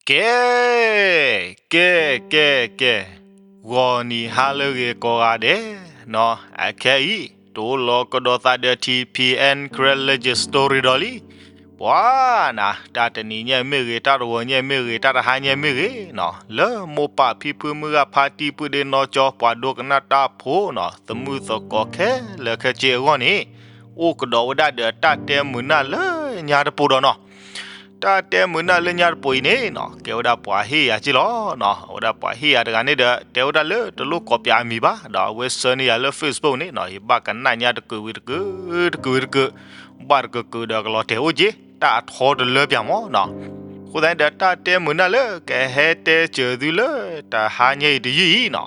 ကဲ, ကဲ, ကဲ, ကဲ, ဂီၤနံၤဟါလၢအဂ့ၤကိးဂၤဒဲးနီၤ, အခဲအံၤ တအိၣ်လီၤကဒီးသးဒီး T P N Karen Legend Story ဒီးလံ. ပှၤနၤ, တၢ်တနံၤညါမ့ၢ်ဂ့ၤ, တၢ်တဂီၤညါမ့ၢ်ဂ့ၤ, တၢ်တဟါညါမ့ၢ်ဂ့ၤနီၤ, လၢမိၢ်ပၢ်ဖံဖုမုၢ်ဂၤဖါတံၢ်ပုၢ်ဒ့နီၢ်ကၠီ ပှၤဒိကနၣ်တၢ်ဖိနီၤ, သမုၣ်သကိးခဲလၢာ်ခဲဆ့အဂီၢ်န့ၣ်, အိၣ်ကဒီးဝဲဒၣ်ဒီးတၢ်တဲမုာ်နၢ်လၢညါတပိၤဒီးနီၤ. တၢ်တဲမုာ်နၢ်လၢညါတပိၤအံၤန့ၣ်နီၤ, ကဲဝဲဒၣ်ပှၤဟ့ၣ်ယၤက့လီၤနီၤ. အဝဲဒၣ်ပှၤဟ့ၣ်ယၤတဂၤန့ၣ်ဒီး တဲဝဲဒၣ်လၢတလိၣ်ကိးပၠးအမံၤဘၣ်, ဒီးအဝဲဆှၢန့ၢ်ယၤလၢ Facebook န့ၣ်နီၤ, ယဘၣ်ကနၣ်ညါတကုာ်ဝံၤတကုာ်, တကုာ်ဝံၤတကုာ်, ဘၣ်တကုာ်ကုာ်ဒီးကလီၤတဲာ်အိၣ်က့, တၢ်အထီတလၢပၠးမးနီၤ. အဃိသတးန့ၣ်ဒီး တၢ်တဲမုာ်နၢ်လၢကဟဲတဲစၢၤသုလၢတဟါညါအံၤတယုၢ်အံၤနီၤ,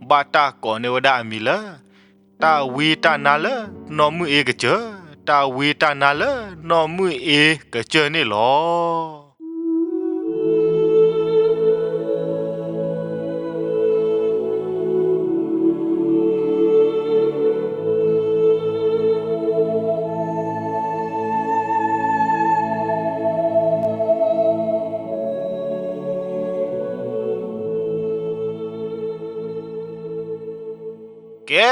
ဘၣ်တၢ်ကိးန့ၢ်ဝဲဒၣ်အမံၤလၢ တၢ်ဝံတၢ်နါလၢနီၢ်မုၢ်အ့ကစၢၢ်, တၢ်ဝံတၢ်နါလၢနီၢ်မုၢ်အ့ကစၢၢ်န့ၣ်လီၤ. ကဲ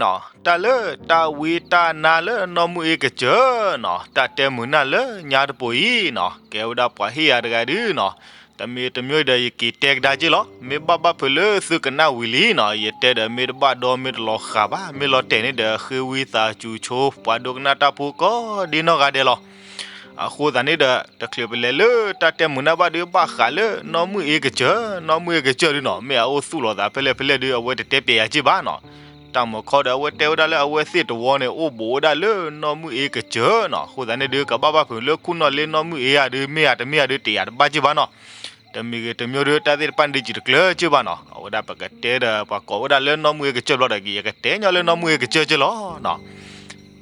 နီၤ, တၢ်လၢတၢ်ဝံတၢ်နါလၢနီၢ်မုၢ်အ့ကစၢၢ်နီၤ, တၢ်တဲမုာ်နၢ်လၢညါတပိၤအံၤနီၤ, ကဲဝဲဒၣ်ပှၤဟ့ၣ်ယၤတဂၤဒုနီၤ, တမံၤတမံၤဒီးယက့ၤတဲကဒါက့လီၤ. မ့ၢ်ဘၣ်ဘၣ်ဖုးလၢသုကနၣ်ဝံၤလံနီၤ, ယတဲဒီးမ့ၢ်တဘၣ်ဒီးမ့ၢ်တလီၤဃာ်ဘၣ်, မ့ၢ်လီၤတဲာ်န့ၣ်ဒီး ဃ့ဝံသးစူၤဆိ ပှၤဒိကနၣ်တၢ်ဖိကိးဒ့နီၢ်ဂၤဒဲးလီၤ. အဃိသတးန့ၣ်ဒီး တချုးပလဲၤလၢတၢ်တဲမုာ်နၢ်ဘၣ်ဒု ဘၣ်ဃးလၢနီၢ်မုၢ်အ့ကစၢၢ်, နီၢ်မုၢ်အ့ကစၢၢ်ဒုနီၤ, မ့ၢ်အအိၣ်သူၣ်လီၤသးဖဲလဲၣ်ဖဲလဲၣ်ဒု အဝဲတတဲပၠးယၤက့ဘၣ်နီၤ. တၢ်မုာ်ခီဒီး အဝဲတဲဝဲဒၣ်လၢအဝဲသ့ၣ်တဝီန့ၣ် အိၣ်ဘူးဝဲဒၣ်လၢနီၢ်မုၢ်အ့ကစၢၢ်နီၤ. အဃိသတးန့ၣ်ဒု ကဘၣ်ဘၣ်ဖုးလၢခူၣ်နီၣ်လ့နီၢ်မုၢ်အ့ဧါဒု မ့ၢ်ဧါတမ့ၢ်ဧါဒု တယာ်တဘၣ်က့ဘၣ်နီၤ. တမံၤဂ့ၤတမံၤဒု တၢ်သ့ၣ်တဖၣ်န့ၣ်ဒု စံၣ်တကျၢၤက့ဘၣ်နီၤ. အဝဲဒၣ်ပကတဲဒီး ပှၤကိးဝဲဒၣ်လၢနီၢ်မုၢ်အ့ကစၢၢ်ဘျီဒီး ယကတဲညီလၢနီၢ်မုၢ်အ့ကစၢၢ်က့လီၤနီၤ.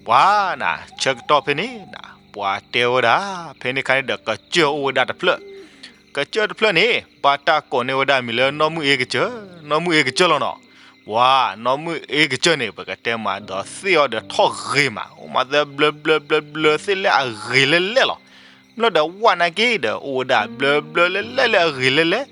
ပှၤနၤ, ဆၢကတီၢ်ဖဲန့ၣ်နၤ, ပှၤတဲဝဲဒၣ် ဖဲန့ၣ်ခါန့ၣ်ဒီး ကစၢၢ်အိၣ်ဝဲဒၣ်တဖျၢၣ်, ကစၢၢ်တဖျၢၣ်န့ၣ် ဘၣ်တၢ်ကိးန့ၢ်ဝဲဒၣ်မံၤလၢနီၢ်မုၢ်အ့ကစၢၢ်, နီၢ်မုၢ်အ့ကစၢၢ်လီၤနီၤ. ပှၤနီၢ်မုၢ်အ့ကစၢၢ်န့ၣ် ပကတဲမးဒီးသ့ၣ်အီၤဒီးထီၣ်ဂ့ၤမး, အိၣ်မးသၢဘျၢဘျၢဘျၢဘျၢသ့ၣ်လၢအဂ့ၤလဲၣ်လဲၣ်လီၤ. မ့ၢ်လီၤဒီးဝၣ်နာ်က့ဒီး အိၣ်ဝဲဒၣ်ဘျၢဘျၢလဲၣ်လဲၣ်လၢအဂ့ၤလဲၣ်လဲၣ်.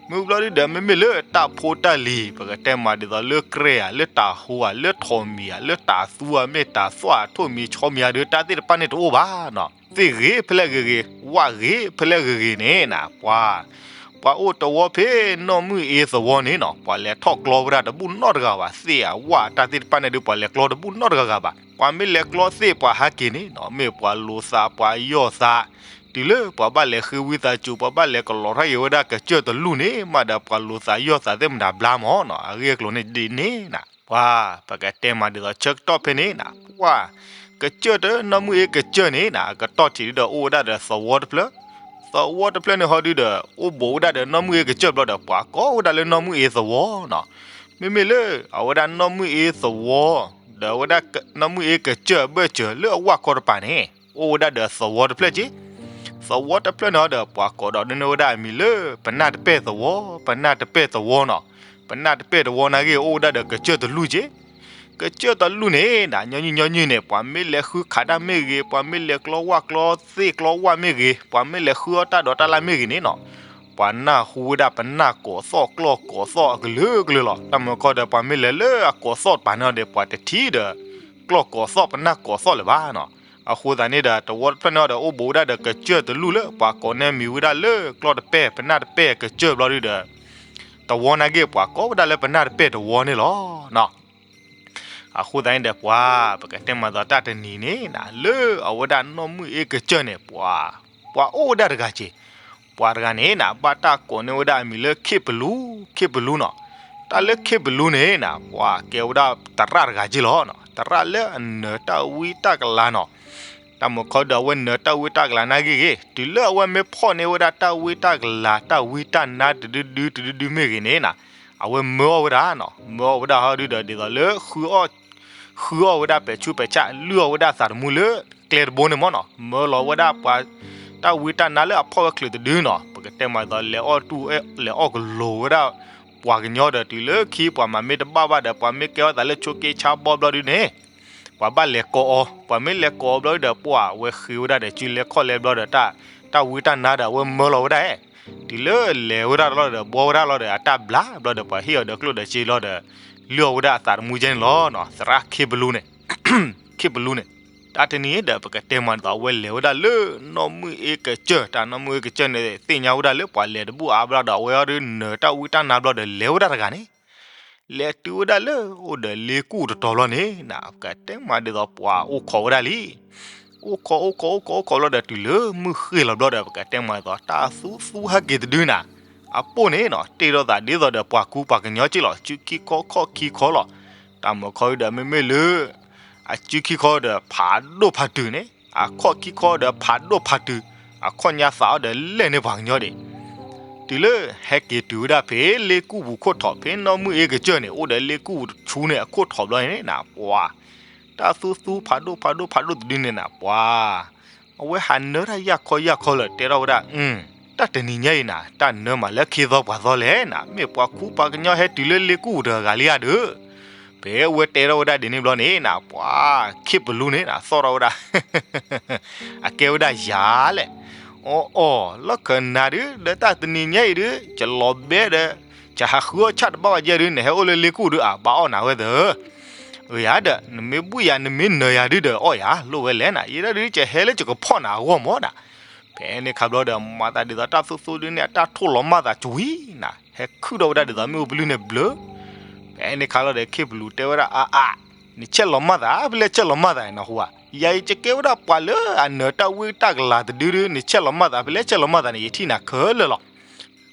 မ့ၢ်ဘျီဒုဒီး မ့မ့ၢ်လၢတၢ်ဖိတၢ်လံၤ ပကတဲမးဒ်သိးလၢကြဲဧါ, လၢတၢ်ဟူဧါ, လၢထိးမံၤဧါ, လၢတၢ်သူဧါ, မ့ၢ်တၢ်သွၣ်ထိၣ်မံၤဆီမံၤဧါဒု တၢ်သ့ၣ်တဖၣ်န့ၣ်တအိၣ်ဘၣ်နီၤ. သ့ၣ်ဂ့ၤဖဲလဲၣ်ဂ့ၤဂ့ၤ, ဝၣ်ဂ့ၤဖဲလဲၣ်ဂ့ၤဂ့ၤန့ၣ်နၤ, ပှၤ ပှၤအိၣ်တဝီဖဲနီၢ်မုၢ်အ့သဝီန့ၣ်နီၤ, ပှၤလဲၤထီၣ်ကျီဝဲဒၣ်တဘူၣ်နီတဂၤဘၣ်. သ့ၣ်ဧါဝၣ်တၢ်သ့ၣ်တဖၣ်န့ၣ်ဒု ပှၤလဲၤကျီတဘူၣ်နီတဂၤဂၤဘၣ်. ပှၤမ့ၢ်လဲၤကျီသ့ၣ်ပှၤဟးက့ၤန့ၣ်နီၤ, မ့ၢ်ပှၤလိာ်သးပှၤယီၢ်သး, တုၤလၢပှၤဘၣ်လဲၤဃ့ဝံသးစူၤ, ပှၤဘၣ်လဲၤကလီၤထီၣ်က့ၤဝဲဒၣ်ကစၢၢ်တလူၢ်န့ၣ် မးဒီးပှၤလိာ်သးယီၢ်သးသ့ၣ်မတၤဘျါမးနီၤ. အဂ့ၢ်အကျိၤန့ၣ်ဒ်န့ၣ်နၤ, ပှၤ ပကတဲမးဒ်သိးဆၢကတီၢ်ဖဲန့ၣ်နၤ, ပှၤ ကစၢၢ်တ နီၢ်မုၢ်အ့ကစၢၢ်န့ၣ်နၤ, အကတီၢ်ထံးဒုဒီးအိၣ်ဝဲဒၣ်ဒီးသဝီတဖျၢၣ်, သဝီတဖျၢၣ်န့ၣ်ဟီဒုဒီး အိၣ်ဘူးဝဲဒၣ်ဒီးနီၢ်မုၢ်အ့ကစၢၢ်ဘျီဒီး ပှၤကိးဝဲဒၣ်လၢနီၢ်မုၢ်အ့သဝီနီၤ. မ့မ့ၢ်လၢအဝဲဒၣ်နီၢ်မုၢ်အ့သဝီ ဒီးအဝဲဒၣ်နီၢ်မုၢ်အ့ကစၢၢ်အဘၢၣ်စၢၤလၢအဝၣ်ခီတပၤန့ၣ် အိၣ်ဝဲဒၣ်ဒီးသဝီတဖျၢၣ်က့. သဝီတဖျၢၣ်န့ၣ်ဟီဒီး ပှၤကိးဒီးဒ်န့ၣ်ဝဲဒၣ်အမံၤလၢ ပနၢ်တပဲၢ်သဝီ, ပနၢ်တပဲၢ်သဝီနီၤ. ပနၢ်တပဲၢ်သဝီနာ်က့ အိၣ်ဝဲဒၣ်ဒီးကစၢၢ်တလူၢ်က့. ကစၢၢ်တလူၢ်န့ၣ်နၤ, ညီနုၢ်ညီနုၢ်န့ၣ် ပှၤမ့ၢ်လဲၤဃုခးတၢ်မ့ၢ်ဂ့ၤ, ပှၤမ့ၢ်လဲၤကျီဝၣ်ကျီသ့ၣ်ကျီဝၣ်မ့ၢ်ဂ့ၤ, ပှၤမ့ၢ်လဲၤဃုအီၣ်တၢ်ဒီးတၢ်လၢ်မ့ၢ်ဂ့ၤန့ၣ်နီၤ, ပှၤနၢ်ဟူဝဲဒၣ်ပနၢ်ကိးသီၣ်ကျီၢ်ကိးသီၣ်အကလုာ်ကလုာ်လီၤ. တၢ်မုာ်ခီဒီး ပှၤမ့ၢ်လဲၤလၢအကိးသီၣ်တပၤန့ၣ်ဒီး ပှၤတထံၣ်ဒီး ကျီၢ်ကိးသီၣ်ပနၢ်ကိးသီၣ်လၢၤဘၣ်နီၤ. အဃိသတးန့ၣ်ဒီး သဝီတဖျၢၣ်န့ၣ်ဒီး အိၣ်ဘူးဝဲဒၣ်ဒီးကစၢၢ်တလူၢ်လၢ ပှၤကိးန့ၢ်မံၤဝဲဒၣ်လၢကျီၢ်တပဲၢ် ပနၢ်တပဲၢ်ကစၢၢ်ဘျီဒုဒီး သဝီနာ်က့ ပှၤကိးဝဲဒၣ်လၢပနၢ်တပဲၢ်သဝီန့ၣ်လီၤ. အဃိသတးန့ၣ်ဒီး ပှၤ ပကတဲမးသိးတၢ်တနံၤန့ၣ်နၤ, လၢအဝဲဒၣ်နီၢ်မုၢ်အ့ကစၢၢ်န့ၣ် ပှၤ ပှၤအိၣ်ဝဲဒၣ်တဂၤက့. ပှၤတဂၤန့ၣ်နၤ ဘၣ်တၢ်ကိးန့ၢ်ဝဲဒၣ်အမံၤလၢခ့ၣ်ပလူ, ခ့ၣ်ပလူနီၤ. တၢ်လၢခ့ၣ်ပလူန့ၣ်နၤ ပှၤကဲဝဲဒၣ်သရၣ်တဂၤက့လီၤ. သရၣ်လၢအနၢၤတၢ်ဝံတၢ်ကလၤနီၤ. တၢ်မုာ်ခီဒီး အဝဲနၢၤတၢ်ဝံတၢ်ကလၤနာ်က့ဂ့ၤ, တုၤလၢအဝဲမ့ၢ်ဖီၣ်န့ၢ်ဝဲဒၣ်တၢ်ဝံတၢ်ကလၤ တၢ်ဝံတၢ်နါတဒုဒုတဒုဒုမ့ၢ်ဂ့ၤန့ၣ်နၤ, အဝဲမၢအီၣ်ဝဲဒၣ်နီၤ. မၢအီၣ်ဝဲဒၣ်ဟီဒုဒီး ဒ်သိးလၢ ဃုအီၣ်ဝဲဒၣ်ပဲာ်ဆူးပဲာ်ဆၣ် လုၢ်အီၣ်ဝဲဒၣ်သးတမူလၢ ကျဲတဘိန့ၣ်မ့ၢ်နီၤ. မၢလီၤဝဲဒၣ်ပှၤ တၢ်ဝံတၢ်နါလၢအဖီၣ်ဝဲချုးတဒုနီၤ. ပကတဲမးသိး လဲၤအီၣ်တူၢ် လဲၤအီၣ်ကလိၤဝဲဒၣ် ပှၤကညီဒီး တုၤလၢခံ ပှၤမၤမ့ၢ်တဘၣ်ဘၣ်ဒီး ပှၤမ့ၢ်ကဲထီၣ်သးလၢဆိးက့ဆါဘီဘျီဒုန့ၣ် ပှၤဘၣ်လဲၤကိးအီၤ. ပှၤမ့ၢ်လဲၤကိးအီၤဘျီဒုဒီး ပှၤဝဲဃ့ဝဲဒၣ်ဒီး စုလဲၤခီၣ်လဲၤဘျီဒီး တၢ်ဝံတၢ်နါဒီး အဝဲမၢလီၤဝဲဒၣ် တုၤလၢလဲၤဝဲဒၣ်လီၤဒီး ဘှီဝဲဒၣ်လီၤဒီး အတၢ်ဘျါဘျီဒီး ပှၤဟ့ၣ်အီၤဒီးကျိၣ်ဒီးစ့လီၤဒီး လုၢ်အီၣ်ဝဲဒၣ်အသးတမူကဲန့ၣ်လီၤနီၤ. သရၣ်ခ့ပလူန့ၣ် ခ့ပလူန့ၣ် တၢ်တနံၤဒီး ပကတဲမးဒ်သိး အဝဲလဲၤဝဲဒၣ်လၢ နီၢ်မုၢ်အ့ကစၢၢ်, တၢ်နီၢ်မုၢ်အ့ကစၢၢ်န့ၣ် သ့ၣ်ညါဝဲဒၣ်လၢပှၤလဲၤတဘူၣ်အါဘျီဒီး အဝဲအီၤဒုးနၢၤတၢ်ဝံတၢ်နါဘျီဒီး လဲၤဝဲဒၣ်တဂၤန့ၣ် လဲၤတုၤဝဲဒၣ်လၢ အိၣ်ဒီးလ့ကူၣ်တတီၤဘျီန့ၣ်နၤ ပကတဲမးဒ်သိးပှၤအိၣ်ခိးဝဲဒၣ်လံ. အိၣ်ခိး အိၣ်ခိး အိၣ်ခိး အိၣ်ခိးဘျီဒီး တုၤလၢမုၢ်ဃ့ၢ်လီၤဘျီဒီး ပကတဲမးဒ်သိး တၢ်သူသူဟဲက့ၤတဒုနၤ အပိၢ်န့ၣ်နီၤ တ့ထီၣ်သးဒ်သိးဒီးပှၤကူပှၤကညီက့လီၤ. စုခံခီခီၣ်ခံခီလီၤ. တၢ်မုၢ်ခီဒီး မ့မ့ၢ်လၢ အစုခံခီဒီး ဖးဒိၣ်ဖးတုၤန့ၣ်, အခီၣ်ခံခီဒီး ဖးဒိၣ်ဖးတုၤ, အခီၣ်ညါသးအီၤဒီး လဲၣ်န့ၢ်ပှၤကညီဒံး. တုၤလၢဟဲက့ၤတုၤဝဲဒၣ်ဖဲလ့ကူၣ်ပူၤခိၣ်ထီၣ် ဖဲနီၢ်မုၢ်အ့ကစၢၢ်န့ၣ် အိၣ်ဒီးလ့ကူၣ်ပူၤတဆူန့ၣ် အခိၣ်ထီၣ်ဘျီန့ၣ်နၤ ပှၤ တၢ်သူသူဖးဒိၣ်ဖးဒိၣ်ဖးဒိၣ်တဒုန့ၣ်နၤ ပှၤ အဝဲဟးနၢတၢ်ယၢ်ခီယၢ်ခီလၢာ် တဲထီၣ်ဝဲဒၣ် အ တၢ်တနံၤညါအံၤနၤ တၢ်နၢမးလၢခ့သီပှၤသီလဲၣ်နၤ မ့ၢ်ပှၤခူပှၤကညီဟဲတုၤလၢလ့ကူၣ်ပူၤတဂၤလံဧါဒီး ဖဲအဝဲတဲထီၣ်ဝဲဒၣ်ဒ်န့ၣ်ဘျီန့ၣ်နၤ ပှၤ ခ့ပလူန့ၣ်နၤ သီၣ်ထီၣ်ဝဲဒၣ် အကဲဝဲဒၣ်ယၤလဲၣ်. အီၣ်အီၣ် လီၢ်ခၢၣ်နၤဒုး ဒီးတၢ်တနံၤညါအံၤဒုး ယလီၤဘဲဒီး ယဟးဃုအီၣ်ဆၣ်တဘၣ်ဘၣ်ယဲဒုး နဟဲအိၣ်လၢလ့ကူၣ်ဒုး အဘၣ်အီၣ်နၤဝဲသၢ အယၤဒီး နမ့ၢ်ဘှံးယၤ နမ့ၢ်နၢၤယၤဒုးဒီး အီၣ်ယၤလိၣ်ဝဲလဲၣ်နၤ ယဲဒၣ်ဒုး ယဟဲလၢယကဖီၣ်နၤအဂီၢ်မးနၤ. ဖဲန့ၣ်ခါဘျီဒီး မၤသးဒ်သိးတၢ်သူသူဒုးန့ၣ် အတၢ်ထိၣ်လီၤမၢ်သးကွံနၤ ဟဲခုၣ်ထီၣ်ဝဲဒၣ်ဒ်သိးမ့ၣ်အူပလုၢ်န့ၣ်ဘျၢ ဖဲန့ၣ်ခါလီၤဒီး ခ့ပလူၤတဲဝဲဒၣ် အါအါ နဆဲးလီၤမၢ်သး ဖဲလဲၣ်ဆဲးလီၤမၢ်သးနဟူဧါ ယၤအံၤယကဲဝဲဒၣ်ပှၤလၢအနၢၤတၢ်ဝံတၢ်ကလၤတဒုဒုး နဆဲးလီၤမၢ်သး ဖဲလဲၣ်ဆဲးလီၤမၢ်သးန့ၣ် ယထံၣ်နၤခဲလၢာ်လီၤ.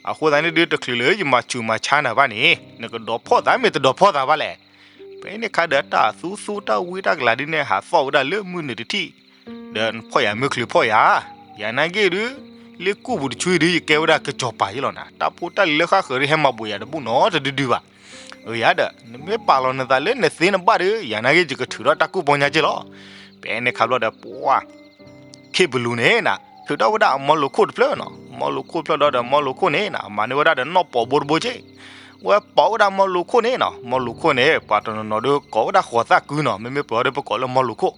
အဃိသတးန့ၣ်ဒုး တချုးလၢယမၤဆူးမၤဆါနၤဘၣ်န့ၣ် နကဒိးဖီၣ်သးမ့ၢ်တဒိးဖီၣ်သးဘၣ်လဲၣ်. ဖဲန့ၣ်ခါဒီးတၢ်သူသူတၢ်ဝံတၢ်ကလၤဒုးန့ၣ် ဟးသီၣ်ဝဲဒၣ်လၢမုၢ်နုာ်တထံၣ် ဒီးနဖီၣ်ယၤမ့ၢ်ချုးဖီၣ်ယၤ ယၤနာ်က့ဒုး လ့ကူၣ်ပူၤတဆူအံၤဒုး ယကဲဝဲဒၣ်ကစီၤပၤယဲလီၤနၤ တၢ်ဖိတၢ်လံၤလၢဃၣ်ဃၢၤဒုး ဟဲမၤဘိးယၤတဘူၣ်နီတဒုဒုဘၣ်. အယၤဒီး နမ့ၢ်ပာ်လီၤနသးလၢနသ့နဘၣ်ဒီး ယၤနာ်က့ ယကထုးထီၣ်တၢ်ကူၣ်ပီညါက့လီၤ. ဖဲန့ၣ်ခါဘျီဒီး ပှၤ ခ့ပလူၤန့ၣ်နၤ ထုးထီၣ်ဝဲဒၣ်အမီလိၤခိၣ်တဖျၢၣ်နီၤ မီလိၤခိၣ်တဖျၢၣ်ဒီး မီလိၤခိၣ်န့ၣ်နၤ မၤန့ၢ်ဝဲဒၣ်ဒီးနီၢ်ပိာ်ဘိတဘိက့ ဝဲပိာ်ဝဲဒၣ်မီလိၤခိၣ်န့ၣ်နီၤ မီလိၤခိၣ်န့ၣ် ပှၤတနီၤနီၤဒီးကိးဝဲဒၣ်ဃိးသၣ်ကုနီၤ မ့မ့ၢ်ပှၤဒီးပကိးလၢမီလိၤခိၣ်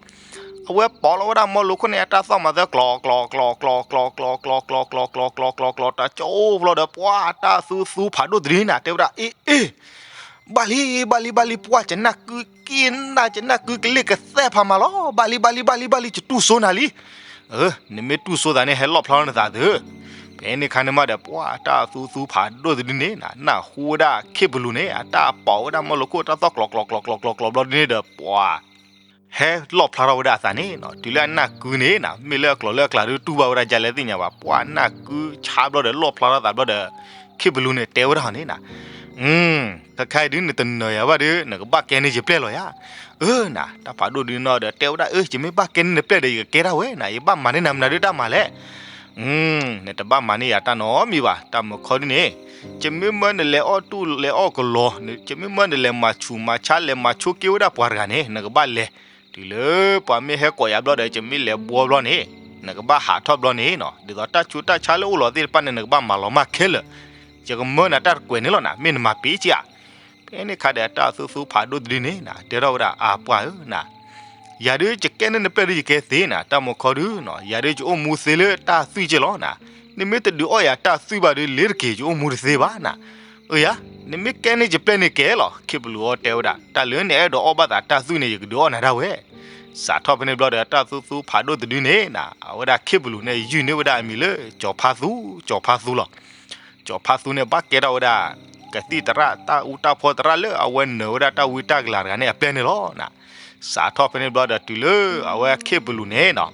အဝဲပိာ်လီၤဝဲဒၣ်မီလိၤခိၣ်န့ၣ် အတၢ်သီၣ်မၤသၢ ကျီၤ ကျီၤ ကျီၤ ကျီၤ ကျီၤ ကျီၤ ကျီၤ ကျီၤ ကျီၤ ကျီၤ ကျီၤ တၢ်ကၠိဘျီဒီး ပှၤတၢ်သူသူဖးဒိၣ်တဒုန့ၣ် တဲဝဲဒၣ် အ့ အ့ ဘၣ်လံ ဘၣ်လံ ဘၣ်လံ ပှၤ ယနၢ်ကုက့နၢ် ယနၢ်ကုကလ့ၢ်ကသဲဖးမးလီၤ ဘၣ်လံ ဘၣ်လံ ဘၣ်လံ ဘၣ်လံ ယတူၢ်စိနၤလံ နမ့ၢ်တူၢ်စိသးန့ၣ် ဟဲလီၣ်ဖျါထီၣ်နသးသု ဖဲန့ၣ်ခါန့ၣ်မးဒီး ပှၤတၢ်သူသူဖးဒိၣ်တဒုန့ၣ် နၢ်ဟူဝဲဒၣ်ခ့ပလူၤန့ၣ် အတၢ်ပိာ်ဝဲဒၣ်မီလိၤခိၣ် တၢ်သီၣ်ကျီၤ ကျီၤ ကျီၤ ကျီၤ ကျီၤ ကျီၤ ဘျီဒုန့ၣ်ဒီး ပှၤ ဟဲလီၣ်ဖျါထီၣ်ဝဲဒၣ်အသးန့ၣ်နီၤ တုၤလၢအနၢ်ကုန့ၣ်နၤ မ့ၢ်လၢအကျိၤလၢအကျဲဒုး တူၢ်ဘၣ်ဝဲဒၣ်ဒ်လဲၣ်သ့ၣ်ညါဘၣ် ပှၤနၢ်ကုဆါဘျီဒီး လီၣ်ဖျါထီၣ်သးဘျီဒီး ခ့ပလူၤန့ၣ် တဲဝဲဒၣ်န့ၣ်နၤ ခဲခါအံၤဒုး နတနၢၤယၤဘၣ်ဒီး နကဘၣ်ကဲန့ၢ်ယပျဲၢ်လီၤယၤ အၢ နၤ တၢ်ဖးဒိၣ်ဒုးနီၤဒီး တဲဝဲဒၣ် အၢ ယမ့ၢ်ဘၣ်ကဲန့ၢ်နပျဲၢ်ဒီး ယကကဲတၢ်ဝဲနၤ ယဘၣ်မၤန့ၢ်နၤမနုၤဒုးတၢ်မၤလဲၣ် နတဘၣ်မၤန့ၢ်ယၤတၢ်နီတမံၤဘၣ် တၢ်မုၢ်ခီဒုးန့ၣ် ယမ့ၢ်မၢနလဲၤအီၣ်တူၢ်လဲၤအီၣ်ကလီၤ ယမ့ၢ်မၢနလဲၤမၤဆူးမၤဆါ လဲၤမၤဆိးက့ဝဲဒၣ်ပှၤတဂၤန့ၣ် နကဘၣ်လဲၤ တုၤလၢပှၤမ့ၢ်ဟဲကိးယၤဘျီဒီး ယမ့ၢ်လဲၤဘှီဘျီန့ၣ် နကဘၣ်ဟးထီၣ်ဘျီန့ၣ်နီၤ ဒ်သိးတၢ်ဆူးတၢ်ဆါလၢအိၣ်လီၤသ့ၣ်တဖၣ်န့ၣ် နကဘၣ်မၤလီၤမၢ်ခဲလၢာ် ယကမၢနၤတၢ်တကွဲးန့ၣ်လီၤနၤ မ့ၢ်နမၤပ့ၤက့ဧါ ဖဲန့ၣ်ခါဒီး တၢ်သူသူဖးဒိၣ်တဒုန့ၣ်နၤ တဲထီၣ်ဝဲဒၣ် အပှၢ်ဧၢနၤ ယၤဒုး ယကဲန့ၢ်နပျဲၢ်ဒုး ယကဲသ့နၤ တၢ်မုၢ်ခီဒုးနီၤ ယၤဒုး ယအိၣ်မူသ့လၢတၢ်သွံၣ်က့လီၤနၤ နမ့ၢ်တဒုးအီၣ်ယၤတၢ်သွံၣ်ဘၣ်ဒုး လ့ၤတက့ၤ ယအိၣ်မူတသ့ဘၣ်နၤ အၢယၤ နမ့ၢ်ကဲန့ၢ်ယပျဲၢ်န့ၣ်ကဲလီၤ ခ့ပလူၤအီၤတဲဝဲဒၣ် တၢ်လၢနအဲၣ်ဒိးအီၣ်ဘၣ်သးတၢ်သွံၣ်န့ၣ် ယကဒုးအီၣ်နၤဒၣ်ဝဲ စးထီၣ်ဖဲန့ၣ်ဘျီဒီး တၢ်သူသူဖးဒိၣ်တဒုန့ၣ်နၤ အဝဲဒၣ်ခ့ပလူၤန့ၣ် ယုၢ်န့ၢ်ဝဲဒၣ်အမံၤလၢ ကၠီၤဖါသူ ကၠီၤဖါသူလီၤ ကၠီၤဖါသူန့ၣ် ဘၣ်ကဲထီၣ်ဝဲဒၣ် ကသံၣ်သရၣ် တၢ်အူတၢ်ဖီသရၣ်လၢအဝဲနၢၤဝဲဒၣ်တၢ်ဝံတၢ်ကလၤတဂၤန့ၣ် အပျဲၢ်န့ၣ်လီၤနၤ စးထီၣ်ဖဲန့ၣ်ဘျီဒီး တုၤလၢအဝဲခ့ပလူၤန့ၣ်နီၤ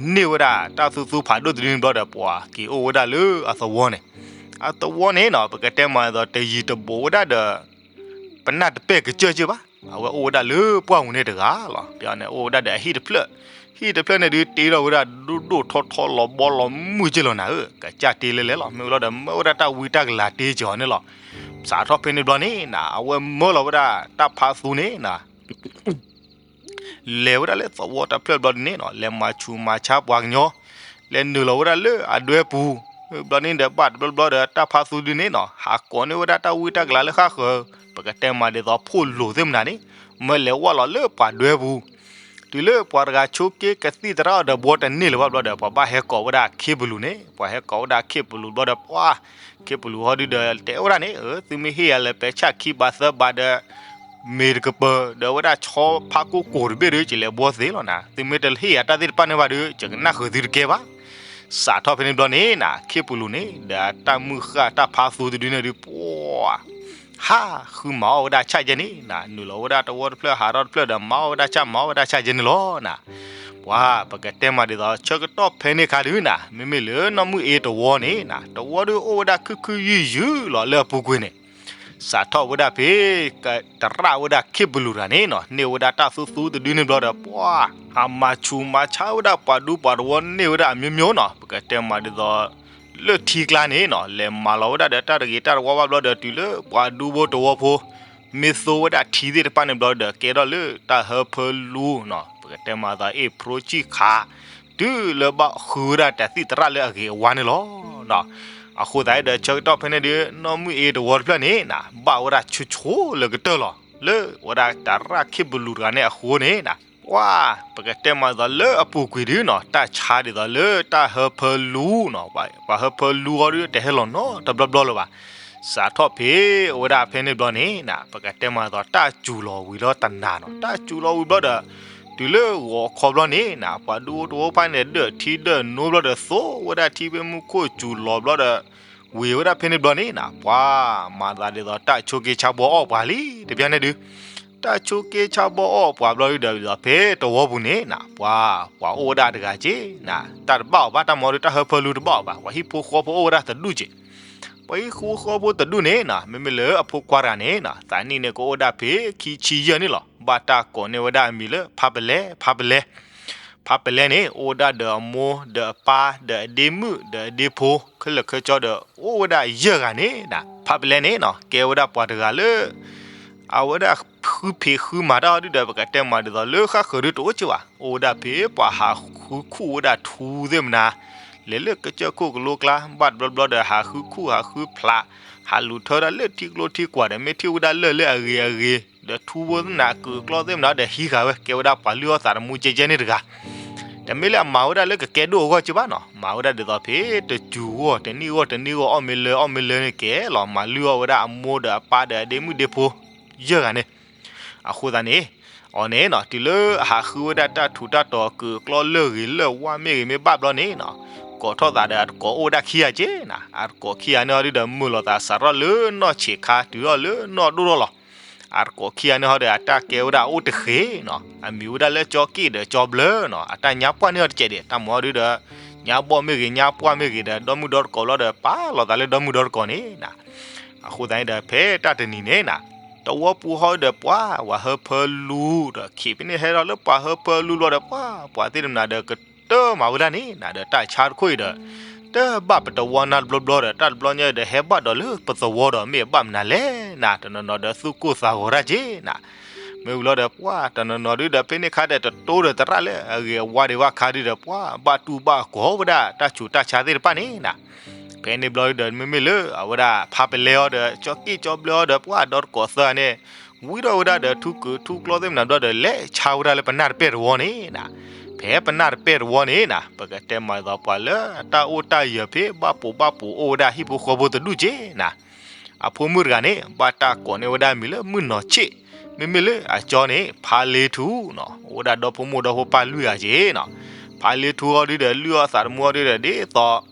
န့ၢ်ဝဲဒၣ်တၢ်သူသူဖးဒိၣ်တဒုန့ၣ်ဘျီဒီး ပှၤက့ၤအိၣ်ဝဲဒၣ်လၢအသဝီန့ၣ် အသဝီန့ၣ်နီၤ ပကတဲမးဒ်သိး တယံၤတဘူးဝဲဒၣ်ဒီး ပနၢ်တပဲာ်ကစၢၢ်က့ဘၣ် အဝဲအိၣ်ဝဲဒၣ်လၢပှၢ်ပူၤန့ၣ်တဂၤလီၤ ပှၤန့ၣ် အိၣ်ဝဲဒၣ်ဒီးအဟံၣ်တဖျၢၣ် ဟံၣ်တဖျၢၣ်န့ၣ်ဒုး တ့ထီၣ်ဝဲဒၣ်ဒိၣ်ဒိၣ်ထီထီ လီၤဘီလီၤမုၢ်က့လီၤနၤဧၢ ကစၢ်တ့လဲလဲလီၤ မ့ၢ်ဝဲလီၤဒီး မၢဝဲဒၣ်တၢ်ဝံတၢ်ကလၤတ့က့ၤအီၤန့ၣ်လီၤ စးထီၣ်ဖဲန့ၣ်ဘျီန့ၣ်နၤ အဝဲမၢလီၤဝဲဒၣ်တၢ်ဖါသူန့ၣ်နၤ လဲၤဝဲဒၣ်လၢသဝီတဖျၢၣ်ဘျီဒုးန့ၣ်နီၤ လဲၤမၤဆူးမၤဆါပှၤကညီ လဲၤနုာ်လီၤဝဲဒၣ်လၢအဒွဲပူၤ ဘျီန့ၣ်ဒီး ဘၣ်တဘျီဘျီဒီး တၢ်ဖါသူဒုးန့ၣ်နီၤ ဟးကိးန့ၢ်ဝဲဒၣ်တၢ်ဝံတၢ်ကလၤလၢဃၣ်ဃၢၤ ပကတဲမးဒ်သိး ဖိၣ်လိာ်သ့ၣ်မနုၤန့ၣ် မၢလဲၤဝဲလီၤလၢပှၤဒွဲပူၤ တုၤလၢပှၤတဂၤဆိးက့ကသံၣ်သရၣ်အီၤဒီးဘှီတန့ၢ်လၢၤဘၣ်ဘျီဒီး ပှၤဘၣ်ဟဲကိးဝဲဒၣ်ခ့ပလူးန့ၣ်, ပှၤဟဲကိးဝဲဒၣ်ခ့ပလူးဘျီဒီး ပှၤ ခ့ပလူးဟီဒုဒီးတဲဝဲဒၣ်န့ၣ်, သုမ့ၢ်ဟ့ၣ်ယၤလၢပဲဆၣ်ခံဘးသၢဘးဒီး မ့ၤတကပၤ ဒီးဝဲဒၣ်ဆီဖးကိၢ်ကိၢ်တဘ့ၣ်ဒီး ယလဲၤဘှီသ့လီၤနၤ. သုမ့ၢ်တဟ့ၣ်ယၤတၢ်သ့ၣ်တဖၣ်န့ၣ်ဘၣ်ဒီး ယကနၣ်ဃုာ်သုတကဲဘၣ်. စးထီၣ်ဖဲန့ၣ်ဘျီန့ၣ်နၤ ခ့ပလူးန့ၣ် ဒီးတၢ်မုၢ်ဃၢ်တၢ်ဖးသူတဒုန့ၣ်ဒီး ပှၤ ဟးဃုမၤအီၣ်ဝဲဒၣ်ဆၣ်ကဲန့ၣ်နၤ, နုာ်လီၤဝဲဒၣ်တဝီတဖျၢၣ် ဟးထီၣ်တဖျၢၣ်ဒီး မၤအီၣ်ဝဲဒၣ်ဆၣ် မၤအီၣ်ဝဲဒၣ်ဆၣ်ကဲန့ၣ်လီၤနၤ. ပှၤ ပကတဲမးဒ်သိး ဆၢကတီၢ်ဖဲန့ၣ်ခါဒုနၤ မ့မ့ၢ်လၢနီၢ်မုၢ်အ့တဝီန့ၣ်နၤ တဝီဒီးအိၣ်ဝဲဒၣ်ခုၣ်ခုၣ်ယုၢ်ယုၢ်လီၤလၢအပူၤကွံာ်န့ၣ်, စးထီၣ်ဝဲဒၣ်ဖဲ သရၣ်ဝဲဒၣ်ခ့ပလူးတဂၤန့ၣ်နၤ န့ၢ်ဝဲဒၣ်တၢ်သူသူတဒုန့ၣ်ဘျီဒီး ပှၤ ဟးမၤဆူးမၤဆါဝဲဒၣ်ပှၤဒူပှၤတဝီန့ၢ်ဝဲဒၣ်အမျိုးမျိုးနၤ, ပကတဲမးဒ်သိး လၢထံကျါန့ၣ်နၤ လဲၤမၤလီၤဝဲဒၣ်ဒီးတၢ်တဂ့ၤတၢ်တဝါဘၣ်ဘျီဒီး တုၤလၢပှၤဒူဖိတဝီဖိ မ့ၢ်သိဝဲဒၣ်ထံသ့ၣ်တဖၣ်န့ၣ်ဘျီဒီး ကဲထီၣ်လၢတၢ်ဟၢဖၢလူနၤ, ပကတဲမးဒ်သိး အ့ၣ်ဖြိဆံၣ်ခး တုၤလၢဘၣ်ဃုဝဲဒၣ်တၢ်သံၣ်သရၣ်လၢအဂ့ၤအဝါန့ၣ်လီၤ. အဃိသတးဒီး ဆၢကတီၢ်ဖဲန့ၣ်ဒီး နီၢ်မုၢ်အ့တဝီတဖျၢၣ်န့ၣ်နၤ ဘၣ်ဝဲဒၣ်ဆိဆိလၢကတၢၢ်လီၤ လၢဝဲဒၣ်သရၣ်ခ့ပလူးတဂၤန့ၣ်အဃိန့ၣ်နၤ, ပှၤ ပကတဲမးဒ်သိးလၢအပူၤကွံာ်ဒုနၤ တၢ်ဆါဒ်သိးလၢတၢ်ဟၢဖၢလူနၤ, ပှၤဟၢဖၢလူအီၤဒုတဟဲလီၤနီတဘျီဘျီလၢၤဘၣ်. စးထီၣ်ဖဲဝဲဒၣ်ဖဲန့ၣ်ဘျီန့ၣ်နၤ ပကတဲမးဒ်သိး တၢ်စူၤလီၤဝံၤလီၤတနၤနၤ, တၢ်စူၤလီၤဝံၤဘျီဒီး တုၤလၢဂီၤခီဘျီန့ၣ်နၤ ပှၤဒူဖိတဝီဖိန့ၣ် ဒၢၣ်ထံဒၢၣ်နိဘျီဒီး သိဝဲဒၣ်ထံဖဲမူခိၣ်စူၤလီၤဘျီဒီး ဝံၤဝဲဒၣ်ဖဲန့ၣ်ဘျီန့ၣ်နၤ ပှၤ မၤသးဒ်သိးတၢ်ဆိးက့ဆါဘှီအီၣ်ပှၤလံ တဘျီန့ၣ်ဒု တၢ်ဆိးက့ဆါဘှီအီၣ်ပှၤဘျီဒုဒီး ဒ်သိးဖဲတဝီပူၤန့ၣ်နၤ ပှၤ ပှၤအိၣ်ဝဲဒၣ်တဂၤက့နၤ တၢ်တဘၣ်အီၤဘၣ် တၢ်မၤဒု တၢ်ဟၢဖၢလူတဘၣ်အီၤဘၣ်, ပှၤဟံၣ်ဖိဃီဖိအိၣ်ဝဲဒၣ်တဒူၣ်က့ ပှၤဟံၣ်ဖိဃီဖိတဒူၣ်န့ၣ်နၤ မ့မ့ၢ်လၢအဖိခွါတဂၤန့ၣ်နၤ သးနံၣ်န့ၣ်ကအိၣ်ဒၣ်ဖဲခံဆံယဲၢ်န့ၣ်လီၤ. ဘၣ်တၢ်ကိးန့ၢ်ဝဲဒၣ်အမံၤလၢ ဖးပလဲ ဖးပလဲ ဖးပလဲန့ၣ် အိၣ်ဝဲဒၣ်ဒီးအမိၢ်ဒီးအပၢ်ဒီးအဒ့မုၣ်ဒီးအဒ့ဖိ ခဲလၢာ်ခဲဆ့ဒီး အိၣ်ဝဲဒၣ်ယဲၢ်ဂၤန့ၣ်နၤ ဖးပလဲန့ၣ်နၤ ကဲဝဲဒၣ်ပှၤတဂၤလၢ အဝဲဒၣ်ဃုဖံးဃုမၤတၢ်အီၤဒုဒီး ပကတဲမးဒ်သိးလၢဃၣ်ဃၢၤဒုတအိၣ်က့ဘၣ်, အိၣ်ဝဲဒၣ်ဖဲပှၤဟးဃုခူၣ်ဝဲဒၣ်ထူသ့ၣ်မနၤ, လဲၤလၢကစၢၢ်ခိၣ်ကလိကျါ ဘၣ်တဘျီဘျီဒီး ဟးဃုခူၣ်ဟးဃုဖျး ဟးလူၤထၢဒၣ်လၢထံကျိထံကွာ်ဒီး မ့ၢ်ထံၣ်ဝဲဒၣ်လၢၢ်လၢအဂ့ၤအဂ့ၤ ဒီးထူဖိသ့ၣ်မနၤ ကုာ်ကျီသ့ၣ်မနၤဒီးဟံးဃာ်ဝဲ ကဲဝဲဒၣ်ပှၤလုၢ်အီၣ်သးတမူကဲကဲန့ၣ်တဂၤ တမ့ၢ်လၢအမၤဝဲဒၣ်လၢကကဲဒိၣ်အဂီၢ်က့ဘၣ်နီၤ, မၤဝဲဒၣ်ဒ်သိးဖဲတစူၤဂီၢ် တနံၣ်ဂီၢ် တနံၣ်ဂီၢ် အီၣ်မ့ၢ်လၢ အီၣ်မ့ၢ်လၢန့ၣ်ကဲလီၤ မၤလုၢ်အီၣ်ဝဲဒၣ်အမိၢ်ဒီးအပၢ်ဒီးအဒ့မုၣ်ဒ့ဖိ ယဲၢ်ဂၤန့ၣ်, အဃိသတးန့ၣ်, အီၤန့ၣ်နီၤ တုၤလၢအဟးဃုဝဲဒၣ်တၢ်ထူးတၢ်တီၤ ကုာ်ကျီလၢၢ်ဂ့ၤလၢၢ်ဝါမ့ၢ်ဂ့ၤမ့ၢ်ဘၣ်ဘျီန့ၣ်နီၤ, ကိးထီၣ်သးဒီးအတကိးအိၣ်ဝဲဒၣ်ခံဂၤက့နီၤ, အတကိးခံဂၤန့ၣ်ဟီဒုဒီး မုာ်လိာ်သးစးထီၣ်လၢနီၢ်ဆံးခါတုၤထီၣ်လၢနီၢ်ဒိၣ်ထီၣ်လီၤ. အတကိးခံဂၤန့ၣ်ဟီဒီး အတၢ်ကဲဝဲဒၣ်အအိၣ်တဃ့နီၤ, အမံၤဝဲဒၣ်လၢကၠီက့ၣ်ဒီးကၠီဘျၢနီၤ, အတၢ်ညါပှၢ်န့ၢ်ဟီတကဲးဒံး တၢ်မၤဟီဒုဒီး ညါဘီၣ်မ့ၢ်ဂ့ၤ ညါပှၢ်မ့ၢ်ဂ့ၤဒီး ဒီမုၢ်ဒီတကိးဘျီဒီး ပာ်လီၤသးလၢဒီမုၢ်ဒီတကိးန့ၣ်နီၤ, အဃိသတးန့ၣ်ဒီး ဖဲတၢ်တနံၤန့ၣ်နီၤ, တဝီပူၤဟီဒီးပှၤ ပှၤဟၢဖၢလူဒီး ခံးဖဲန့ၣ်ဟဲထီၣ်လၢပှၤဟၢဖၢလူဘျီဒီး ပှၤ ပှၤသ့ၣ်တဖၣ်ဒီးကတၢၢ်မၤဝဲဒၣ်န့ၣ်နီၤ, ဒီးတၢ်ဆါတခိၣ်အံၤဒီး တဘၣ်ပတဝီနၤတဘျီဘျီဒီး တၢ်တဘျီညါအံၤဒီး ဟဲဘၣ်ဒီးလၢပသဝီဒီး မ့ၢ်အဘၣ်မနုၤလဲၣ်နီၤ, တနီၤနီၤဒီးသူၣ်ကိၢ်သးဂီၤတၢ်က့နီၤ, မ့ၢ်ဝံၤလီၤဒီးပှၤ တနီၤနီၤဒုဒီး ဖဲန့ၣ်ခါဒီး တတိဒီးသရၣ်လၢအဂ့ၤအဝါဒံးဘၣ်ခါဒုဒီး ပှၤဘၣ်တူၢ်ဘၣ်ကီၤဝဲဒၣ်တၢ်ဆူးတၢ်ဆါသ့ၣ်တဖၣ်န့ၣ်နီၤ, ဖဲန့ၣ်ဘျီဒုဒီး မ့မ့ၢ်လၢအဝဲဒၣ်ဖးပလဲအီၤဒီး ကၠီက့ၣ်ကၠီဘျၢအီၤဒီး ပှၤဒီတကိးသၢဂၤန့ၣ် ဝံထီၣ်ဝဲဒၣ်ဒီးထူကုာ်ထူကျီသ့ၣ်မနုၤဘျီဒီး လဲၤဆါဝဲဒၣ်လၢပနၢ်တပဲၢ်တဝီန့ၣ်နီၤ, ဖဲပနၢ်တပဲၢ်တဝီန့ၣ်နီၤ, ပကတဲမးဒ်သိးပှၤလၢအတၢ်အိၣ်တၢ်ယၢၤဖဲဘၣ်ပိာ်ဘၣ်ပူၤအိၣ်ဝဲဒၣ်ဟံၣ်ဖိဃီဖိတဒူၣ်က့နီၤ, အဖိမုၣ်တဂၤန့ၣ် ဘၣ်တၢ်ကိးန့ၢ်ဝဲဒၣ်အမံၤလၢမုၢ်နီၢ်ဆ့ၣ်, မ့မ့ၢ်လၢအကၠီန့ၣ် ဖါလ့ထူနီၤ, အိၣ်ဝဲဒၣ်ဒီဖိမိၢ်ဒီဖိပၢ်လွံၢ်ဂၤက့နီၤ, ဖါလ့ထူဟီဒုဒီး လုၢ်အီၣ်သးတမူဟီဒုဒီး ဒ်သိး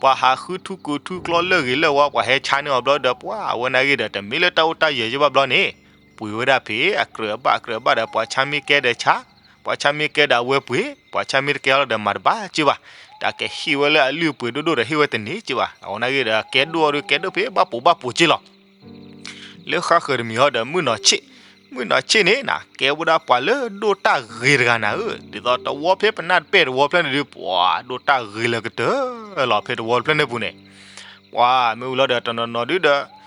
ပှၤဟးဃုထူကုာ်ထူကျီလၢၢ်ဂ့ၤလၢၢ်ဝါ ပှၤဟဲဆါန့ၢ်အီၤဘျီဒီး ပှၤအဝဲန့ၣ်ဂ့ၤဒီး တမ့ၢ်လၢတၢ်အိၣ်တၢ်ယၢၤက့ဘၣ်ဘျီန့ၣ်, ပှ့ၤဝဲဒၣ်ဖဲအကြၢးအဘၣ်အကြၢးအဘၣ်ဒီး ပှၤဆါမ့ၢ်ကဲဒီးဆါ, ပှၤဆါမ့ၢ်ကဲဒီးအဝဲပှ့ၤ, ပှၤဆါမ့ၢ်တကဲလီၤဒီးမၤတဘၣ်က့ဘၣ်, တၢ်ကဟ့ၣ်ဝဲလၢအလုၢ်အပှ့ၤဒိၣ်ဒိၣ်ဒီးဟ့ၣ်ဝဲတန့ၢ်က့ဘၣ်, အဝဲန့ၣ်ဂ့ၤဒီး ကဲဒိၣ်အီၤဒီးကဲဒိၣ်ဖဲဘၣ်ပိာ်ဘၣ်ပူၤက့လီၤ. လၢဃၣ်ဃၢၤတမံၤဟီဒီး မုၢ်နီၢ်ဆ့ၣ်, မုၢ်နီၢ်ဆ့ၣ်န့ၣ်နီၤ ကဲဝဲဒၣ်ပှၤလၢဒိၣ်တၢ်ဂ့ၤတဂၤနၤဧၢ, ဒ်သိးတဝီဖဲပနၢ်တပဲၢ်တဝီဖျၢၣ်န့ၣ်ဒုး ပှၤဒိၣ်တၢ်ဂ့ၤလၢကတၢၢ်လီၤ ဖဲတဝီတဖျၢၣ်န့ၣ်ပူၤန့ၣ်, ပှၤမ့ၢ်ဝံၤလီၤဒီး တနီၤနီၤဒုဒီး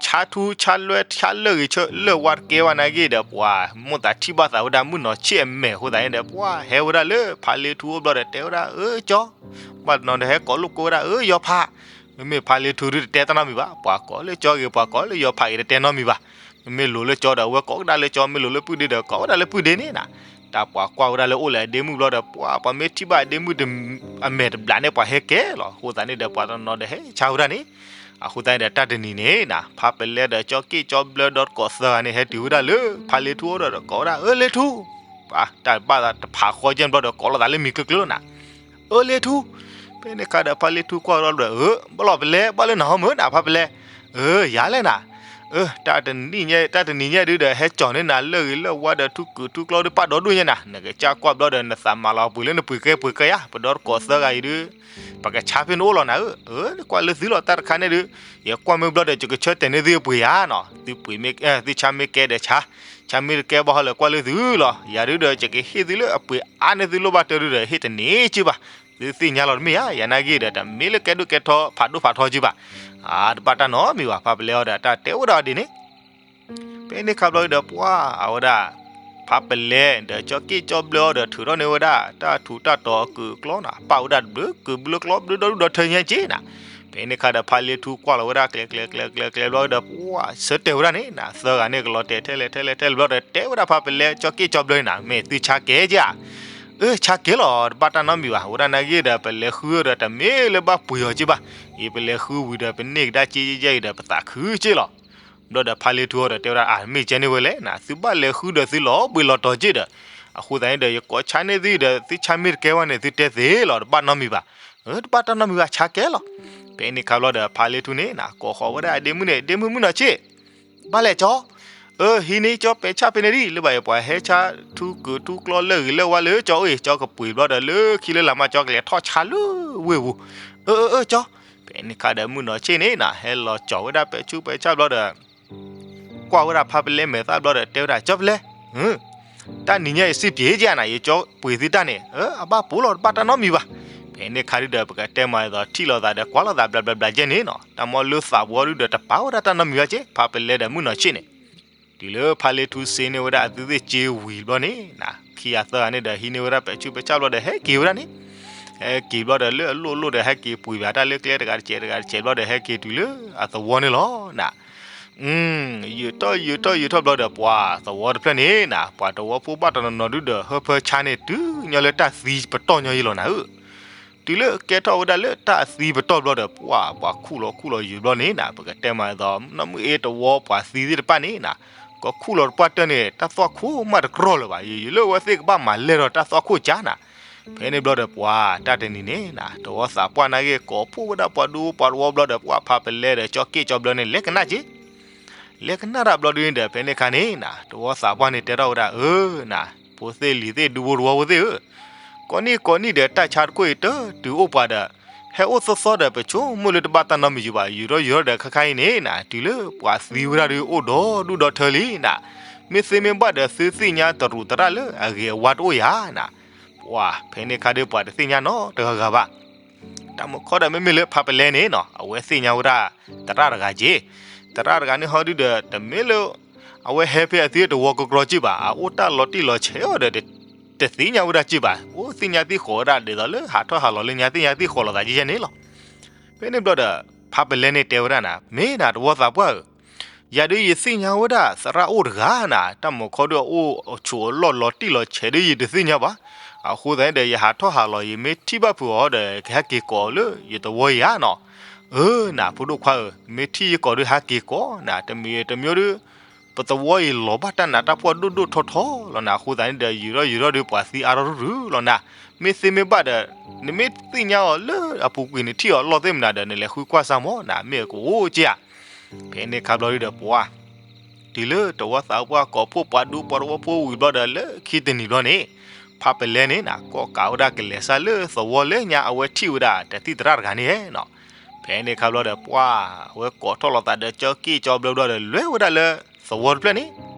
ဆါထူဆါလွဲဆါလၢၢ်ဂ့ၤဆၢလၢၢ်ဝါတကဲဘၣ်န့ၣ်ဂ့ၤဒီး ပှၤမိၣ်သးထံၣ်ဘၣ်သးဝဲဒၣ်မုၢ်နီၢ်ဆ့ၣ်အမဲာ်အဃိသတးန့ၣ်ဒီး ပှၤဟဲဝဲဒၣ်လၢဖါလ့ထူအိၣ်ဘျီဒီးတဲဝဲဒၣ် အၢကၠီ, ဘၣ်တနီၤဒီးဟဲကိးလိာ်ကွဲဝဲဒၣ် အၢကၠီ, မ့မ့ၢ်ဖါလ့ထူဒုတတဲတၢ်နီတမံၤဘၣ်, ပှၤကိးလၢကၠီဂ့ၤ ပှၤကိးလၢယီၤဖးဂ့ၤတတဲနီတမံၤဘၣ်, မ့မ့ၢ်လိၤလၢကၠီဒီး အဝဲကိးဝဲဒၣ်လၢကၠီ, မ့ၢ်လိၤလၢပုၢ်ဒ့ဒီး ကိးဝဲဒၣ်လၢပုၢ်ဒ့န့ၣ်နီၤ, တၢ်ပှၤကွၢ်ဝဲဒၣ်လၢအိၣ်လၢအဒ့မုၣ်ဘျီဒီး ပှၤ ပှၤမ့ၢ်ထံၣ်ဘၣ်အဒ့မုၣ်အမဲာ်တဘျးန့ၣ် ပှၤဟဲကဲလီၤ. အဃိသတးန့ၣ်ဒီး ပှၤတနီၤဒီးဟဲဆါဝဲဒၣ်န့ၣ်, အဃိသတးန့ၣ်ဒီး တၢ်တနံၤန့ၣ်နၤ ဖါပလဲဒီးကၠီက့ၣ်ကၠီဘျၢဒီးတကိးသၢဂၤန့ၣ် ဟဲတုၤဝဲဒၣ်လၢဖါလ့ထူအအိၣ်ဒီး ကိးဝဲဒၣ် အၢ လ့ထူ, ပှၤ တၢ်ဘၣ်သးတဖးဃီကဲဘျီဒီး ကိးလိာ်သးလၢမံၤကျၢၤကျၢၤလီၤနၤ, အၢ လ့ထူ, ဖဲန့ၣ်အခါဒီး ဖါလ့ထူကွၢ်ကဒီးဘျီဒီး အၢ ဘၣ်လီၤပလဲ ဘၣ်လၢနဟီမုၢ်နၤ ဖါပလဲ, အၢ ယၤလဲၣ်နၤ, အၢ တၢ်တနံၤညါ တၢ်တနံၤညါဒုဒီး ဟဲကၠီၤန့ၢ်နၤလၢဂ့ၤလၢဝါဒီး ထူကၢၤထူကျီဒီး ပာ်ဒီဒူၣ်ညါနၤ, နကစၢ်ကွၢ်ဘျီဒီး နသးမၤလီၤပှ့ၤလၢနပှ့ၤကဲပှ့ၤကဲယါ, ပဒီတကိးသၢဂၤအံၤဒု ပကဆါဖဲနအိၣ်လီၤနၤဧၢ, အၢ နကွၢ်လၢသုလီၤ တၢ်တခါန့ၣ်ဒု, ယကွၢ်မ့ၢ်ဘျီဒီးယကဆၢတဲာ်န့ၢ်သုအပှ့ၤယါနီၤ, သုပှ့ၤမ့ၢ် သုဆါမ့ၢ်ကဲဒီးဆါ, ဆါမ့ၢ်တကဲဘၣ်ဟီလၢကွၢ်လၢသုလီၤ, ယၤဒုဒီးယကဟ့ၣ်သုလၢအပှ့ၤအါန့ၢ်သုလိၣ်ဘၣ်တၢ်ဒုဒီး ဟ့ၣ်တန့ၢ်က့ဘၣ်, သုသ့ၣ်ညါလီၤတမ့ၢ်ဧါ, ယၤနာ်က့ဒီး တမ့ၢ်လၢကဲဒိၣ်ကဲထီဖးဒိၣ်ဖးထီက့ဘၣ်, အါ တဘၣ်တၢ်နီတမံၤဘၣ်, ဖါပလဲအီၤဒီး တၢ်တဲဝဲဒၣ်ဒ်န့ၣ် ဖဲန့ၣ်အခါဘျီဒီး ပှၤ အဝဲဒၣ် ဖါပလဲဒီးကၠီက့ၣ်ကၠီဘျၢအီၤဒီး ထုးထီၣ်န့ၢ်ဝဲဒၣ် တၢ်ထူးတၢ်တီၤအကုာ်အကျီနၤ, ပာ်ဝဲဒၣ်တဘျုးကုာ်ဘျုးကျီဘျုးဒီဒူၣ်ဒီထၢညါက့နၤ, ဖဲန့ၣ်အခါဒီး ဖါလ့ထူကွၢ်လီၤဝဲဒၣ် ကျဲကျဲကျဲကျဲကျဲဘျီဒီး ပှၤ ဆၢတဲာ်ဝဲဒၣ်န့ၣ်နၤ, သၢဂၤန့ၣ်ကလီၤတဲာ်ထဲလဲၣ်ထဲလဲၣ်ထဲလဲၣ်ဘျီဒီး တဲဝဲဒၣ်ဖါပလဲကၠီက့ၣ်ကၠီဘျၢန့ၣ်နၤ, မ့ၢ်သုဆါကဲက့ဧါ, အၢ ဆါကဲလီၤ တဘၣ်တၢ်နီတမံၤဘၣ်, အဝဲဒၣ်နာ်က့ဒီး ပလဲၤဃုဒီးတမ့ၢ်လၢဘၣ်ပှ့ၤအီၤက့ဘၣ်, အံၤပလဲၤဃုဝံၤဒီး ပန့ၢ်ကဒါက့ယဲအံၤဒီး ပသးခုက့လီၤ. ဘျီဒီးဖါလ့ထူအီၤဒီးတဲဝဲဒၣ် အါ မ့ၢ်ကဲန့ၣ်ဝဲလဲၣ်နၤ, သုဘၣ်လဲၤဃုဒီးသုလီၤဘှံးလီၤတီၤက့ဒီး, အဃိသတးန့ၣ်ဒီး ယကိးဆါန့ၢ်သုဒီး သုဆါမ့ၢ်တကဲဝဲန့ၣ် သုတဲသ့လီၤ, တဘၣ်နီတမံၤဘၣ်, အၢ တဘၣ်တၢ်နီတမံၤဘၣ် ဆါကဲလီၤ. ဖဲန့ၣ်အခါဘျီဒီး ဖါလ့ထူန့ၣ်နၤ ကိးဃီၤဝဲဒၣ်အဒ့မုၣ်န့ၣ်, ဒ့မုၣ်မုၣ်နီၢ်ဆ့ၣ် ဘၣ်လဲၣ်ကၠီ, အၢ ဟံးန့ၢ်ကၠီပဲာ်ဆၣ်ဖဲန့ၣ်ဒ် လၢဘၣ်ယပှၤဟဲဆါထူကၢၤထူကျီလၢဂ့ၤလၢဝါလၢကၠီအိၣ်အံၤ, ကၠီကပှ့ၤဘျီဒီး လၢခံလၢလာ်မးကၠီကလဲၤထီၣ်ဆါလၢဝ့ၢ်ပူၤ, အၢ အၢ အၢ ကၠီ. ဖဲန့ၣ်အခါဒီး မုၣ်နီၢ်ဆ့ၣ်န့ၣ်နၤ ဟဲလီၤကၠီၤဝဲဒၣ်ပဲာ်ဆူပဲာ်ဆၣ်ဘျီဒီး ကွၢ်ဝဲဒၣ်ဖါပလဲမဲာ်သၣ်ဘျီဒီး တဲဝဲဒၣ် ကၠီပလဲ, တၢ်နံၤညါအံၤစံးပှ့ၤက့နၤ, ယကၠီပှ့ၤသုတၢ်န့ၣ်, အၢ အဘၣ်ပိာ်လီၤ တဘၣ်တၢ်နီတမံၤဘၣ်. ဖဲန့ၣ်အခါဒုဒီး ပကတဲမၤအသိး ထံၣ်လိာ်သးဒီး ကွၢ်လိာ်သးဘျးဘျးဘျးကဲန့ၣ်နၤ, တၢ်မ့ၢ်လၢသးပှၢ်ဒုဒီး တပာ်ဝဲဒၣ်တၢ်နီတမံၤဘၣ်က့, ဖါပလဲဒီးမုၣ်နီၢ်ဆ့ၣ်န့ၣ် တုၤလၢဖါလ့ထူစ့န့ၢ်ဝဲဒၣ်အသုသ့ၣ်စ့ဝံၤဘျီန့ၣ်နၤ, ခံဂၤသၢဂၤန့ၣ်ဒီး ဟံးန့ၢ်ဝဲဒၣ်ပဲာ်ဆူပဲာ်ဆၣ်ဘျီဒီး ဟဲက့ၤဝဲဒၣ်န့ၣ်, ဟဲက့ၤဘျီဒီး လၢအလိၣ်အလိၣ်ဒီး ဟဲက့ၤပှ့ၤဘၣ်တၢ်လၢကျဲတဂၤတစဲးတဂၤတစဲးဘျီဒီး ဟဲက့ၤတုၤလၢအသဝီန့ၣ်လီၤနၤ. ယုာ်ထီၣ်ယုာ်ထီၣ်ယုာ်ထီၣ်ဘျီဒီး ပှၤသဝီတဖျၢၣ်န့ၣ်နၤ, ပှၤတဝီဖိဘၣ်တနီၤနီၤဒုဒီး ဟၢဖၢဆါန့ၣ် တုၤညီလၢတၢ်သံပတီၢ်ညီယံလီၤနၤဧၢ. တုၤလၢကဲထီၣ်ဝဲဒၣ်လၢတၢ်သံပတီၢ်ဘျီဒီး ပှၤ ပှၤခူၣ်လီၤခူၣ်လီၤယုာ်ဘျီန့ၣ်နၤ, ပကတဲမၤအသိး နီၢ်မုၢ်အ့တဝီပှၤသံသ့ၣ်တဖၣ်န့ၣ်နၤ, ကီၢ်ခူၣ်လီၤတပှၢ်တၢၢ်န့ၣ် တၢ်သွၣ်ခိၣ်မးတကြီလၢၤဘၣ်, ယုာ်လၢအဝဲသ့ၣ်ကဘၣ်မၤလဲၢ်ထီၣ်တၢ်သွၣ်ခိၣ်ကၢနၤ. ဖဲန့ၣ်ဘျီဒီး ပှၤတၢ်တနံၤန့ၣ်နၤ, တဝီသးပှၢ်နာ်က့ ကိးဖှိၣ်ဝဲဒၣ်ပှၤဒူဖိပှၤတဝီဘျီဒီး ပှၤဖါပလဲဒီးကၠီက့ၣ်ကၠီဘျၢန့ၣ် လဲၤကနၣ်က့ လဲၤကနၣ်တၢ်ဘျီဒုန့ၣ်ဒီး ဖဲန့ၣ်အခါန့ၣ်နၤ, တဝီသးပှၢ်န့ၣ်တဲထီၣ်ဝဲဒၣ် အၢ နၤ, ဖိသ့ၣ်လံၤသ့ၣ်ဒူဖိတဝီဖိသ့ၣ်ဧၢ, ကိးနံၣ်ကိးနံၣ်ဒီး တၢ်ဆါတခိၣ်အံၤတတုၤအိၣ်ပှၤဒီး ဟဲအိၣ်သီသီဒီး ပဆိကမိၣ်လၢတဘၣ်တၢ်နီတမံၤဘၣ်, ယုာ်ထီၣ်ယုာ်ထီၣ်ဒီး ခါခါအံၤန့ၣ်နၤ, တုၤလၢပှၤသံဝဲဒၣ်ဒု အိၣ်ဒီဒူၣ်ဒီထၢလံနၤ, မ့ၢ်သ့မ့ၢ်ဘၣ်ဒီး သုသ့ၣ်ညါတရူးသရၣ်လၢအဂ့ၤအဝါတအိၣ်ဧါနၤ. ပှၤ ဖဲန့ၣ်အခါဒု ပှၤတသ့ၣ်ညါနီတဂၤဂၤဘၣ်. တၢ်မုၢ်ခီဒီး မ့မ့ၢ်လၢဖါပလဲန့ၣ်နၤ, အဝဲသ့ၣ်ညါဝဲဒၣ်သရၣ်တဂၤက့, သရၣ်တဂၤန့ၣ်ဟီဒုဒီး တမ့ၢ်လၢ အဝဲဟဲဖဲအသံတဝီကကြီက့ဘၣ်, အအိၣ်တၢ်လီၤတံၢ်လီၤဆဲးအီၤဒီး တသ့ၣ်ညါဝဲဒၣ်က့ဘၣ်, အိၣ်သ့ၣ်ညါသ့ၣ်ဃီၤဝဲဒၣ်ဒ်သိးလၢဟးထီၣ်ဟးလီၤလၢညါသ့ၣ်ညါသ့ၣ်ဃီၤလိာ်သးကဲန့ၣ်လီၤ. ဖဲန့ၣ်ဘျီဒီး ဖါပလဲန့ၣ်တဲဝဲဒၣ်နၤ, မ့ၢ်နၤတဝီသးပှၢ်ဧၢ, ယၤဒုးယသ့ၣ်ညါဝဲဒၣ်သရၣ်အိၣ်တဂၤနၤ, တၢ်မုၢ်ခီဒုအအိၣ်အဆိးအလီၢ်လီၤတံၢ်လီၤဆဲးဒုးယတသ့ၣ်ညါဘၣ်. အဃိသတးန့ၣ်ဒီး ယဟးထီၣ်ဟးလီၤ ယမ့ၢ်ထံၣ်ဘၣ်ဖုးအီၤဒီး ကဟဲက့ၤကိးလၢယသဝီယၤနၤ. အၢ နၤ ဖိဒိၣ်ခွါဧၢ, မ့ၢ်ထံၣ်ယကိးဒုးဟဲက့ၤကိးနၤ, တမံၤတမံၤဒုး ပသဝီအံၤလီၤဘၣ်တၢ်နးတၢ်ဖှီၣ်ဒိၣ်ဒိၣ်ထီထီလီၤနၤ. အဃိသတးန့ၣ်ဒီး ယုာ်ထီၣ်ယုာ်ထီၣ်ဒုး ပှၤသံအါထီၣ်ရုရုလီၤနၤ. မ့ၢ်သ့မ့ၢ်ဘၣ်ဒီး နမ့ၢ်သ့ၣ်ညါအီၤလၢအပူၤကွံာ် နထံၣ်အီၤလီၢ်သ့ၣ်မနၤဒီး နလဲၤဃုကွၢ်စၢ်မးနၤ, မ့ၢ်အကအိၣ်က့ဧါ. ဖဲန့ၣ်အခါဘျီဒုဒီး ပှၤ တုၤလၢတဝီသးပှၢ်ကိးဖှိၣ်ပှၤဒူပှၤတဝီဖိဝံၤဘျီဒီး လၢခံတနံၤဘျီန့ၣ် ဖါပလဲန့ၣ်နၤ ကိးကးဝဲဒၣ်ကလဲၤစၢ်လၢသဝီလၢညါ အဝဲထံၣ်ဝဲဒၣ် တသံၣ်သရၣ်တဂၤန့ၣ်နၤ. ဖဲန့ၣ်အခါဘျီဒီး ပှၤ အဝဲကိးထီၣ်လိာ်သးဒီး ကၠီက့ၣ်ကၠီဘျၢဘျီဒီး လဲၤဝဲဒၣ်လၢသဝီတဖျၢၣ်န့ၣ်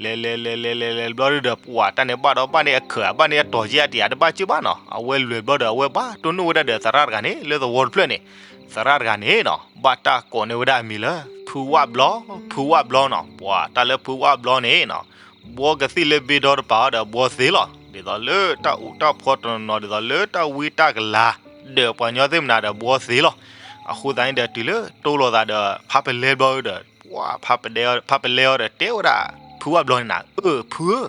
လဲၤလဲၤလဲၤလဲၤလဲၤလဲၤဘျီဒုဒီး ပှၤ တၢ်န့ၣ်ဘၣ်ဒီးဘၣ်န့ၢ်အခၢး ဘၣ်န့ၢ်အတီၤက့ဧါ တယၤတဘၣ်က့ဘၣ်နၤ. အဝဲလဲၤဘျီဒီး အဝဲဘၣ်တိၢ်နီၣ်ဝဲဒၣ်ဒီးသရၣ်တဂၤန့ၣ် လၢသဝီတဖျၢၣ်န့ၣ် သရၣ်တဂၤန့ၣ်နၤ ဘၣ်တၢ်ကိးန့ၢ်ဝဲဒၣ်အမံၤလၢ ဖုဝၣ်ဘျီ, ဖုဝၣ်ဘျီနၤ. ပှၤ တၢ်လၢဖုဝၣ်ဘျီန့ၣ်နၤ ဘှီကသံၣ်လၢဘ့ဒီတပၤအီၤဒီး ဘှီသ့လီၤ. ဒ်သိးလၢတၢ်အူးတၢ်ဖီတနီၤနီၤ ဒ်သိးလၢတၢ်ဝံတၢ်ကလၤ ဒီးပှၤညီသ့ၣ်မနၤဒီး ဘှီသ့လီၤ. အဃိသတးန့ၣ်ဒီး တုၤလၢတိၢ်လိာ်သးဒီး ဖါပလဲဘျီဒီး ပှၤ ဖါပလဲအီၤဒီး တဲဝဲဒၣ် ဖုဝၣ်ဘျီန့ၣ်နၤ, အၢ ဖုဧၢ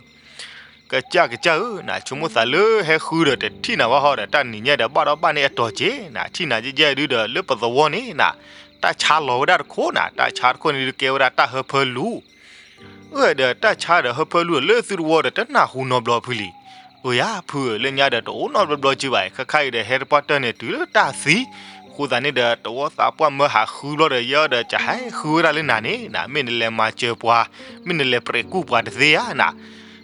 ကစၢ်ကစၢ်ဧၢ နဆိကမိၣ်သးလၢဟဲဃုဒီးတထံၣ်နၤဘၣ်ဟီဒီး တၢ်နံၤညါဒီးဘၣ်ဒီးဘၣ်န့ၢ်အတီၤက့ၤနၤ, ထံၣ်နၤယဲၢ်ယဲၢ်ဒုဒီးလၢပသဝီန့ၣ်နၤ, တၢ်ဆါလီၤဝဲဒၣ်တခိၣ်နၤ, တၢ်ဆါတခိၣ်န့ၣ်ဒုကဲဝဲဒၣ်တၢ်ဟၢဖၢလူၤ အၢ ဒီးတၢ်ဆါဒီးဟၢဖၢလူၤလၢသုတဝီဒီးတနၢ်ဟူနီတဘျီဖုလံ. အၢ ယၤဖုဧၢ လၢညါဒီးတအိၣ်နီတဘျီဘျီက့ၤဘၣ်, ခဲခါအံၤဒီး ဟဲတပှၢ်တၢၢ်န့ၣ်တုၤလၢတၢ်သံ, အဃိသတးန့ၣ်ဒီး တဝီသးပှၢ်မၢဟးဃုဘျီဒီး ယဲဒီးကဟဲဃုဝဲဒၣ်လၢနၤန့ၣ်နၤ, မ့ၢ်နလဲၤမၤစၢၤပှၤ, မ့ၢ်နလဲၤပြဲးကူၣ်ပှၤတသ့ဧါနၤ,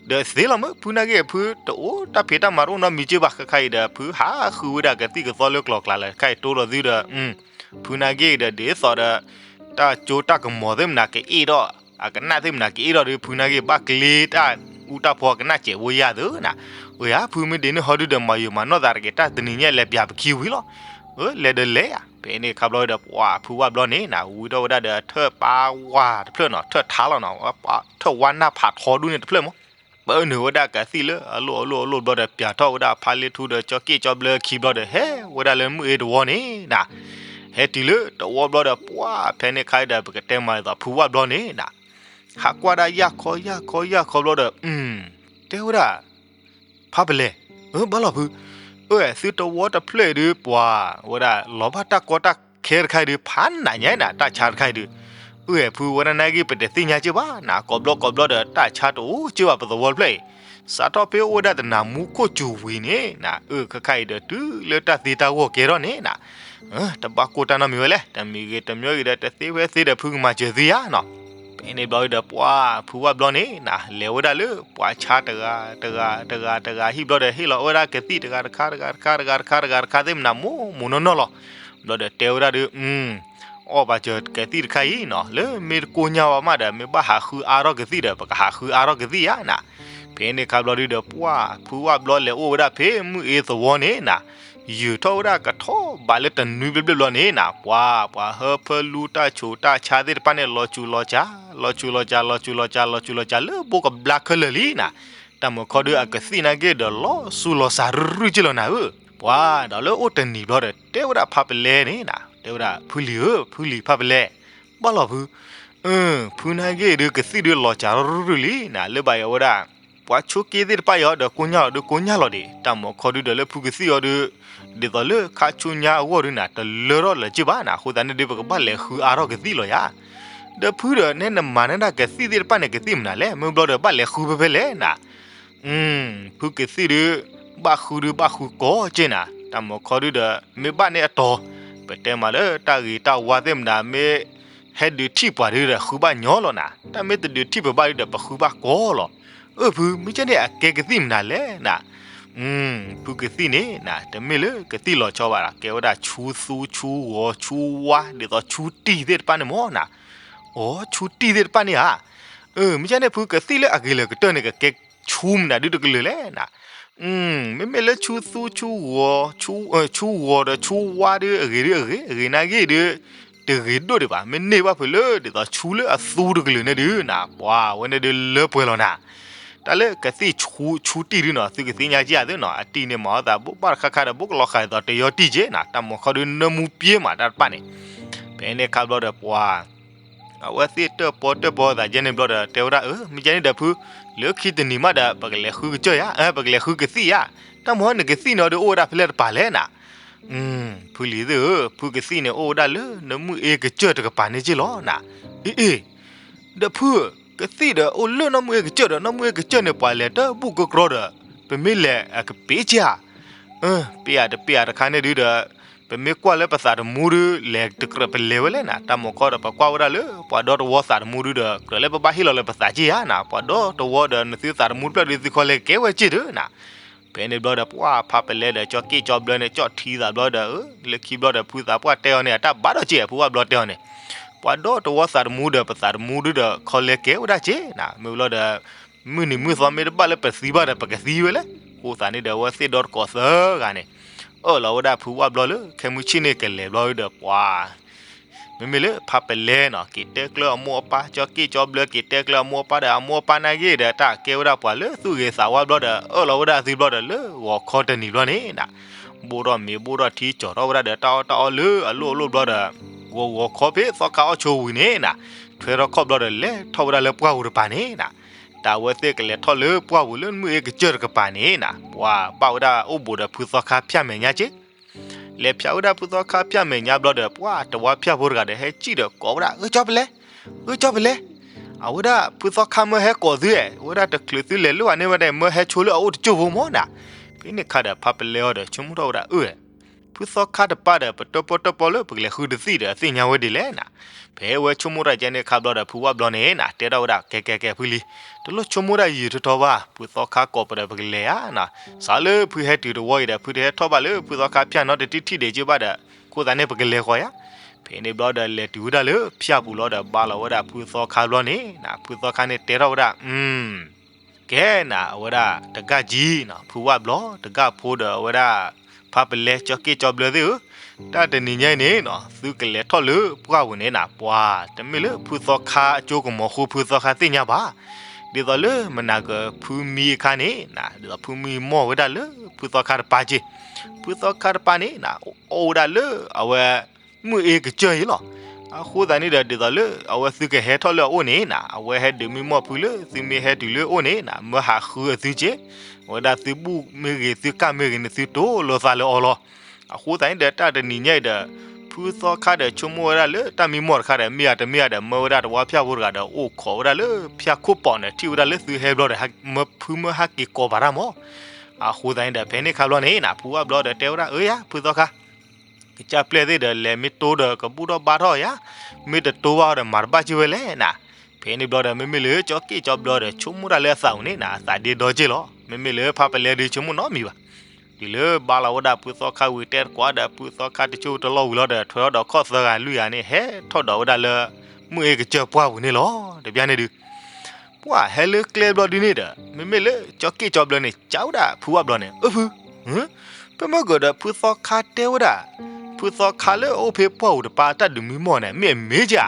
ဒီးသ့လီၤမ့ၢ် ဖုနာ်က့ ဖုတအိၣ်တၢ်ဖံးတၢ်မၤတအိၣ်နီတမံၤက့ၤဘၣ်, ခဲခါအံၤဒီး ဖုဟးဃုဝဲဒၣ်ကသံၣ်ကသီလၢကျိၤကျဲလၢ ခဲအံၤတိၢ်လီၤသုဒီး ဖုနာ်က့ဒီး ဒ်သိးဒီး တၢ်ကၠိတၢ်ကမီၤသ့ၣ်မနၤကအ့ၣ်ဒီး, အကနၣ်သ့ၣ်မနၤကအ့ၣ်ဒီးဒီး ဖုနာ်က့ဘၣ်ကျ့တၢ်အူတၢ်ဖီကနၣ်စဲးဝဲယၤသုနၤ, အၢ ယၤဖုမ့ၢ်ဒ်န့ၣ်ဟီဒုဒီး မၤယိာ်မၤနီၢ်သးတက့ၢ်, တၢ်တနံၤညါလဲၤပျးပခံဝံၤလီၤ, အၢ လဲၤဒီးလဲၤဧါ, ဖဲန့ၣ်ခါဘျီဒီး ပှၤဖုဝၣ်ဘျီန့ၣ်နၤ ဝံထီၣ်ဝဲဒၣ်ဒီးထၢၣ်ပၢ်ဝါတဖျၢၣ်နီၤ, ထၢၣ်ထါလီၤနီၤ, ထၢၣ်ဝါနၢ်ဖးထီဒူၣ်န့ၣ်တဖျၢၣ်မး ပၢနုာ်ဝဲဒၣ်ကသံၣ်လၢအလိၣ်အလိၣ်အလိၣ်ဘျီဒီး ပျးထီၣ်ဝဲဒၣ်ဖါလ့ထူဒီး ကၠီက့ၣ်ကၠီဘျၢခံဘျီဒီး ဟဲဝဲဒၣ်လၢမုၢ်အ့တဝီန့ၣ်နၤ, ဟဲတုၤလၢတဝီဘျီဒီး ပှၤဖဲန့ၣ်ခါဒီး ပကတဲမၤဒ်သိးဖုဝၣ်ဘျီန့ၣ်နၤ, ဟးကွၢ်ဒၣ်ယၢ်ခီယၢ်ခီယၢ်ခီဘျီဒီး တဲဝဲဒၣ် ဖါပလဲ, အၢ ဘၣ်လီၤဖု, အၢ သုတဝီတဖျၢၣ်အံၤဒု ပှၤဝဲဒၣ်လီၤဘၣ်တၢ်ကီတၢ်ခဲတခါအံၤဒု ဖးနးညါနၤ, တၢ်ဆါတခါအံၤဒု, အၢ ဖုဝဲဒၣ်နာ်က့ ပတသ့ၣ်ညါက့ၤဘၣ်နၤ, ကိးဘျီကိးဘျီဒီး တၢ်ဆါတအိၣ်က့ၤဘၣ်ပသဝီတဖျၢၣ်အံၤ, စးထီၣ်ဖဲအိၣ်ဝဲဒၣ်တနၤမူခိၣ်စူၤဝံၤန့ၣ်နၤ, အၢ ခဲခါအံၤဒီးတုၤလၢတၢ်သ့တၢ်ဂီၢ်ကဲထီၣ်န့ၣ်နၤ တဘၣ်ကိၢ်တၢ်နီတမံၤဝဲလဲၣ်, တမံၤဂ့ၤတမံၤဂ့ၤဒီး တသ့ဝဲသ့ဒီးဖုကမၤစၢၤသုယါနီၤ. ဖဲန့ၣ်ဘျီဒီး ပှၤဖုဝၣ်ဘျီန့ၣ်နၤ လဲၤဝဲဒၣ်လၢပှၤဆါတဂၤတဂၤတဂၤတဂၤဟံၣ်ဘျီဒီး ဟ့ၣ်လီၤဝဲဒၣ်ကသံၣ်တဂၤတခါတဂၤတခါတဂၤတခါတဂၤတခါ သ့ၣ်မနၤမိၢ်မိၢ်နီၢ်နီၢ်လီၤ. ဘျီဒီးတဲဝဲဒၣ်ဒီး အီၣ်ပာ်စၢၤကသံၣ်တခါအံၤနီၤ လၢမ့ၢ်တကိၢ်ညၢ်ဘၣ်မးဒီး မ့ၢ်ဘၣ်ဟးဃုအါထီၣ်ကသံၣ်ဒီး ပကဟးဃုအါထီၣ်ကသံၣ်ယါနၤ. ဖဲန့ၣ်ခါဘျီဒုဒီး ပှၤဖုဝၣ်ဘျီလဲၤအိၣ်ဝဲဒၣ်ဖဲမုၢ်အ့သဝီန့ၣ်နၤ ယုၢ်ထီၣ်ဝဲဒၣ်ကထီၣ်ဘးလၢတနွံဘျဲၣ်ဘျဲၣ်ဘျီန့ၣ်နၤ ပှၤ ပှၤဟၢဖၢလူတၢ်ဆိးတၢ်ဆါသ့ၣ်တဖၣ်န့ၣ် လီၤစူၤလီၤစှၤ လီၤစူၤလီၤစှၤ လီၤစူၤလီၤစှၤ လီၤစူၤလီၤစှၤ လၢဘိကဘျါခဲလၢာ်လံနၤ. တၢ်မုၢ်ခီဒုအကသံၣ်နာ်က့ဒီး လီၤစူၤလီၤစှၤရုၢ်ရုၢ်က့လီၤနၤဧၢ. ပှၤဒီးလၢအိၣ်တနံၤဘျီဒီး တဲဝဲဒၣ်ဖါပလဲန့ၣ်နၤ တဲဝဲဒၣ် ဖုလံၤဧၢ ဖုလံၤဖါပလဲ ဘၣ်လီၤဖု အၢ ဖုနာ်က့ဒုးကသံၣ်ဒုးလီၤစှၤရုၢ်ရုၢ်လံနၤ လၢဘၣ်ယဲဝဲဒၣ် ပှၤဆိးက့သ့ၣ်တဖၣ်အံၤဒီးကိၢ်ညၢ်လီၤဒုးကိၢ်ညၢ်လီၤဒံး တၢ်မုၢ်ခီဒုဒီးလၢဖုကသံၣ်အီၤဒုး ဒ်သိးလၢခါဆူညါအဂီၢ်ဒုးနၤ တလၢထီၣ်လၢၤက့ဘၣ်နၤ အဃိသတးန့ၣ်ဒုး ပကဘၣ်လဲၤဃုအါထီၣ်ကသံၣ်လီၤယါ. ဒီးဖုဒီးနဲနမၤန့ၢ်ဒၣ်ကသံၣ်သ့ၣ်တဖၣ်န့ၣ် ကသံၣ်မနုၤလဲၣ် မ့ၢ်ဘျီဒီးဘၣ်လဲၤဃုဖဲဖဲလဲၣ်နၤ ဖုကသံၣ်ဒုး ဘၣ်ဃုဒုးဘၣ်ဃုကိးက့နၤ တၢ်မုၢ်ခီဒုဒီး မ့ၢ်ဘၣ်န့ၢ်အတီၤ ပတဲမးလၢတၢ်ဂ့ၤတၢ်ဝါသ့ၣ်မနုၤ မ့ၢ်ဟဲဒုးထံၣ်ပှၤဒုဒီး ဃုဘၣ်ညီလီၤနၤ တၢ်မ့ၢ်တဒုးထံၣ်ပဘၣ်ဒုဒီး ပဃုဘၣ်ကိးလီၤ. အၢ ဖု မ့ၢ်ကဲန့ၣ် အကဲကသံၣ်မနုၤလဲၣ်နၤ ဖုကသံၣ်န့ၣ်နၤ တမ့ၢ်လၢကသံၣ်လီၤဆီဘၣ်ဒီး ကဲဝဲဒၣ်ဆူသူဆူဂီၤဆူဝါ ဒ်သိးဆူတံၢ်သ့ၣ်တဖၣ်န့ၣ်မ့ၢ်နၤ အိ ဆူတံၢ်သ့ၣ်တဖၣ်န့ၣ်ဧါ. အၢ မ့ၢ်ကဲန့ၣ် ဖုကသံၣ်လၢအဂ့ၤလၢာ်ကတၢၢ်န့ၣ် ကကဲဆူမနုၤဒုတကလုာ်လဲၣ်နၤ မ့မ့ၢ်လၢဆူသူဆူဂီၤ ဆူဂီၤဒီးဆူဝါဒုအဂ့ၤဒုအဂ့ၤ အဂ့ၤနာ်က့ဒု တဂ့ၤဒိၣ်ဒံးဘၣ် မ့ၢ်န့ၢ်ဘၣ်ဖုလၢဒ်သိးဆူလၢအသူတကလုာ်န့ၣ်ဒုနၤ ပှၤဝဲန့ၣ်ဒုလၢပှဲၤလီၤနၤ တၢ်လၢကသံၣ်ဆူတံၢ်ဒုနီၤ သုကသ့ၣ်ညါက့ဧါသုနီၤ အတံၢ်န့ၣ်မၤအီၣ်သးဘိးဘၣ်တခါခါဒီး ဘိးကလီၤဃာ်ဒ်သိးတယီတံၢ်က့နၤ တၢ်မုၢ်ခီဒုနၢမူပှဲၤမးတၢ်တဖၣ်န့ၣ် ဖဲန့ၣ်ခါဘျီဒီးပှၤ အဝဲသ့ၣ်တၢၣ်ပီတၢၣ်ပီသးယဲန့ၣ်ဘျီဒီး တဲဝဲဒၣ် အၢ မ့ၢ်ကဲန့ၣ်ဒီးဖု လၢခံတနံၤမးဒီး ပကလဲၤဃုကစၢၢ်ယါ ပကလဲၤဃုကသံၣ်ယါ တၢ်မုၢ်နကသံၣ်န့ၣ်အီၤဒုအိၣ်ဝဲဒၣ်ဖဲလဲၣ်တပၤလဲၣ်နၤ ဖုလံၤသ့ၣ်ဧၢ ဖုကသံၣ်န့ၣ်အိၣ်ဝဲဒၣ်လၢနမုၢ်အ့ကစၢၢ်တကပၤန့ၣ်က့လီၤနၤ အ့ အ့ ဒီးဖု ကသံၣ်ဒီးအိၣ်လၢနမုၢ်အ့ကစၢၢ်ဒီး နမုၢ်အ့ကစၢၢ်န့ၣ်ပှၤလဲၤတၢ်ဘူၣ်ကကြီဒီး ပမ့ၢ်လဲၤအကပ့ၤက့ဧါ ပ့ၤဧါတပ့ၤဧါတခါန့ၣ်ဒုဒီး ပမ့ၢ်ကွၢ်လၢပသးတမူဒု လဲၤတကြၢးပလဲၤဝဲလဲၣ်နၤ တၢ်မုၢ်ခီဒီး ပကွၢ်ဝဲဒၣ်လၢပှၤဒီတဝီသးတမူဒုဒီး ကြၢးလၢပဘၣ်ဟ့ၣ်လီၤလၢပသးက့ဧါနၤ ပှၤဒီတဝီဒီးနသုသးတမူတဖျၢၣ်ဒု သုခီလဲၤကဲဝဲက့ဒုနၤ ဖဲန့ၣ်ဘျီဒီး ပှၤဖါပလဲဒီး ကၠီက့ၣ်ကၠီဘျၢန့ၣ် ကၠီထံသးဘျီဒီး လၢခံဘျီဒီး ဖုသးပှၢ်တဲအီၤန့ၣ် အတၢ်ဘၣ်ဒီးက့ ဖုဝၣ်ဘျီတဲအီၤန့ၣ် ပှၤဒီတဝီသးတမူဒီး ပသးတမူဒုဒီး ခီလဲၤကဲဝဲဒၣ်က့နၤ မ့ၢ်ဘျီဒီး မုၢ်နံၤမုၢ်သီမ့ၢ်တဘၣ်လၢပသံဘၣ်ဒီး ပကသံဝဲလဲၣ် အဃိသတးန့ၣ်ဒီး အဝဲသ့ၣ်ဒီတကိးသၢဂၤန့ၣ် အၢၣ်လီၤဝဲဒၣ်ဖုဝၣ်ဘျီလၢ ခဲမုၢ်ဆ့ၣ်န့ၣ်ကလဲၤဘျီဒီး ပှၤ မ့မ့ၢ်လၢဖါပလဲနီၤ က့ၤတဲကျၢအမိၢ်အပၢ် ကၠီက့ၣ်ကၠီဘျၢ က့ၤတဲကျၢအမိၢ်အပၢ်ဒီး အမိၢ်အပၢ်နာ်က့ဒီး တၢ်ကဲဝဲဒၣ်ပှၤလၢသူၣ်ဂ့ၤသးဝါဘျီဒီး အၢၣ်လီၤဝဲဒၣ်သုဘျီဒီး လၢဂီၤခီတနံၤဘျီန့ၣ်နၤ ဘိးထီၣ်မ့ၤဘိးထီၣ်ထံ ကၠီၤထီၣ်ဝဲဒၣ်ဒီး တၢ်အီၣ်တၢ်အီလၢအလိၣ်အလိၣ်ဘျီဒီး ဂီၤဂီၤခီဖဲသီခါအီၣ်ဆိဝံၤန့ၣ်နၤ ထွဲထီၣ်ခီၣ်ဘျီဒီး လဲၤထီၣ်ဝဲဒၣ်လၢပှၢ်ပူၤတပၤန့ၣ်နၤ တၢ်အဝဲသ့ၣ်ကလဲၤထီၣ်လၢပှၢ်ပူၤလၢမုၢ်အ့ကစၢၢ်တကပၤန့ၣ်နၤ, ပှၤဘၣ်ဝဲဒၣ်အိၣ်ဘူးဒီးဖုသီခါဖၠၣ်မဲာ်ညါက့ လဲၤဖၠၣ်ဝဲဒၣ်ဖုသီခါဖၠၣ်မဲာ်ညါဘျီဒီး ပှၤတဝါဖၠၣ်ဖိတဂၤဒီး ဟဲစံၣ်ဒီးကိးဝဲဒၣ် အၢ ကၠီပလဲ, အၢ ကၠီပလဲ, အဝဲဒၣ်ဖုသီခါမၢဟဲကိးသုဧါ, အဝဲဒၣ်တချုးသုလဲၤလိာ်ဘၣ်န့ၣ်ဝဲဒၣ် မၢဟဲဆိလၢအအိၣ်တစိၢ်ဖိမၢ်နၤ. ဖဲန့ၣ်ခါဒီး ဖါပလဲအီၤဒီး ဆိကမိၣ်ထီၣ်ဝဲဒၣ် အၢ ဖုသီခါတပၤဒီး ပတၢၣ်ပီၣ်တၢၣ်ပီၣ်လၢပကလဲၤဃုတသ့ၣ်ဒီး အသ့ၣ်ညါဝဲဒ်လဲၣ်နၤ. ဖဲဝဲဆိကမိၣ်တၢ်ကဲန့ၣ်ခါဘျီဒီး ဖုဝၣ်ဘျီန့ၣ်နၤ တဲထီၣ်ဝဲဒၣ် ကဲ ကဲ ကဲ ဖုလံၤ, တလိၣ်ဆိကမိၣ်တၢ်ယံာ်ထီထီဘၣ်, ဖုသီခါကိးပဒီး ပကလဲၤဧါနၤ. စးလၢဖုဟဲတုၤတဝီအံၤဒီး ဖုတဟဲထီၣ်ဘၣ်လၢဖုသီခါဖၠၣ်နီတထံၣ်ထံၣ်ဒံးက့ဘၣ်ဒီး အဃိသတးန့ၣ် ပကလဲၤဃီဧါ. ဖဲန့ၣ်ဘျီဒီး လဲၤတုၤဝဲဒၣ်လၢဖၠၣ်ပူၤလီၤဒီး ဘါလီၤဝဲဒၣ်ဖုသီခါဘျီန့ၣ်နၤ, ဖုသီခါန့ၣ်တဲထီၣ်ဝဲဒၣ် အၢ ကဲနၤ အဝဲဒၣ်တဂၤကံနၤ, ဖုဝၣ်ဘျီ တဂၤဖိဒီးအဝဲဒၣ် ဖါပလဲ ကၠီက့ၣ်ကၠီဘျၢသ့ၣ်ဧၢ, တၢ်တနံၤညါအံၤန့ၣ်နၤ သုကလဲၤထီၣ်လၢပှၢ်ပူၤန့ၣ်နၤ, ပှၤတမ့ၢ်လၢဖုသီခါအကၠိကမီၤဃိ ဖုသီခါသ့ၣ်ညါဘၣ်. ဒ်သိးလၢမနၤကဖုမံအခါန့ၣ်နၤ, ဒ်သိးဖုမံမီၢ်ဝဲဒၣ်လၢဖုသီခါတပၤက့ၢ်. ဖုသီခါတပၤန့ၣ်နၤ အိၣ်ဝဲဒၣ်လၢအဝဲ မုၢ်အ့ကစၢၢ်အံၤလီၤ. အဃိသတးန့ၣ်ဒီး ဒ်သိးလၢအဝဲသုကဟဲထီၣ်လၢအအိၣ်န့ၣ်နၤ, အဝဲဟဲဒုးမံမီၢ်ဖုလၢသုမ့ၢ်ဟဲတုၤလၢအအိၣ်န့ၣ်နၤ, မၢဟးဃုအသုက့ၢ်. အဝဲဒၣ်သုဘူၣ်မ့ၢ်ဂ့ၤ သုကၣ်မ့ၢ်ဂ့ၤန့ၣ် သုတိၢ်လိာ်သးလၢအီၤလီၤ. အဃိသတးန့ၣ်ဒီး တၢ်တနံၤညါအံၤဒီး ဖုသီခါဒီးဆိကမိၣ်ဝဲဒၣ်လၢတၢ်မံမီၢ်တခါဒီး မ့ၢ်ဧါတမ့ၢ်ဧါဒီး မၢဝဲဒၣ်တဝါဖၠၣ်ဖိတဂၤဒီး အိၣ်ခိးဝဲဒၣ်လၢဖၠၣ်ခိၣ်ပီၣ်န့ၣ် ထံၣ်ဝဲဒၣ်လၢသုဟဲဘျီဒီး မၢဖုမၢဟးက့ၤကိးပာ်တၢ်မီၢ်. အဃိသတးန့ၣ်ဒီး ဖဲန့ၣ်ခါဘျီန့ၣ်နၤ ဖုဝၣ်ဘျီဒီးတဲဝဲဒၣ် အၢယၤ ဖုသီခါ ကစၢ်ပျဲၢ်သ့ၣ်ဒီး လဲၤမ့ၢ်တိဒီးကဘူၣ်ထီၣ်ဘါထီၣ်ယၤ, မ့ၢ်တတိဘၣ်ဒီးမၤတဘၣ်က့ၢ်ဝဲလဲၣ်နၤ. ဖဲန့ၣ်ဘျီဒီး မ့မ့ၢ်လၢကၠီက့ၣ်ကၠီဘျီဒီး ဆိကမိၣ်တၢ်လၢအသးပူၤန့ၣ်နၤ အသးဒ့ဒီက့ၢ်လီၤ. မ့မ့ၢ်လၢဖါပလဲဒီးဆိကမိၣ်နီတမံၤဘၣ်. တုၤလၢဘါလီၤဝဲဒၣ်ဖုသီခါဝံၤ တဲတကိးဒီးဖုသီခါတစိၢ်တလီၢ်ဝံၤလီၤဒီး ထွဲထီၣ်ဒီးခီၣ်သၢဂၤလွံၢ်ဂၤန့ၣ် ဟဲထီၣ်ဒီးဝဲဒၣ်လၢ မုၢ်အ့ကစၢၢ်ပှၢ်ပူၤန့ၣ်လီၤ. တဘျီန့ၣ်ဒုး ပှၤဟဲလၢကျဲဘျီဒုန့ၣ်ဒီး မ့မ့ၢ်လၢကၠီက့ၣ်ကၠီဘျီန့ၣ် ကးဝဲဒၣ်ဖုဝၣ်ဘျီန့ၣ် အၢ ဖု ပမ့ၢ်ကဒီးဖုသီခါတဲဝဲဒၣ်, ဖုသီခါလၢအအိၣ်ဖဲပှၢ်ပူၤတပၤ တၢ်ဒုးမံမီၢ်န့ၣ် မ့ၢ်အမ့ၢ်ဧါ,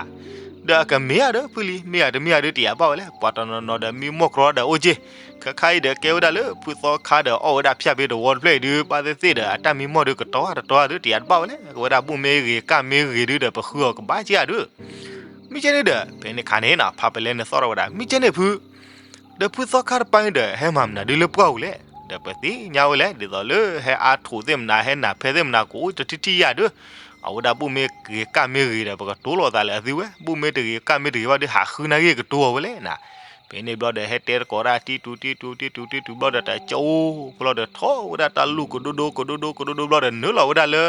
ဒီးအကမ့ၢ်ဧါဒီး ဖုလံၤ မ့ၢ်ဧါတမ့ၢ်ဧါဒီး တယာ်ဘၣ်ဝဲလဲၣ်. ပှၤတနီၤနီၤဒီးမံမီၢ်ကြီဒီးအိၣ်က့ၢ်. ခဲခါအံၤဒီးကဲဝဲဒၣ်လၢ ဖုသီခါဒီးအီၣ်ဝဲဒၣ်ဖၠၣ်ဖဲတဝီတဖျၢၣ်အံၤဒုး ဘၣ်သ့ၣ်သ့ၣ်ဒီး အတၢ်မံမီၢ်ဒုးကတီၤတတီၤဒုး တယာ်တဘၣ်ဝဲလဲၣ်. အဝဲဒၣ်ဘူၣ်မ့ၢ်ဂ့ၤ ကၣ်မ့ၢ်ဂ့ၤဒုးဒီး ပဃုအီၤကဘၣ်က့ၢ်ဧါဒုး မ့ၢ်ကဲန့ၣ်ဒီး ဖဲန့ၣ်ခါန့ၣ်နၤ ဖါပလဲန့ၣ်သီၣ်ထီၣ်ဝဲဒၣ် မ့ၢ်ကဲန့ၣ်ဖု, ဒီးဖုသီခါတပၤန့ၣ်ဒီး ဟဲမၤမနုၤဒုးလၢပှၢ်ပူၤလဲၣ်. ဒီးပသ့ၣ်ညါဝဲလဲၣ် ဒ်သိးလၢဟဲအါထိးသ့ၣ်မနုၤ ဟဲနၢ်ဖဲသ့ၣ်မနုၤ ကအိၣ်တထံၣ်ထံၣ်ယၤဒုး, အဝဲဒၣ်ဘူၣ်မ့ၢ်ဂ့ၤကၣ်မ့ၢ်ဂ့ၤဒီး ပကတိလိာ်သးလၢအသုဝဲ, ဘူၣ်မ့ၢ်တဂ့ၤကၣ်မ့ၢ်တဂ့ၤဘၣ်ဒုး ဟးဃုနၤဂ့ၤကတိၤအီၤဝဲလဲၣ်နၤ. ဖဲန့ၣ်ဘျီဒီး ဟဲတဲတကိးဒၣ် တံတူတံတူတံတူတံတူဘျီဒီး တၢ်ကၠိဖိလီၤဒီး ထီၣ်ဝဲဒၣ်တၢ်လူၢ်ကဒိဒိကဒိဒိကဒိဒိဘျီဒီး နုာ်လီၤဝဲဒၣ်လၢ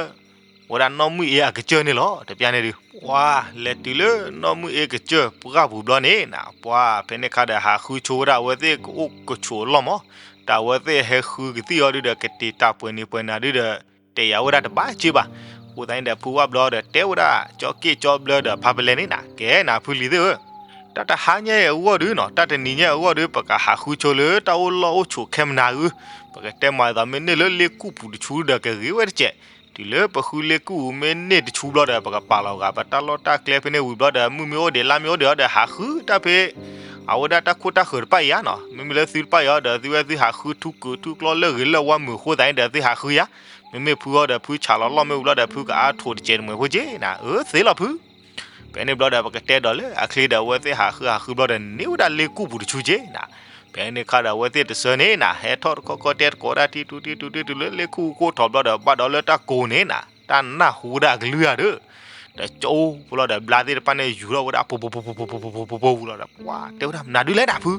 ဝဲဒၣ်နီၢ်မုၢ်အ့အကစၢၢ်န့ၣ်လီၤ. တဘျီန့ၣ်ဒုး ပှၤလဲၤတုၤလၢနီၢ်မုၢ်အ့ကစၢၢ်ပှၢ်ပူၤဘျီန့ၣ်နၤ ပှၤဖဲန့ၣ်ခါဒီး ဟးဃုဆိဝဲဒၣ်အဝဲသ့ၣ်ကအိၣ်ကဆိးအလီၢ်မး, တၢ်အဝဲသ့ၣ်ဟဲဃုကသံၣ်အီၤဒုးဒီး ကတ့ၢ်တၢ်ပှဲၤန့ၣ်ပှဲၤနၤဒုးဒီး တဲယၤဝဲဒၣ်တဘၣ်က့ၢ်ဘၣ်. အဃိသတးန့ၣ်ဒီး ဖုဝၣ်ဘျီဒီးတဲဝဲဒၣ် ကၠီက့ၣ်ကၠီဘျၢဒီးဖါပလဲန့ၣ်နၤ ကဲနၤဖုလံၤသ့ၣ်ဧၢ, တၢ်တဟါညါအံၤအဂီၢ်ဒုးနီၤ တၢ်တနံၤညါအံၤအဂီၢ်ဒုး ပကဟးဃုဆိလၢတၢ်အိၣ်လီၢ်အိၣ်ဆိးခဲမနၤဧၢ, ပကတဲမၤအသးမ့ၢ်န့ၢ်လၢလ့ကူၣ်ပူၤတဆူဒီးကဂ့ၤဝဲတစဲး, တုၤလၢပဃုလ့ကူၣ်မ့ၢ်န့ၢ်တဆူဘျီဒီး ပကပာ်လီၤဂာ်ပတၢ်လီၢ်တၢ်ကျဲဖဲန့ၣ်ဝံၤဘျီဒီး မုၢ်မ့ၢ်အိၣ်ဒံးလါမ့ၢ်အိၣ်ဒံးအီၤဒီး ဟးဃုတၢ်ဖဲ အဝဲဒၣ်တၢ်ခိၣ်တၢ်ဃၢၤတဖၣ်အံၤဧါနီၤ, မ့မ့ၢ်လၢသုတဖၣ်အံၤအီၤဒီး သုဝဲသုဟးဃုထူကၢၤထူကျီလၢဂ့ၤလၢဝါမုာ်အဃိသတးန့ၣ်ဒီး သုဟးဃုယၤ, မ့မ့ၢ်ဖုအီၤဒီး ဖုဆးလီၤလီၢ်မ့ၣ်အူဘျီဒီး ဖုကအါထိးတစဲးတမှဲၤဖိက့ၢ်နၤ, အၢ သ့လီၤဖု ဖဲန့ၣ်ဘျီဒီး ပကတဲဒီးလၢအချ့ဒီး အဝဲသ့ၣ်ဟးဃုဟးဃုဘျီဒီး န့ၢ်ဝဲဒၣ်လ့ကူၣ်ပူၤတဆူက့ၢ်နၤ, ဖဲန့ၣ်ခါဒီး အဝဲသ့ၣ်တဆၢန့ၣ်နၤ ဟဲထီၣ်တခီခီတဲတကိးဒၣ် တံတူတံတူတံတူလၢလ့ကူၣ်အခိၣ်ထီၣ်ဘျီဒီး ဘၣ်ဒီးလၢတၢ်ကိးန့ၣ်နၤ တၢ်နၢ်ဟူဝဲဒၣ်အကလုၢ်ဂၤဒီး တကၠိဖိလီၤဒီး ဘျါသ့ၣ်တဖၣ်န့ၣ် ယူၤထီၣ်ဝဲဒၣ် ပူၤပူၤပူၤပူၤပူၤပူၤပူၤပူၤပူၤပူၤလီၤဒီး ပှၤတဲဝဲဒၣ် မနုၤဒုးလဲၣ်နၤဖု,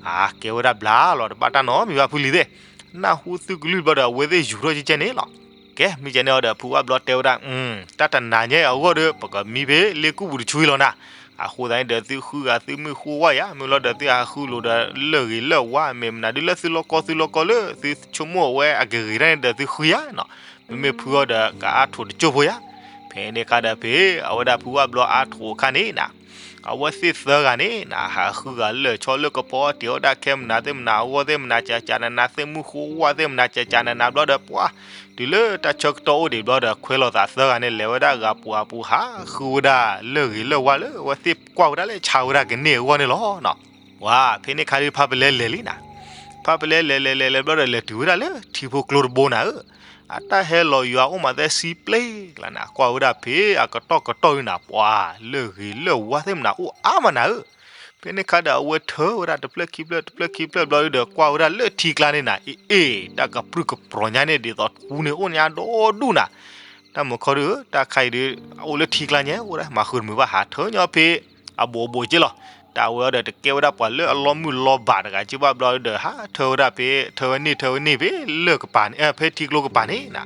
အကဲဝဲဒၣ်ဘျါလီၤ တဘၣ်တၢ်နီတမံၤဘၣ်ဖုလံၤသ့ၣ်, နၢ်ဟူသုကလုၢ်ဘျီဒီး အဝဲသ့ၣ်ယူၤထီၣ်ကဲကဲန့ၣ်လီၤ. ကဲ မ့ၢ်ကဲန့ၣ်အီၤဒီး ဖုဝၣ်ဘျီတဲဝဲဒၣ် တၢ်တနၤညါအံၤအဂီၢ်ဒီး ပကမံဖဲလ့ကူၣ်ပူၤတဆူအံၤလီၤနၤ, အဃိသတးန့ၣ်ဒီး သုဃုဂၤသုမုၢ်ဃိဝါယၤ မ့ၢ်လီၤဒီး သုဟးဃုလိာ်ဒီးလၢဂ့ၤလၢဝါ မ့ၢ်မနုၤဒုးလၢသုလီၢ်ကီၢ်သုလီၢ်ကီၢ်လၢ သုဆိကမိၣ်အဝဲအကဂ့ၤတၢ်န့ၣ်ဒီး သုဃုယၤနီၤ, မ့မ့ၢ်ဖုအီၤဒီး ကအါထိးတကၠိၢ်ဖိယၤ, ဖဲန့ၣ်ခါဒီးဖဲ အဝဲဒၣ်ဖုဝၣ်ဘျီအါထိးအခါန့ၣ်နၤ အဝဲသ့ၣ်သၢဂၤန့ၣ်နၤ ဟးဃုဂၤလၢာ်ဆီလၢကပီၤ တ့ၤအီၣ်ဒၣ်ခဲမနၤသ့ၣ်မနၤ အဂီၢ်သ့ၣ်မနၤ ကကနနၤ သ့ၣ်မုၢ်ဃိဝါသ့ၣ်မနၤ ကကနနၤဘျီဒီး ပှၤ တုၤလၢတၢ်ဆၢကတီၢ်အိၣ်ဒံးဘျီဒီး ခွဲးလိာ်သးသၢဂၤန့ၣ် လဲၤဝဲဒၣ်ဂၤပူၤအပူၤ ဟးဃုဝဲဒၣ်လၢဂ့ၤလၢဝါလၢ အဝဲသ့ၣ်ကွၢ်ဝဲဒၣ်လၢဆါဝဲဒၣ်ကန့ၢ်အဂီၢ်န့ၣ်လီၤနီၤ. ဝါ ဖဲန့ၣ်ခါဒုး ဖါပလဲလဲၤလံနၤ, ဖါပလဲလဲၤလဲၤလဲၤလဲၤဘျီဒီး လဲၤတုၤဝဲဒၣ်လၢထံဖိကျိတဘိနၤဧၢ, အတၢ်ဟဲလီၤယွၤအိၣ်မးသဲဆံပျ့ကျါနၤ ကွၢ်ဝဲဒၣ်ဖဲအကတီၢ်ကတီၢ်ဒုးနၤ ပှၤလၢဂ့ၤလၢဝါသ့ၣ်မနၤအိၣ်အါမးနၤဧၢ, ဖ ဖဲန့ၣ်ခါဒီးအဝဲထၢဝဲဒၣ်တဖျၢၣ်ခံဖျၢၣ် တဖျၢၣ်ခံဖျၢၣ်ဘျီဒီး ကွၢ်ဝဲဒၣ်လၢထံကျါန့ၣ်နၤ, အ့ အ့ တၢ်ကပြုၢ်ကပြီၤညါန့ၣ် ဒ်သိးထူန့ၣ်အိၣ်ညါဒီဒူၣ်နၤ, တၢ်မုၢ်ခီဒီး တၢ်ခါအံၤဒီး အိၣ်လၢထံကျါညါ အိၣ်ဒၣ်မၤဃုာ်တမုာ်ဘၣ် ဟးထၢညီဖဲ အဘူးအဘူးက့လီၤ. တၢ်ဝဲအီၤဒီးတကဲဝဲဒၣ်ပှၤလၢအလီၤမုၢ်လီၤဘၣ်တဂၤက့ဘၣ်ဘျီဒီး ဟးထၢဝဲဒၣ်ဖဲ ထၢဝဲန့ၢ် ထၢဝဲန့ၢ်ဖဲလၢၢ်ကပၤန့ၣ် ဖဲထံကျိကပၤန့ၣ်နၤ.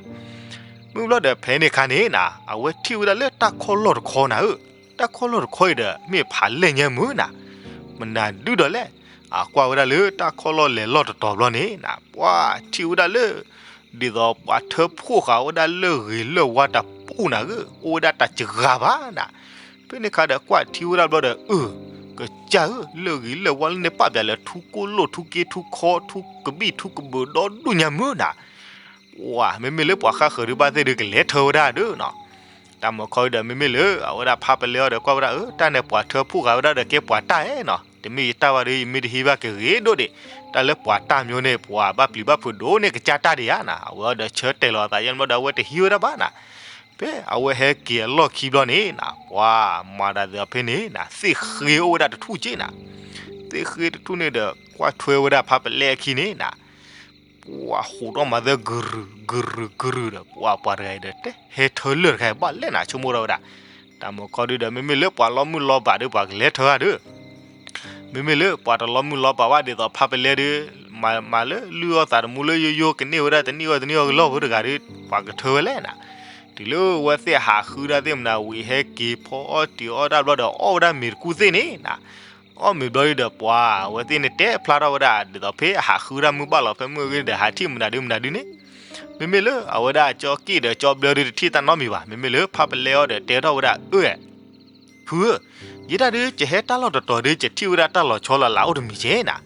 မုၢ်ဘျီဒီးဖဲန့ၣ်ခါန့ၣ်နၤ အဝဲထံၣ်ဝဲဒၣ်လၢတၢ်ခီၣ်လီၢ်တခီနၤဧၢ, တၢ်ခီၣ်လီၢ်တခီအံၤဒီး မ့ၢ်ဖးလဲၢ်ညါမုၢ်နၤ, မနုၤဒုဒီးလဲၣ်. အကွၢ်ဝဲဒၣ်လၢတၢ်ခီၣ်လီၢ်လဲၤလီၢ်တတီၤဘျီန့ၣ်နၤ ပှၤထံၣ်ဝဲဒၣ်လၢ ဒ်သိးပှၤထၢဖှိၣ်ဃာ်ဝဲဒၣ်လၢၢ်ဂ့ၤလၢၢ်ဝါတပူၤနၤဧၢ, အိၣ်ဝဲဒၣ်တၢ်စှၤဘၣ်နၤ. ဖဲန့ၣ်ခါဒီးကွၢ်ထံၣ်ဝဲဒၣ်ဘျီဒီး အၢ ကစၢ်ဧၢ လၢၢ်ဂ့ၤလၢၢ်ဝါလၢန့ၣ် ပာ်ပျးလၢထူကိၣ်လိၣ် ထူက့ထူခီ ထူကဘံၣ်ထူကဘုးဒီဒူၣ်ညါမုၢ်နၤ. ဝၤ မ့မ့ၢ်လၢပှၤဃၣ်ဃၢၤဒုးဘၣ်သ့ၣ်ဒုးကလဲၤထၢဝဲဒၣ်ဒီးနၤ. တၢ်မုၢ်ခီဒီး မ့မ့ၢ်လၢအဝဲဒၣ်ဖးပလဲအီၤဒီးကွၢ်ဝဲဒၣ် အၢ တၢ်န့ၣ်ပှၤထၢဖှိၣ်ဃာ်ဝဲဒၣ်ဒီး ကဲပှၤတၢ်ဧါနၤ, တမ့ၢ်ယတၢ်ဘၣ်ဒီး ယမ့ၢ်တဟံးဘၣ်ကဂ့ၤဒိၣ်ဒံး, တၢ်လၢပှၤတၢ်မၠိန့ၣ် ပှၤဘၣ်ပျံၤဘၣ်ဖုးဒိၣ်န့ၢ်ကစၢ်တၢ်ဒံးဧါနၤ. အဝဲအီၤဒီးဆၢတဲာ်လီၤအသးယဲၢ်ဘျီဒီး အဝဲတဟံးဝဲဒၣ်ဘၣ်နၤ. ဖဲအဝဲဟဲက့ၤအလီၢ်ခံဘျီန့ၣ်နၤ ပှၤမၤဒၣ်သ့ၣ်အီၤဖဲန့ၣ်နၤ သ့ၣ်ဃ့အိၣ်ဝဲဒၣ်တထူၣ်က့နၤ. သ့ၣ်ဃ့တထူၣ်န့ၣ်ဒီး ကွၢ်ထွဲဝဲဒၣ်ဖးပလဲအခံန့ၣ်နၤ ပှၤဟူးထီၣ်မၤသၢ ကရုၢ် ကရုၢ် ကရုၢ်ဒီး ပှၤပှၤတဂၤအံၤဒီး တဲဟဲထၢလၢၢ်တခါအံၤ ဘၣ်လဲၣ်နၤ ဆိကမိၣ်ထီၣ်ဝဲဒၣ်. တၢ်မုၢ်ခီဒုဒီး မ့မ့ၢ်လၢပှၤလီၤမုၢ်လီၤဘၣ်ဒီး ပှၤကလဲၤထၢဧါဒီး မ့မ့ၢ်လၢပှၤတလီၤမုၢ်လီၤဘၣ်ဘၣ်ဒ်သိးဖးပလဲဒီး မၤလၢလုၢ်အီၣ်သးတမူလၢယိယိ ကန့ၢ်ဝဲဒၣ်တနံၣ်အီၣ်တနံၣ်အီၣ်ကလီၢ်ဖိတဂၤဒီး ပှၤကထၢဝဲလဲၣ်နၤ. တုၤလၢအဝဲသ့ၣ်ဟးဃုဒၣ်သ့ၣ်မနၤဝံၤ ဟဲက့ၤဖီအီၣ်တ့ၤအီၣ်တၢ်ဘျီဒီး အီၣ်ဝဲဒၣ်မ့ၤတကူၣ်သ့ၣ်န့ၣ်နၤ. အီၣ်မ့ၤဘျီဒီး ပှၤအဝဲသ့ၣ်န့ၣ်တဲဖျါထီၣ်ဝဲဒၣ် ဒ်သိးဖဲအဟးဃုဒၣ်မုၢ်ဘၣ်လီၤ ဖဲမုၢ်အဂ့ၢ်န့ၣ်ဒီး ဟးထံၣ်မနုၤဒုမနုၤဒုန့ၣ်. မ့မ့ၢ်လၢအဝဲဒၣ်ကၠီက့ၣ်ဒီးကၠီဘျၢဒုတထံၣ်တၢ်နီတမံၤဘၣ်. မ့မ့ၢ်လၢဖးပလဲအီၤဒီးတဲထီၣ်ဝဲဒၣ် အၢ ဖုဧၢ, ယဲဒၣ်ဒု ယဟဲတၢ်လီၢ်တတီၤဒု ယထံၣ်ဝဲဒၣ်တၢ်လီၤဆီလီၤလးအိၣ်တမံၤက့နၤ.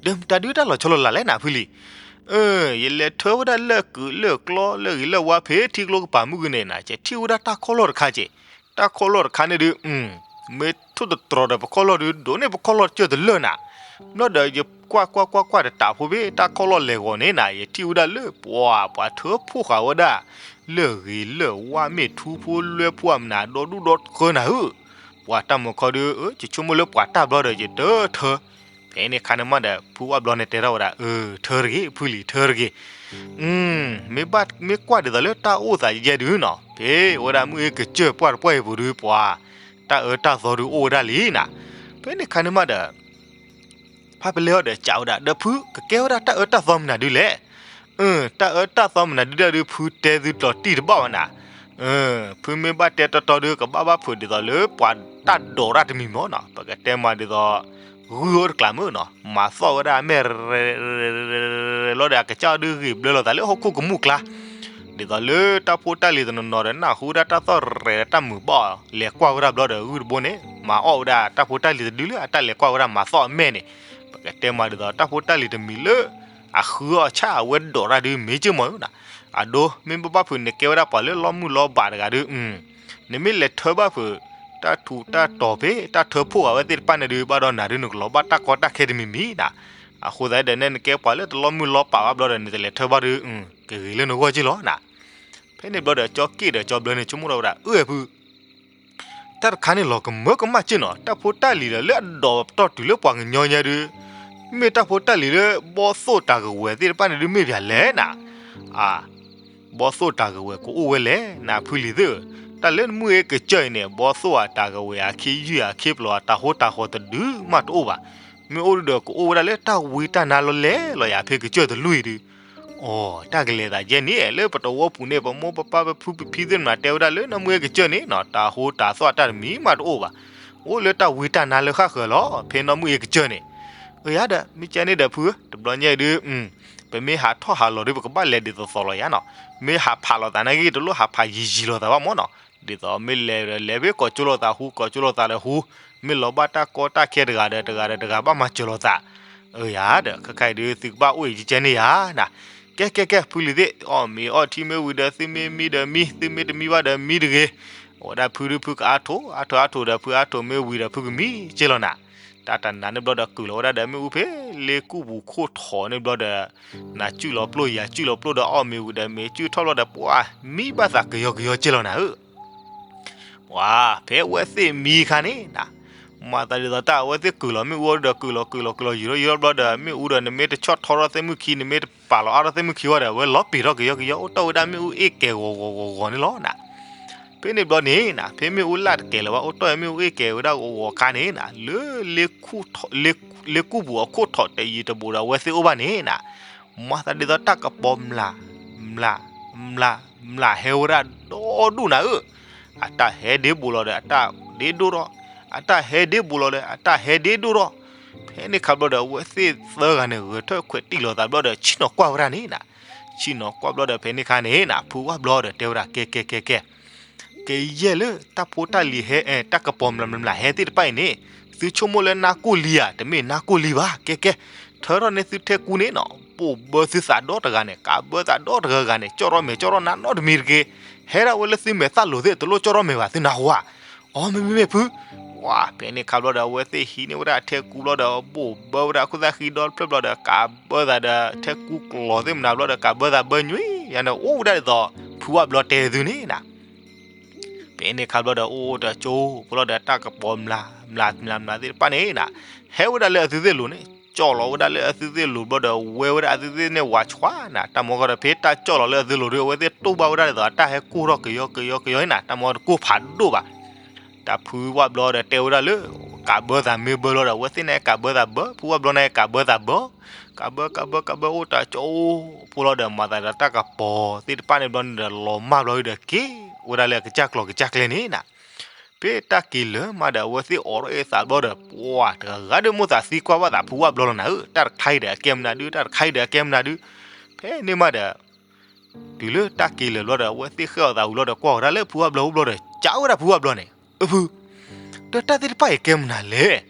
ဒီးမတၤဒုတၢ်လီၤဆီလီၤလးလဲၣ်နၤ ဖုလံၤ. အၢ ယလဲၤထၢဝဲဒၣ်လၢၢ်ကုာ်လၢၢ်ကျီ လၢၢ်ဂ့ၤလၢၢ်ဝါဖဲထံကျိကပၤမုၢ်ဂ့ၤန့ၣ်နၤ ယထံၣ်ဝဲဒၣ်တၢ်ခီၣ်လီၢ်တခါက့. တၢ်ခီၣ်လီၢ်တခါန့ၣ်ဒု မ့ၢ်ထိၣ်သတြီၤဒီးပခီၣ်လီၢ်ဒု ဒိးန့ၢ်ပခီၣ်လီၢ်တကၢၢ်တလၢာ်နၤ. ဘျီဒီးယကွၢ်ကွၢ်ကွၢ်ကွၢ်တတးဖိဖဲ တၢ်ခီၣ်လီၢ်လဲၤဂီၤန့ၣ်နၤ ယထံၣ်ဝဲဒၣ်လၢပှၤ ပှၤထၢဖှိၣ်ဃာ်ဝဲဒၣ် လၢၢ်ဂ့ၤလၢၢ်ဝါ မ့ၢ်ထူဖိလွဲဖိအမနၤ ဒီဒူၣ်ဒီတဃၢနၤဧၢ. ပှၤတၢ်မုၢ်ခီဒု ယဆိကမိၣ်လၢပှၤတၢ်ဘျီဒီး ယတထၢ. ဖဲန့ၣ်ခါန့ၣ်မးဒီး ဖုဝၣ်ဘျီန့ၣ်တဲထီၣ်ဝဲဒၣ် အၢ ထၢတဂ့ၤ ဖုလံၤ ထၢတဂ့ၤ. မ့ၢ်ဘၣ် မ့ၢ်ကွၢ်ဒ်သိးလၢတၢ်အိၣ်သးယဲဒုနီၤ ဖဲဝဲဒၣ်မုၢ်အ့ကစၢၢ်ပှၢ်တပှၢ်အံၤပူၤဒု ပှၤ တၢ်အၢတၢ်သီဒုအိၣ်ဝဲဒၣ်လံနၤ. ဖဲန့ၣ်ခါန့ၣ်မးဒီး ဖးပလဲအီၤဒီးစံးဝဲဒၣ် ဒီးဖု ကကဲဝဲဒၣ်တၢ်အၢတၢ်သီမနုၤဒုလဲၣ်. အၢ တၢ်အၢတၢ်သီမနုၤဒုဒၣ်ဒု ဖုတဲသုတီၤတံၢ်တဘၣ်ဝဲနၤ. ဖုမ့ၢ်ဘၣ်တဲတီတီဒု ကဘၣ်ဘၣ်ဖုးဒ်သိးလၢပှၤတၢ်ဒိးတၢ်တမံၤမးနီၤ ပကတဲမးဒ်သိး ဂုၢ်အိၣ်တကျးမုၢ်နီၤ မၤသီၣ်ဝဲဒၣ်အမဲာ် လီၤဒီးအကစၢ်အီၤဒုဂ့ၤဘျၢလိာ်သးလၢဟီၣ်ခိၣ်ကမူၣ်ကျါ ဒ်သိးလၢတၢ်ဖိတၢ်လံၤတနီၤနီၤဒီး နၢ်ဟူဒၣ်တၢ်သီၣ်ရဲၣ်ဒီးတၢ်မုာ်ဘၣ်အီၤ လဲၤကွၢ်ဝဲဒၣ်ဘျီဒီးဂုၢ်တဘိန့ၣ် မၤအီၣ်ဝဲဒၣ်တၢ်ဖိတၢ်လံၤတဒုလၢအတၢ်လဲၤကွၢ်ဝဲဒၣ်မၤသီၣ်အမဲာ်န့ၣ် ပကတဲမးဒ်သိးတၢ်ဖိတၢ်လံၤတမံၤလၢ အဃုအီၣ်အဆၣ်အဝဲဒိးတၢ်ဒုမ့ၢ်ကၢၢ်မးဧါ. အဒိ မ့ၢ်ဘၣ်ဘၣ်ဖုးနကဲဝဲဒၣ်ပှၤလၢလီၤမုၢ်လီၤဘၣ်တဂၤဒု နမ့ၢ်လဲၤထၢဘၣ်ဖုး တၢ်ထူးတၢ်တီၤဖဲ တၢ်ထၢဖှိၣ်ဃာ်ဝဲသ့ၣ်တဖၣ်န့ၣ်ဒု ဘၣ်ဒီးနၤဒု နကလီၤဘၣ်တၢ်ကီတၢ်ခဲတမံၤမံၤနၤ. အဃိသတးဒီး နဲနကဲပှၤလၢတလီၤမုၢ်လီၤဘၣ်ဘၣ်ဘျီဒီး နတလဲၤထၢဘၣ်ဒု ကဂ့ၤလၢနဂီၢ်က့လီၤနၤ. ဖဲန့ၣ်ဘျီဒီး ကၠီက့ၣ်ဒီးကၠီဘျၢန့ၣ် ဆိကမိၣ်ထီၣ်ဝဲဒၣ် အၢ ဖု တၢ်တခါန့ၣ်လီၤကမၢကမၣ်က့နီၤ တၢ်ဖိတၢ်လံၤဒီးလၢအဒိးပတီၢ်တုၤလၢပှၤကညီညါဒု မ့ၢ်တၢ်ဖိတၢ်လံၤလၢဘီသိၣ်တၢ်ကဝဲၤသ့ၣ်တဖၣ်န့ၣ်ဒုမ့ၢ်ပှဲၤလဲၣ်နၤ. အၢ ဘီသိၣ်တၢ်ကဝဲၤကအိၣ်ဝဲလဲၣ် နဖုလံၤသ့ၣ်ဧၢ. တၢ်လၢနမုၢ်အ့ကစၢၢ်အံၤန့ၣ် ဘီသိၣ်အတၢ်ကဝဲၤ အခံယုၢ်အခံပျိၤ အတၢ်ဟိတၢ်ဃီတဒုမးတအိၣ်ဘၣ်. မ့ၢ်အိၣ်ဒုဒီး ကအိၣ်ဝဲဒၣ်လၢတၢ်ဝံတၢ်နါလီၤလဲၢ်လီၤယၤဖဲကစၢၢ်တလွံၢ်အံၤဒု အိ တၢ်ကလဲၤသးယဲၢ်န့ၣ် လၢပတဝီပူၤန့ၣ် ပမိၢ်ပပၢ်ပဖုပဖံသ့ၣ်မနၤတဲဝဲဒၣ်လၢ နီၢ်မုၢ်အ့ကစၢၢ်န့ၣ်နီၤ တၢ်ဟိတၢ်သီၣ်တၢ်တမံၤမးတအိၣ်ဘၣ်. အိၣ်လၢတၢ်ဝံတၢ်နါလၢဃၣ်ဃၢၤလီၤ ဖဲနီၢ်မုၢ်အ့ကစၢၢ်န့ၣ်. အၢ ယၤဒီး မ့ၢ်ကဲန့ၣ်ဒီးဖုဧၢ တဘျီညါအံၤဒု ပမ့ၢ်ဟးထီၣ်ဟးလီၤဒု ပကဘၣ်လဲၤဒ်သိးသိးလီၤယၤနီၤ. မ့ၢ်ဟးဖးလိာ်သးနာ်က့ တလိၣ်ဟးဖးယံာ်ယံာ်လိာ်သးဘၣ်မးနီၤ. ဒ်သိးမ့ၢ်လဲၤဒီးလဲၤဖဲကိးကၠိလိာ်သးဟူ ကိးကၠိလိာ်သးဒီးဟူ, မ့ၢ်လီၤဘၣ်တၢ်ကီတၢ်ခဲတဂၤဒီးတဂၤဒီးတဂၤဘၣ်မၤစၢၤလိာ်သး. အၢ ယၤဒီး ခဲခါအံၤဒု သုကဘၣ်အိၣ်အံၤကကဲန့ၣ်ယၤနၤ. ကဲ ကဲ ကဲ ဖုလံၤသ့ၣ် အီၣ်မ့ၤအီထံမ့ၢ်ဝံၤဒီး သုမ့ၢ်မံဒီးမံ သုမ့ၢ်တမံဘၣ်ဒီးမံတဂ့ၤ. အဝဲဒၣ်ဖုဒု ဖုကအါထိၣ် အါထိၣ်အါထိၣ်ဒီး ဖုအါထိၣ်မ့ၢ်ဝံၤဒီး ဖုကမံက့လီၤနၤ. တၢ်တနၤန့ၣ်ဘျီဒီး ကုာ်လီၤဝဲဒၣ်ဒီးမ့ၣ်အူဖဲလ့ကူၣ်ပူၤခိၣ်ထီၣ်န့ၣ်ဘျီဒီး နၤစုၣ်လီၤပျိၢ်ယၤစုၣ်လီၤပျိၢ်ဒီး အီၣ်မ့ၤဝံၤဒီး မ့ၤစုၣ်ထီၣ်ဘျီဒီး ပှၤမံဘၣ်သးကယီကယီက့လီၤနၤဧၢ. ပှၤ ဖဲအဝဲသ့ၣ်မံခါန့ၣ်နၤ, မၤသးဒ်သိးတၢ်အဝဲသ့ၣ်ကုာ်လီၤမ့ၣ်အူဒီး ကုာ်လီၤကုာ်လီၤကုာ်လီၤယံာ်ထီၣ်ယံာ်ထီၣ်ဘျီဒီး မ့ၣ်အူဒီးနမ့ၢ်တဆီၣ်ထီထီၣ်သ့ၣ်မုၣ်ခံ နမ့ၢ်တပာ်လီၤအါထီၣ်သ့ၣ်မုၣ်ခံဝဲဒီး အဝဲလီၤပံာ်ထီၣ်ကယီကယီ အိၣ်တ့ၢ်ဝဲဒၣ်မ့ၣ်အူအ့ၣ်ကဲဂီၤဂီၤဂီၤဂီၤန့ၣ်လီၤနၤ. ဖဲန့ၣ်ဘျီန့ၣ်နၤ ဖဲမ့ၣ်အူလၢ်တကဲလၢၤဘၣ် အိၣ်တ့ၢ်ဝဲမ့ၣ်အူအ့ၣ်ကဲဝဲဒၣ်ဂီၤဂီၤအခါန့ၣ်နၤ လၢ လ့ကူၣ်ပူၤအခိၣ်ထီၣ်တယံၤတဘူးဒီးအဝဲသ့ၣ်အိၣ်ဘၣ်န့ၣ်နၤ မၤသးဒ်သိးတၢ်ကပီၤမျး မျး မျး မျးဟဲဝဲဒၣ်ဒီဒူၣ်နၤဧၢ, အတၢ်ဟဲဒ့ဘူးလီၤဒီး အတၢ်ဒ့ဒိၣ်ထီၣ်, အတၢ်ဟဲဒ့ဘူးလီၤဒီး အတၢ်ဟဲဒ့ဒိၣ်ထီၣ်. ဖဲန့ၣ်ခါဘျီဒီး အဝဲသ့ၣ်သၢဂၤန့ၣ် ဂဲၤထၢၣ်ခွဲးတံၢ်လိာ်သးဘျီဒီး ဆ့ၣ်နီၤကွၢ်ဝဲဒၣ်န့ၣ်နၤ, ဆ့ၣ်နီၤကွၢ်ဘျီဒီး ဖဲန့ၣ်ခါန့ၣ်နၤ ဖုဝၣ်ဘျီဒီးတဲဝဲဒၣ် ကဲကဲကဲကဲ ကယဲၢ်လၢတၢ်ဖိတၢ်လံၤဟဲ တၢ်ကပီၤမျးမျးမျးဟဲသ့ၣ်တဖၣ်အံၤန့ၣ် သုဆိကမိၣ်လၢနါကိၢ်လံဧါ, တမ့ၢ်နါကိၢ်လံဘၣ်, ကဲကဲ, ထၢထီၣ်န့ၢ်သုထဲကူန့ၣ်နီၤ, ဘိၣ်ဘၢသုသးဒီတဂၤန့ၣ်, ကးဘၢသးဒီတဂၤဂၤန့ၣ်, ကၠီၣ်ထီၣ်မဲာ်ကၠီၣ်ထီၣ်နါနီတမံၤတဂ့ၤ, ဟဲဒၣ်ဝဲလၢသုမဲာ်သၣ်လိၤသ့ၣ် တလိၣ်ကၠီၣ်ထီၣ်မဲာ်ဘၣ်, သုနၢ်ဟူဧါ. အီ မ့မ့ၢ်မ့ၢ်ဖု, ဝါ ဖဲန့ၣ်ခါဘျီဒီး အဝဲသ့ၣ်ဟံးန့ၢ်ဝဲဒၣ်ထဲကူဘျီဒီး ဘိၣ်ဘၢဝဲဒၣ်ခိၣ်သၣ်ဃံဒီတဖျၢၣ်ဘျီဒီး ကးဘၢသးဒီးထဲကူကျိၤသ့ၣ်မနၤဘျီဒီး ကးဘၢသးဘၢညွံးယါန့ၣ် အိၣ်ဝဲဒၣ်ဒ်သိး ဖုဝၣ်ဘျီတဲသုန့ၣ်နၤ. ဖဲန့ၣ်ခါဘျီဒီး အိၣ်တကၠိဖိလီၤဒီး တၢ်ကပီၤမျး မျးမျးမျးသ့ၣ်တဖၣ်န့ၣ်နၤ, ဟဲဝဲဒၣ်လၢအသုသ့ၣ်လိၤန့ၣ်, ကၠီၣ်လီၤဝဲဒၣ်လၢအသုသ့ၣ်လိၤဘျီဒီး ဝဲဝဲဒၣ်အသုသ့ၣ်န့ၣ်ဝးဆှါနၤ, တၢ်မီကီဒီး ဖဲတၢ်ကၠီၣ်လီၤလၢအသုလိၤဒီး အဝဲသ့ၣ်တိၢ်ဘၣ်ဝဲဒၣ်ဒ်သိး အတၢ်ဟဲကိၢ်ထီၣ်ကယီကယီကယီန့ၣ်နၤ, တၢ်မီတကိၢ်ဖးဒိၣ်ဘၣ်. တၢ်ဖုဝၣ်ဘျီဒီးတဲဝဲဒၣ်လၢ ကးဘၢသးမ့ၢ်ဘၢလီၤဒီး အဝဲသ့ၣ်န့ၣ်ကးဘၢသးဘၢ, ဖုဝၣ်ဘျီန့ၣ်ကးဘၢသးဘၢ, ကးဘၢကးဘၢကးဘၢအိၣ်တကၠိဖိလီၤဒီး မၤသးဒီးတၢ်ကပီၤသ့ၣ်တဖၣ်န့ၣ်ဘျီန့ၣ်ဒီး လီၤမၢ်ဘျီဒီး က့ၤဝဲဒၣ်လၢအကစၢ်ကျီၤကစၢ်ကျဲန့ၣ်နၤ. ဖဲတၢ်က့ၤလၢၤမးဒီး အဝဲသ့ၣ်အိးထီၣ်အသးဘျီဒီး ပှၤတဂၤဂၤဒုးမိၣ်သးသံကွၢ်ဘၣ်သးဖုဝၣ်ဘျီလီၤနၤဧၢ, တၢ်တခါအံၤဒီးအကဲမနုၤဒု, တၢ်တခါအံၤဒီးအကဲမနုၤဒု. ဖဲန့ၣ်မးဒီး တုၤလၢတၢ်က့ၤလၢၤဘျီဒီး အဝဲသ့ၣ်ဃဲၣ်အီၤသးဝံၤလီၤဒီး ကွၢ်ဝဲဒၣ်လၢဖုဝၣ်ဘျီအအိၣ်ဘျီဒီး ကးဝဲဒၣ်ဖုဝၣ်ဘျီန့ၣ်, အဖု, ဒီးတၢ်သ့ၣ်တဖၣ်အံၤကဲမနုၤလဲၣ်.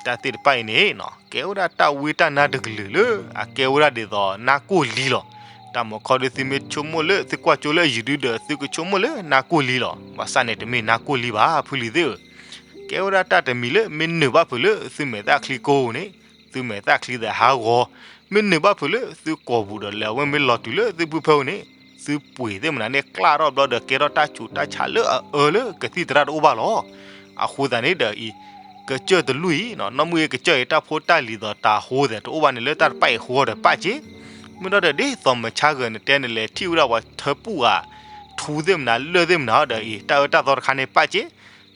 တၢ်သ့ၣ်တဖၣ်အံၤန့ၣ် ကဲဝဲဒၣ်တၢ်ဝံတၢ်နါတကလုာ်လၢ အကဲဝဲဒၣ်ဒ်သိးနါကိၢ်လံလီၤ. တၢ်မီခီဒုး သုမ့ၢ်ဆိကမိၣ်လၢ သုကွၢ်ကၠိလၢအယံၤဒုဒီး သုကဆိကမိၣ်လၢနါကိၢ်လံလီၤ. ဘၣ်ဆၣ်န့ၣ် တမ့ၢ်နါကိၢ်လံဘၣ် ဖုလံၤသ့ၣ်ဧၢ. ကဲဝဲဒၣ်တၢ်တမံၤလၢ မ့ၢ်နုာ်ဘၣ်ဖုးလၢသုမဲာ်သၣ်ချံကိန့ၣ်, သုမဲာ်သၣ်ချံသ့ၣ်ဟးဂီၤ, မ့ၢ်နုာ်ဘၣ်ဖုးလၢသုကိာ်ပူၤဒီး လဲၤအဝဲမ့ၢ်လီၤတုၤလၢသုဖုဖၢပူၤန့ၣ်, သုပှ့ၤသ့ၣ်မနုၤန့ၣ် ကျၢ်ထီၣ်ဘျီဒီး ကဲထီၣ်တၢ်ဆူးတၢ်ဆါလၢအအၢလၢကသံၣ်သရၣ်တအိၣ်ဘၣ်လီၤ. အဃိသတးန့ၣ်ဒီးအံၤ ကစၢၢ်တလူၢ်အံၤ, နီၢ်မုၢ်အံၤကစၢၢ်အံၤ တၢ်ဖိတၢ်လံၤဒီးတၢ်ဟိသ့ၣ်တအိၣ်ဘၣ်န့ၣ် လၢတၢ်တဖၣ်အံၤအဃိဒီးပၣ်က့ၤ, မ့ၢ်ဒီးဒ်သိးမုၢ်ဆါဂၤနတဲန့ၣ် လဲၤထံၣ်ဝဲဒၣ်ပှၤထၢပူၣ်ဧါ, ထူသ့ၣ်မနုၤလၢၢ်သ့ၣ်မနုၤဒီးအံၤ တၢ်အၢတၢ်သီတခါန့ၣ်ပၣ်က့ၤ,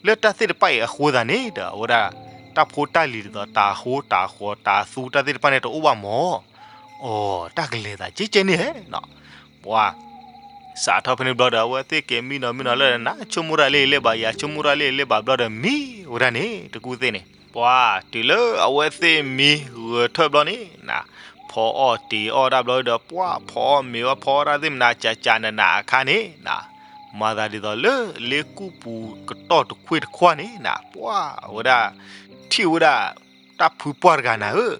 လၢတၢ်သ့ၣ်တဖၣ်အံၤအဃိသတးန့ၣ်ဒီး အဝဲဒၣ် တၢ်ဖိတၢ်လံၤဒ်သိးတၢ်ဟိတၢ်ဃီၤတၢ်သူတၢ်သ့ၣ်တဖၣ်န့ၣ် တအိၣ်ဘၣ်မၢ်. အိ တၢ်ကလဲၤသးကဲကဲန့ၣ်ဧါနီၤ, ပှၤ စးထီၣ်ဖဲန့ၣ်ဘျီဒီး အဝဲသ့ၣ်က့ၤမံနီၤမံနီၤလၢ နဆိကမိၣ်တၢ်လၢအံၤလၢဘၣ် ယဆိကမိၣ်တၢ်လၢအံၤလၢဘၣ်ဘျီဒီး မံဝဲဒၣ်န့ၣ် တကူၣ်သ့ၣ်န့ၣ် ပှၤ တုၤလၢအဝဲသ့ၣ်မံဂဲၤထၢၣ်ဘျီန့ၣ်နၤ, ဖီအီၣ်တ့ၤအီၣ်တၢ်ဘျီဒီး ပှၤ ဖီအီၣ်မ့ၤဝဲ ဖီအီၣ်တၢ်သ့ၣ်မနုၤ ကကနနအခါန့ၣ်နၤ, မၤသးဒ်သိးလၢ လ့ကူၣ်ပူၤကတီၢ်တခွ့ၣ်တခွါန့ၣ်နၤ, ပှၤ အဝဲဒၣ် ထံၣ်ဝဲဒၣ် တၢ်ဖုပှၢ်တဂၤနၤဧၢ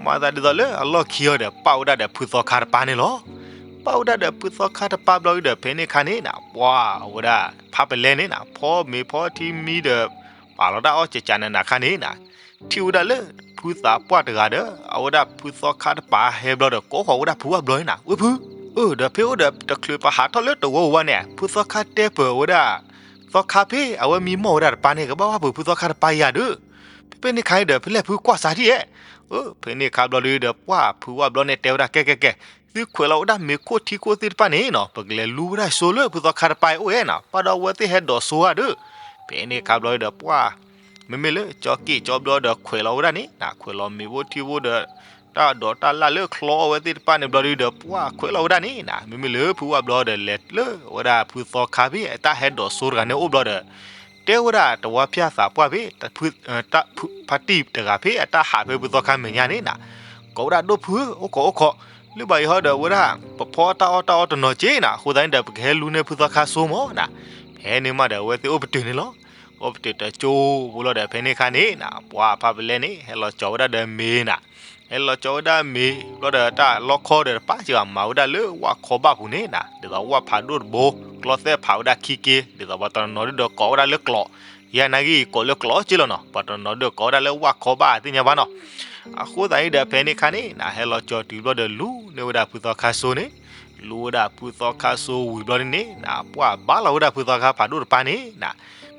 မၤသးဒ်သိးလၢအလီၢ်ခံအီၤဒီး ပာ်ဝဲဒၣ်ဒီးဖုသီခါတပၤန့ၣ်လီၤ. ပာ်ဝဲဒၣ်ဒီးဖုသီခါတပၤဘျီဒီး ဖဲန့ၣ်အခါန့ၣ်နၤ, ပှၤ အဝဲဒၣ် ဖးပလဲန့ၣ်နၤ ဖီမ့ၤဖီထံမံဒီး ပာ်လီၤတၢ်အီၣ်ကကနနအခါန့ၣ်နၤ, ထံၣ်ဝဲဒၣ်လၢ ဖုသးပှၢ်တဂၤဒီး အဝဲဒၣ်ဖုသီခါတပၤဟဲဘျီဒီး ကိးဃီၤဝဲဒၣ်ဖုဝၣ်ဘျီန့ၣ်နၤ, ဝဲဖု, အၢ ဒီးဖဲအိၣ်ဒီးတချုး ပဟးထီၣ်လၢတဝီဝဲန့ၣ် ဖုသီခါတဲပၢၤဝဲဒၣ် သီခါဖဲ အဝဲမံမီၢ်ဝဲဒၣ်တပၤန့ၣ် ကဘၣ်ဝၣ်ပၢၤဖုသီခါတပၤယၤဒီး ဖဲဖဲန့ၣ်ခါအံၤဒီး ဖဲလဲၣ်ဖုကွၢ်စးထံၣ်ဧါ. အၢ ဖဲန့ၣ်ခါဘျီဒီး ပှၤဖုဝၣ်ဘျီန့ၣ်တဲဝဲဒၣ် ကဲကဲကဲ, သုခွဲးလီၤဝဲဒၣ်မ့ၤခိၣ်ထံခိၣ်သ့ၣ်တဖၣ်န့ၣ်နၤ ပကလဲၤလူဝဲဒၣ်ဆိလၢဖုသီခါတပၤအအိၣ်ဧါနၤ, ဘၣ်ဒီးအဝဲသ့ၣ်ဟဲဒိးဆိဧါဒီး ဖဲန့ၣ်ခါဘျီဒီး ပှၤ မ့မ့ၢ်လၢကၠီက့ၣ်ကၠီဘျီဒီးခွဲးလီၤဝဲဒၣ်န့ၣ်နၤ, ခွဲးလီၤမ့ၤဖိထံဖိဒီး တၢ်ဒိးတၢ်လၢ်လၢချီအီၣ်ဝဲသ့ၣ်တဖၣ်န့ၣ်ဘျီဒီး ပှၤခွဲးလီၤဝဲဒၣ်န့ၣ်နၤ, မ့မ့ၢ်လၢဖုဝၣ်ဘျီဒီးလဲၤလၢဝဲဒၣ်ဖုသီခါဖဲအတၢ်ဟဲဒိးဆိတဂၤန့ၣ်အိၣ်ဘျီဒီး တဲဝဲဒၣ်တဝါဖၠၣ်သးပှၢ်ဖဲ ဖါတံၢ်တဂၤဖဲအတၢ်ဟးဖဲဖုသီခါမဲာ်ညါန့ၣ်နၤ, ကိးဝဲဒၣ်ဒိၣ်ဖုဧၢ အိၣ်ခိးအိၣ်ခိး, လၢဘၣ်ယဟီဒီးဝဲဒၣ် ပဖီတၢ်အီၣ်တၢ်အီတနီၤက့နၤ, အဃိသတးန့ၣ်ဒီး ပကဟဲလူန့ၢ်ဖုသီခါဆိမၢ်နၤ, ဖဲန့ၣ်မးဒီးအဝဲသ့ၣ်အိၣ်ပတုာ်န့ၣ်လီၤ. အိၣ်ပတုာ်တကၠိဖိလီၤဒီး ဖဲန့ၣ်ခါန့ၣ်နၤ ပှၤဖးပလဲန့ၣ် ဟဲလီၤကၠီဝဲဒၣ်ဒီးမ့ၤနၤ, ဟဲလီၤကၠီဝဲဒၣ်မ့ၤဘျီဒီး တၢ်လီခီဒီးတပၢ်စ့ၢ်ကီး မၤဝဲဒၣ်လၢဝၣ်ခီဘၣ်ပူၤန့ၣ်နၤ, ဒ်သိးဝၣ်ဖးဒိၣ်တဘိ ကျီသဲၣ်ဖးဝဲဒၣ်ခံက့, ဒ်သိးပှၤတနီၤနီၤဒုဒီးကိးဝဲဒၣ်လၢကျိး, ယဲနာ်က့ ကိးလၢကျိးက့လီၤနီၤ, ပှၤတနီၤနီၤဒုဒီးကိးဝဲဒၣ်လၢဝၣ်ခီဘၣ်သ့ၣ်ညါဘၣ်နီၤ. အဃိသတးန့ၣ်ဒီး ဖဲန့ၣ်ခါန့ၣ်နၤ ဟဲလီၤကၠီတုၤဘျီဒီးလူန့ၢ်ဝဲဒၣ်ဖုသီခါဆိန့ၣ်, လူဝဲဒၣ်ဖုသီခါဆိဝံၤဘျီန့ၣ်နၤ ပှၤဘါလီၤဝဲဒၣ်ဖုသီခါဖးဒိၣ်တပၢ်န့ၣ်နၤ,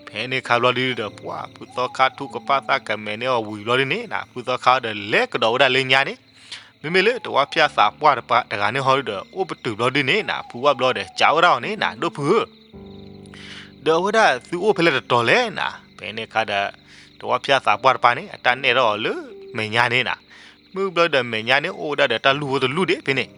ဖဲ ဖဲန့ၣ်ခါဘျီဒုဒီး ပှၤဖုသီခါထူကပၢ်သးကမဲာ်န့ၢ်အီၤဝံၤဘျီဒုန့ၣ်နီၤ ဖုသီခါဒီးလဲၤကဒီးဝဲဒၣ်လၢညါန့ၣ်, မ့မ့ၢ်လၢတဝါဖၠၣ်သးပှၢ်တဂၤန့ၣ်ဟီဒုဒီး အိၣ်ပတုာ်ဘျီဒုန့ၣ်နီၤ ဖုဝၣ်ဘျီဒီး စံးဝဲဒၣ်အီၤန့ၣ်နီၤ ဒိၣ်ဖုဧၢ, ဒီးအဝဲဒၣ်သုအိၣ်ဖဲလဲၣ်တတီၤလဲၣ်နီၤ. ဖဲန့ၣ်ခါဒီး တဝါဖၠၣ်သးပှၢ်တပၢ်န့ၣ် အတၢ်နဲၣ်ထီၣ်အီၤလၢမဲာ်ညါန့ၣ်နီၤ. မုၢ်ဘျီဒီးမဲာ်ညါန့ၣ်အိၣ်ဝဲဒၣ်ဒီးတၢ်လူၢ်ဖိတလူၢ်ဒံးဖဲန့ၣ်,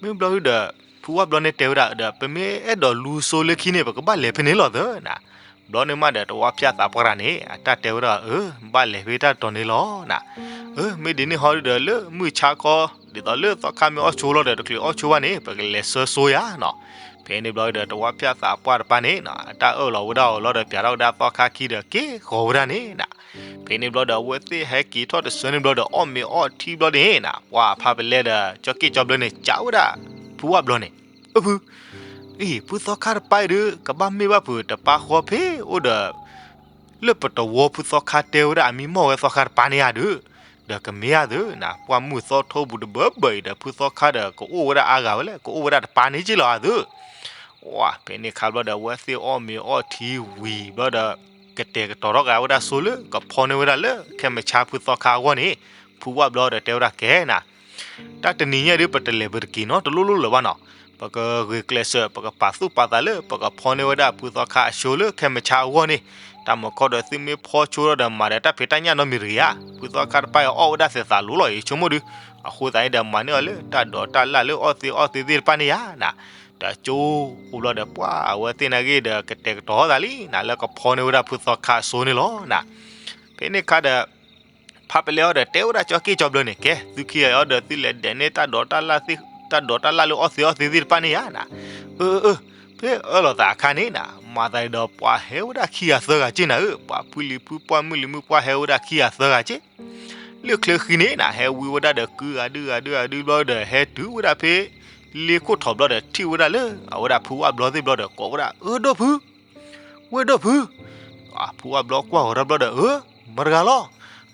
မုၢ်ဘျီဒုဒီး ဖုဝၣ်ဘျီန့ၣ်တဲဝဲဒၣ်ဒီး ပမ့ၢ်အဲၣ်ဒိးလူၤစိလၢခံန့ၣ် ပကဘၣ်လဲၤဖဲန့ၣ်လီၤသၢနီၤ. ဘျီန့ၣ်မးဒီး တဝါဖၠၣ်သးပှၢ်တဂၤန့ၣ် အတၢ်တဲဝဲဒၣ် အၢ ဘၣ်လဲၤဖဲတၢ်တတီၤန့ၣ်လီၤနီၤ. အၢ မ့ၢ်ဒ်န့ၣ်ဟီဒုဒီး လၢမုၢ်ဆါခီ ဒ်သိးလၢသီခါမ့ၢ်အီၣ်ဆိလီၤဒီး တချုးအီၣ်ဆိဘၣ်န့ၣ် ပကလဲၤဆၢစိယၤနီၤ. ဖဲန့ၣ်ဘျီဒီး တဝါဖၠၣ်သးပှၢ်တပၢ်န့ၣ်နီၤ အတၢ်အၢၣ်လီၤဝဲဒၣ်အီၤလီၤဒီး ပၠးထီၣ်ကဒါသီခါခံဒီးက့ၤဃီၤဝဲဒၣ်န့ၣ်နီၤ. ဖဲန့ၣ်ဘျီဒီး အဝဲသ့ၣ်ဟဲက့ၤထီၣ်တဆၢန့ၣ်ဘျီဒီး အီၣ်မ့ၤအီထံဘျီန့ၣ်နီၤ ပှၤဖးပလဲဒီး ကၠီက့ၣ်ကၠီဘျၢန့ၣ် စံးဝဲဒၣ် ဖုဝၣ်ဘျီန့ၣ် အၢ ဖု အံၤ ဖုသီခါတပၢ်အံၤဒုး ကဘၣ်မ့ၢ်ဘၣ်ဖုးတပၢ်ဃီဖဲအိၣ်ဒီး လၢပတဝီဖုသီခါတဲဝဲဒၣ်အမံၤမီၢ်ဝဲသီခါတပၢ်န့ၣ်ဧါဒုး, ဒီးကမ့ၢ်ဧါသၢနီၤ ပှၢ်မုၢ်သီထိပူၤတဘၢဘၢအံၤဒီး ဖုသီခါဒီးကအိၣ်ဝဲဒၣ်အါဂၤဝဲလဲၣ် ကအိၣ်ဝဲဒၣ်တပၢ်န့ၣ်က့လီၤဧါသၢ. ဝါ ဖဲန့ၣ်ခါဘျီဒီး အဝဲသ့ၣ်အီၣ်မ့ၤအီထံဝံၤဘျီဒီး ကတဲာ်ကတီၤထီၣ်က့ၤဝဲဒၣ်စိလၢကဖီန့ၢ်ဝဲဒၣ်လၢခဲမုၢ်ဆါဖုသီခါအဂီၢ်န့ၣ် ဖုဝၣ်ဘျီဒီးတဲဝဲဒၣ်ကဲနီၤ တၢ်တနံၤညါဒုး ပတလဲၤပတက့ၤနီတလိၣ်လိၣ်လၢၤဘၣ်နီၤ. ပကဂဲၤကျဲးစၢး ပကပာ်သူၣ်ပာ်သးလၢ ပကဖီန့ၢ်ဝဲဒၣ်ဖုသီခါအစိလၢခဲမုၢ်ဆါအဂီၢ်န့ၣ်, တၢ်မုၢ်ခီဒီးသုမ့ၢ်ဖီဆိဒီးမၤဒီးတၢ်ဖံးတၢ်ညၣ်နီတမံၤတဂ့ၤဧါ, ဖုသီခါတပၢ်အံၤအီၣ်ဝဲဒၣ်သဲးသးလိၤလီၤအံၤ ဆိကမိၣ်ဒုး, အဃိသတးန့ၣ်ဒီး မၤန့ၢ်အီၤလၢတၢ်ဒိးတၢ်လၣ်လၢအီၣ်သ့အီၣ်သ့သ့ၣ်တဖၣ်န့ၣ်ဧါနီၤ, ဒီးကၠိအိၣ်ဘျီဒီး ပှၤအဝဲသ့ၣ်နာ်က့ဒီး ကတဲာ်ကတီၤသးလံနီၤ လၢကဖီန့ၢ်ဝဲဒၣ်ဖုသီခါအစိန့ၣ်လီၤနီၤ. ဖဲန့ၣ်ခါဒီး ဖးပလဲအီၤဒီးတဲဝဲဒၣ်ကၠီက့ၣ်ကၠီဘျၢန့ၣ် ကဲ သုခံဂၤအံၤဒီးသုလဲၤဒဲးန့ၢ်တၢ်ဒိးတၢ်လၣ် တၢ်ဒိးတၢ်လၣ်လၢအီၣ်သ့အီၣ်သ့သ့ၣ်တဖၣ်န့ၣ်ဧါနီၤ, အၢ အၢ ဖဲအၢၣ်လီၤသးအခါန့ၣ်နီၤ မၤသးဒ်ဒီးပှၤဟဲဝဲဒၣ်ခံဂၤသၢဂၤက့နီၤဧၢ, ပှၤဖုလံၤဖုပှၢ်မုၢ်လံၤမုၢ်ပှၢ်ဟဲဝဲဒၣ်ခံဂၤသၢဂၤက့ လၢချၢဃံန့ၣ်နီၤ ဟဲဝံဝဲဒၣ်ဒီးကုဂၤဒုဂၤဒုဂၤဒုဘျီဒီး ဟဲတုၤဝဲဒၣ်ဖဲ လ့ခိၣ်ထီၣ်ဘျီဒီး ထံၣ်ဝဲဒၣ်လၢ အဝဲဒၣ်ဖုဝၣ်ဘျီသ့ၣ်ဘျီဒီး ကိးဝဲဒၣ် အၢ ဒိၣ်ဖု ဝဲၢ်ဒိၣ်ဖု, ဖုဝၣ်ဘျီကွၢ်ဂီၤထီၣ်ဘျီဒီး အၢ မတၤတဂၤလီၤ,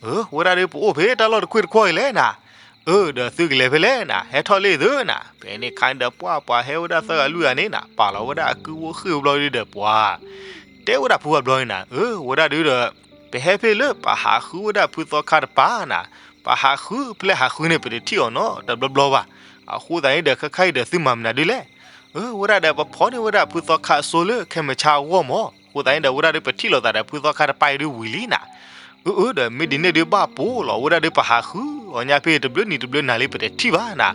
အၢ ဝဲဒၣ်ဒီးပအိၣ်ဖဲတၢ်လီၢ်တခွ့ၣ်တခွီၣ်အံၤလဲၣ်နီၤ, အၢ ဒီးသုကလဲၤဖဲလဲၣ်နီၤ ဟဲထီၣ်လံသုနီၤ, ဖဲန့ၣ်ခါန့ၣ်ဒီး ပှၤပှၤဟဲဝဲဒၣ်သၢဂၤလွံၢ်ဂၤန့ၣ်နီၤ ပာ်လီၤဝဲဒၣ်အကုဝိဃ့ၢ်ဘျီဒုဒီးပှၤ တဲဝဲဒၣ်ဖုဝၣ်ဘျီန့ၣ်နီၤ အၢ ဝဲဒၣ်ဒုဒီး ပဟဲဖဲလၢပဟးဃုဝဲဒၣ်ဖုသီခါတပၢ်နီၤ, ပဟးဃုဖဲလဲၣ်ဟးဃုန့ၣ် ပတထံၣ်အီၤနီတဘျီဘျီဘၣ်, အဃိသတးန့ၣ်ဒီး ခဲခါအံၤဒီးသုမၤမနုၤဒုလဲၣ်, အၢ ဝဲဒၣ်ဒီးပဖီန့ၢ်ဝဲဒၣ်ဖုသီခါအစိလၢခဲမုၢ်ဆါအဂီၢ်မး, အဃိသတးန့ၣ်ဒီး ဝဲဒၣ်ဒုပထံၣ်လိာ်သးဒီးဖုသီခါတပၢ်အံၤဒုဝံၤလံနီၤ အၢ အၢ ဒီးမ့ၢ်ဒ်န့ၣ်ဒုဘၣ်ပိာ်လီၤ ဝဲဒၣ်ဒုပဟးဃုအီၤညါဖဲတဘျုးနံၤတဘျုးနၤလံ ပတထံၣ်ဘၣ်နီၤ,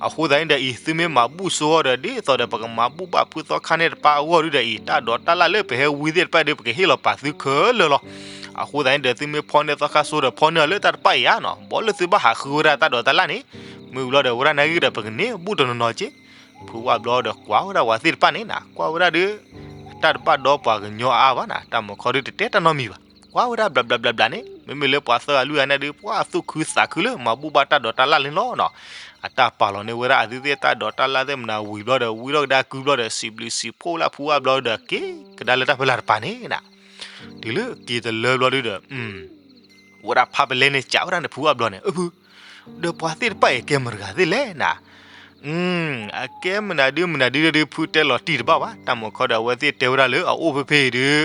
အဃိသတးန့ၣ်ဒီးအံၤ သုမ့ၢ်မၤဘူၣ်စိအီၤဒီး ဒ်သိးဒီးပကမၤဘူၣ်ဘၣ်ဖုသီခါန့ၣ်တပၢ်အဂီၢ်ဒုဒီးအံၤ တၢ်ဒိးတၢ်လၣ်လၢပဟဲဝံသ့ၣ်တဖၣ်ဒု ပကဟ့ၣ်လီၤပာ်သုခဲလၢာ်လီၤ, အဃိသတးန့ၣ်ဒီး သုမ့ၢ်ဖီန့ၢ်သီခါစိဒီးဖီန့ၢ်အီၤလၢတၢ်တပၢ်အံၤဧါနီၤ, ဘၣ်လၢသုဘၣ်ဟးဃုဝဲဒၣ်တၢ်ဒိးတၢ်လၣ်န့ၣ်, မုၢ်ဘျီဒီးဝဲဒၣ်နာ်ဂ့ၤဒီး ပကန့ၢ်ဘူၣ်တနီၤနီၤက့ ဖုဝၣ်ဘျီဒီးကွၢ်ဝဲဒၣ်ပှၤသ့ၣ်တဖၣ်န့ၣ်နီၤ ကွၢ်ဝဲဒၣ်ဒု တၢ်တဘၣ်ဒီပှၤကညီအါအါဘၣ်နီၤ တၢ်မုၢ်ခီဒုတတဲတၢ်နီတမံၤဘၣ်, ကွၢ်ဝဲဒၣ်ဘျးဘျးဘျးဘျးန့ၣ် မ့မ့ၢ်လၢပှၤသၢဂၤလွံၢ်ဂၤန့ၣ်ဒု ပှၤသူၣ်ခုသးခုလၢမၤဘူၣ်ဘၣ်တၢ်ဒိးတၢ်လၣ်န့ၣ်လီၤနီၤ, အတၢ်ပာ်လီၤန့ၢ်ဝဲဒၣ်အသုသ့ၣ်တၢ်ဒိးတၢ်လၣ်သ့ၣ်မနၤဝံၤဘျီဒီး ဝံထီၣ်ကဒါကုဘျီဒီး စံးဘျုးစံးဖှိၣ်လၢဖုဝၣ်ဘျီဒီးက့ၤကဒါလၢတၢ်ဖီလာ်တပၤန့ၣ်နီၤ တုၤလၢက့ၤတလၢဘျီဒုဒီး ဝဲဒၣ်ဖးပလဲန့ၣ် စံးဝဲဒၣ်န့ၣ်ဖုဝၣ်ဘျီန့ၣ် အၢ ဖု, ဒီးပှၤသ့ၣ်တဖၣ်အံၤကဲမတၤတဂၤသ့ၣ်လဲၣ်နီၤ, အကဲမနုၤဒုမနုၤဒုဒု ဖုတဲလီၤတံၢ်တဘၣ်ဘၣ်, တၢ်မုၢ်ခီဒီးအဝဲသ့ၣ်တဲဝဲဒၣ်လၢအအိၣ်ဖဲဖဲအံၤဒု,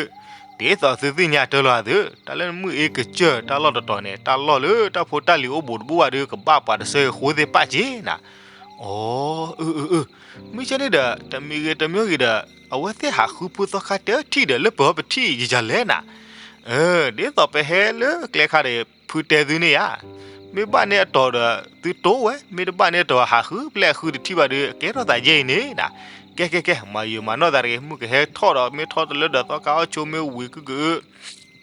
ဒ်သိးသုသ့ၣ်ညါတၢ်လီၤအသု, တၢ်လၢမုၢ်အ့ကစၢၢ်တၢ်လီၢ်တတီၤန့ၣ် တၢ်လီၢ်လၢတၢ်ဖိတၢ်လံၤအိၣ်ဘူးတဘူးဘၣ်ဒု ကဘၣ်ပှၤတဆၢအဃိသ့ၣ်ပၣ်က့နီၤ, အၢ အၢ အၢ မ့ၢ်ကဲန့ၣ်ဒီး တမံၤဂ့ၤတမံၤဂ့ၤဒီး အဝဲသ့ၣ်ဟးဃုဖုသီခါတထံၣ်ဒီး လၢပှၤပထံၣ်ယယၤလဲၣ်နီၤ, ဒ်သိးပဟဲလၢကျဲခါဒီး ဖုတဲသုန့ၣ်ဧါ, မ့ၢ်ဘၣ်န့ၢ်အတီၤဒီး သုတိဝဲ, မ့ၢ်တဘၣ်န့ၢ်အတီၤဟးဃု ပျဲၢ်အဃုတထံၣ်ဘၣ်ဒီး ကဲထီၣ်သးယဲၢ်အံၤန့ၣ်နီၤ, ကဲ ကဲ ကဲ မၤယုာ်မၤနီၢ်သးတဂ့ၤ, မုၢ်ကဟဲထီၣ်ဒီး မ့ၢ်ထီၣ်တလၢဒီးသီခါအီၣ်ဆိမ့ၢ်ဝံၤကုက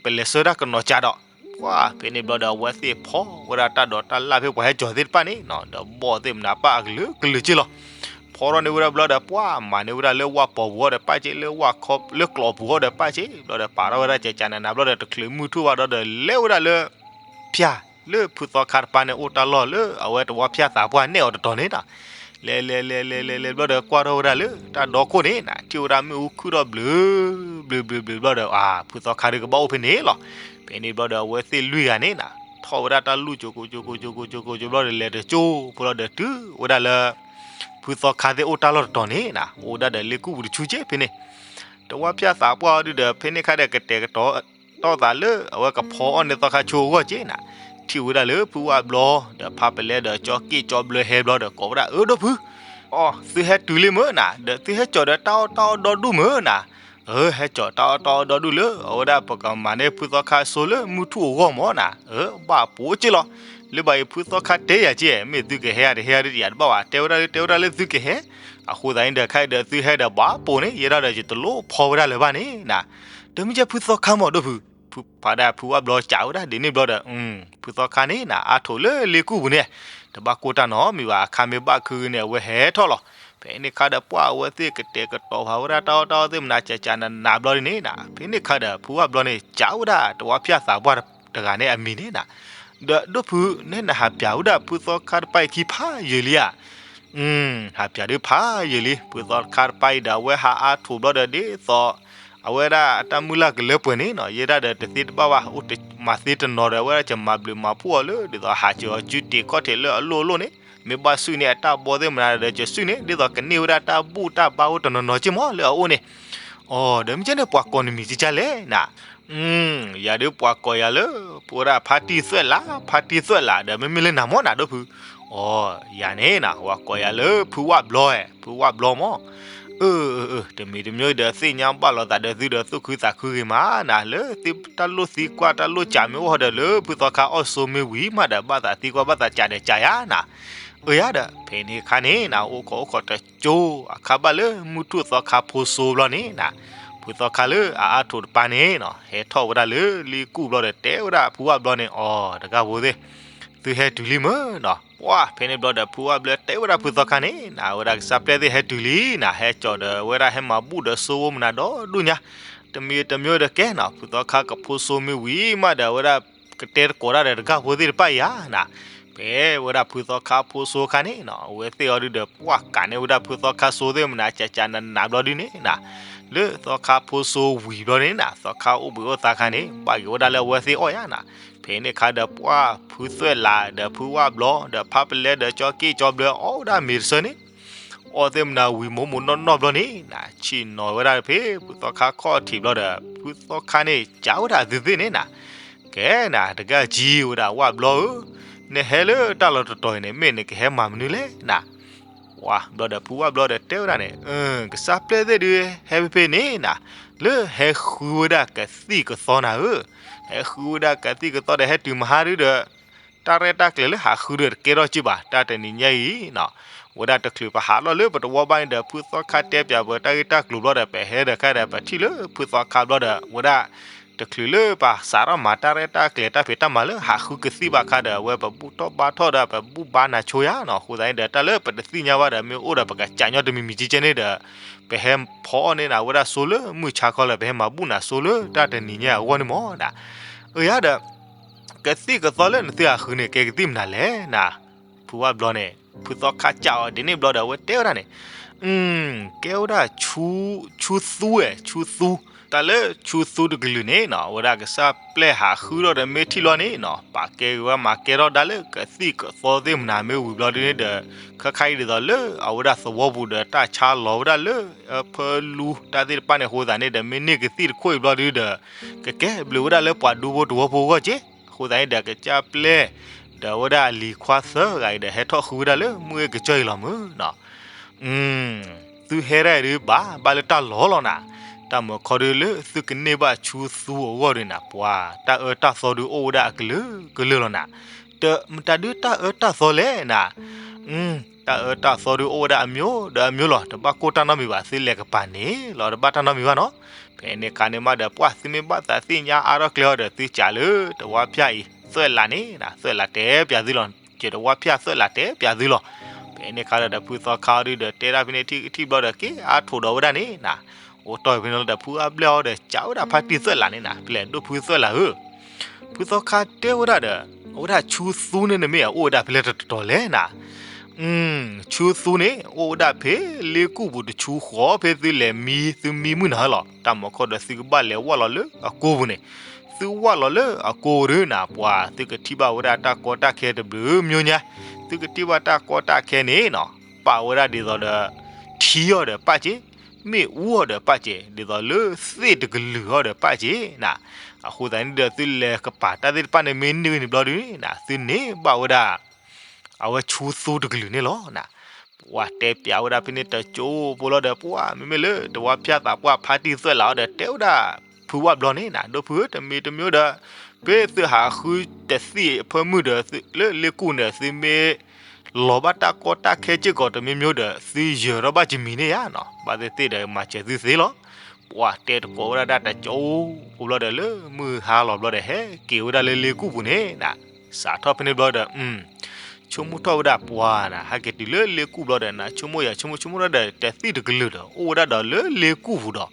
ပလဲၤဆှၢတၢ်ကနီၤကၠးဒီး, ပှၤဖဲန့ၣ်ဘျီဒီး အဝဲသ့ၣ်ဖီဝဲဒၣ်တၢ်ဒိးတၢ်လၣ်ဖဲပှၤဟဲကၠီၤသ့ၣ်တဖၣ်န့ၣ်နီၤ, ဒီးဘီၣ်သ့ၣ်မနၤပၢ်အကလုာ်ကလုာ်က့လီၤ, ဖီထီၣ်န့ၢ်ဝဲဒၣ်ဘျီဒီး ပှၤမၤန့ၢ်ဝဲဒၣ်လၢဝၣ်ပီၤပူၤအီၤဒီးပၢ်က့ လၢဝၣ်ခီ လၢကျီၣ်ပူၤအီၤဒီးပၢ်က့ ဘျီဒီး ပာ်ထီၣ်ဝဲဒၣ်ကကနနဘျီဒီး တချုးမုၢ်ထူၣ်ဘၣ်ဒီး လဲၤဝဲဒၣ်လၢ ဖၠၣ် လၢဖုသီခါတပၤန့ၣ် အိၣ်တၢ်လီၢ်လၢအဝဲတဝီဖၠၣ်သးပှၢ်နဲၣ်အီၤတတီၤန့ၣ်နီၤ, လဲၤလဲၤလဲၤလဲၤလဲၤလဲၤဘျီဒီး ကွၢ်ထီၣ်ဝဲဒၣ်လၢတၢ်ဒီခိၣ်န့ၣ်နီၤ, ထံၣ်ဝဲဒၣ်မ့ၣ်အူခုၣ်ထီၣ်ဘျုး ဘျုးဘျုးဘျုးဘျီဒီး အါ ဖုသီခါဒုကဘၣ်အိၣ်ဖဲန့ၣ်လီၤ, ဖဲန့ၣ်ဘျီဒီး အဝဲသ့ၣ်လွံၢ်ဂၤန့ၣ်နီၤ ထီၣ်ဝဲဒၣ်တၢ်လူၢ်ကၠိကၠိကၠိကၠိကၠိကၠိကၠိဘျီဒီး လဲၤတကၠိဖိလီၤဒီးတုၤဝဲဒၣ်လၢ ဖုသီခါသ့ၣ်အိၣ်တၢ်လီၢ်တတီၤန့ၣ်နီၤ, အိၣ်ဝဲဒၣ်ဒီးလ့ၣ်ကူၣ်ပူၤတဆူက့ဖဲန့ၣ်, တဝါဖၠၣ်သးပှၢ်အီၤဒုဒီး ဖဲန့ၣ်ခါဒီးကတဲာ်ကတီၤတီၢ်သးလၢ အဝဲကဖီအီၣ်န့ၢ်သီခါဆိအဂီၢ်က့နၤ, ထံၣ်ဝဲဒၣ်လၢဖုဝၣ်ဘျီ ဒီးဖါပလဲဒီးကၠီက့ၣ်ကၠီဘျၢဟဲဘျီဒီးကိးဝဲဒၣ် အၢ ဒီပုၢ် အီ သုဟဲတုၤလံမ့ၢ်နၤ, ဒီးသုဟဲကၠီၤဒီးတၢ်အီၣ်တၢ်အီဒီဒူၣ်မ့ၢ်နၤ, အၢ ဟဲကၠီၤတၢ်အီၣ်တၢ်အီဒီဒူၣ်လၢ အဝဲဒၣ်ပကမၤန့ၢ်ဖုသီခါအစိလၢမုၢ်ထူၣ်အဂီၢ်မ့ၢ်နၤ, အၢ ဘၣ်ပိာ်က့လီၤ. လၢဘၣ်အံၤဖုသီခါတဲယၤက့ မ့ၢ်သုကဟဲဧါတဟဲဧါဒုးယၤတဘၣ်ဘၣ်, တဲဝဲဒၣ်လၢ တဲဝဲဒၣ်လၢသုကဟဲ, အဃိသတးန့ၣ်ဒီး ခဲအံၤဒီးသုဟဲဒီးဘၣ်ပိာ်န့ၣ် ယဲဒၣ်ဒီးယတလိၣ်ဖီဝဲဒၣ်လၢၤဘၣ်န့ၣ်နၤ, ဒီးမ့ၢ်ကဲဖုသီခါမ့ၢ် ဒီပုၢ်, ဖုဖးဒၣ်ဖုဝၣ်ဘျီကးဝဲဒၣ်ဒ်န့ၣ်ဘျီဒီး ဖုသီခါန့ၣ်နၤ အါထီၣ်လၢလ့ကူၣ်ပူၤန့ၣ်, တဘၣ်ကိၢ်တၢ်နီတမံၤဘၣ်, အခါမ့ၢ်ဘၣ်ခုန့ၣ် အဝဲဟဲထီၣ်လီၤ. ဖဲန့ၣ်ခါဒီးပှၢ်အဝဲသ့ၣ်ကတဲာ်ကတီၤဖးဝဲဒၣ်တၢ်အီၣ်တၢ်အီသ့ၣ်မနၤ ကးကးနးနးဘျီဒ်န့ၣ်နၤ, ဖဲန့ၣ်ခါဒီးဖုဝၣ်ဘျီန့ၣ် ကးဝဲဒၣ်တဝါဖၠၣ်သးပှၢ်တဂၤန့ၣ်အမံၤန့ၣ်နၤ, ဒီး ဒီပုၢ် နဲနဟးပျးဝဲဒၣ်ဖုသီခါတပၢ်အံၤခံဖးယံာ်လံဧါ ဟးပျးဒုးဖးယံာ်လံ, ဖုသီခါတပၢ်အံၤဒီး အဝဲဟးအါထီၣ်ဘျီဒီးဒ်သိး အဝဲဒၣ်အတၢ်မုၢ်လၢ်ကလၢပှဲၤန့ၣ်နီၤ, ယဲဒၣ်ဒီးတသ့တဘၣ်ဘၣ်, အိၣ်မၤသ့တနီၤဒီး အဝဲဒၣ်ကမၤဘျုးမၤဖှိၣ်အီၤလၢ ဒ်သိးဟးစၢၤအီၤစုတ့ၢ်ခီၣ်ထံးလၢအလိၣ်အလိၣ်န့ၣ်, မ့ၢ်ဘၣ်စုန့ၢ်အတၢ်ဘီသ့ၣ်မနၤဒီး ကစုန့ၢ် ဒ်သိးကန့ၢ်ဝဲဒၣ်တၢ်ဘူၣ်တၢ်ဘါအိၣ်တနီၤနီၤက့မ့ၢ်လၢအအိၣ်န့ၣ်, အီၤ ဒီးမ့ၢ်ကဲန့ၣ် ပှၤကိးနမံၤကကလဲၣ်နၤ ယၤဒုးပှၤကိးယၤလၢ ပဝဲဒၣ်ဖါတံၢ်သွဲၣ်လး, ဖါတံၢ်သွဲၣ်လး ဒီးမ့မ့ၢ်လၢနၤမ့ၢ်နၤ ဒီပုၢ်, အီၤ ယၤန့ၣ်နၤ ပှၤကိးယၤလၢဖုဝၣ်ဘျီ, ဖုဝၣ်ဘျီမ့ၢ်, အၢ အၢ အၢ တမံၤတမံၤဒီးသ့ၣ်ညါဘၣ်လိာ်သးဒီးသုဒီးသူၣ်ခုသးခုဂ့ၤမးနၤ, လၢတၢ်လိၣ်သံကွၢ်တၢ်လိၣ်စးမ့ၢ်အိၣ်ဒီး လၢဖုသီခါအီၣ်စိမ့ၢ်ဝံၤမးဒီး ဘၣ်သးသံကွၢ်ဘၣ်သးစးဒီးစးယၤနၤ, အၢ ယၤဒီး ဖဲန့ၣ်အခါန့ၣ်နၤ အိၣ်ခိးအိၣ်ခိးတကၠိ အခါဘၣ်လၢမုၢ်ထူၣ်သီခါဖိစိဘျီန့ၣ်နၤ, ဖုသီခါလၢအအါထီၣ်တပၢ်န့ၣ်နၤ ဟဲထီၣ်ဝဲဒၣ်လၢလ့ကူၣ်ဘျီဒီး တဲဝဲဒၣ်ဖုဝၣ်ဘျီန့ၣ် အီၤ တဂၤဖိသ့ၣ်, သုဟဲတုၤလံမ့ၢ်နၤ, ပှၢ် ဖဲန့ၣ်ဘျီဒီးဖုဝၣ်ဘျီတဲဝဲဒၣ်ဖုသီခါန့ၣ်နၤ အဝဲဒၣ်ကစၢ်ပျဲၢ်သ့ၣ်ဟဲတုၤလံနၤ, ဟဲကၠီၤဒီးဝဲဒၣ်ဟဲမၤဘူၣ်ဒီးစိဝဲမနၤဒီဒူၣ်ညါ, တမံၤတမံၤဒီးကဲနၤ ဖုသီခါကဖိစိမ့ၢ်ဝံၤမးဒီး အဝဲဒၣ်ကတဲသကိးတၢ်ဒီးတဂၤဖိသ့ၣ်တဖၣ်အံၤဧါနၤ, ဖဲဝဲဒၣ်ဖုသီခါဖိစိခါန့ၣ်နၤ အဝဲသ့ၣ်အီၤဒုဒီး ပှၢ်ကးန့ၢ်ဝဲဒၣ်ဖုသီခါစိသ့ၣ်မနၤ ကးကးနးနးဘျီဒုန့ၣ်နၤ, လၢသီခါဖိစိဝံၤဘျီန့ၣ်နၤ သီခါအိၣ်ဘှံးအိၣ်သါခါန့ၣ် ဘၣ်က့ၤဝဲဒၣ်လၢအဝဲသ့ၣ်အီၣ်ယၤနၤ, ဖဲန့ၣ်ခါဒီးပှၢ်ဖုသွဲၣ်လးဒီးဖုဝၣ်ဘျီ ဒီးဖါပလဲဒီးကၠီက့ၣ်ကၠီဘျၢအီၣ်ဝဲဒၣ်မ့ၤတဆၢန့ၣ် အီၣ်သ့ၣ်မနၤဝံၤမိၢ်မိၢ်နီၢ်နီၢ်ဘျီန့ၣ်နၤ ဆ့ၣ်နီၤဝဲဒၣ်ဖဲဖုသီခါခီၣ်ထံးဘျီဒီး ဖုသီခါန့ၣ် ကးဝဲဒၣ်သုသ့ၣ်န့ၣ်နၤ, ကဲနၤ တဂၤကံဝဲဒၣ်ဝၣ်ဘျီဧၢ, နဟဲလၢတၢ်လီၢ်တတီၤအံၤန့ၣ် မ့ၢ်နကဟဲမၤမနုၤလဲၣ်နၤ, ဝါဘျီဒီးဖုဝၣ်ဘျီဒီးတဲဝဲဒၣ်န့ၣ် ကစၢ်ပျဲၢ်သ့ၣ်ဒုး ဟဲဖဲဖဲန့ၣ်နၤ, လၢဟဲဃုဝဲဒၣ်ကသံၣ်ကသီနၤဧၢ, ဟဲဃုဝဲဒၣ်ကသံၣ်ကသီဒီးဟဲတုၤမဟါဒုဒီး တၢ်ရဲၣ်တၢ်ကျဲၤလၢဟးဃုဒီးတကဲထီၣ်က့ဘၣ် တၢ်တနံၤညါအံၤနၤ, ဝဲဒၣ်တချုးပဟးလီၤလၢပတဝီဘၣ်န့ၣ်ဒီး ဖုသီခါတဲပၠးပတၢ်ဂ့ၢ်တၢ်ကျိၤဘျီဒီး ပဟဲဒီးခါဒီး ပထံၣ်လၢဖုသီခါဘျီဒီး ဝဲဒၣ် တချုးလၢပစးထီၣ်မၤတၢ်ရဲၣ်တၢ်ကျဲၤတၢ်ဖံးတၢ်မၤလၢဟးဃုကသံၣ်ဘၣ်ခါဒီး အဝဲပဘူၣ်ထီၣ်ဘါထီၣ်ဒီး ပဘူၣ်ဘါနၤဆိယၤနၤ, အဃိသတးန့ၣ်ဒီး တၢ်လၢပတသ့ၣ်ညါဘၣ်ဒီး မ့ၢ်အိၣ်ဒီးပကစးညီတမံၤမံၤကဲကဲန့ၣ်ဒီး ပဟဲဖီအီၣ်န့ၢ်နၤဝဲဒၣ်စိလၢမုၢ်ဆါခီလၢ ပဟဲမၤဘူၣ်နၤစိလၢတၢ်တနံၤညါအဂီၢ်န့ၣ်မ့ၢ်နၤ, အၢ ယၤဒီး ကသံၣ်ကသီလၢနသုဟးဃုန့ၣ် ကဲကသံၣ်မနုၤလဲၣ်နၤ, ဖုဝၣ်ဘျီန့ၣ် ဖုသီခါကးအီၤဒ်န့ၣ်ဘျီဒီး အဝဲတဲဝဲဒၣ်န့ၣ် ကဲဝဲဒၣ်ဆူ, ဆူသူဝဲ, ဆူသူ, တၢ်လၢဆူသူတကလုာ်န့ၣ်နၤ အဝဲဒၣ်ကစၢ်ပျဲၢ်ဟးဃုထီၣ်ဒီးမ့ၢ်ထံၣ်လီၤန့ၣ်နၤ ပာ်ကဲက့ၤဝဲမၤကဲထီၣ်ဒၣ်လၢကသံၣ်ကသီသ့ၣ်မနၤမ့ၢ်ဝံၤဘျီဒ်န့ၣ်ဒီး ခဲခါအံၤဒ်သိးလၢအဝဲဒၣ်သဝီပူၤဒီး တၢ်ဆါလီၤဝဲဒၣ်လၢ အဖၢလူတၢ်သ့ၣ်တဖၣ်န့ၣ် အဃိသတးန့ၣ်ဒီး မ့ၢ်န့ၢ်ကသံၣ်တခိၣ်အံၤဘျီဒ်ဒီး ကကဲဘျုးဝဲဒၣ်လၢပှၤဒူဖိတဝီဖိအဂီၢ်က့ အဃိသတးန့ၣ်ဒီး ကစၢ်ပျဲၢ် ဒီးအဝဲဒၣ်အလံၤခွါသၢဂၤအံၤဒီး ဟဲထီၣ်ဃုဝဲဒၣ်လၢမုၢ်ဂ့ၢ်ကစၢၢ်အံၤလီၤမ့ၢ်နၤ, သုဟဲဒၣ်အံၤဒုးဘၣ် ဘၣ်လၢတၢ်လီၢ်လီၤနၤ, တၢ်မၢခီဒုးလၢသုကန့ၢ်ဘၣ်ဆူသူအဂီၢ်ဒုးနၤ ပှၤ တၢ်အၢတၢ်သီဒုးအိၣ်ဝဲဒၣ်အကလုာ်ကလုာ်လီၤနၤ, တမတၤဒုးတၢ်အၢတၢ်သီလဲၣ်နၤ တၢ်အၢတၢ်သီဒုးအိၣ်ဝဲဒၣ်အမျိုးဒီးအမျိုးလီၤ, တဘၣ်ကိၢ်တၢ်နီတမံၤဘၣ်, သုလဲၤကပၤန့ၣ်လီၤ တဘၣ်တၢ်နီတမံၤဘၣ်နီၤ, ဖဲန့ၣ်အခါန့ၣ်မးဒီး ပှၤသုမ့ၢ်ဘၣ်သးသ့ၣ်ညါအါထီၣ်ကျဲအီၤဒီး သုကးလၢတဝါဖၠၣ်အံၤ သွဲၣ်လးန့ၣ်နၤ သွဲၣ်လးတဲပၠးသုလီၤ, ကတဝါဖၠၣ်သွဲၣ်လးတဲပၠးသုလီၤ, ဖဲန့ၣ်အခါဒီး ဖုသီခါအီၤဒုးဒီး တဲဒၣ်ဖဲန့ၣ်ထံၣ်ထံၣ်ဘျီဒီး က့ၤအါထီၣ်ဒီးဝဲဒၣ်န့ၣ်နၤ, အိၣ်တီၢ်ဖဲန့ၣ်လီၤဒီး ဖုအါဘျဲၣ်အီၤဒီး ကးဝဲဒၣ်ဖါတံၢ်သွဲၣ်လးန့ၣ်နၤ ဖဲလဲၣ် ဒိၣ်ဖုသွဲၣ်လးဧၢ ဖုသီခါတဲဝဲဒၣ်ဒီး အဝဲဒၣ်ဆူသူန့ၣ်နမ့ၢ်အအိၣ်ဝဲဒၣ်ဖဲလဲၣ်တတီၤလဲၣ်နၤ, ဆူသူန့ၣ် အိၣ်ဝဲဒၣ်ဖဲလ့ကူၣ်ပူၤတဆူဃီ ဖဲသုလဲၤမံသုမံမုၢ်နၤလီၤ, တၢ်မၢခီဒီးသုကဘၣ်လဲၤဝၢ်လီၤလၢအကိပူၤန့ၣ်, သုဝၢ်လီၤလၢအကိဒုးနၤ ပှၤသုကထံၣ်ဘၣ်ဝဲဒၣ်တၢ်ကီတၢ်ခဲတဘျုးမျိုးညါ, သုကထံၣ်ဘၣ်တၢ်ကီတၢ်ခဲန့ၣ်နၤ ပာ်ဝဲဒၣ်ဒ်သိးဒီး ထံအီၤဒီးပာ်က့ၤ မ့ၣ်အူအီၤဒီးပာ်စဲး ဒ်သိးလၢသ့ၣ်တကလုာ်အီၤဒီးပာ်စဲးနၤ. အဃိသတးန့ၣ်ဒီး သုလဲၤကပၤတၢ်သ့ၣ်တဖၣ်န့ၣ် မ့ၢ်န့ၢ်ဝဲန့ၣ်ဘျီဒုန့ၣ်နၤ သုန့ၢ်ဘၣ်ဝဲဒၣ် အဝဲဆူသူတကလုာ်န့ၣ်လီၤနၤ. ပှၤတဲပျးဝဲဒၣ်ဖဲန့ၣ်တကၠိဖိလီၤဒီး ပှၤမ့မ့ၢ်လၢတဝါဖၠၣ်သးပှၢ်ဖါတံၢ်သွဲၣ်လးအီၤဒီး တဲဝဲဒၣ်ဖုဝၣ်ဘျီန့ၣ်နၤ, ဒီးဖုဧၢ တမံၤတမံၤဒီး ဖဲသုဟးဃုတသံၣ်အဖၢမုၢ်ဒီး လၢလ့ကူၣ်န့ၣ် သုမ့ၢ်လီၤဘၣ်တၢ်ကီတၢ်ခဲစ့ၢ်ကီးတမံၤမံၤဒီး သုယၢၤထီၣ်ဘၣ်ကမံၤန့ၣ်ဧါနၤ. ဘၣ်သ့ၣ်သ့ၣ်ဒီး မၤစၢၤသုသ့လီၤ. ပှၤတဲတကိးဝဲဒၣ်တၢ်တကၠိဖိဘျီဒီး လၢမုၢ်ဟါလီၤဘျီဒီး ဟဲက့ၤဝဲဒၣ်လၢလ့ကူၣ်ပူၤန့ၣ်နၤ, စးထီၣ်ဖဲန့ၣ်ဘျီဒီး ဆိကမိၣ်ထီၣ်ဝဲဒၣ်ပှၤနၤ, ဟဲက့ၤတုၤလၢလ့ကူၣ်ဘျီဒီးနၤ ဆိကမိၣ်ယၤ ဆိကမိၣ်ဆိကမိၣ်ထီၣ်ဒီး တသံၣ်တကလုာ်ဒီး အိၣ်ဝဲဒၣ်ဒီးလၢလ့ကူၣ်ပူၤဒီး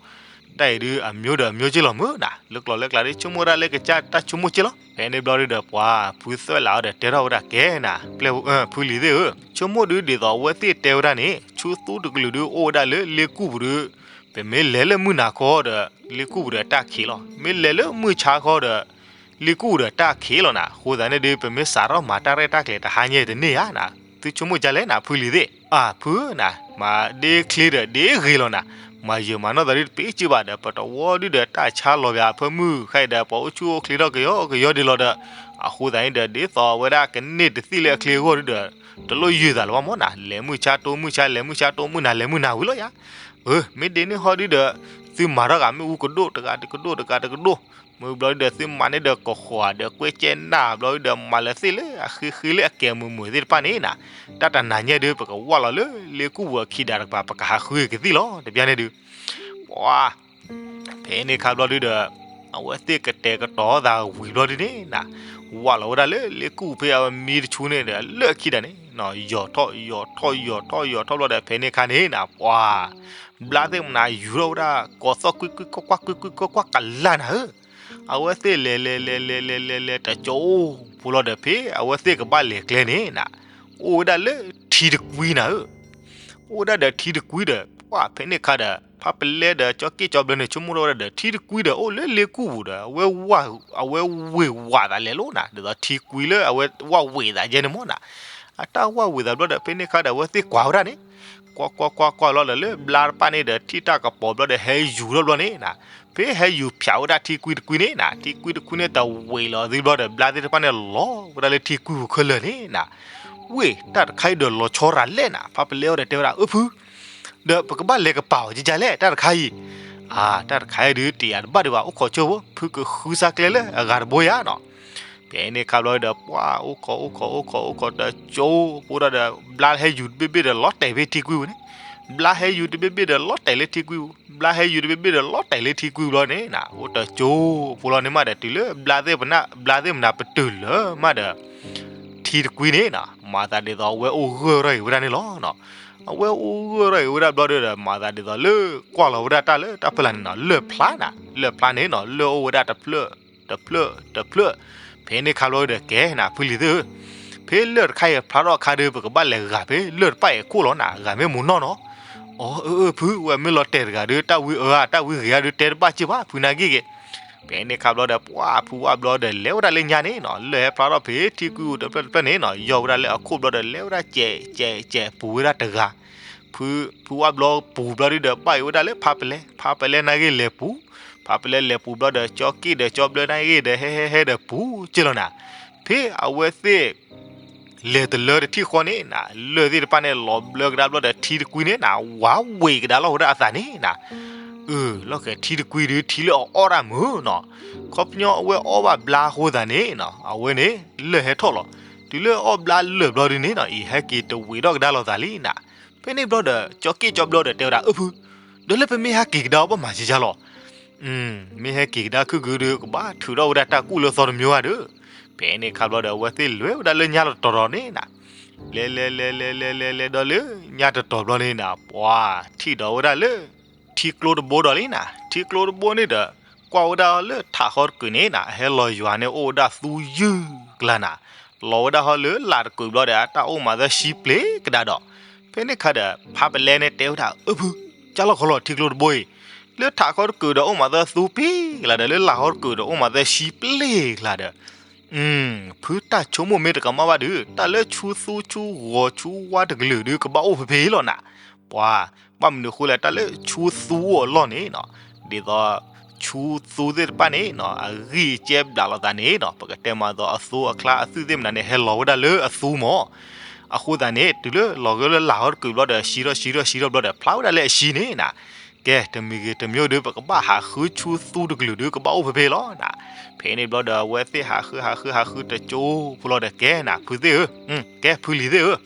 တၢ်အံၤဒုးအမျိုးဒီးအမျိုးက့လီၤမုၢ်နၤ, လၢကျိၤလၢကျါဒုး ဆိကမိၣ်ဝဲဒၣ်လၢကစၢ်တၢ်ဆိကမိၣ်က့လီၤ. ဖဲန့ၣ်ဘျီဒုးဒီး ပှၤဖုသွဲၣ်လးအီၤဒီးတဲထီၣ်ဝဲဒၣ်ကဲနၤ, ဖုလံၤသ့ၣ်ဧၢ, ဆိကမိၣ်ဒုးဒ်သိးအဝဲသ့ၣ်တဲဝဲဒၣ်န့ၣ် ဆူသူတကလုာ်ဒုးအိၣ်ဝဲဒၣ်လၢလ့ကူၣ်ပူၤဒုး ပမ့ၢ်လဲၤလၢမုၢ်နၤခီဒီး လ့ကူၣ်ပူၤဒီးတၢ်ခံးလီၤ, မ့ၢ်လဲၤလၢမုၢ်ဆါခီဒီး လ့ကူၣ်ပူၤဒီးတၢ်ခံးလီၤနၤ. အဃိသတးန့ၣ်ဒုး ပမ့ၢ်စးထီၣ်မၤတၢ်ရဲၣ်တၢ်ကျဲၤတဟါညါအံၤတန့ၢ်ဧါနၤ, သုဆိကမိၣ်ဒ်လဲၣ်နၤ ဖုလံၤသ့ၣ်. အၢ ဖုဧၢနၤ, မၤဒ့ချ့ဒီးဒ့ဂ့ၤလီၤနၤ, မၤယၢၤမၤနီၢ်သးဒုးတပ့ၤစ့ၢ်ဘၣ်ဒီး ပတဝီဒုးဒီးတၢ်ဆါလီၤဘၣ်အဖၢမုၢ် ခဲအံၤဒီးပှၤအိၣ်ဆူၣ်အိၣ်ချ့ထီၣ်ကယီကယီဒ်လီၤဒီး, အဃိသတးန့ၣ်ဒီး ဒ်သိးအဝဲဒၣ်ကန့ၢ်တသံၣ်လၢအချ့အဂီၢ်ဒုးဒီး တလိၣ်ယုၢ်သးလၢၤဘၣ်မၢ်နၤ, လဲၤမုၢ်ဆါတိၢ်မုၢ်ဆါ လဲၤမုၢ်ဆါတိၢ်မုၢ်နၤ လဲၤမုၢ်နၤဝံၤလီၤယါ. အၢ မ့ၢ်ဒ်န့ၣ်ဟီဒုးဒီး သုမၤထီၣ်ဂၤမ့ၣ်အူကဒိၣ်တဂၤတကဒိၣ်တဂၤတကဒိၣ်, မ့ၢ်ဘျီဒုးဒီး သုမၤန့ၢ်ဒီးကဃီၤဒီးကွဲကဲနၢ်ဘျီဒုးဒီး မၤလၢသ့ၣ်လၢအဃ့ဃ့လၢအကဲမုာ်မုာ်သ့ၣ်တဖၣ်န့ၣ်နၤ, တၢ်တနၤညါဒုး ပကဝၢ်လီၤလၢလ့ကူၣ်ပူၤအခံဒၣ်တကပၤ ပကဟးဃုကသံၣ်လီၤ တဘျီန့ၣ်ဒုး ပှၤ ဖဲန့ၣ်ခါဘျီဒုးဒီး အဝဲသ့ၣ်ကတဲာ်ကတီၤသးဝံၤဘျီဒုးန့ၣ်နၤ, ဝၢ်လီၤဝဲဒၣ်လၢလ့ကူၣ်ဖဲအဝဲမံတဆူန့ၣ်ဒီး လၢအခံဒၣ်န့ၣ် ယီၤထီၣ်ယီၤထီၣ်ယီၤထီၣ်ယီၤထီၣ်ဘျီဒီး ဖဲန့ၣ်ခါန့ၣ်နၤ ပှၤ ဘျါသ့ၣ်မနၤယူၤထီၣ်ဝဲဒၣ် ကိးသီၣ်ကွံကွံကွၢ်ကွၢ်ကွံကွံကွၢ်ကွၢ်ကလၢ်နၤဧၢ, အဝဲသ့ၣ်လဲၤလဲၤလဲၤလဲၤလဲၤလဲၤလဲၤတကၠိဖိလီၤဒီး ဖဲအဝဲသ့ၣ်ကဘၣ်လဲၤကျဲန့ၣ်နၤ, အိၣ်ဝဲဒၣ်လၢထံတကွံနၤဧၢ အိၣ်ဝဲဒၣ်ဒီးထံတကွံဒီး ပှၤဖဲန့ၣ်ခါဒီး ဖါပလဲဒီးကၠီက့ၣ်ကၠီဘျၢန့ၣ် ဆိကမိၣ်ထီၣ်ဝဲဒၣ်ဒီး ထံတကွံဒီး အိၣ်လၢလ့ကူၣ်ပူၤဒီး အဝဲ အဝဲဝ့ၤဝးသးလဲၤလိာ်နၤ, ဒ်သိးထံကွံလၢအဝဲဝ့ၤဝးသးယဲန့ၣ်မၢ်နၤ, အတၢ်ဝ့ၤဝးသးဘျီဒီး ဖဲန့ၣ်ခါဒီး အဝဲသ့ၣ်ကွၢ်ဝဲဒၣ်န့ၣ်, ကွၢ်ကွၢ်ကွၢ်ကွၢ်လီၤဒီး လၢဘျါတဖၣ်န့ၣ်ဒီး ထံၣ်တၢ်ကပီၤဘျီဒီး ဟဲယူၤထီၣ်ဘျီန့ၣ်နၤ, ဖဲဟဲယူၤဖၠးဝဲဒၣ်ထံကွံတကွံန့ၣ်နၤ, ထံကွံတကွံန့ၣ် တဝ့ၤလီၤသ့ဘျီဒီး ဘျါသ့ၣ်တဖၣ်န့ၣ် လီၤဝဲဒၣ်လၢထံကွံပူၤခဲလၢာ်န့ၣ်နၤ, ဝ့ၢ် တၢ်တခါအံၤဒီးလီၤဆီရၤလဲၣ်နၤ, ဖါပလဲအီၤဒီးတဲဝဲဒၣ် အၢ ဖု ဒီးပကဘၣ်လဲၤကပာ်အီၤကကလဲၣ် တၢ်တခါအံၤ, အါ တၢ်တခါအံၤဒုး တယာ်တဘၣ်ဒံးဘၣ် အိၣ်ခိးဆိဖိ ဖုကဃုစါကျဲလၢအဂၤတဘိယါနီၤ. ဖဲန့ၣ်ခါဘျီဒီး ပှၤအိၣ်ခိး အိၣ်ခိး အိၣ်ခိး အိၣ်ခိးတကၠိဖိဒီး ဘျါဟဲယူၤတဘ့ၣ်ဘ့ၣ်ဒီး လီၤတဲာ်ဖဲထံကွံပူၤန့ၣ်, ဘျါဟဲယူၤတဘ့ၣ်ဘ့ၣ်ဒီး လီၤတဲာ်လၢထံကွံပူၤ, ဘျါဟဲယူၤတဘ့ၣ်ဘ့ၣ်ဒီး လီၤတဲာ်လၢထံကွံပူၤလီၤန့ၣ်နၤ, အိၣ်တကၠိဖိလီၤန့ၣ်မးဒီး တုၤလၢဘျါသ့ၣ်မနၤ ဘျါသ့ၣ်မနၤပတုာ်လၢမးဒီး ထံတကွံန့ၣ်နၤ, မၤသးဒ်သိးအဝဲအိၣ်ဂၢၢ်ထီၣ်အံၤဝဲဒၣ်န့ၣ်လီၤ. အဝဲအိၣ်ဂၢၢ်ထီၣ်အံၤဝဲဒၣ်ဘျီဒီး မၤသးဒ်သိးလၢ ကွၢ်လီၤဝဲဒၣ်တၢ်လၢတၢ်ဖီလာ်န့ၣ်နၤ, လၢၢ်ဖျါနၤ, လၢၢ်အိၣ်ဝဲဒၣ်တဖျၢၣ် တဖျၢၣ် တဖျၢၣ်. ဖဲန့ၣ်ခါဘျီဒီး ကဲနၤ ဖုလံၤသ့ၣ်ဧၢ, ဖဲလၢၢ်တခါအံၤဖျါထီၣ်အခါဒီး ပကဘၣ်လဲၤဂၤဖဲလၢၢ်တဖၣ်အံၤအခိၣ်လီၤနၤ, ဂၤမ့ၢ်မူနီၢ်နီၤ. အီ အၢ အၢ ဖု ဝဲမ့ၢ်လီၤတဲာ်တဂၤဒီး တၢ်ဝံအၢဧါ တၢ်ဝံဂ့ၤဧါဒီး တဲတဘၣ်စ့ၢ်ဘၣ် ဖုနာ်က့ၢ်ဂ့ၤ. ဖဲန့ၣ်ခါဘျီဒီး ပှၤဖုဝၣ်ဘျီဒီး လဲၤဝဲဒၣ်လၢညါန့ၣ်နၤ, လၢၢ်ဟဲဖျါထီၣ်ဖဲထံကွံပူၤတဖျၢၣ်တဖျၢၣ်န့ၣ်နၤ, ယီၢ်ဝဲဒၣ်လၢအခိၣ်ဘျီဒီး လဲၤဝဲဒၣ်စဲးစဲးစဲးပူၤဝဲဒၣ်တဂၤ ဖု ဖုဝၣ်ဘျီပူၤဘျီဒီး ဘၣ်အံၤဝဲဒၣ်လၢဖါပလဲ, ဖါပလဲနာ်က့ၢ်လဲၤပူၤ, ဖါပလဲလဲၤပူၤဘျီဒီး ကၠီက့ၣ်ဒီးကၠီဘျၢနာ်က့ၢ်ဒီး ဟဲဟဲဟဲဒီးပူၤက့ၢ်လီၤနၤ. ဖဲအဝဲသ့ၣ် လဲၤတလၢတထံၣ်ဃီန့ၣ်နၤ, လၢၢ်သ့ၣ်တဖၣ်န့ၣ် လီၤဘျၢကဒါဘျီဒီး ထံတကွံန့ၣ်နၤ ဝးဝ့ၤကဒါလီၤဝဲဒၣ်အသးန့ၣ်နၤ. အၢ လီၤကဲထံတကွံဒီး ထံလၢအအီၣ်တၢ်မုၢ်နၤ, ခီပညီအဝဲအီၣ်ဘၣ်ဘျါအဃိသတးန့ၣ်နၤ, အဝဲန့ၣ် လၢၢ်ဟဲထီၣ်လီၤ. တုၤလၢအီၣ်ဘျါလၢၢ်ဘျီဒုန့ၣ်နၤ, အံၤဟဲက့ၤတဝ့ၤထီၣ်ကဒါလိာ်သးလံနၤ. ဖဲန့ၣ်ဘျီဒီး ကၠီက့ၣ်ကၠီဘျၢဒီး တဲဝဲဒၣ် အၢ ဖု ဒီးလၢပမ့ၢ်ဟဲက့ၤကဒါအီၤ ဘၣ်မၤစ့ၢ်ကီးလီၤ. မ့ၢ်ဟဲက့ၤကဒါခုၣ်ခုၣ်ဒီး ကဘၣ်ထုးထီၣ်ဝဲဒၣ်တၢ်ကူၣ်လၢသီတမံၤဧါဒီး, ဖဲန့ၣ်ခါဘျီဒီး အဝဲသ့ၣ်လဲၤဝဲဒၣ်လၢညါတတီၤတီၤန့ၣ်နၤ, လဲၤလဲၤလဲၤလဲၤလဲၤလဲၤလဲၤဒီးလၢညါတတီၤဘျီန့ၣ်နၤ, ပှၤထံၣ်ဒီးဝဲဒၣ်လၢ ထံကျိတဘိဒီးလံနၤ, ထံကျိတဘိန့ၣ်ဒီး ကွၢ်ဝဲဒၣ်လၢထးဃီတကုာ်န့ၣ်နၤ, ဟဲလီၤယွၤန့ၣ် အိၣ်ဝဲဒၣ်သူယုၢ်ကျါနၤ, လီၤဝဲဒၣ်ဟီလၢလာ်တကုာ်ဘျီဒီး အတၢ်အိၣ်မၤသၢဆှံပျ့ၤကဒါဒီး, ဖဲန့ၣ်ခါဒီး ဖါပလဲန့ၣ်တဲဝဲဒၣ် အၢ ဖု ကၢ်လီၤခီလီၤ ထံကျိတဘိအံၤ, လၢထးဃီတကုာ်ဒီးအိၣ်မၤသၢသူပျ့ၤကလါဒီး လၢလာ်ဃီတကုာ်ဒီးအိၣ်မၤသၢဆှံပျ့ၤကလါဒီး, ဖုတၢ်ဆိကမိၣ်မ့ၢ်တကမၣ်ဘၣ်ဒီး တၢ်လၢဆူသူဆူဂီၤဆူဝါတကလုာ်ဒီး ကဘၣ်အိၣ်ဖဲဖဲလီၤနၤ, ပှၤ ဘၣ်မနုၤအဃိလဲၣ် တၢ်လၢဆူသူအိၣ်အလီၢ်န့ၣ်နီၤ, ဒ်သိးဆူသူသ့ၣ်တဖၣ်န့ၣ်နီၤ အဂံၢ်အစဲးဘျးလိာ်သးန့ၣ်နီၤ ပကတဲမးသိးအသိအချါအသွံၣ်သ့ၣ်မနုၤန့ၣ် ဟဲလီၤဝဲဒၣ်လၢအသူမး. အဃိသတးန့ၣ် တုၤလၢလီၤဂာ်လၢလာ်ဟီၣ်တကုာ်ဘျီဒီး ဆှံထီၣ်ဆှံထီၣ်ဆှံထီၣ်ဘျီဒီး ဖျါဝဲဒၣ်လၢအဆှံန့ၣ်နီၤ. ကဲ တမံၤဂ့ၤတမံၤဒု ပကဘၣ်ဟးဃုဆူသူတကလုာ်ဒု ကဘၣ်အိၣ်ဖဲဖဲလီၤနီၤ. ဖဲန့ၣ်ဘျီဒီး အဝဲသ့ၣ်ဟးဃုဟးဃုဟးဃုတကၠိဖိလီၤဒီး ကဲနီၤ ဖုသ့ၣ်ဧၢ, ကဲ ဖုလံၤသ့ၣ်ဧၢ,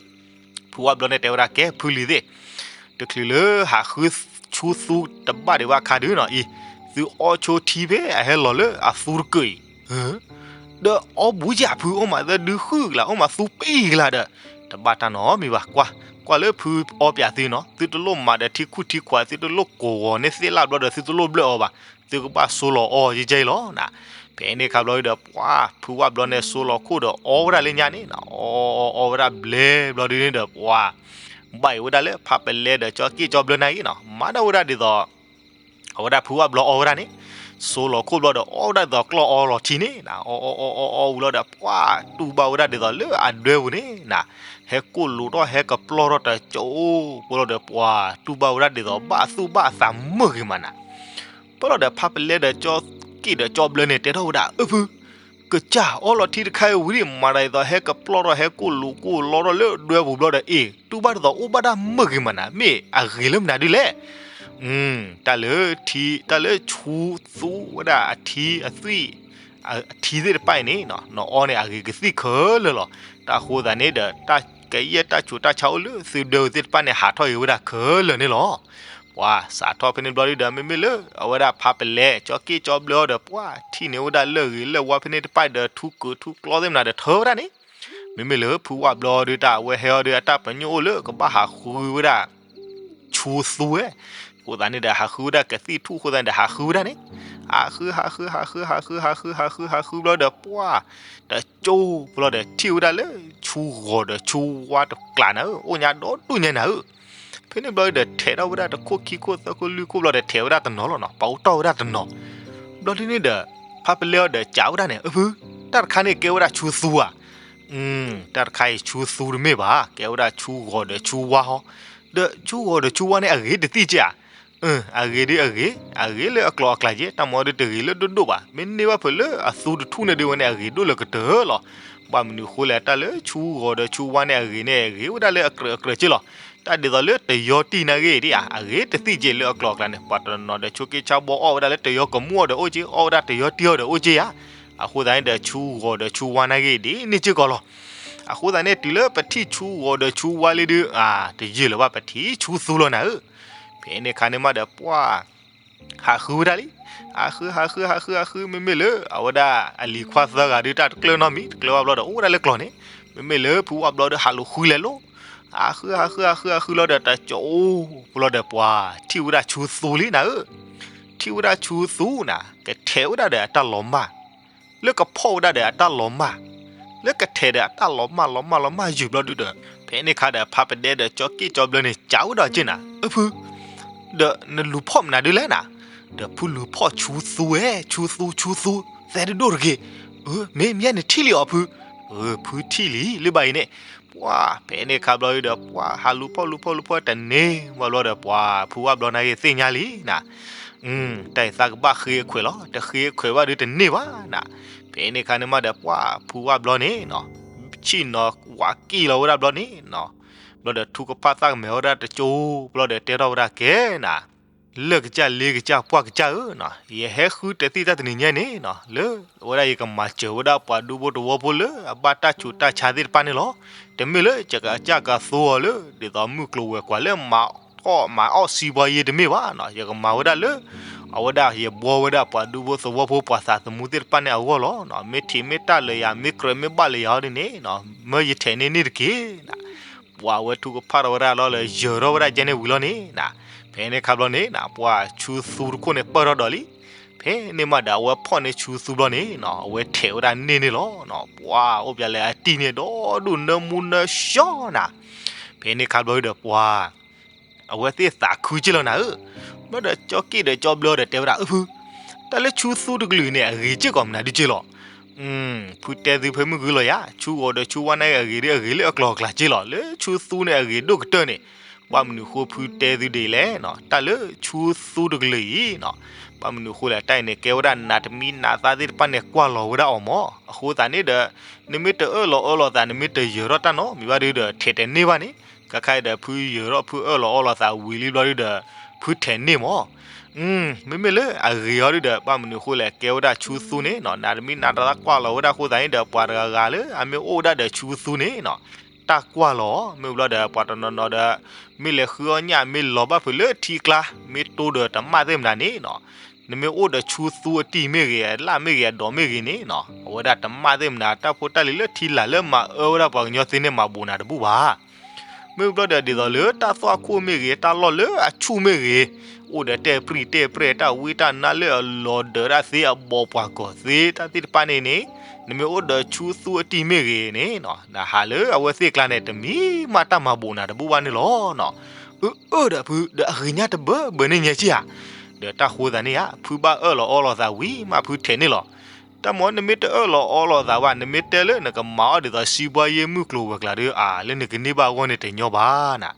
ဖုဝၣ်ဘျီန့ၣ်တဲဝဲဒၣ် ကဲ ဖုလံၤသ့ၣ်, တချုးလၢဟးဃုဆူသူတဘၣ်ဒံးဘၣ်အခါဒုနီၤအံၤ, သုအီဆိထံဖဲအဟဲလီၤလၢအသူတကုာ်အံၤ, ဒီးအီဘူးယၤဖု အိၣ်မးသၢဒုဃုကလး အိၣ်မးသူပံကလးဒီး တဘၣ်တၢ်နီတမံၤဘၣ်. ကွၢ် ကွၢ်လၢဖုအီပၠးသုနီၤ, သုတလိၣ်မၤဒီးထံခူၣ်ထံခွး သုတလိၣ်ကိးဂီၤန့ၢ်သ့ၣ်လၣ်ဘျီဒီး သုတလိၣ်ဘျၢၣ်အီၤဘၣ်. သုကဘၣ်ဆိလီၤအီၤယဲယဲအံၤလီၤနီၤ. ဖဲန့ၣ်အခါဘျီဒုဒီး ပှၤဖုဝၣ်ဘျီန့ၣ် ဆိလီၤခိၣ်ဒီးအီဝဲဒၣ်လၢညါန့ၣ်နီၤ, အီအီအီဝဲဒၣ်ဘျဲဘျီဒုန့ၣ်ဒီး ပှၤ ဘၣ်အံၤဝဲဒၣ်လၢဖးပလဲဒီးကၠီက့ၣ်ကၠီဘျၢနၤအံၤနီၤ, မၤဒၣ်ဝဲဒၣ်ဒ်သိး အဝဲဒၣ်ဖုဝၣ်ဘျီအီဝဲဒၣ်န့ၣ်, ဆိလီၤခိၣ်ဘျီဒီးအီဝဲဒၣ်ဒ်သိးကျီၢ်အီလီၤထံန့ၣ်နီၤ, အီအီအီအီအီဝံၤလီၤဒီး ပှၤတူၢ်ဘၣ်ဝဲဒၣ်ဒ်သိးလၢအဒွဲပူၤန့ၣ်နီၤ, ဟဲကိၢ်လိာ်ထီၣ်ဟဲကပျီၢ်ထီၣ်တကၠိဖိလီၤဒီး ပှၤတူၢ်ဘၣ်ဝဲဒၣ်ဒ်သိးဘၣ်အသူၣ်ဘၣ်အသးမုာ်ဂ့ၤမးနီၤ. ပလီၢ်ဒီးဖးပလဲဒီးကၠီက့ၣ်ဒီးကၠီဘျၢန့ၣ် တဲထီၣ်ဝဲဒၣ် အၢဖု ကစၢ်အီလီၤထံတခါအံၤဝံၤဒ် မၤဒ်သိးဟဲကပျီၢ်ထီၣ်ဟဲကိၢ်လိာ်ကိၢ်လိာ်ထီၣ်လၢဒွဲပူၤဘျီဒီး အ့ၣ် တူၢ်ဘၣ်ဒ်သိးအိၣ်ဘၣ်တၢ်မုာ်ဂ့ၤမးနီၤ, မ့ၢ်အဂ့ၤလၢမနုၤဒ်လဲၣ်. တၢ်လၢထံ တၢ်လၢဆူသူဝဲဒၣ်အထံအသွံၣ် အထံသ့ၣ်တဖၣ်အံၤန့ၣ်နီၤ နအီန့ၣ်အဂ့ၤကသံၣ်ခဲလၢာ်လီၤ. တၢ်အဃိသတးန့ၣ်ဒီး တၢ်ကယဲၢ်တၢ်ဆူးတၢ်ဆါအိၣ်လၢသုဒွဲပူၤသ့ၣ်တဖၣ်န့ၣ် ဟးထီၣ်က့ၤဝဲဒၣ်ခဲလၢာ်န့ၣ်လီၤ. ပှၤစးထီၣ်ဖဲန့ၣ်ဘျီဒုဒီး မ့မ့ၢ်လၢအဝဲဒၣ်ဖးပလဲ ကၠီက့ၣ်ကၠီဘျၢအီၤဒီး ပှၤထံၣ်န့ၢ်ဝဲဒၣ်လၢအဂ့ၤလၢအဝါဖဲန့ၣ်တဖၣ်ဒီး ထူကၢးထူကျီသ့ၣ်မနုၤဒီးထၢဝဲဒၣ်န့ၣ်, မ့မ့ၢ်လၢဖုဝၣ်ဘျီဒုတၢ်အဝဲဟဲအီၤဒီး အတၢ်ပညိၣ်အိၣ်လၢကဘၣ်ဟးဃုဝဲဒၣ် ဆူသူဝဲ, အဃိသတးန့ၣ်ဒီး ဟးဃုဝဲဒၣ်ကသံၣ်ထူၣ်အဃိသတးန့ၣ်ဒီး ဟးဃုဝဲဒၣ်န့ၣ်, ဟးဃု ဟးဃု ဟးဃု ဟးဃု ဟးဃု ဟးဃု ဟးဃုဘျီဒီး ပှၤ တကၠိဖိလီၤဒီး ထံၣ်ဝဲဒၣ်လၢဆူဂီၤဒီးဆူဝါတကျးနၤဧၢ, အိၣ်ညါဒီဒူၣ်ညါနၤဧၢ. ဖဲန့ၣ်ဘျီဒီး ထဲးထီၣ်ဝဲဒၣ်တခိၣ်ခံခိၣ်သၢခိၣ်လွံၢ်ခိၣ်ဘျီဒီး ထဲးဝဲဒၣ်တနီၤလီၤနီၤ, ပာ်အိၣ်တီၢ်ဝဲဒၣ်တနီၤ. ဘျီဒုန့ၣ်ဒီး ဖးပလဲအီၤဒီး ကးဝဲဒၣ်န့ၣ် အဖု, တၢ်တခါန့ၣ်ကဲဝဲဒၣ်ဆူသူဧါ. တၢ်တခါအံၤဆူသူတမ့ၢ်ဘၣ်, ကဲဝဲဒၣ်ဆူဂီၤဒီးဆူဝါဟီ, ဒီးဆူဂီၤဒီးဆူဝါန့ၣ် အဂ့ၤတသံၣ်က့ဧါ. အဂ့ၤဒုအဂ့ၤ, အဂ့ၤလၢအကျိၤအကျဲက့, တၢ်မၤဒုတဂ့ၤလၢဒိၣ်ဒိၣ်ဘၣ်. မ့ၢ်န့ၢ်ဘၣ်ဖုးလၢအသူတထူၣ်န့ၣ်ဒုဝဲန့ၣ် အဂ့ၤဒိၣ်လၢကတၢၢ်လီၤ. ဘၣ်မနုၤအဃိလဲၣ်, တၢ်လၢဆူဂီၤဒီးဆူဝါန့ၣ် အဂ့ၤန့ၣ် အဂ့ၤဝဲဒၣ်လၢအကြၢးအကြၢးက့လီၤ. တၢ်ဒ်သိးလၢတယီတံၢ်နာ်ဂ့ၤဒ်ဧါ, အဂ့ၤတသံၣ်က့လၢအကျိၤအကျဲန့ၣ်, ပှၤတနီၤဒီးဆိက့ဆါဘီအီၣ်ဝဲဒၣ်လၢတယီကမူၣ်အီၤဒီးအိၣ်က့, အီၣ်ဝဲဒၣ်တယီတံၢ်အီၤဒီးအိၣ်က့ဧါ. အဃိသတးန့ၣ်ဒီး ဆူဂီၤဒီးဆူဝါနာ်ဂ့ၤဒ်န့ၣ်စ့ၢ်ကီးလီၤ. အဃိသတးန့ၣ် တုၤလၢပထံၣ်ဆူဂီၤဒီးဆူဝါလံဒု, တယံာ်လၢၤဘၣ် ပထံၣ်ဆူသူလီၤနၤဧၢ. ဖဲန့ၣ်အခါန့ၣ်မးဒီး ပှၤ ဟးဃုဝဲဒၣ်လံ. ဟးဃု ဟးဃု ဟးဃု ဟးဃု မ့မ့ၢ်လၢ အဝဲဒၣ်အလံၤခွါသၢဂၤဒု တၢ်တကျၢၢ်နီတမံၤ, တကျၢၢ်ဘၣ်ဘျီဒီး အိၣ်ဝဲဒၣ်လၢကျိၤန့ၣ်, မ့မ့ၢ်လၢဖုဝၣ်ဘျီဒီး ဟးလူၤဃုလဲၤလိၤ. ဟးဃု ဟးဃု ဟးဃု ဟးဃုလီၤဒီး တကၠိဖိလီၤဒီး ပှၤထံၣ်ဝဲဒၣ်ဆူသူလံနၤဧၢ. ထံၣ်ဝဲဒၣ်ဆူသူနၤ, ကထဲးဝဲဒၣ်ဒီးအတၢ်လီၤမၢ် လၢကဖီၣ်ဝဲဒၣ်ဒီးအတၢ်လီၤမၢ်, လၢကထဲးဒီးအတၢ်လီၤမၢ်လီၤမၢ်လီၤမၢ်ယုာ်ဘျီဒုဒီး, ဖဲန့ၣ်အခါဒီး ဖးပဒဲဒီးကၠီက့ၣ်ကၠီဘျၢန့ၣ် ကးဝဲဒၣ်က့နၤ, အဖု, ဒီးနလူၤဖီၣ်မနုၤဒုလဲၣ်နၤ, ဒီးဖုလူၤဖီၣ်ဆူသူဝဲ, ဆူသူ ဆူသူ, သဲတဒိၣ်တဂ့ၤ. မ့ၢ်မ့ၢ်နထံၣ်လံအီၤဖု, ဖုထံၣ်လံလၢဘၣ်အံၤန့ၣ်, ပှၤ ဖဲန့ၣ်အခါဘျီဒုဒီး ပှၤဟးလူၤဖီၣ်လူၤဖီၣ်လူၤဖီၣ်တန့ၢ်ဝဲဘျီဒီး ပှၤဖုဝၣ်ဘျီနာ်ဂ့ၤသ့ၣ်ညါလံနၤ တၢ်အံၤသးကဘၣ်ဃ့အခွဲးလီၤ, တဃ့အခွဲးဘၣ်ဒုတန့ၢ်ဘၣ်နၤ. ဖဲန့ၣ်အခါန့ၣ်မးဒီး ပှၤဖုဝၣ်ဘျီန့ၣ်နီၤ, ဆ့ၣ်နီၤဝးကံၢ်လီၤဝဲဒၣ်ဘျီန့ၣ်နီၤ, ဘျီဒီးထူကဖၣ်သၣ်ကမဲာ်ဝဲဒၣ်တကၠိ, ဘျီဒီးတဲထီၣ်ဝဲဒၣ်ကဲနၤ, လၢၢ်ကစၢ်လ့ကစၢ်ပှၢ်ကစၢ်ဧၢနီၤ, ယဟဲဃုတသံၣ်တၢ်တနံၤညါန့ၣ်နီၤ, လၢအဝဲဒၣ်ယကမၤစၢၤဝဲဒၣ်ပှၤဒူဖိသဝီဖိလၢ အဘၣ်တၢ်ဆူးတၢ်ဆါသ့ၣ်တဖၣ်န့ၣ်လီၤ. တမ့ၢ်လၢယကစၢ်ကသိအီၤလၢ ဒ်သိးမုၢ်ကျိၤဝဲၤကွာ်လၢမၤထီၣ်မၤအီၣ်စံးပှၤယ့တမ့ၢ်ဘၣ်နီၤ, ယကမၤဝဲဒၣ်လၢ အဝဲဒၣ်ယဘှီဝဲဒၣ်ပှၤဒူဖိသဝီဖိပှၤသးသမူသ့ၣ်တဖၣ်န့ၣ်အဂီၢ်လီၤ. မ့ၢ်ထံးမ့ၢ်တၢ်လၢယၤ မ့ၢ်ကြၢးမ့ၢ်ဘၣ်လၢယၤအီၤဒ်န့ၣ်, မၢယထဲးန့ၢ်န့ၢ်တက့ၢ်နၤ. ပှၤဝဲထုကဖၣ်ထီၣ်ဝဲဒၣ်လီၤလၢ ယၢၤထီၣ်ဝဲဒၣ်ကဲန့ၣ်ဝံၤလီၤန့ၣ်နၤ. ဖဲန့ၣ်အခါဘျီန့ၣ်နၤ, ပှၤဆူသူတခိၣ်န့ၣ်ပၢၢ်ထီၣ်ဒီးလံ. ဖဲန့ၣ်မးဒီး အဝဲဖီၣ်န့ၢ်ဆူသူဘျီန့ၣ်နီၤ, အဝဲထဲးဝဲဒၣ်န့ၢ်န့ၣ်လီၤ. ပှၤအိၣ်ပျဲလဲၣ်အတံၢ်န့ၣ်ဒီဒူၣ်နၢမူနၢဆှီနၤ. ဖဲန့ၣ်အခါဘျီဒီးပှၤ အဝဲသ့ၣ်သးခုက့လီၤနၤဧၢ. ဘျီဒီးကၠီက့ၣ်ဒီးကၠီဘျၢဒီးတဲဝဲဒၣ် အဖု, တၢ်လၢဆူသူတကလုာ်န့ၣ် အဂ့ၤစ့ၢ်ကီးမနုၤဒုက့လီၤ. ဖုတဲသုဖဲမုၢ်ဂုၢ်လီၤယၤ, ဆူဂီၤဒီးဆူဝါန့ၣ်အဂ့ၤဒ်အဂ့ၤလၢအကျိၤအကျဲက့လီၤ. လၢဆူသူန့ၣ်အဂ့ၤဒိၣ်ကတၢၢ်န့ၣ်, ဘၣ်မနုၤဃိဖုတဲသုဒ်လဲၣ်နီၤ, တၢ်လၢဆူသူတကလုာ်အံၤနီၤ, ဘၣ်မနုၤဃိလဲၣ် တၢ်အံၤန့ၣ် ကဲဝဲဒၣ်နးတမံနးသးသ့ၣ်တဖၣ်န့ၣ် ကွၢ်လီၤဝဲဒၣ်အီၤမး. အဃိသတးန့ၣ်ဒီး နမ့ၢ်တအၢၣ်လီၤအီလီၤသး နမ့ၢ်တယၢၤထီၣ်တၢ်နီတမံၤဘၣ်ဒီး ထဲးတဲာ်န့ၢ်ဘၣ်န့ၣ်, ခဲခါအံၤဒီး ဖုယၢၤထီၣ်ဖုအၢၣ်လီၤအီလီၤသးဝံၤလံဘျီဒီး ဖုထဲးန့ၢ်မး. မ့မ့ၢ်လၢအဂ့ၤအီၤဒုဒီး ဘၣ်မနုၤဃိလဲၣ် ကဲဝဲဒၣ်ဆူသူန့ၣ်နီၤ, နးတမံနးသးကွၢ်လီၤဝဲဒၣ်အဃိသတးန့ၣ်ဒီး ပှၤတဂၤဂၤလၢအမ့ၢ်အိၣ်ဝဲဒၣ်ဒီးဆူသူန့ၣ်နီၤ တၢ်ကွၢ်လီၤ, မ့ၢ်ဘျီဒီး ပှၤတနီၤနီၤဒီး မ့ၢ်လဲၤဃုအီၣ်ညၣ် မ့ၢ်လီၤဘၣ်ဖုးလၢထံကျါ မ့ၢ်တိဒီးတမၣ်သ့ၣ်မနၤန့ၣ်နီၤ, နမ့ၢ်အိၣ်ဒီးဆူသူအတံၢ်မ့ၢ်ဂ့ၤ အလၣ်မ့ၢ်ဂ့ၤ အဒိးမ့ၢ်ဂ့ၤန့ၣ်နီၤ, အဝဲဒၣ်တမၣ်သ့ၣ်မနၤ တၢ်ဖိတၢ်လံၤလၢထံလာ်လၢမၤအၢဝဲဒၣ်ပှၤကညီသ့ၣ်န့ၣ် မၤဘူးနၤတဘူးဘၣ်. မ့ၢ်ဘျီဒီး ဒ်သိးလၢတၢ်သွၣ်ခိၣ်မ့ၢ်ဂ့ၤ တၢ်လီၢ်လၢအဆူၣ်မ့ၢ်ဂ့ၤ, အိၣ်ဒီးတဲာ်ပြံၢ်တဲာ်ပြဲၢ် တၢ်ဝံတၢ်နါလၢအလီၤဒၢးတၢ်သ့ အဘီၣ်ပှၢ်ကီၢ်သ့ တၢ်သ့ၣ်တဖၣ်န့ၣ်န့ၣ်, နမ့ၢ်အိၣ်ဒီးဆူသူအတံၢ်မ့ၢ်ဂ့ၤန့ၣ်နီၤ, နဟးလၢအဝဲသ့ၣ်ကျါန့ၣ် တမံၤမးတၢ်မၤဘူးနၤတဘူးဘၣ်န့ၣ်လီၤ. အၢ အၢ ဒီးဖု ဒီးအဂ့ၤညါတဘၢဘၢန့ၣ်ညါက့ဧါ. ဒီးတၢ်ဃိသးန့ၣ်ဧါ ဖုဘၣ်အၢၣ်လီၤအီလီၤသးဝံၤမး ဖုထဲးန့ၢ်လီၤ. တၢ်မ့ၢ်နမ့ၢ်တအၢၣ်လီၤအီလီၤသးဘၣ် နမ့ၢ်တဲလၢနကမၤအီၣ်ဒ်သိး စံးဘှါယ့ၢ်မုၢ်ကျိၤဝဲၤကျါဒီး အါ လၢနကန့ၢ်ဘၣ်အဂီၢ်န့ၣ်တညီဘၣ်နၤ.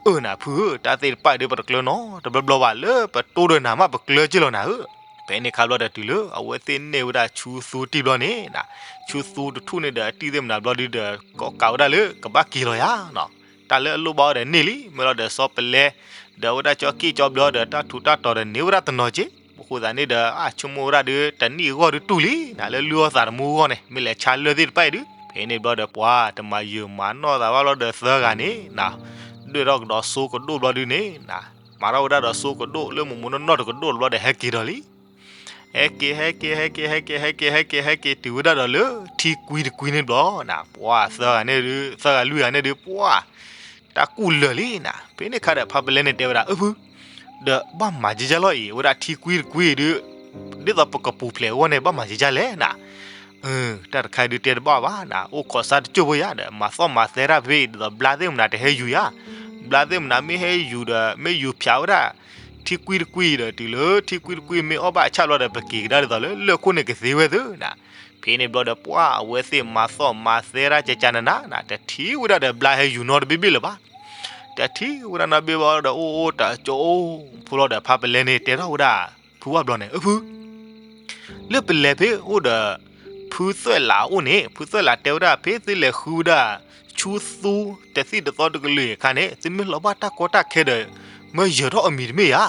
အၢ နၤဖုဧၢ တၢ်သ့ၣ်တဖၣ်ဒီး ပတကျၢၤနီတဘျီဘျီဘၣ် လၢပတိဒီးနၤမး ပကျၢၤက့ၢ်လီၤနၤဧၢ. ဖဲန့ၣ်ခါဘျီဒီး တုၤလၢအဝဲသ့ၣ်န့ၢ်ဝဲဒၣ်ဆူသူတံၢ်ဘျီန့ၣ်နၤ, ဆူသူတထူၣ်န့ၣ်ဒီး အတံၢ်သ့ၣ်မနၤဘျီဒီး ကိးကးဝဲဒၣ်လၢကဘၣ်က့ၤလီၤယါနီၤ. တၢ်လၢအလိၣ်ဘၣ်အီၤဒီးန့ၢ်လံ မ့ၢ်လီၤဒီး စီၤပလဲ ဒီးအဝဲဒၣ်ကၠီက့ၣ်ကၠီဘျီဒီး တၢ်ထူးတၢ်တီၤဒီးန့ၢ်ဝဲဒၣ်တနီၤက့, အဃိသတးန့ၣ်ဒီး အဆိကမိၣ်ဝဲဒၣ်ဒီး တနံၣ်အဂီၢ်ဒုးတူၢ်လံနၤ လၢလုၢ်အီၣ်သးတမူအဂီၢ်န့ၣ် မ့ၢ်လဲၤဆါလၢၢ်သ့ၣ်တဖၣ်အံၤဒုး, ဖဲန့ၣ်ဘျီဒီး ပှၤတမၤယုာ်မၤနီၢ်သးဘၣ်ဘျီဒီး သၢဂၤန့ၣ်နၤ, ဒွဲၣ်ထီၣ်ကဒီးစိကဒိၣ်ဘျီဒုးန့ၣ်နၤ, မၤထီၣ်ဝဲဒၣ်ဒီးစိကဒိၣ်လၢမူးမူးနီၢ်နီၢ်တကဒိၣ်ဘျီဒီး ဟဲက့ၤဒီးလံ ဟဲက့ၤ ဟဲက့ၤ ဟဲက့ၤ ဟဲက့ၤ ဟဲက့ၤ ဟဲက့ၤ ဟဲက့ၤ တုၤဝဲဒၣ်ဒီးလၢထံကွံတကွံန့ၣ်ဘျီနၤ, ပှၤသၢဂၤန့ၣ်ဒုး သၢဂၤလွံၢ်ဂၤန့ၣ်ဒုး ပှၤ တၢ်ကူၣ်လၢာ်လံနၤ. ဖဲန့ၣ်ခါဒီး ဖါပလဲန့ၣ်တဲဝဲဒၣ် အၢ ဖု ဒီးဘၣ်မၤကကၢ်လီၤအံၤ ဝဲဒၣ်ထံကွံတကွံအံၤဒုး ဒ်သိးပကပူၤဖျဲးအဂီၢ်န့ၣ် ဘၣ်မၤကကၢ်လဲၣ်နၤ. တၢ်တခါဒုးတဲတဘၣ်ဘၣ်နၤ, အိၣ်ခိးဆါတကၠိၢ်ဖိယါဒီး မၤသီၣ်မၤသဲတၢ်ဖဲအံၤ ဒ်သိးဘျါသ့ၣ်မနၤတဟဲယူၤယါ, ဘျါသ့ၣ်မနၤမ့ၢ်ဟဲယူၤဒီး မ့ၢ်ယူၤဖၠးဝဲဒၣ် ထံကွံတကွံဒီး တုၤလၢထံကွံတကွံမ့ၢ်အီၣ်ဘၣ်အဆၣ်ဘျီဒီး ပက့ၤကဒါဒ်သိးလၢလၢၢ်ခိၣ်န့ၣ်ကသ့ဝဲသ့နၤ. ဖဲန့ၣ်ဘျီဒီး ပှၤအဝဲသ့ၣ်မၤသီၣ်မၤသဲတၢ်ကကၢ်နးနးနၤ, တထံၣ်ဝဲဒၣ်ဒီးဘျါဟဲယူၤနီတဘ့ၣ်ဘ့ၣ်လၢၤဘၣ်. တထံၣ်ဝဲဒၣ်နီတဘ့ၣ်ဘၣ်ဒီး အိၣ်အိၣ်တကၠိၢ်ဖိလီၤဒီး ဖါပလဲန့ၣ်တဲထီၣ်ဝဲဒၣ် ဖုဝၣ်ဘျီန့ၣ် အၢ ဖု လၢပလဲၤဖဲအိၣ်ဒီး ဖုသွဲၣ်လးအအိၣ်န့ၣ် ဖုသွဲၣ်လးတဲဝဲဒၣ် ဖဲသုလဲၤဃုဝဲဒၣ် ဆူသူတသံၣ်တသီတကလုာ်အခါန့ၣ် သုမ့ၢ်လီၤဘၣ်တၢ်ကီတၢ်ခဲဒီး မၢယၢၤထီၣ်အမံၤတမ့ၢ်ဧါ.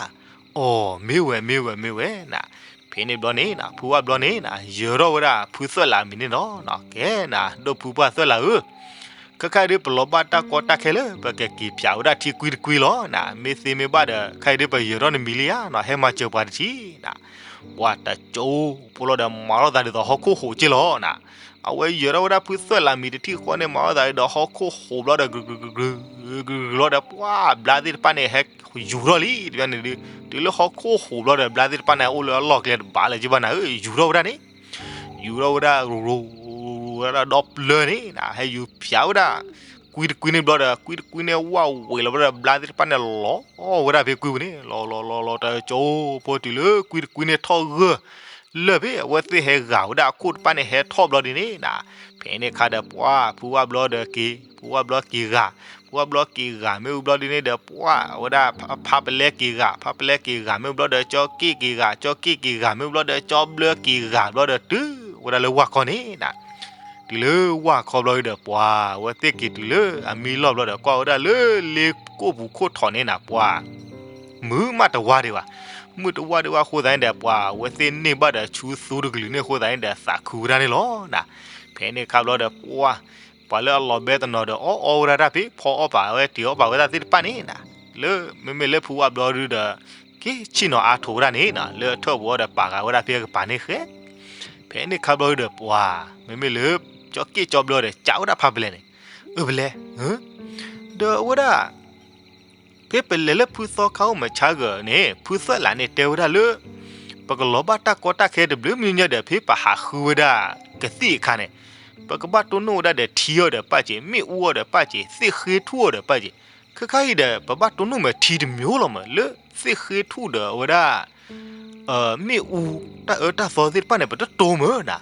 အိ မ့ၢ်ဝဲ မ့ၢ်ဝဲ မ့ၢ်ဝဲနၤ. ဖဲန့ၣ်ဘျီန့ၣ်နၤ ဖုဝၣ်ဘျီန့ၣ်နၤ ယၢၤထီၣ်ဝဲဒၣ် ဖုသွဲၣ်လးအမံၤန့ၣ်လီၤ. ကဲနၤ ဒိၣ်ဖုပှၢ်သွဲၣ်လးဧၢ, ခဲခါဒုး ပလီၤဘၣ်တၢ်ကီတၢ်ခဲလၢ ပကက့ၤဖၠးဝဲဒၣ်ထံကွံတကွံလီၤနၤ. မ့ၢ်သ့မ့ၢ်ဘၣ်ဒီး ခဲအံၤဒုး ပယၢၤထီၣ်နမံၤလံဧါနီၤ, ဟဲမၤစၢၤပှၤတထံၣ်နၤ. ပှၤတကၠိဖိလီၤဒီး မၤထီၣ်သးဒ်သိးဟီၣ်ခိၣ်ဟူးက့ၢ်လီၤနၤ. အဝဲယၢၤထီၣ်ဝဲဒၣ်ဖုသွဲၣ်လးမံၤတထံၣ်ဃီန့ၣ် မၤထီၣ်သးဒ်သိးဟီၣ်ခိၣ်ဟူးဘျီဒီး ကရူၢ်ကရူၢ်ကရူၢ်ကရူၢ်လီၤဒီး ပှၤဘျါသ့ၣ်တဖၣ်န့ၣ် ဟဲယူၤထီၣ်လံ တဘျီန့ၣ်ဒုး တုၤလၢဟီၣ်ခိၣ်ဟူးဘျီဒီး ဘျါသ့ၣ်တဖၣ်န့ၣ် အိၣ်လၢအလီၢ်ကျဲတဘၣ်လၢၤက့ဘၣ်နၤဧၢ, ယူၤထီၣ်ဝဲဒၣ်န့ၣ် ယူၤထီၣ်ဝဲဒၣ် ရူၤရူၤဝဲဒၣ်ဒီပျၢၤန့ၣ်နၤ, ဟဲယူၤဖၠးဝဲဒၣ် ကွံတကွံန့ၣ်ဘျီဒီး ကွံတကွံန့ၣ် ဝၣ်ဝံၤလီၤဘျီဒီး ဘျါသ့ၣ်တဖၣ်န့ၣ် လီၤဝဲဒၣ်ဖဲကွံပူၤန့ၣ် လီၤလီၤလီၤလီၤ တကၠိဖိတုၤလၢကွံတကွံန့ၣ်ထီၣ်ဂၢၢ်လၢာ်ဖဲ အဝဲသ့ၣ်ဟဲဂၤဝဲဒၣ်အခိၣ်တဖၣ်န့ၣ် ဟဲထီၣ်ဘျီဒ်န့ၣ်နၤ, ဖဲန့ၣ်ခါဒီး ပှၤဖုဝၣ်ဘျီဒီးက့ၤ ဖုဝၣ်ဘျီက့ၤဂၤ, ဖုဝၣ်ဘျီက့ၤဂၤ မ့ၢ်ဝံၤဘျီဒ်န့ၣ်ဒီး ပှၤဝဲဒၣ်ဖါပလဲက့ၤဂၤ, ဖါပလဲက့ၤဂၤ မ့ၢ်ဝံၤဘျီဒီး ကၠီက့ၣ်က့ၤဂၤ, ကၠီက့ၣ်က့ၤဂၤ မ့ၢ်ဝံၤဘျီဒီး ကၠီဘျၢက့ၤဂၤဘျီဒီး တုၤဝဲဒၣ်လၢဝၢ်ခီန့ၣ်နၤ, တုၤလၢဝၢ်ခီဘျီဒီး ပှၤအဝဲသ့ၣ်က့ၤတုၤလၢအမံလီၢ်ဘျီဒီး ကွၢ်ဝဲဒၣ်လၢလ့ကိၣ်ပူၤခိၣ်ထီၣ်န့ၣ်နၤ ပှၤ မုာ်မးတဝါဒံးဘၣ်, မုာ်တဝါဒံးဘၣ်အဃိသတးန့ၣ်ဒီး ပှၤအဝဲသ့ၣ်န့ၢ်ဘၣ်ဒီးဆူသူတကလုာ်န့ၣ်အဃိသတးန့ၣ်ဒီး သးခုဝဲဒၣ်န့ၣ်လီၤနၤ, ဖဲန့ၣ်ခါဘျီဒီး ပှၤ ပှၤလၢအလီၤဘဲတနီၤဒီး အီၣ်အီဝဲဒၣ်တၢ်ဖဲ ဖီအီၣ်ပာ်ဝဲတ့ၤအီၣ်ပာ်ဝဲဒၣ်သ့ၣ်တဖၣ်န့ၣ်နၤ, လၢမ့မ့ၢ်လၢဖုဝၣ်ဘျီဒုဒီး က့ၤဆ့ၣ်နီၤအါထီၣ်ဝဲဒၣ်န့ၣ်နၤ, လၢအထၢၣ်ပူၤအီၤဒီးပာ်ဃာ်ဝဲဒၣ်ဖဲအကပၤန့ၣ်ဃဲ, ဖဲန့ၣ်ခါဘျီဒီး ပှၤ မ့မ့ၢ်လၢ ကၠီက့ၣ်ကၠီဘျီဒီး ကးဝဲဒၣ်ဖါပလဲန့ၣ်, အၢ ပလဲ, ဒီးအဝဲဒၣ် ဖဲပလဲၤလၢဖုသီခါအိၣ်မဆါဂၤန့ၣ် ဖုသွဲၣ်လးန့ၣ်တဲဝဲဒၣ်လၢ ပကလီၤဘၣ်တၢ်ကီတၢ်ခဲတဘျုးမံၤညါဒီး ဖဲပဟးဃုဝဲဒၣ်ကသံၣ်အခါန့ၣ် ပကဘၣ်တိၢ်နီၣ်ဝဲဒၣ်ဒီးထံအီၤဒီးပာ်စ့ၢ်, မ့ၣ်အူအီၤဒီးပာ်စ့ၢ်, သ့ၣ်ဃ့ထူၣ်အီၤဒီးပာ်စ့ၢ်, ခဲခါအံၤဒီး ပဘၣ်တိၢ်နီၣ်မ့ၢ်ထံတမံၤလီၤမး လၢသ့ၣ်ဃ့ထူၣ်ဒီးအဝဲဒၣ် မ့ၣ်အူ တၢ်အၢတၢ်သီသ့ၣ်တဖၣ်န့ၣ် ပတတိၢ်မးနၤ,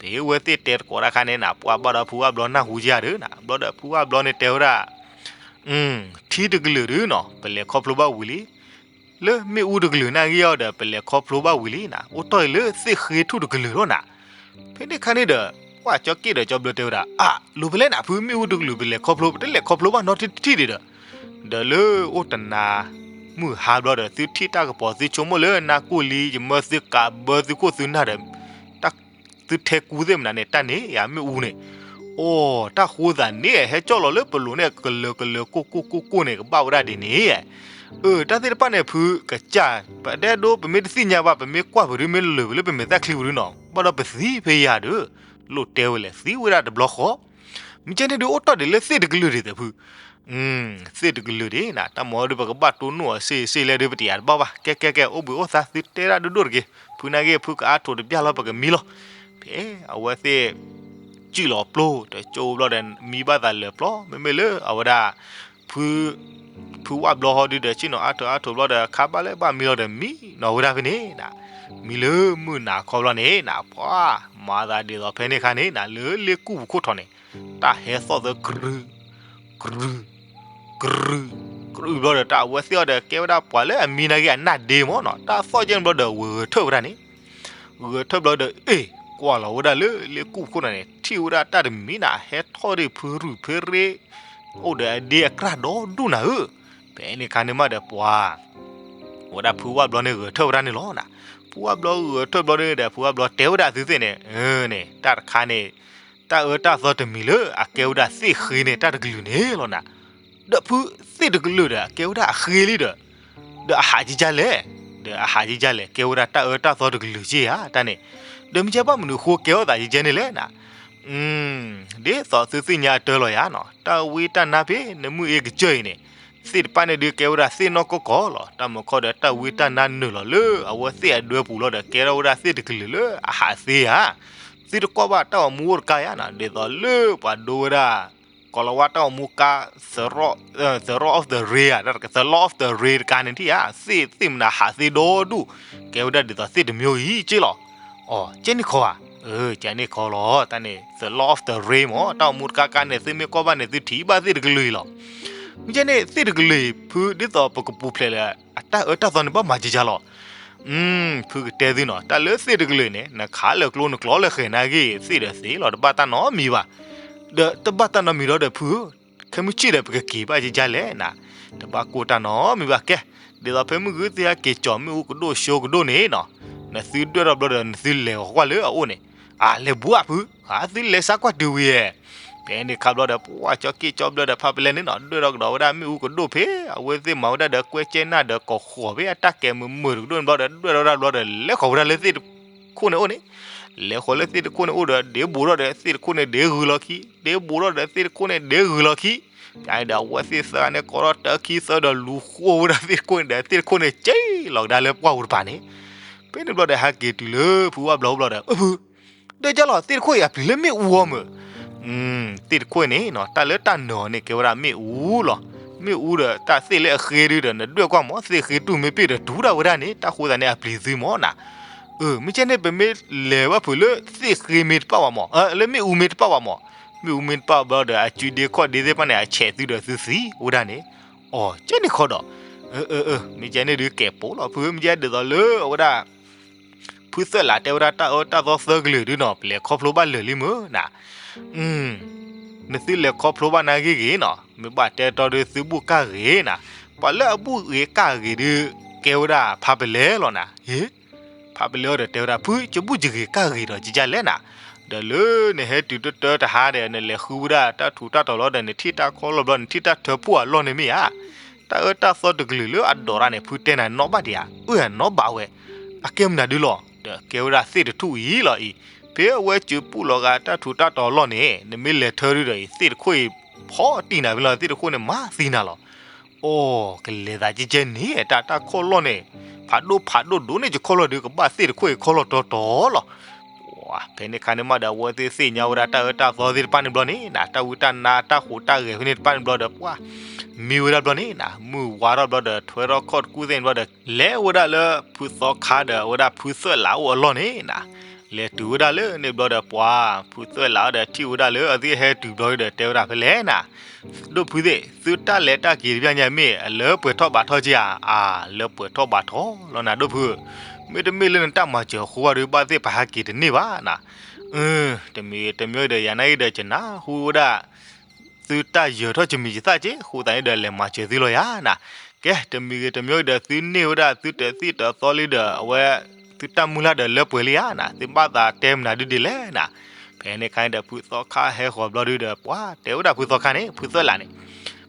ဖဲအဝဲသ့ၣ်တဲသကိးတၢ်ခါန့ၣ်နၤ ပှၤဘၣ်ဒီးဖုဝၣ်ဘျီနၢ်ဟူယၤဒီးနၤ, ဘျီဒီးဖုဝၣ်ဘျီန့ၣ်တဲဝဲဒၣ် ထံတကလုာ်ဒုနီၤ ပလဲၤခီဖျိဘၣ်ဝံၤလံ, လၢမ့ၣ်အူတကလုာ်န့ၣ်ဂ့ၤအီၤဒီး ပလဲၤခီဖျိဘၣ်ဝံၤလံနၤ, အိၣ်တ့ၢ်အံၤလၢသ့ၣ်ဃ့ထူၣ်တကလုာ်လီၤနၤ. ဖဲန့ၣ်ခါန့ၣ်ဒီး ပှၢ်ကၠီက့ၣ်ဒီးကၠီဘျၢတဲဝဲဒၣ် အၢ လိၤဖဲလဲၣ်နၤ ဖုမ့ၣ်အူတကလုာ် ပလဲၤခီဖျိ ပတလဲၤခီဖျိဘၣ်နီတထံၣ်ဒံးဒီး, ဒီးလၢအိၣ်တနၤ မုၢ်ဟါဘျီဒီး သုထံၣ်တၢ်ကပီၤ သုဆိကမိၣ်လၢနါကိၢ်လံ ယမၢသုကးဘၢသုခိၣ်သုနၢ်ဒီး တၢ် သုထဲကူသ့ၣ်မနုၤန့ၣ် တၢ်န့ၣ်ယၤမ့ၣ်အူန့ၣ်, အိၣ် တၢ်ဃိသးန့ၣ် ဟဲကၠီၣ်လီၤလၢပလိၤန့ၣ် ကလၢၤကလၢၤကိၢ်ကိၢ်ကိၢ်ကိၢ်န့ၣ် ကဘၣ်ဝဲဒၣ်ဒ်န့ၣ်, အၢ တၢ်သ့ၣ်တဖၣ်န့ၣ် ဖုကစၢ် ပတဲဒိ ပမ့ၢ်တသ့ၣ်ညါဘၣ် ပမ့ၢ်ကွၢ်ပဒု မ့ၢ်လၢာ်ပလၢပမဲာ်သၣ်ချံပဒုနီၤ ဘၣ်ဒီးပသံဖဲယၤဒီး လိၣ်တဲဝဲလဲၣ် သံဝဲဒၣ်တဘျီဃီ, မ့ၢ်ကဲန့ၣ်ဒုး အိၣ်တ့ၢ်ဒံးလၢသ့ၣ်တကလုာ်ဒံးသ့ၣ်ဖု သ့ၣ်တကလုာ်ဒံးနၤ တၢ်မၤဒုး ပကဘၣ်တိၢ်နီၣ်အီၤစ့ၢ်စ့ၢ်လဲၣ်ဒုး ပတယာ်တဘၣ်ဘၣ် ကဲကဲကဲ အိၣ်ဘှံးအိၣ်သါ သုတဲဒၣ်ဒိၣ်ဒိၣ်တက့ၢ် ဖုနာ်က့ ဖုကအါထိးတဘျၣ်လီၤ ပကမံလီၤ, ဖဲအဝဲသ့ၣ် စံၣ်လီၤပျိ တကၠိဘျီဒီး မံဘၣ်သးလၢာ်ပျီ မ့မ့ၢ်လၢအဝဲဒၣ် ဖု ဖုဝၣ်ဘျီဟီဒုးဒီး စံၣ်နီၤအါထိးအါထိးဘျီဒီး ခါဘၣ်လၢဘၣ်မံလီၤဒီး မံနီၤဝဲဒၣ်ဖဲန့ၣ်နၤ, မံလၢမုၢ်နၤခီဘျီန့ၣ်နၤ ပှၤ မၤသးဒ်သိးဖဲန့ၣ်ခါန့ၣ်နၤ လၢလ့ကူၣ်ပူၤခိၣ်ထီၣ်န့ၣ် တၢ်ဟဲသီၣ်သၢ ကရု ကရု ကရု ကရုဘျီဒီး တၢ်အဝဲသ့ၣ်အီၤဒီး ကဲဝဲဒၣ်ပှၤလၢအမံနာ်က့ အနၢ်ဒ့မ့ၢ်နီၤ တၢ်သီၣ်ကဲန့ၣ်ဘျီဒီး ဝဲဂဲၤထၢၣ်ဝဲဒၣ်န့ၣ် ဂဲၤထၢၣ်ဘျီဒီး အ့ၣ် ကွၢ်လီၤဝဲဒၣ်လၢလ့ကူၣ်ခိၣ်နၤန့ၣ် ထံၣ်ဝဲဒၣ်တၢ်တမံၤနၤ ဟဲထီၣ်ဒံးဖုရူၢ်ဖဲရ့ အိၣ်ဒီးအဒ့အကြၢ်ဒီဒူၣ်နၤဧၢ, ဖဲန့ၣ်ခါန့ၣ်မးဒီးပှၤ ဝဲဒၣ်ဖုဝၣ်ဘျီန့ၣ်ဂဲၤထၢၣ်ဝဲဒၣ်န့ၣ်လီၤနၤ, ဖုဝၣ်ဘျီဂဲၤထၢၣ်ဘျီန့ၣ်ဒီး ဖုဝၣ်ဘျီတဲဝဲဒၣ်သုသ့ၣ်န့ၣ် အၢန့ၣ် တၢ်တခါန့ၣ် တၢ်အၢတၢ်သီတမံၤလၢအကဲဝဲဒၣ်သ့ၣ်ဃ့န့ၣ် တၢ်တကလုာ်န့ၣ်လီၤနၤ, ဒီးဖုသ့ၣ်တကလုာ်ဒီး အကဲဝဲဒၣ်အဃ့လံဒီး ဒီးအဟးကကလဲၣ်, ဒီးအဟးကကလဲၣ် ကဲဝဲဒၣ်တၢ်အၢတၢ်သီတကလုာ်က့ဧါ တၢ်န့ၣ်, ဒီးမ့ၢ်ကဲဘၣ်မနုၤအဃိကဲထီၣ်သးကကဲန့ၣ်လဲၣ်နၤ, ဒ်သိးသုသ့ၣ်ညါအတၢ်လီၤယၤနီၤ တၢ်ဝံတၢ်နါဖဲ နမုၢ်အ့ကစၢၢ်အံၤန့ၣ် သ့ၣ်တဖၣ်န့ၣ်ဒုးကဲဝဲဒၣ်သ့ၣ်နီၢ်ကီၢ်ကီၢ်လီၤ တၢ်မၤခီဒီးတၢ်ဝံတၢ်နါနုာ်လီၤလၢအဝဲသ့ၣ်အဒၢပူၤလီၤဒီး ကဲထီၣ်ဝဲဒၣ်သ့ၣ်တကလုာ်လၢအဟးသ့ဧါ, သုတကွၢ်ဘၣ်တၢ်ဂီၤမူအိၣ်တကါယါနီၤ ဒ်သိးလၢပှၤဒိဝဲဒၣ် ကိၤလၤဝါတၢ်ဂီၤမူကါ the law of the ring ဧါ the law of the ring တကါန့ၣ်ထံၣ်ဧါ သ့ၣ်သ့ၣ်မနုၤဟးသ့ဒီဒူၣ် ကဲဝဲဒၣ်ဒ်သိးသ့ၣ်တမံၤအံၤက့လီၤ, အီၤ ကဲန့ၣ်ခီဧါ, ကဲန့ၣ်ခီလီၤ တၢ်န့ၣ် the law of the ring မ့ၢ် တၢ်ဂီၤမူတကါကါန့ၣ် သုမ့ၢ်ကွၢ်ဘၣ်န့ၣ် သုထံၣ်ဘၣ်သ့ၣ်တကလုာ်အံၤလီၤ, မ့ၢ်ကဲန့ၣ်သ့ၣ်တကလုာ်အံၤ ဖုဒ်သိးပကပူၤဖျဲးလၢ အတၢ်အၢတၢ်သီန့ၣ်ဘၣ်မၤကကလီၤ ဖုကတဲသုနီၤ တၢ်လၢသ့ၣ်တကလုာ်န့ၣ် နခးလၢာ်ကျိနကျီလၢာ်ဃဲၤနာ်က့ သ့ၣ်ဒီးသ့ၣ်လီၤ တဘၣ်တၢ်နီတမံၤဘၣ်, ဒီးတဘၣ်တၢ်နီတမံၤဒီးဒီးဖုဧၢ, ခဲမုၢ်ဆ့ၣ်ဒီးပကက့ၤဘၣ်ကကလဲၣ်နၤ, တဘၣ်ကိၢ်တၢ်နီတမံၤဘၣ်ကဲ, ဒ်သိးဖဲမုၢ်ဂုၢ်သ့ၣ်ဟဲက့ၤကၠီၤမ့ၣ်အူကဒိၣ်ဆိကဒိၣ်န့ၣ်နီၤ, နသုဒွဲၣ်ထီၣ်ဘျီဒီးနသုလဲၤဂီၤကွၢ်လၢအအိၣ်န့ၣ်, အလဲၤဘူးဧါဖု, သုလဲၤစါကွၢ်တုၤဝံၤဧါ ဖဲန့ၣ်ခါဘျီဒီး ပှၤကၠီက့ၣ်ကၠီဘျၢဒီးဖးပလဲန့ၣ်နီၤ ဒွဲၣ်ထီၣ်ကဒီးဝဲဒၣ်မ့ၣ်အူကဒိၣ်ဖဲ အဝဲသ့ၣ်မၤဝဲဒၣ်ဒီးကွဲကဲနၢ်ဒီးကိးဃီၤဖဲအတၢ်ကဲမုာ်မုာ်တကဒိၣ်န့ၣ်ဘျီဒီး ဒွဲၣ်ထီၣ်ဝဲဒၣ်ဘျီဒီး လဲၤဃီၤဝဲဒၣ်လၢသ့ၣ်တခိၣ်န့ၣ်အိၣ်န့ၣ်, လဲၤဃီၤလၢသ့ၣ်တခိၣ်န့ၣ်အိၣ်ဒီး ဒ့ဘူးထီၣ်ဒီးသ့ၣ်တခိၣ်န့ၣ်ဒ့ဂုၤလီၤခံ, ဒ့ဘူးထီၣ်ဒီးသ့ၣ်တခိၣ်န့ၣ်ဒ့ဂုၤလီၤခံ, ဖဲန့ၣ်ဒီးအဝဲသ့ၣ်သၢဂၤန့ၣ် ကိးထီၣ်တၢ်ခံသၢဒီးလူၤဃိဝဲဒၣ်သ့ၣ်တခိၣ်န့ၣ်ဒီး သ့ၣ်တခိၣ်န့ၣ်က့လီၤကဒါလၢပှၢ်ပူၤတပၤန့ၣ်, ဖဲန့ၣ်ဘျီဒီးဟဲက့ၤတုၤလၢဖုဝၣ်ဘျီဘျီဒီး အၢဖု ဒီးကလီၤ သ့ၣ်တခိၣ်အံၤအပျံၤလၢမ့ၣ်အူအီၤမ့ၢ်, သ့ၣ်တခိၣ်န့ၣ်နီၤ တၢ်လၢတၢ်နၢၤအီၤန့ၣ်ကဲဝဲဒၣ်မ့ၣ်အူလီၤ. မ့ၣ်အူဒီးတၢ်သ့ၣ်လၢအဃ့ဒုဒီး နဒွဲၣ်ကွၢ်မး သ့ၣ်ဃ့တူၢ်မ့ၢ်ပ့ၢ်ဒီးတူၢ်ဒၣ်ဝဲဒၣ်န့ၣ် တၢ်ဃိသတးန့ၣ်အပျံၤသုမ့ၢ်နၤ. အၢ မ့ၢ်ကဲန့ၣ် ပမ့ၢ်လဲၤဝဲဖုးလၢသ့ၣ်ဃ့မ့ၢ်တပၣ်ဘၣ်မး, လၢမ့ၣ်အူမ့ၢ်တပၣ်ဘၣ်မး, မ့ၣ်အူမ့ၢ်တပၣ်ဘၣ်ဒီး အစုဒ့ခီၣ်ဒ့သ့ၣ်တဖၣ်န့ၣ် အဆဲးသုဒီးသုသံဝဲဒၣ်န့ၣ်. အီၤ ကဲန့ၣ်ခီဒီး မ့ၢ်ကဲန့ၣ်ဒုးကဲးပိာ်လီၤဖုး မ့ၢ်ကဲဒ်သိးလၢအဝဲဒၣ် ဖုသၢလးတဲဝဲဒၣ်တၢ်အၢတၢ်သီသၢကလုာ်ဒုနီၤ ပလဲၤခီဖျိဘၣ်လၢာ်လံမ့ၢ်နၤ. နသုလဲၤခီဖျိဘၣ်နာ်ဂ့ၤဂ့ၤနီၤ မ့ၢ်ဘၣ်တဲတီဒုသုဘူၣ်ကၢ်ဂ့ၤနၤ. ပှၤလၢအဘူၣ်ဂ့ၤကၢ်ဂ့ၤဒု ကဲဝဲဒၣ်ဖးပလဲလီၤနၤ. ဟ့ၣ် ဖးပလဲအီၤဒီးတဲဝဲဒၣ် ဖု ယဘူၣ်ယဂ့ၤကၢ်ဂ့ၤဒီးကကလဲၣ်နၤ. ဒီးလၢနဟဲတုၤတတၢတဟါဒီး နလဲၤဃုဝဲဒၣ်တၢ်ထူးတၢ်တီၤလီၤဒီး နထံၣ်တၢ်ခီၣ်လီၢ်ဘျီ နထံၣ်တၢ်ထၢဖှိၣ်အလီၢ်န့ၣ်မ့ၢ်ဧါ. တၢ်အၢတၢ်သီတကလုာ်လၢအဒိးတၢ်န့ၣ် ဖုတဲနၤနီၣ်ဘၣ်ဒံးဧါ, အၢၣ်နီၣ်ဘၣ်ဝဲ. အကဲမနုၤဒုလီၤ ဒီးကဲဝဲဒၣ်သ့ၣ်တထူၣ်အံၤလီၤအံၤ. ဖဲအဝဲစုပူၣ်လီၤဂာ်တၢ်ထူးတၢ်တီၤအလီၢ်န့ၣ် နမ့ၢ်လဲၤထၢဒုဒီးအံၤ သ့ၣ်တခိၣ်အံၤ ဖီတံၢ်နၤဖဲလီၤ သ့ၣ်တခိၣ်န့ၣ် မၤသံနၤလီၤ. အိၣ် ကလဲၤသးကဲကဲန့ၣ် တၢ်တၢ်ခီၣ်လီၢ်န့ၣ် ဖးဒိၣ်ဖးဒိၣ်ဒိၣ်န့ၢ်ယခီၣ်လီၢ်ဒု ကဘၣ်သ့ၣ်တခိၣ်အံၤခီၣ်လီၢ်တီတီလီၤ. ဖဲန့ၣ်ခါန့ၣ်မးဒီး အဝဲသ့ၣ်သ့ၣ်ညါဝဲဒၣ်တၢ်အၢတၢ်သီသ့ၣ်တဖၣ်န့ၣ်ဘျီန့ၣ်နၤ တၢ်ဝံတၢ်နါတၢ်ဟူးတၢ်ဂဲၤဖဲန့ၣ်တဖၣ်န့ၣ်ဘျီဒီး ပှၤမံဝဲဒၣ်ဘျီန့ၣ်နၤ မုၢ်ဝါထီၣ်ဘျီဒီး ထွဲထီၣ်ခီၣ်တကူၣ်သ့ၣ်န့ၣ်ဘျီဒီး လဲၤဝဲဒၣ်လၢဖုသီခါဒီး အဝဲဒၣ်ဖုသၢလးအိၣ်အလီၢ်န့ၣ်နၤ လဲၤတုၤဝဲဒၣ်လၢန့ၣ်ဘျီဒီး ပှၤဖုသွဲၣ်လးအီၤဒီးထံၣ်ဝဲဒၣ်လၢအဝဲသ့ၣ်ဟဲတုၤဘျီဒီး တဲဝဲဒၣ်ဖဲလဲၣ်နၤ, ဒိၣ်ဖုသ့ၣ်, သုတၢ်လဲၤတၢ်က့ၤတဘျီညါ မ့ၢ်အလၢပှဲၤထီၣ်ဘးထီၣ်က့ဧါ. အၢ လၢပှဲၤထီၣ်ဘးထီၣ်လီၤနၤ ဒိၣ်ဖု, မ့တမ့ၢ်လၢနတၢ်မၤစၢၤအဃိဘၣ်ဒီး ဘၣ်သ့ၣ်ပဟးက့ၤတန့ၢ်ဘၣ်နၤ. အၢ တမံၤဂ့ၤတမံၤဒီး ယၤနာ်က့ဒီး ကနၢ်ဟူဝဲဒၣ် သုတၢ်ယၢၤထီၣ် ယမံၤယသၣ်က့ အဃိသတးန့ၣ်ဒီး လဲၤမၤစၢၤသုလီၤယၤနၤ. ကဲ တမံၤဂ့ၤတမံၤဒီး သုန့ၢ်ဝဲဒၣ်သုတသံၣ်တသီလံဒီး အဝဲ သုတၢ်မုၢ်လၢ်ဒီးလၢပှဲၤလံယၤနၤ, သုဘၣ်သးတဲမနုၤဒ်လဲၣ်နၤ. ဖဲန့ၣ်အခါန့ၣ်ဒီး ဖုသီခါဟဲဃီၤဘျီဒုဒီး ပှၤတဲဝဲဒၣ်ဖုသီခါန့ၣ် ဖုသွဲၣ်လးန့ၣ်,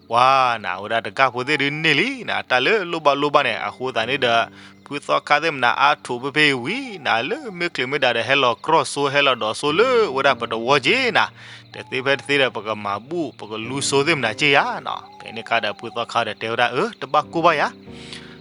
ပှၤနၤ ဝဲဒၣ်တဂၤဖိသ့ၣ်ဒုန့ၢ်လံနၤ တၢ်လၢလိၣ်ဘၣ်လိၣ်ဘၣ်န့ၣ် အဃိသတးန့ၣ်ဒီး ဖုသီခါသ့ၣ်မနၤ အါထီၣ်ဖဲဖဲအံၤဝံၤနၤ လၢမ့ၢ်ချ့မ့ၢ်ဒၣ်ဒီး ဟဲလီၤကြီၣ်စိ ဟဲလီၤဒိးစိလၢဝဲဒၣ်ပတဝီက့နၤ, တသ့ဖဲတသ့ဒီး ပကမၤဘူၣ် ပကလူစိသ့ၣ်မနၤက့ယၤနၤ. ဖဲန့ၣ်အခါဒီး ဖုသီခါဒီးတဲဝဲဒၣ် အၢ တဘၣ်ကိၢ်ဘၣ်ယၤ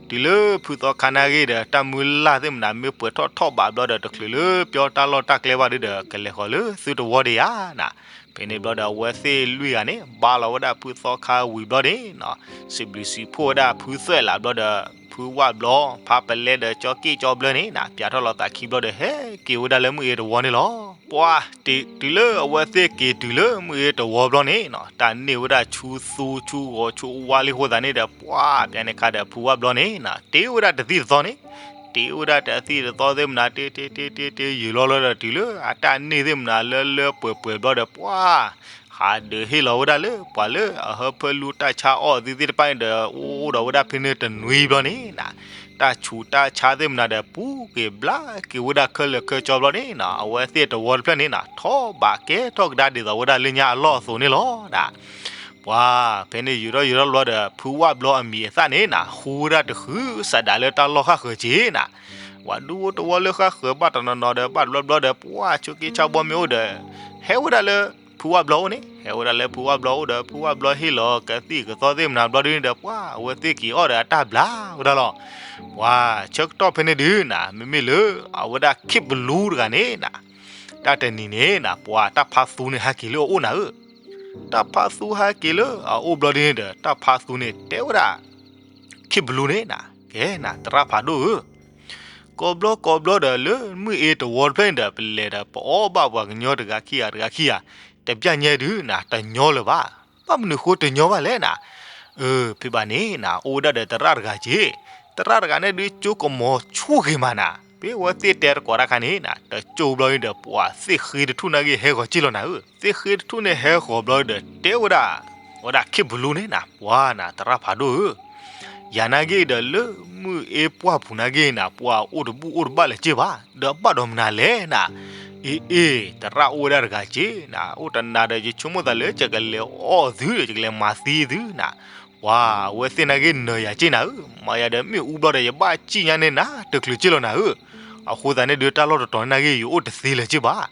တုၤလၢဖုသီခါနာ်က့ဒီး တၢ်မုၢ်လၢ်သ့ၣ်မနၤ မ့ၢ်ပှဲၤထီၣ်ထီၣ်ဘးဘျီဒီး တချုးလၢပျီတၢ်လီၢ်တၢ်ကျဲဘၣ်ဒုဒီး ကလဲၤဃီၤလၢသုတဝီဒံးယၤနၤ. ဖဲန့ၣ်ဘျီဒီး အဝဲသ့ၣ်လွံၢ်ဂၤန့ၣ် ဘါလီၤဝဲဒၣ်ဖုသီခါဝံၤဘျီန့ၣ်နၤ, စံးဘျုးစံးဖှိၣ်ဝဲဒၣ်ဖုသွဲၣ်လးဘျီဒီး ဖုဝၣ်ဘျီ ဖးပလဲဒီး ကၠီက့ၣ်ကၠီဘျၢန့ၣ်နၤ ပၠးထီၣ်လီၤသးခံဘျီဒီး ဟဲက့ၤဝဲဒၣ်လၢမုၢ်အ့တဝီန့ၣ်လီၤ. ပှၤ တုၤလၢအဝဲသ့ၣ်က့ၤတုၤလၢမုၢ်အ့တဝီဘျီန့ၣ်နၤ တၢ်န့ၢ်ဝဲဒၣ်ဆူသူဆူဂီၤဆူဝါလံအဃိသတးန့ၣ်ဒီး ပှၤ ဖဲန့ၣ်အခါဒီး ဖုဝၣ်ဘျီန့ၣ်နၤ တ့ဝဲဒၣ်တသံၣ်တသီန့ၣ်, တ့ဝဲဒၣ်တသံၣ်တသီသ့ၣ်မနၤ တ့တ့တ့တ့တ့ ယံာ်လီၤလီၤဒီး တုၤလၢအတၢ်န့ၢ်သ့ၣ်မနၤ လၢလၢပှဲၤပှဲၤဘျီဒီး ပှၤ ဟးဒုးဟ့ၣ်လီၤဝဲဒၣ်လၢ ပှၤလၢအဟၢဖၢလူတၢ်ဆါအီၣ်သ့ၣ်တဖၣ်န့ၣ်ဒီး အိၣ်ဒီးဝဲဒၣ်ဖဲန့ၣ်တနွံဘျီန့ၣ်နၤ, တၢ်ဆူးတၢ်ဆါသ့ၣ်မနၤဒီး ပူၤက့ၤဘျါက့ၤဝဲဒၣ်ခဲလၢာ်ခဲဆ့ဘျီန့ၣ်နၤ အဝဲသ့ၣ်တဝီတဖျၢၣ်န့ၣ်နၤ ထီၣ်ဘးကဲထီၣ်ကဒါဒ်သိးဝဲဒၣ်လၢညါအလီၢ်အသိးန့ၣ်လီၤ. ပှၤ ဖဲန့ၣ်ယံာ်ထီၣ်ယံာ်ထီၣ်ဘျီဒီး ဖုဝၣ်ဘျီအမံၤအသၣ်န့ၣ်နၤ ဟူဝဲဒၣ်တဃုစးဒးလၢတၢ်လီၢ်ဃၣ်ဃၢၤက့နၤ, ပှၤဒူဖိတဝီလၢဃၣ်ဃၢၤဘၣ်တနီၤနီၤဒီး ဘၣ်တဘျီဘျီဒီး ပှၤဆိးက့ဆါဘီမ့ၢ်အိၣ်ဒီး ဟဲဝဲဒၣ်လၢဖုဝၣ်ဘျီအိၣ်န့ၣ်, ဟဲဝဲဒၣ်လၢဖုဝၣ်ဘျီအိၣ်ဒီး ဖုဝၣ်ဘျီဟ့ၣ်လီၤကသံၣ်ကသီသ့ၣ်မနၤဘျီဒုန့ၣ်ဒီး ပှၤအဝဲသ့ၣ်က့ၤအီၣ်ဒီးအတၢ်ဘျါဝဲဒၣ်လီၤ. ပှၤဆၢကတီၢ်ဖဲန့ၣ်ဒုနၤ မ့မ့ၢ်လၢ အဝဲဒၣ်ခ့ၣ်ပလူတဂၤန့ၣ်နၤ တၢ်တနံၤန့ၣ်နၤ ပှၤတၢ်ဖးသူန့ၣ်ဟဲက့ၤလၢအအိၣ်နၤဧၢ, တၢ်ဖးသူဟဲက့ၤလၢအအိၣ်ဘျီဒုန့ၣ်ဒီး တၢ်ဖးသူန့ၣ်တဲဝဲဒၣ် ခ့ၣ်ပလူန့ၣ်နၤ ကဲနၤ သရၣ်ဖးဒိၣ်ဧၢ, ကိးဘျီကိးဘျီဒီးလၢမုၢ်အ့တဝီတဖျၢၣ်န့ၣ်ဒီး ပလဲၤဒီးပအီၣ်ဘၣ်ပှၤကညီတဂၤခံဂၤတဂၤခံဂၤ တဘျၣ်ညါဒုနၤ တညီလၢၤဘၣ်, ဘၣ်မနုၤဃိတညီဘၣ်လဲၣ်နၤ, အၢ ဖဲဘၣ်န့ၣ်နၤ အိၣ်ဝဲဒၣ်ဒီးသရၣ်တဂၤက့, သရၣ်တဂၤန့ၣ်ဒုကၠိကမီၤဆူၣ်ဂ့ၤမးနၤ, ဖဲအဝဲသ့ၣ်တဲတကိးတၢ်ခါန့ၣ်နၤ တကၠိဘျီန့ၣ်ဒီး ပှၤသ့ၣ်ဃ့တထူၣ်နာ်က့ဟဲဃီၤက့ၢ်လီၤနၤဧၢ, သ့ၣ်ဃ့တထူၣ်န့ၣ်ဟဲဃီၤဘျီဒီး တဲဝဲဒၣ် ဝဲဒၣ်ခ့ၣ်ပလူန့ၣ်နၤ ပှၤနၤ သရၣ်ဖးဒိၣ်ဧၢ ယၤနာ်က့ဒီးလၢမုၢ်အ့ပှၢ်ပူၤနာ်က့နၤ ပှၤအိၣ်တဘူၣ်အိၣ်တဘၣ်လၢၤက့ၢ်ဘၣ်, ဒီးဘၣ်ဒီးမနုၤလဲၣ်နၤ, အ့ အ့ သရၣ်အိၣ်ဝဲဒၣ်တဂၤက့နၤ အိၣ်တနၤဒီး ယဆိကမိၣ်သးလၢယကလဲၤအီၣ်သုဒီး ယကလဲၤမၤသံသုနၤ, ပှၤအဝဲသ့ၣ်နာ်က့နၢၤယၤက့ၢ်နၤဧၢ, မၤယၤဒီးမ့ၣ်အူဘျီဒီး ယဘၣ်စံၣ်ညါန့ၢ်နၤတချုးက့ၢ်လီၤနၤဧၢ, အဃိသတးန့ၣ်ဒုး တၢ်လီၢ်တတီၤန့ၣ်နာ်က့ ယအိၣ်တသ့လၢၤက့ၢ်ဘၣ်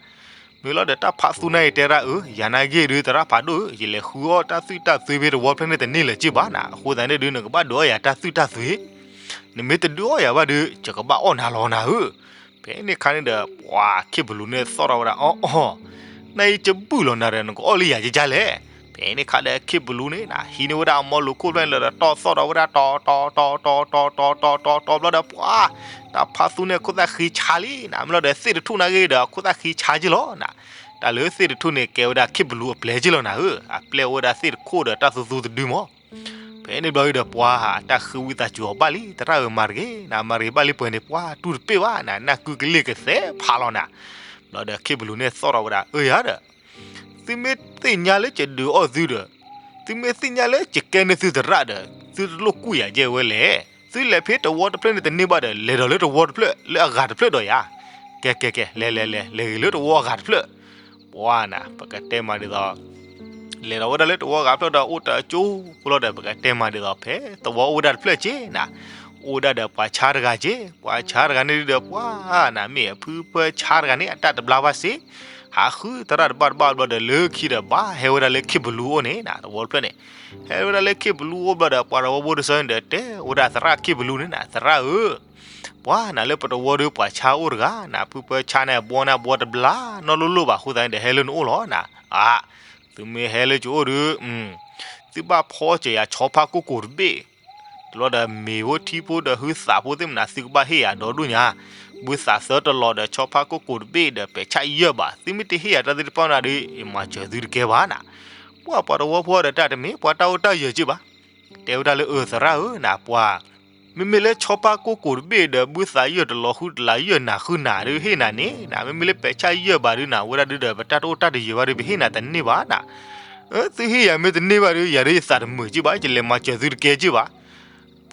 မ့ၢ်လီၤဒီးတၢ်ဖးသူနာ်က့တဲဒၣ်အၢ ယၤနာ်က့ဒုးသရၣ်ဖးဒိၣ်ဧၢ, ယလဲၤဃုအီၣ်တၢ်သွံၣ်တၢ်သွ့ဖဲတဝီတဖျၢၣ်န့ၣ်တန့ၢ်လၢၤက့ၢ်ဘၣ်နၤ, အဃိသတးန့ၣ်ဒုး နကဘၣ်ဒုးအီၣ်ယၤတၢ်သွံၣ်တၢ်သွ့, နမ့ၢ်တဒုးအီၣ်ယၤဘၣ်ဒုး ယကဘၣ်အီၣ်နၤလီၤနၤဧၢ, ဖဲန့ၣ်ခါန့ၣ်ဒီး ပှၤခ့ၣ်ပလူန့ၣ်သီၣ်ထီၣ်ဝဲဒၣ် အီၣ်အီၣ်, နအံၤကဘူၣ်လီၤနၤဒီး နကအီၣ်လၢယၤကကလဲၣ်, ဖဲန့ၣ်ခါဒီးခ့ၣ်ပလူန့ၣ်နၤ ဟံးန့ၢ်ဝဲဒၣ်အမီလိၤခိၣ်ဖျၢၣ်န့ၣ်လီၤဒီး တီၢ်သီၣ်ထီၣ်ဝဲဒၣ် တီၤတီၤတီၤတီၤတီၤတီၤတီၤတီၤတီၤဘျီဒီး ပှၤ တၢ်ဖးသူန့ၣ် အခိၣ်သၣ်ဃံဆါလံနၤ, မ့ၢ်လီၤဒီးသ့ၣ်တထူၣ်နာ်က့ဒီး အခိၣ်သၣ်ဃံဆါက့ၢ်လီၤနၤ, တၢ်လၢသ့ၣ်တထူၣ်န့ၣ် ကဲဝဲဒၣ်ခ့ၣ်ပလူအပျဲၢ်က့ၢ်လီၤနၤဧၢ, အပျဲၢ်အိၣ်ဝဲဒၣ်သ့ၣ်တခိၣ်ဒီးတၢ်သူသူတဒုမး ဖဲန့ၣ်ဘျီဒီးပှၤ တၢ်ဃ့ဝံသးစူၤအီၤဘၣ်လံ, သရၣ်ဧၢ မၤတဂ့ၤနၤ, မၤတဂ့ၤဘၣ်လံပှဲၤန့ၣ် ပှၤတူၢ်တပ့ၢ်ဘၣ်နၤ, နၢ်ကုကလ့ၢ်ကသဲးဖးလီၤနၤ, ဘျီဒီးခ့ၣ်ပလူန့ၣ်သီၣ်ထီၣ်ဝဲဒၣ် အၢယၤဒီး သုမ့ၢ်သ့ၣ်ညါလၢယဒုးအီၣ်သုဒီး သုမ့ၢ်သ့ၣ်ညါလၢယကဲန့ၢ်သုသရၣ်ဒီး သုတလိၣ်ကူၣ်ယၤယဲၢ်ဝဲလဲၣ်, သုလဲၤဖဲတဝီတဖျၢၣ်န့ၣ်တန့ၢ်ဘၣ်ဒီး လဲၤဒီးလၢတဝီတဖျၢၣ်လၢအဂၤတဖျၢၣ်ဒီးယၤ, ကဲကဲကဲ လဲၤလဲၤလဲၤ လဲၤဂ့ၤလၢတဝီအဂၤတဖျၢၣ် ပှၤနၤ ပကတဲမၤဒ်သိး လဲၤဒီးဝဲဒၣ်လၢတဝီဂၤဖျၢၣ်ဒီး အိၣ်တကၠိဖိလီၤဒီး ပကတဲမၤဒ်သိး ဖဲသဝီအိၣ်ဝဲဒၣ်တဖျၢၣ်က့နၤ, အိၣ်ဝဲဒၣ်ဒီးပှၤဆါတဂၤက့, ပှၤဆါတဂၤန့ၣ်ဒုးဒီး ပှၤနၤ မ့ၢ်အဖုဖၢဆါတဂၤန့ၣ် အတၢ်တဘျါဘၣ်စ့, ဟးဃုသရၣ်တဘၣ်တဘၣ်ဘျီဒီး လၢခံဒီးဘၣ်ဟဲဝဲဒၣ်လၢခ့ၣ်ပလူအိၣ်န့ၣ်နၤ, သဝီတဖျၢၣ်န့ၣ် ဟဲဝဲဒၣ်လၢခ့ၣ်ပလူအိၣ်ဘျီဒီး ပှၤသဝီဖိတဆၢန့ၣ်ဒီး တဲဝဲဒၣ်သရၣ်ခ့ၣ်ပလူန့ၣ်နၤ, သရၣ်ဧၢ ပှၤနၤ လၢပတဝီဒီး ပှၤဆါအိၣ်တဂၤနၤ, ဖုဖၢဆါန့ၣ် အဘီန့ၣ်အဘီတဘျါနီတလိၣ်လိၣ်ဘၣ် အဃိသတးန့ၣ်ဒီး ဟဲလၢနအိၣ်လီၤနၤ, အါ သုမ့ၢ်ဟဲလၢယအိၣ်ဒီး သုဘၣ်ဖီစၢၤယၤဆီဖါကိၢ်ကိၢ်တဘ့ၣ်, တဘျီဒီးမ့ၤဖိထံဖိဒီးဟုသးဖိသ့ၣ်မနၤ သုကဘၣ်ဟ့ၣ်ယၤဒီဒူၣ်ညါ, ဘုသးသၢတလီၤဒီးဆီဖါကိၢ်ကိၢ်တဘ့ၣ်ဒီးပဲာ်ဆၣ်ယဲၢ်ဘး, သုမ့ၢ်တဟ့ၣ်ယၤတၢ်သ့ၣ်တဖၣ်နၤဒီး ယမၤစၢၤသုတကဲဘၣ်နၤ. ပှၢ်ပှၤတဝီဖိဒီးတၢ်တမ့ၢ်ပှၤတၢ်အိၣ်တၢ်ယၢၤက့ၢ်ဘၣ်, တဲဝဲဒၣ်လၢအၢသရၣ်ဧၢနၤ ပှၤ မ့မ့ၢ်လၢဆီဖါကိၢ်ကိၢ်တဘ့ၣ်ဒီး ဘုသးယဲၢ်တလီၤဃုတလးယဲၢ်နၤဃုနၤဒီးဟ့ၣ်နၤန့ၣ်နၤ, မ့မ့ၢ်လၢပဲာ်ဆၣ်ယဲၢ်ဘးဒုနၤ ဝဲဒၣ်ဒုဒီးပတၢ်တအိၣ်တၢ်တယၢၤဘၣ်ဒီး ပဟ့ၣ်နၤတန့ၢ်ဘၣ်နၤ. သုဟ့ၣ်ယၤမ့ၢ်တန့ၢ်ဘၣ်ဒီး ယၤဒုယသးတမုာ်က့ၢ်ဘၣ်, ယလဲၤမၤစၢၤသုတကဲက့ၢ်ဘၣ်.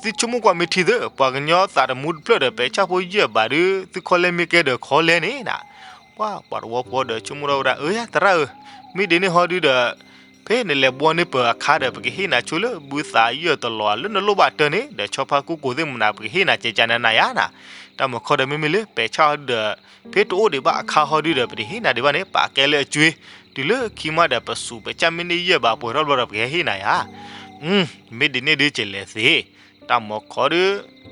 သုဆိကမိၣ်ကွၢ်မ့ၢ်ထံသု, ပှၤကညီသးတမူတဖျၢၣ်ဒီး ပဲာ်ဆၣ်ဖိယဲၢ်ဘးဒု, သုခီလဲမ့ၢ်ကဲဒီးခီလဲန့ၣ်နၤ. ပှၢ်ပှၤတဝီဖိဒီးဆိကမိၣ်ထီၣ်ဝဲဒၣ် အၢယါသရၣ်ဧၢ, မ့ၢ်ဒ်န့ၣ်ဟီဒုဒီး ဖဲနလဲၤဘှီန့ၢ်ပၢၤအခါဒီး ပကဟ့ၣ်နၤဆိလၢ ဘုသးယဲၢ်တလီၤလၢနလိၣ်ဘၣ်တၢ်န့ၣ် ဒီးဆီဖါကိၢ်ကိၢ်သ့ၣ်မနၤ ပကဟ့ၣ်နၤကဲကနနၤယါနၤ. တၢ်မၤခီဒီးမ့မ့ၢ်လၢပဲာ်ဆၣ်ဟီဒုဒီး ဖဲတအိၣ်ဒံးဘၣ်အခါဟီဒုဒီး ပတဟ့ၣ်နၤဒံးဘၣ်န့ၣ် ပာ်ကဲလၢအကွ့, တုၤလၢခံမးဒီး ပစူးပဲာ်ဆၣ်မ့ၢ်န့ၢ်ယဲၢ်ဘးပှဲၤထီၣ်ဘျီဒီး ပကဟဲဟ့ၣ်နၤယါ. မ့ၢ်ဒ်န့ၣ်ဒုကလဲၤသ့, တၢ်မၤခီဒု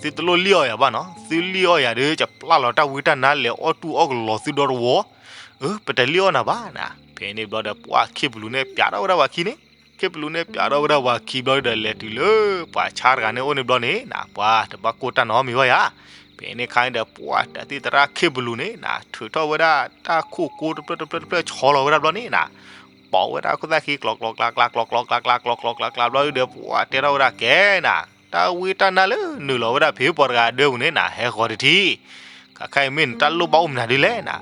သုတလိၣ်လံၣ်အီၣ်ယၤဘၣ်နီၤ, သုလံၣ်အီၣ်ယၤဒု ယပျၢ်လီၤတၢ်ဝံတၢ်နါ လဲၤအီၣ်တူၢ်အီၣ်ကလီၤသုဒီတဝီ, အၢ ပတလံၣ်အီၣ်နၤဘၣ်နၤ. ဖဲန့ၣ်ဘျီဒီး ပှၢ်ခ့ၣ်ပလူၤန့ၣ် ပျးထီၣ်ဝဲဒၣ်ပှၤခံန့ၣ်, ခ့ၣ်ပလူၤန့ၣ် ပျးထီၣ်ဝဲဒၣ်ပှၤခံဘျီဒီး လဲၤတုၤလၢပှၤဆါတဂၤန့ၣ်အိၣ်န့ၣ်ဘျီန့ၣ်နၤ, ပှၤတဘၣ်ကိၢ်တၢ်နီတမံၤဘၣ်ယါ. ဖဲန့ၣ်အခါန့ၣ်ဒီး ပှၢ်တၢ်သ့ၣ်သရၣ်ခ့ၣ်ပလူၤန့ၣ်နၤ ထုးထီၣ်ဝဲဒၣ်တၢ်ခိၣ်ကိတဖျၢၣ်တဖျၢၣ်တဖျၢၣ် ဆီလီၤဝဲဒၣ်ဘျီန့ၣ်နၤ, ပိာ်ဝဲဒၣ်ခိၣ်သၣ်ခံ ကျီကျီကျါကျါ ကျီကျီကျါကျါ ကျီကျီကျါကျါဘျီဒီး ပှၢ်တဲထီၣ်ဝဲဒၣ်ကဲနၤ, တၢ်ဝံတၢ်နါလၢနုာ်လီၤဝဲဒၣ်ဖဲပှၤတဂၤအဒၢပူၤန့ၣ်နၤ ဟဲဃီၤတထံၣ်. ခဲခါအံၤမ့ၢ်နတၢ်လိၣ်ဘၣ်အိၣ်မနုၤဒ်လဲၣ်နၤ.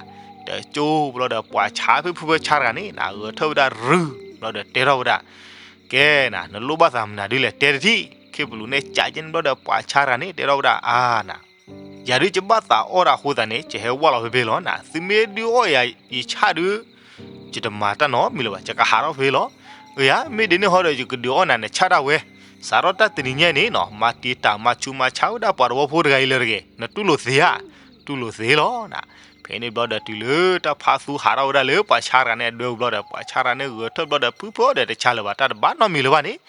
တကၠိဘျီဒီး ပှၤဆါဖဲဖုဖဲဆါတဂၤန့ၣ်နၤ ဂဲၤထၢၣ်ဝဲဒၣ်ရုဘျီဒီးတဲထီၣ်ဝဲဒၣ်, ကဲနၤ နလိၣ်ဘၣ်သးမနုၤဒ်လဲၣ် တဲတထံၣ်. ခ့ၣ်ပလူၤန့ၣ် ကးကဲန့ၣ်ဘျီဒီး ပှၤဆါတဂၤန့ၣ် တဲထီၣ်ဝဲဒၣ် အါနၤ, ယၤဒုးယဘၣ်သးအီၣ်တၢ်အဃိသတးန့ၣ် ယဟဲဝၢ်လီၤဖဲဖဲလီၤနၤ, သုမ့ၢ်ဒုးအီၣ်ယၤယဆၣ်ဒုး ယတမၤတၢ်နီတမံၤလၢၤဘၣ်, ယကဟးထီၣ်ဖဲလီၤ. အၢယါ မ့ၢ်ဒ်န့ၣ်ဟီဒီး ယကဒုးအီၣ်နၤနဆၣ်ဒၣ်ဝဲ, စးထီၣ်တၢ်တနံၤညါန့ၣ်နီၤ မၤတံာ်တာ်မၤဆူးမၤဆါဝဲဒၣ်ပှၤတဝီဖိတဂၤအံၤလၢတဂ့ၤ, နတူၢ်လိာ်သ့ဧါ, တူၢ်လိာ်သ့လီၤနၤ. ဖဲန့ၣ်ဘျီဒီးတုၤလၢတၢ်ဖးသူဟးထီၣ်ဝဲဒၣ်လၢပှၤဆါတဂၤန့ၣ်အဒၢပူၤဘျီဒီး ပှၤဆါတဂၤန့ၣ်ဂဲၤထၢၣ်ဘျီဒီး ဖုဖုဒီးတဆါလၢၤဘၣ် တၢ်တဘၣ်နီတမံၤလၢၤဘၣ်န့ၣ်.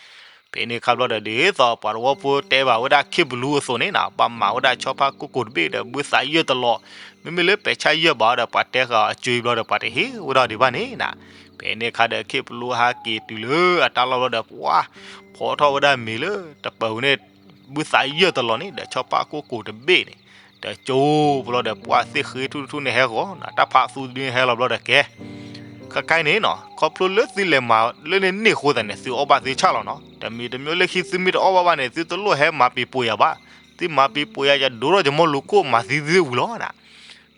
ဖဲန့ၣ်အခါဘျီဒီး ဒ်သိးပှၤတဝီဖိတဲဘၣ်ဝဲဒၣ်ခ့ၣ်ပလူၤအသိးန့ၣ်နၤ ဘၣ်မၤဝဲဒၣ်ဆီဖါကိၢ်ကိၢ်တဘ့ၣ်ဒီး ဘုသးယဲၢ်တလီၤ, မ့မ့ၢ်လၢပဲာ်ဆၣ်ယဲၢ်ဘးဒီး ပှၤတဲဃာ်အကွ့ဘျီဒီး ပှၤတဟ့ၣ်ဝဲဒၣ်ဒံးဘၣ်န့ၣ်နၤ. ဖဲန့ၣ်အခါဒီး ခ့ၣ်ပလူၤဟးက့ၤတုၤလၢအတၢ်လီၢ်ဘျီဒီး ပှၢ်ဖီထီၣ်ဝဲဒၣ်မ့ၤလၢတပၢၤပူၤန့ၣ် ဘုသးယဲၢ်တလီၤန့ၣ်ဒီး ဆီဖါကိၢ်ကိၢ်တဘ့ၣ်န့ၣ်, တကၠိဘျီဒီး ပှၢ်သ့ၣ်ဃ့ထူၣ်တထူၣ်န့ၣ်ဟဲဂီၤနၤ, တၢ်ဖးသူဒုးဟဲလီၤဘျီဒီးကဲ ခဲခါအံၤန့ၣ်နီၤ ခီဖျိလၢသုလဲၤမၤလၢန့ၣ်န့ၣ်အဃိသတးန့ၣ် သုအီၣ်ဘၣ်သုဆၣ်လီၤနီၤ. တမံၤတမံၤလၢခံသုမ့ၢ်တအီၣ်ဘၣ်ဘၣ်န့ၣ် သုတလိၣ်ဟဲမၤပံၤပိာ်ယၤဘၣ်, သုမၤပံၤပိာ်ယၤ ယဒိထီၣ်ယမီၢ်လူၤခိၣ်မၤသံသုဝံၤလီၤနၤ.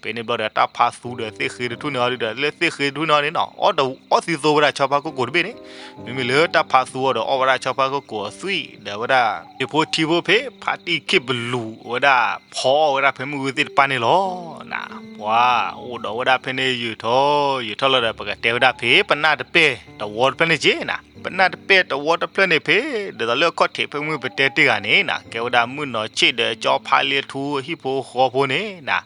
ဖဲန့ၣ်ဘျီဒီး တၢ်ဖးသူဒီးသ့ၣ်ဃ့တထူၣ်န့ၣ်အီၤဒုဒီး လၢသ့ၣ်ဃ့တထူၣ်န့ၣ်အီၤန့ၣ်နီၤ အီၣ်သံသိဝဲဒၣ်ဆီဖါကိၢ်ကိၢ်တဘ့ၣ်န့ၣ်, မ့မ့ၢ်လၢတၢ်ဖးသူအီၤဒီးအီၣ်ဝဲဒၣ်ဆီဖါကိၢ်ကိၢ်အသွံၣ်ဒီးဝဲဒၣ် မ့ၤဖိထံဖိဖဲ ဖါတံၢ်ခ့ၣ်ပလူၤဝဲဒၣ် ဖီအီၣ်ဝဲဒၣ်ဖဲမုၢ်ဂုၢ်သ့ၣ်တဖၣ်န့ၣ်လီၤနၤ. ပှၤအိၣ်ဒီးဝဲဒၣ်ဖဲန့ၣ်ယုာ်ထီၣ်ယုာ်ထီၣ်လီၤဒီး ပကတဲဝဲဒၣ်ဖဲ ပနၢ်တပဲၢ်တဝီတဖျၢၣ်န့ၣ်က့နၤ, ပနၢ်တပဲၢ်တဝီတဖျၢၣ်န့ၣ်ဖဲ ဒ်သိးလၢအခီၣ်ထံးဖဲမုၢ်ပတဲတ့ၢ်ဂၤန့ၣ်နၤ ကဲဝဲဒၣ်မုၣ်နီၢ်ဆ့ၣ်ဒီးကၠီဖါလ့ထူအဟံၣ်ဖိဃီဖိန့ၣ်နၤ,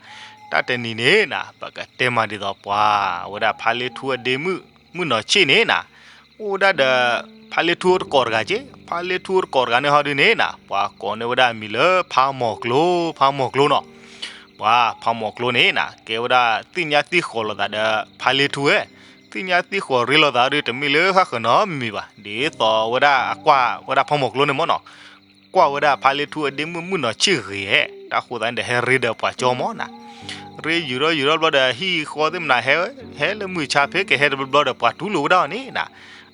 တၢ်တနံၤန့ၣ်နၤ ပကတဲမးဒ်သိးပှၤ ဝဲဒၣ်ဖါလ့ထူအဒ့မုၣ် မုၣ်နီၢ်ဆ့ၣ်န့ၣ်နၤ အိၣ်ဝဲဒၣ်ဒီး ဖါလ့ထူတကိးတဂၤက့, ဖါလ့ထူတကိးတဂၤန့ၣ်ဟီဒုန့ၣ်နၤ ပှၤကိးန့ၢ်ဝဲဒၣ်အမံၤလၢဖါမီၤကျိ, ဖါမီၤကျိနီၤ. ပှၤဖါမီၤကျိန့ၣ်နၤ ကဲဝဲဒၣ်သ့ၣ်ညါသ့ၣ်ဃီၤလိာ်သးဒီးဖါလ့ထူဝဲ, သ့ၣ်ညါသ့ၣ်ဃီၤရ့လိာ်သးဒီး တမ့ၢ်လၢဃၣ်ဃၢၤနီတမံၤဘၣ်, ဒ်သိးဝဲဒၣ်အကွၢ်ဝဲဒၣ်ဖါမီၤကျိန့ၣ်မ့ၢ်နီၤ ကွၢ်ဝဲဒၣ်ဖါလ့ထူအဒ့မုၣ်မုၣ်နီၢ်ဆ့ၣ်ဂ့ၤ, တၢ်ဃိသတးန့ၣ်ဒီး ဟဲရ့ဒီးပှၤကၠီမ့ၢ်နၤ, ရ့ယုာ်ထီၣ်ယုာ်ထီၣ်ဘျီဒီး ဟံၣ်ဃီသ့ၣ်မနၤ ဟဲလၢမုၢ်ဆါဖဲကဟဲတဘျီဘျီဒီး ပှၤတူၢ်လိာ်ဝဲဒၣ်အီၤန့ၣ်နၤ,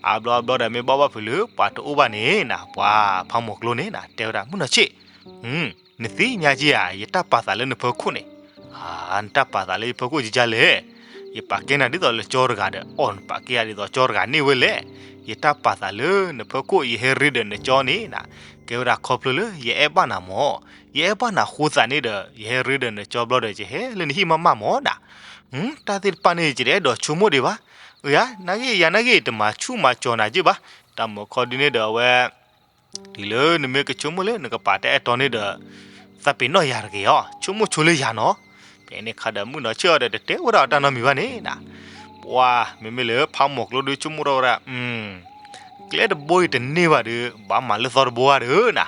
အါဘျီအါဘျီဒီး မ့ၢ်ဘၣ်ဘၣ်ဖုးလၢပှၤတအိၣ်ဘၣ်န့ၣ်နၤ ပှၤဖါမီၤကျိန့ၣ်နၤ တဲဝဲဒၣ် မုၣ်နီၢ်ဆ့ၣ် နသ့ၣ်ညါက့ဧါ ယတၢ်ပာ်သးလၢနဖၢခိၣ်န့ၣ်, နတၢ်ပာ်သးလၢယဖၢခိၣ်ကကလဲၣ်, ယပာ်ကဲနၤဒ်သိးလၢကၠီတဂၤဒီး အီၣ်နပာ်ကဲယၤဒ်သိးကၠီတဂၤန့ၣ်ဝဲလဲၣ်, ယတၢ်ပာ်သးလၢနဖၢခိၣ် ယဟဲရ့ဒီးနကၠီန့ၣ်နၤ, ကဲဝဲဒၣ်ခီဖျိလၢယအဲၣ်ဘၣ်နၤမ့ၢ်, ယအဲၣ်ဘၣ်နၤဃိသးန့ၣ်ဒီး ယဟဲရ့ဒီးနကၠီဘျီဒီး ယဟဲလၢနဟံၣ်မးမးမ့ၢ်နၤ, တၢ်သ့ၣ်တဖၣ်န့ၣ် ယတအဲၣ်ဒိးဆိကမိၣ်ဒံးဘၣ်, အၢ ယၤနာ်က့ ယၤနာ်က့ တမၤဆူၣ်မၤစီၤနၤက့ဘၣ်, တၢ်မၤခီဒုန့ၣ်ဒီးအဝဲ တုၤလၢနမ့ၢ်ကဆိကမိၣ်လၢနကပာ်တၢ်အဲၣ်တီန့ၣ်ဒီး သးပ့ၤနီၣ်ယၤတဂ့ၤအီၤ, ဆိကမိၣ်ဆိလၢယၤနီၤ. ဖဲန့ၣ်ခါဒီးမုၣ်နီၢ်ဆ့ၣ်အီၤဒီးတတဲဝဲဒၣ်တၢ်နီတမံၤဘၣ်န့ၣ်နၤ, ပှၤ မ့မ့ၢ်လၢဖးမိၢ်ကျိဒီးဆိကမိၣ်ထီၣ်ဝဲဒၣ်, ကျဲတဘိအံၤတန့ၢ်ဘၣ်ဒီး ဘၣ်မၤလၢသီတဘိဧါဒီးနၤ.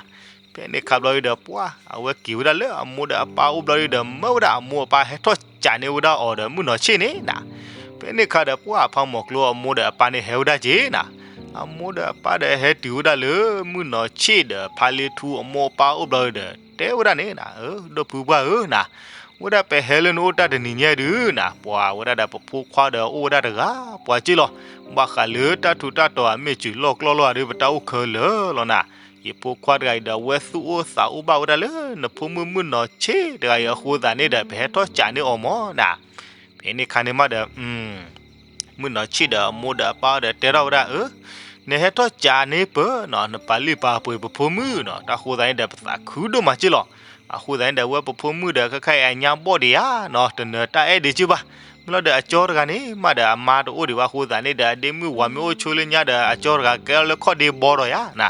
ဖဲန့ၣ်ခါဘျီဒီးပှၤ အဝဲက့ၤဝဲဒၣ်လၢအမိၢ်ဒီးအပၢ်အိၣ်ဘျီဒီး မၢဝဲဒၣ်အမိၢ်အပၢ်ဟဲထီၣ်ကးန့ၢ်ဝဲဒၣ်အီၤဒီးမုၣ်နီၢ်ဆ့ၣ်န့ၣ်နၤ. ဖဲန့ၣ်ခါဒီးပှၤ ဖးမိၢ်ကျိအမိၢ်ဒီးအပၢ်န့ၣ်ဟဲဝဲဒၣ်က့ၤနၤ. အမိၢ်ဒီးအပၢ်ဒီးဟဲတုၤဝဲဒၣ်လၢမုၣ်နီၢ်ဆ့ၣ်ဒီးဖါလ့ထူအမိၢ်အပၢ်အိၣ်ဘျီဒီး တဲဝဲဒၣ်န့ၣ်နၤ, အၢ ဒီပုၢ်ပှၢ်ဧၢနၤ, ဝဲဒၣ်ပဟဲလၢနအိၣ်တၢ်တနံၤညါဒုးနၤ, ပှၤဝဲဒၣ်ဒီးပဖိခွါဒီးအိၣ်ဝဲဒၣ်တဂၤပှၤက့လီၤ. ဘၣ်ဃးလၢတၢ်ထူးတၢ်တီၤအမ့ၢ်စၢၤလီၢ်ကျီၢ်လီၢ်ဧါဒုး ပတၢ်အိၣ်ခဲလၢာ်လီၤနၤ. ယဖိခွါတဂၤအံၤဒီး အဝဲသူၣ်အိၣ်သးအိၣ်ဘၣ်ဝဲဒၣ်လၢ နဖိမုၣ်မုၣ်နီၤဆ့ၣ်တဂၤအံၤအဃိသတးန့ၣ်ဒီး ပဟဲထီၣ်စးန့ၢ်အီၤမၢ်နၤ. ဖဲန့ၣ်အခါန့ၣ်မးဒီး မုၣ်နီၤဆ့ၣ်ဒီးအမိၢ်ဒီးအပၢ်ဒီးတဲထီၣ်ဝဲဒၣ်ဧၢ, နဟဲထီၣ်စးန့ၢ်ပၢၤနီၤ, နပာ်လုၢ်ပာ်ပှ့ၤပဖိမုၣ်နီၤ, တၢ်ဃိသတးန့ၣ်ဒီး ပသးခုဒိၣ်မးက့လီၤ. အဃိသတးန့ၣ်ဒီး အဝဲပဖိမုၣ်ဒီးခဲခါအံၤအညါဘီၣ်ဒံးယါနီၤ, တနၢၤတၢ်အဲၣ်ဒံးက့ဘၣ်. မ့ၢ်လီၤဒီးအကၠီတဂၤန့ၣ်မးဒီး အမါတအိၣ်ဒံးဘၣ်အဃိသတးန့ၣ်ဒီး အဒ့မုၣ်ဝၤမ့ၢ်အိၣ်ဆိလၢညါဒီး အကၠီတဂၤကဲထီၣ်လၢခီၣ်ဒ့ဘီဒီးယါနၤ.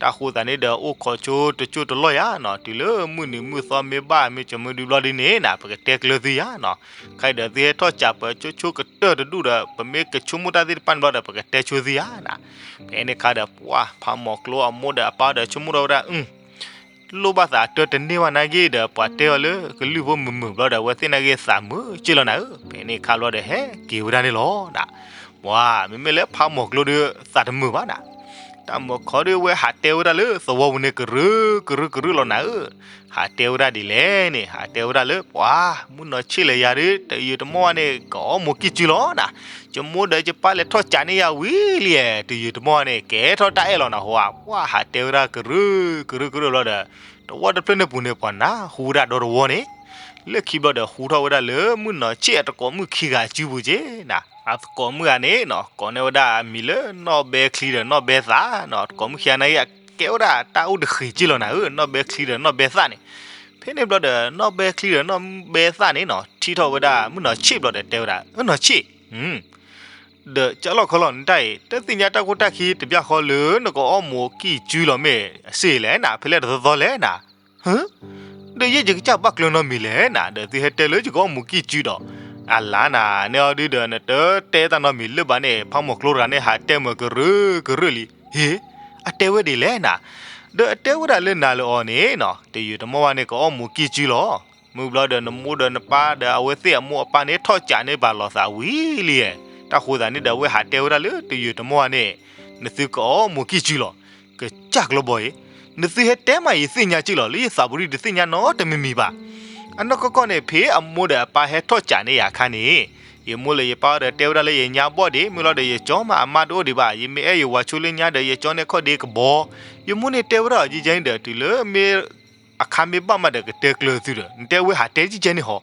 တၢ်ဃိသတးန့ၣ်ဒီး အိၣ်ခိးဆိတစိၢ်တလီၢ်ယါနီၤ, တုၤလၢမုၢ်နံၤမုၢ်သီမ့ၢ်ဘၣ်မ့ၢ်ကမုၢ်ဒုဘျီဒ်န့ၣ်နၤ, ပကတဲကျၢၤသုယါနီၤ. ခဲအံၤဒီးသုဟဲထီၣ်စးပၢၤဆိဆိကတၢၢ်တဒူၣ်ဒီး ပမ့ၢ်ကဆိကမိၣ်တၢ်သ့ၣ်တဖၣ်န့ၣ်ဘျီဒီး ပကတဲဆိသုယါနၤ. ဖဲန့ၣ်အခါဒီး ပှၤဖးမီၤကျိအမိၢ်ဒီးအပၢ်ဒီးဆိကမိၣ်ထီၣ်ဝဲဒၣ် လိၣ်ဘၣ်သးတၢတန့ၢ်ဘၣ်နာ်က့ဒီး ပှၤတဲအီၤလၢကလုၢ်ဖိမုာ်မုာ်ဘျီဒီး အဝဲသ့ၣ်နာ်က့သးမုာ်က့လီၤနၤဧၢ. ဖဲန့ၣ်အခါဘျီဒီး ဟဲက့ၤဝဲဒၣ်န့ၣ်လီၤနၤ. ပှၤမ့မ့ၢ်လၢဖးမီၤကျိဒီး သးတမုာ်ဘၣ်နၤ. တၢ်မုာ်ခီဒုးဝဲဟးတဲဝဲဒၣ်လၢသဝီပူၤန့ၣ် ကရၢကရၢကရၢလီၤနၤဧၢ. ဟးတဲဝဲဒၣ်ဒ်လဲၣ်န့ၣ် ဟးတဲဝဲဒၣ်လၢ ပှၤမုၣ်နီၤဆ့ၣ်လဲၤယၤဒုး တယုၢ်တမီၢ်ဝဲန့ၣ် ကအီၣ်မူၤကံၢ်စုလီၤနၤ. ယမိၢ်ဒီးယပၢ်လဲၤထီၣ်စးန့ၢ်ယၤဝံၤလံ, တယုၢ်တမီၢ်ဝဲန့ၣ် ကဲထီၣ်တၢ်အဲၣ်လီၤနၤဟီဧါ. ပှၤဟးတဲဝဲဒၣ်ကရၢကရၢကရၢလီၤဒီး တဝီတဖျၢၣ်န့ၣ်ပူၤန့ၣ် ပှၤနၢ်ဟူဝဲဒၣ်ဒီတဝီန့ၣ်. လၢခံဘျီဒီး ဟူထီၣ်ဝဲဒၣ်လၢမုၣ်နီၤဆ့ၣ်အတကိးမုၣ်ခံဂၤစုပူၤက့နၤ. အတကိးမုၣ်ဂၤန့ၣ်နီၤ ကိးန့ၢ်ဝဲဒၣ်အမံၤလၢနီၢ်ဘဲချံဒီးနီၢ်ဘဲသၣ်နီၤ. တကိးမုၣ်ခံဂၤန့ၣ် ကဲဝဲဒၣ်တၢ်အိၣ်တဃ့ၢ်က့လီၤနၤဧၢ, နီၢ်ဘဲချံဒီးနီၢ်ဘဲသၣ်န့ၣ်. ဖဲန့ၣ်ဘျီဒီး နီၢ်ဘဲချံဒီးနီၢ်ဘဲသၣ်န့ၣ်နီၤ ထံၣ်ထီၣ်ဝဲဒၣ်မုၣ်နီၤဆ့ၣ်ဘျီဒီးတဲဝဲဒၣ် အၢ နီၤဆ့ၣ် ဒီးကၢ်လီၢ်ခီလီၤနတၢ်အံၤ တသ့ၣ်ညါတၢ်ခိၣ်တၢ်ခံတဘျီဃီလၢနကအီၣ်မူၤကံၢ်စုလီၤမ့ၢ်စ့ၢ်လဲၣ်နၤ, ဖဲလဲၣ်တသီသီလဲၣ်နၤ. ဒီးယဲယကစၢ်ဘၣ်ကျၢၤနီတမံၤလဲၣ်နၤ, ဒီးသုဟဲတဲလၢယကအီၣ်မူၤကံၢ်စုဒီး, အလါနၤ နဲအီၤဒုဒီး နတတဲတၢ်နီတမံၤလၢၤဘၣ်န့ၣ် ဖးမီၤကျိတဂၤန့ၣ် ဟးတဲမုာ်ကရၢကရၢလံ. ဟ့, အတဲဝဲဒ်လဲၣ်နၤ, ဒီးအတဲဝဲဒၣ်လၢနၤလၢအီၤန့ၣ်နီၤ တယုၢ်တမီၢ်ဝဲန့ၣ် ကအီၣ်မူၤကံၢ်စုလီၤ. မုၢ်ဘျီဒီးနမိၢ်ဒီးနပၢ်ဒီးအဝဲသ့ၣ်အမိၢ်အပၢ်န့ၣ် ထီၣ်စးန့ၢ်ပာ်လီၤသးဝံၤလံ. တၢ်ဃိသတးန့ၣ်ဒီး အဝဲဟးတဲဝဲဒၣ်လၢတယုၢ်တမီၢ်ဝဲန့ၣ် နသုကအီၣ်မူၤကံၢ်စုလီၤ. ကစၢ်ကျီဘီအံၤ, နသုဟဲတဲမးယသ့ၣ်ညါက့လီၤ, လၢယသးပူၤဒုတသ့ၣ်ညါနီတမံၤမံၤဘၣ်. အနီၢ်ကီၢ်ကီၢ်န့ၣ် ဖဲအမိၢ်ဒီးအပၢ်ဟဲထီၣ်စးန့ၢ်ယၤအခါန့ၣ်, ယမိၢ်လၢယပၢ်ဒီးတဲဝဲဒၣ်လၢယညါဘီၣ်ဒံး, မုၢ်လီၤဒီးယကၠီမးအမါတအိၣ်ဒံးဘၣ်, ယမ့ၢ်အဲၣ်ယဝၤဆိလၢညါဒီး ယကၠီန့ၢ်ခီၣ်ဒ့ကဘီ. ယမိၢ်န့ၣ်တဲဝဲဒၣ်အီၤကကဲန့ၣ်ဒီး တုၤလၢမ့ၢ် အခါမ့ၢ်ဘၣ်မးဒီးကတဲကျၢၤသုဒီး နတဲဝဲဟးတဲကကဲန့ၣ်ဟီ,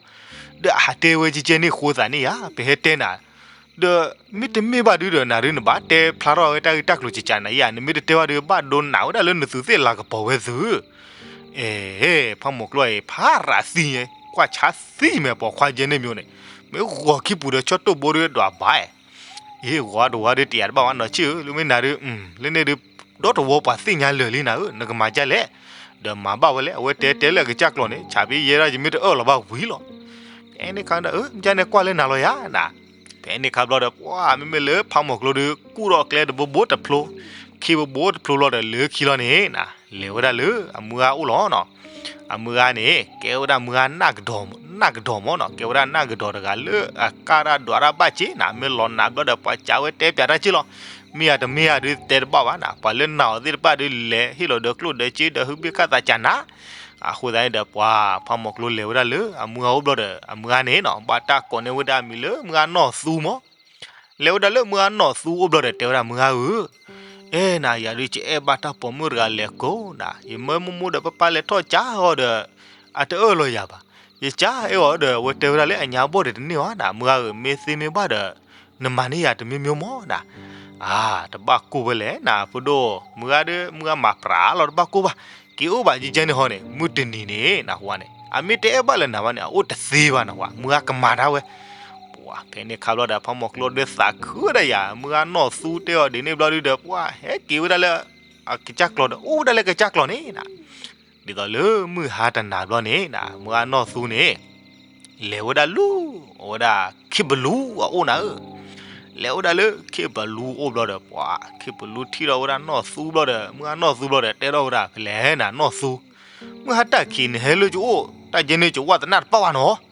ဒီးအဟးတဲဝဲကကဲန့ၣ်ဃိသးန့ၣ်ယါ ပဟဲတဲနၤ ဒီးမ့တမ့ၢ်ဘၣ်ဒုဒီး နၤဒုနဘၣ်တဲဖျါထီၣ်ဝဲတၢ်ဂ့ၢ်တၢ်ကျိၤကကးနၤယါ, နမ့ၢ်တတဲဘၣ်ဒုး ဘၣ်ဒိနးဝဲဒၣ်လၢနသုးသ့ၣ်လၤကပီၤဝဲသု. အဲ, ဖးမီၤကျိအံၤ ဖးရးသံညါ ကွၢ်ဆါသံမဲာ်ပိာ်ခွါကဲန့ၣ်မ့ၢ်န့ၣ်, မ့ၢ်ဂီၤခံပူၤဒီးဆီၣ်တိၢ်ဘိဒုးဒွးဘၣ်, အ့ၣ် ဂီၤတဝါဒုးတယာ်တဘၣ်ဝဲနီၤဆ့ၣ်ဧၢ, လၢမ့ၢ်နၤဒုး, လၢန့ၣ်ဒုး ဒီတဝီပှၤသ့ၣ်ညါလၢာ်လံနၤဧၢ, နကမၤဒ်လဲၣ်, ဒီးမၤဘၣ်ဝဲလဲၣ်, အဝဲတဲတဲလၢအကစၢ်ကျီန့ၣ် ဆးဖဲယဲဒၣ်ယမ့ၢ်တအၢၣ်လီၤဘၣ်ဝံၤလီၤ. ဖဲန့ၣ်ခါဒီး အၢ မ့ၢ်ကန့ၣ်ကွၢ်လၢနၤလီၤယါနၤ. ဖဲန့ၣ်ခါဘျီဒီး ပှၤမ့မ့ၢ်လၢဖးမီၤကျိဒီး ကူၣ်ထီၣ်ကျဲတဘိဘိတဖျိ, ခ့ဘိဘိတဖျိလီၤဒီး လၢခံလီၤန့ၣ်နၤ လဲၤဝဲဒၣ်လၢအမုၢ်ဂၤအိၣ်လီၤနီၤ. အမုၢ်ဂၤန့ၣ် ကဲဝဲဒၣ်မုၢ်ဂၤ နၢ်ကဒီးမၢ်နီၤ, ကဲဝဲဒၣ်နၢ်ကဒီးတဂၤလၢအကၢ်တၢ်ဒွးတၢ်ဘၣ်က့နၤ, မ့ၢ်လီၤနၤဘျီဒီး ပှၤစံးဝဲတဲပၠးတၢ်က့လီၤ. မ့ၢ်ယၤတမ့ၢ်ယၤဒုးတဲတဘၣ်ဘၣ်နၤ, ပှၤလၢနာ်အီၤသ့ၣ်တဖၣ်ဒုး လဲၤဟ့ၣ်လီၤဒီးကျိၣ်ဒီးစ့ဒီး ဟုဘ့ၣ်ခၣ်သးကနၤ. အဃိသတးန့ၣ်ဒီး ပှၤဖးမီၤကျိလဲၤဝဲဒၣ်လၢအမုၢ်ဂၤအိၣ်ဘျီဒီး အမုၢ်ဂၤန့ၣ်နီၤ ဘၣ်တၢ်ကိးန့ၢ်ဝဲဒၣ်အမံၤလၢမုၢ်ဂၤနီၢ်သူမၢ် လဲၤဝဲဒၣ်လၢမုၢ်ဂၤနီၢ်သူအိၣ်ဘျီဒီး တဲဝဲဒၣ်မုၢ်ဂၤဧၢ, အဲၣ်နၤ ယၤဒုး ယအဲၣ်ဘၣ်တၢ်ပိာ်မုၣ်တဂၤလဲၤကိးနၤ, ယမၢမိၢ်မိၢ်ဒီးပၢ်ပၢ်လဲၤထီၣ်ကၠါအီၤဒီး အတအၢၣ်လီၤယၤဘၣ်. ယကၠါအဲၣ်အီၤဒီး အဝဲတဲဝဲဒၣ်လၢအညါဘီၣ်ဒံးတန့ၢ်ဘၣ်နၤ, မုၢ်ဂၤဧၢ မ့ၢ်သ့မ့ၢ်ဘၣ်ဒီး နမၤန့ၢ်ယၤတမံၤမံၤမၢ်နၤ. အါ တဘၣ်ကိၢ်ဝဲလဲၣ်နၤ ဖိဒိၣ်, မုၢ်ဂၤဒီး မုၢ်ဂၤမၤပြးလီၤ တဘၣ်ကိၢ်ဘၣ်. က့ၤအိၣ်ဘၣ်ကကဲန့ၣ်ဟီန့ၣ် မုၢ်တနံၤန့ၣ် နၢ်ဟူဝဲန့ၣ် အမ့ၢ်တအဲၣ်ဘၣ်လၢနၤဘၣ်န့ၣ် အအိၣ်တသ့ဘၣ်နၢ်ဟူဝဲ, မုၢ်ဂၤကမၤတၢ်ဝဲ. ပှၤဖဲန့ၣ်ခါဘျီဒီး ဖးမီၤကျိဒီးသးခုဝဲဒၣ်ယၤ, မုၢ်ဂၤနီၢ်သူတဲအီၤဒ်န့ၣ်ဘျီဒုဒီး ပှၤဟဲက့ၤဝဲဒၣ်လၢ အကစၢ်ကျီဒီး အိၣ်ဝဲဒၣ်လၢကစၢ်ကျီန့ၣ်နၤ. ဒ်သိးလၢမုၢ်ဟါတနၤဘျီန့ၣ်နၤ မုၢ်ဂၤနီၢ်သူန့ၣ် လဲၤဝဲဒၣ်လူၤ အဝဲဒၣ်ခ့ပလူအအိၣ်နၤဧၢ. လဲၤဝဲဒၣ်လၢခ့ပလူအိၣ်ဘျီဒီး ပှၤခ့ပလူထံၣ်ထီၣ်ဝဲဒၣ်နီၢ်သူဘျီဒီး မုၢ်ဂၤနီၢ်သူဘျီဒီး တဲထီၣ်ဝဲဒၣ် ဖဲလဲၣ်နၤနီၢ်သူ, မုၢ်ဟါတၢ်ခံးနဟဲလၢယအိၣ် တၢ်ကဲန့ၣ် ယဝဲသနၢ်တပၣ်ဘၣ်နီၤ.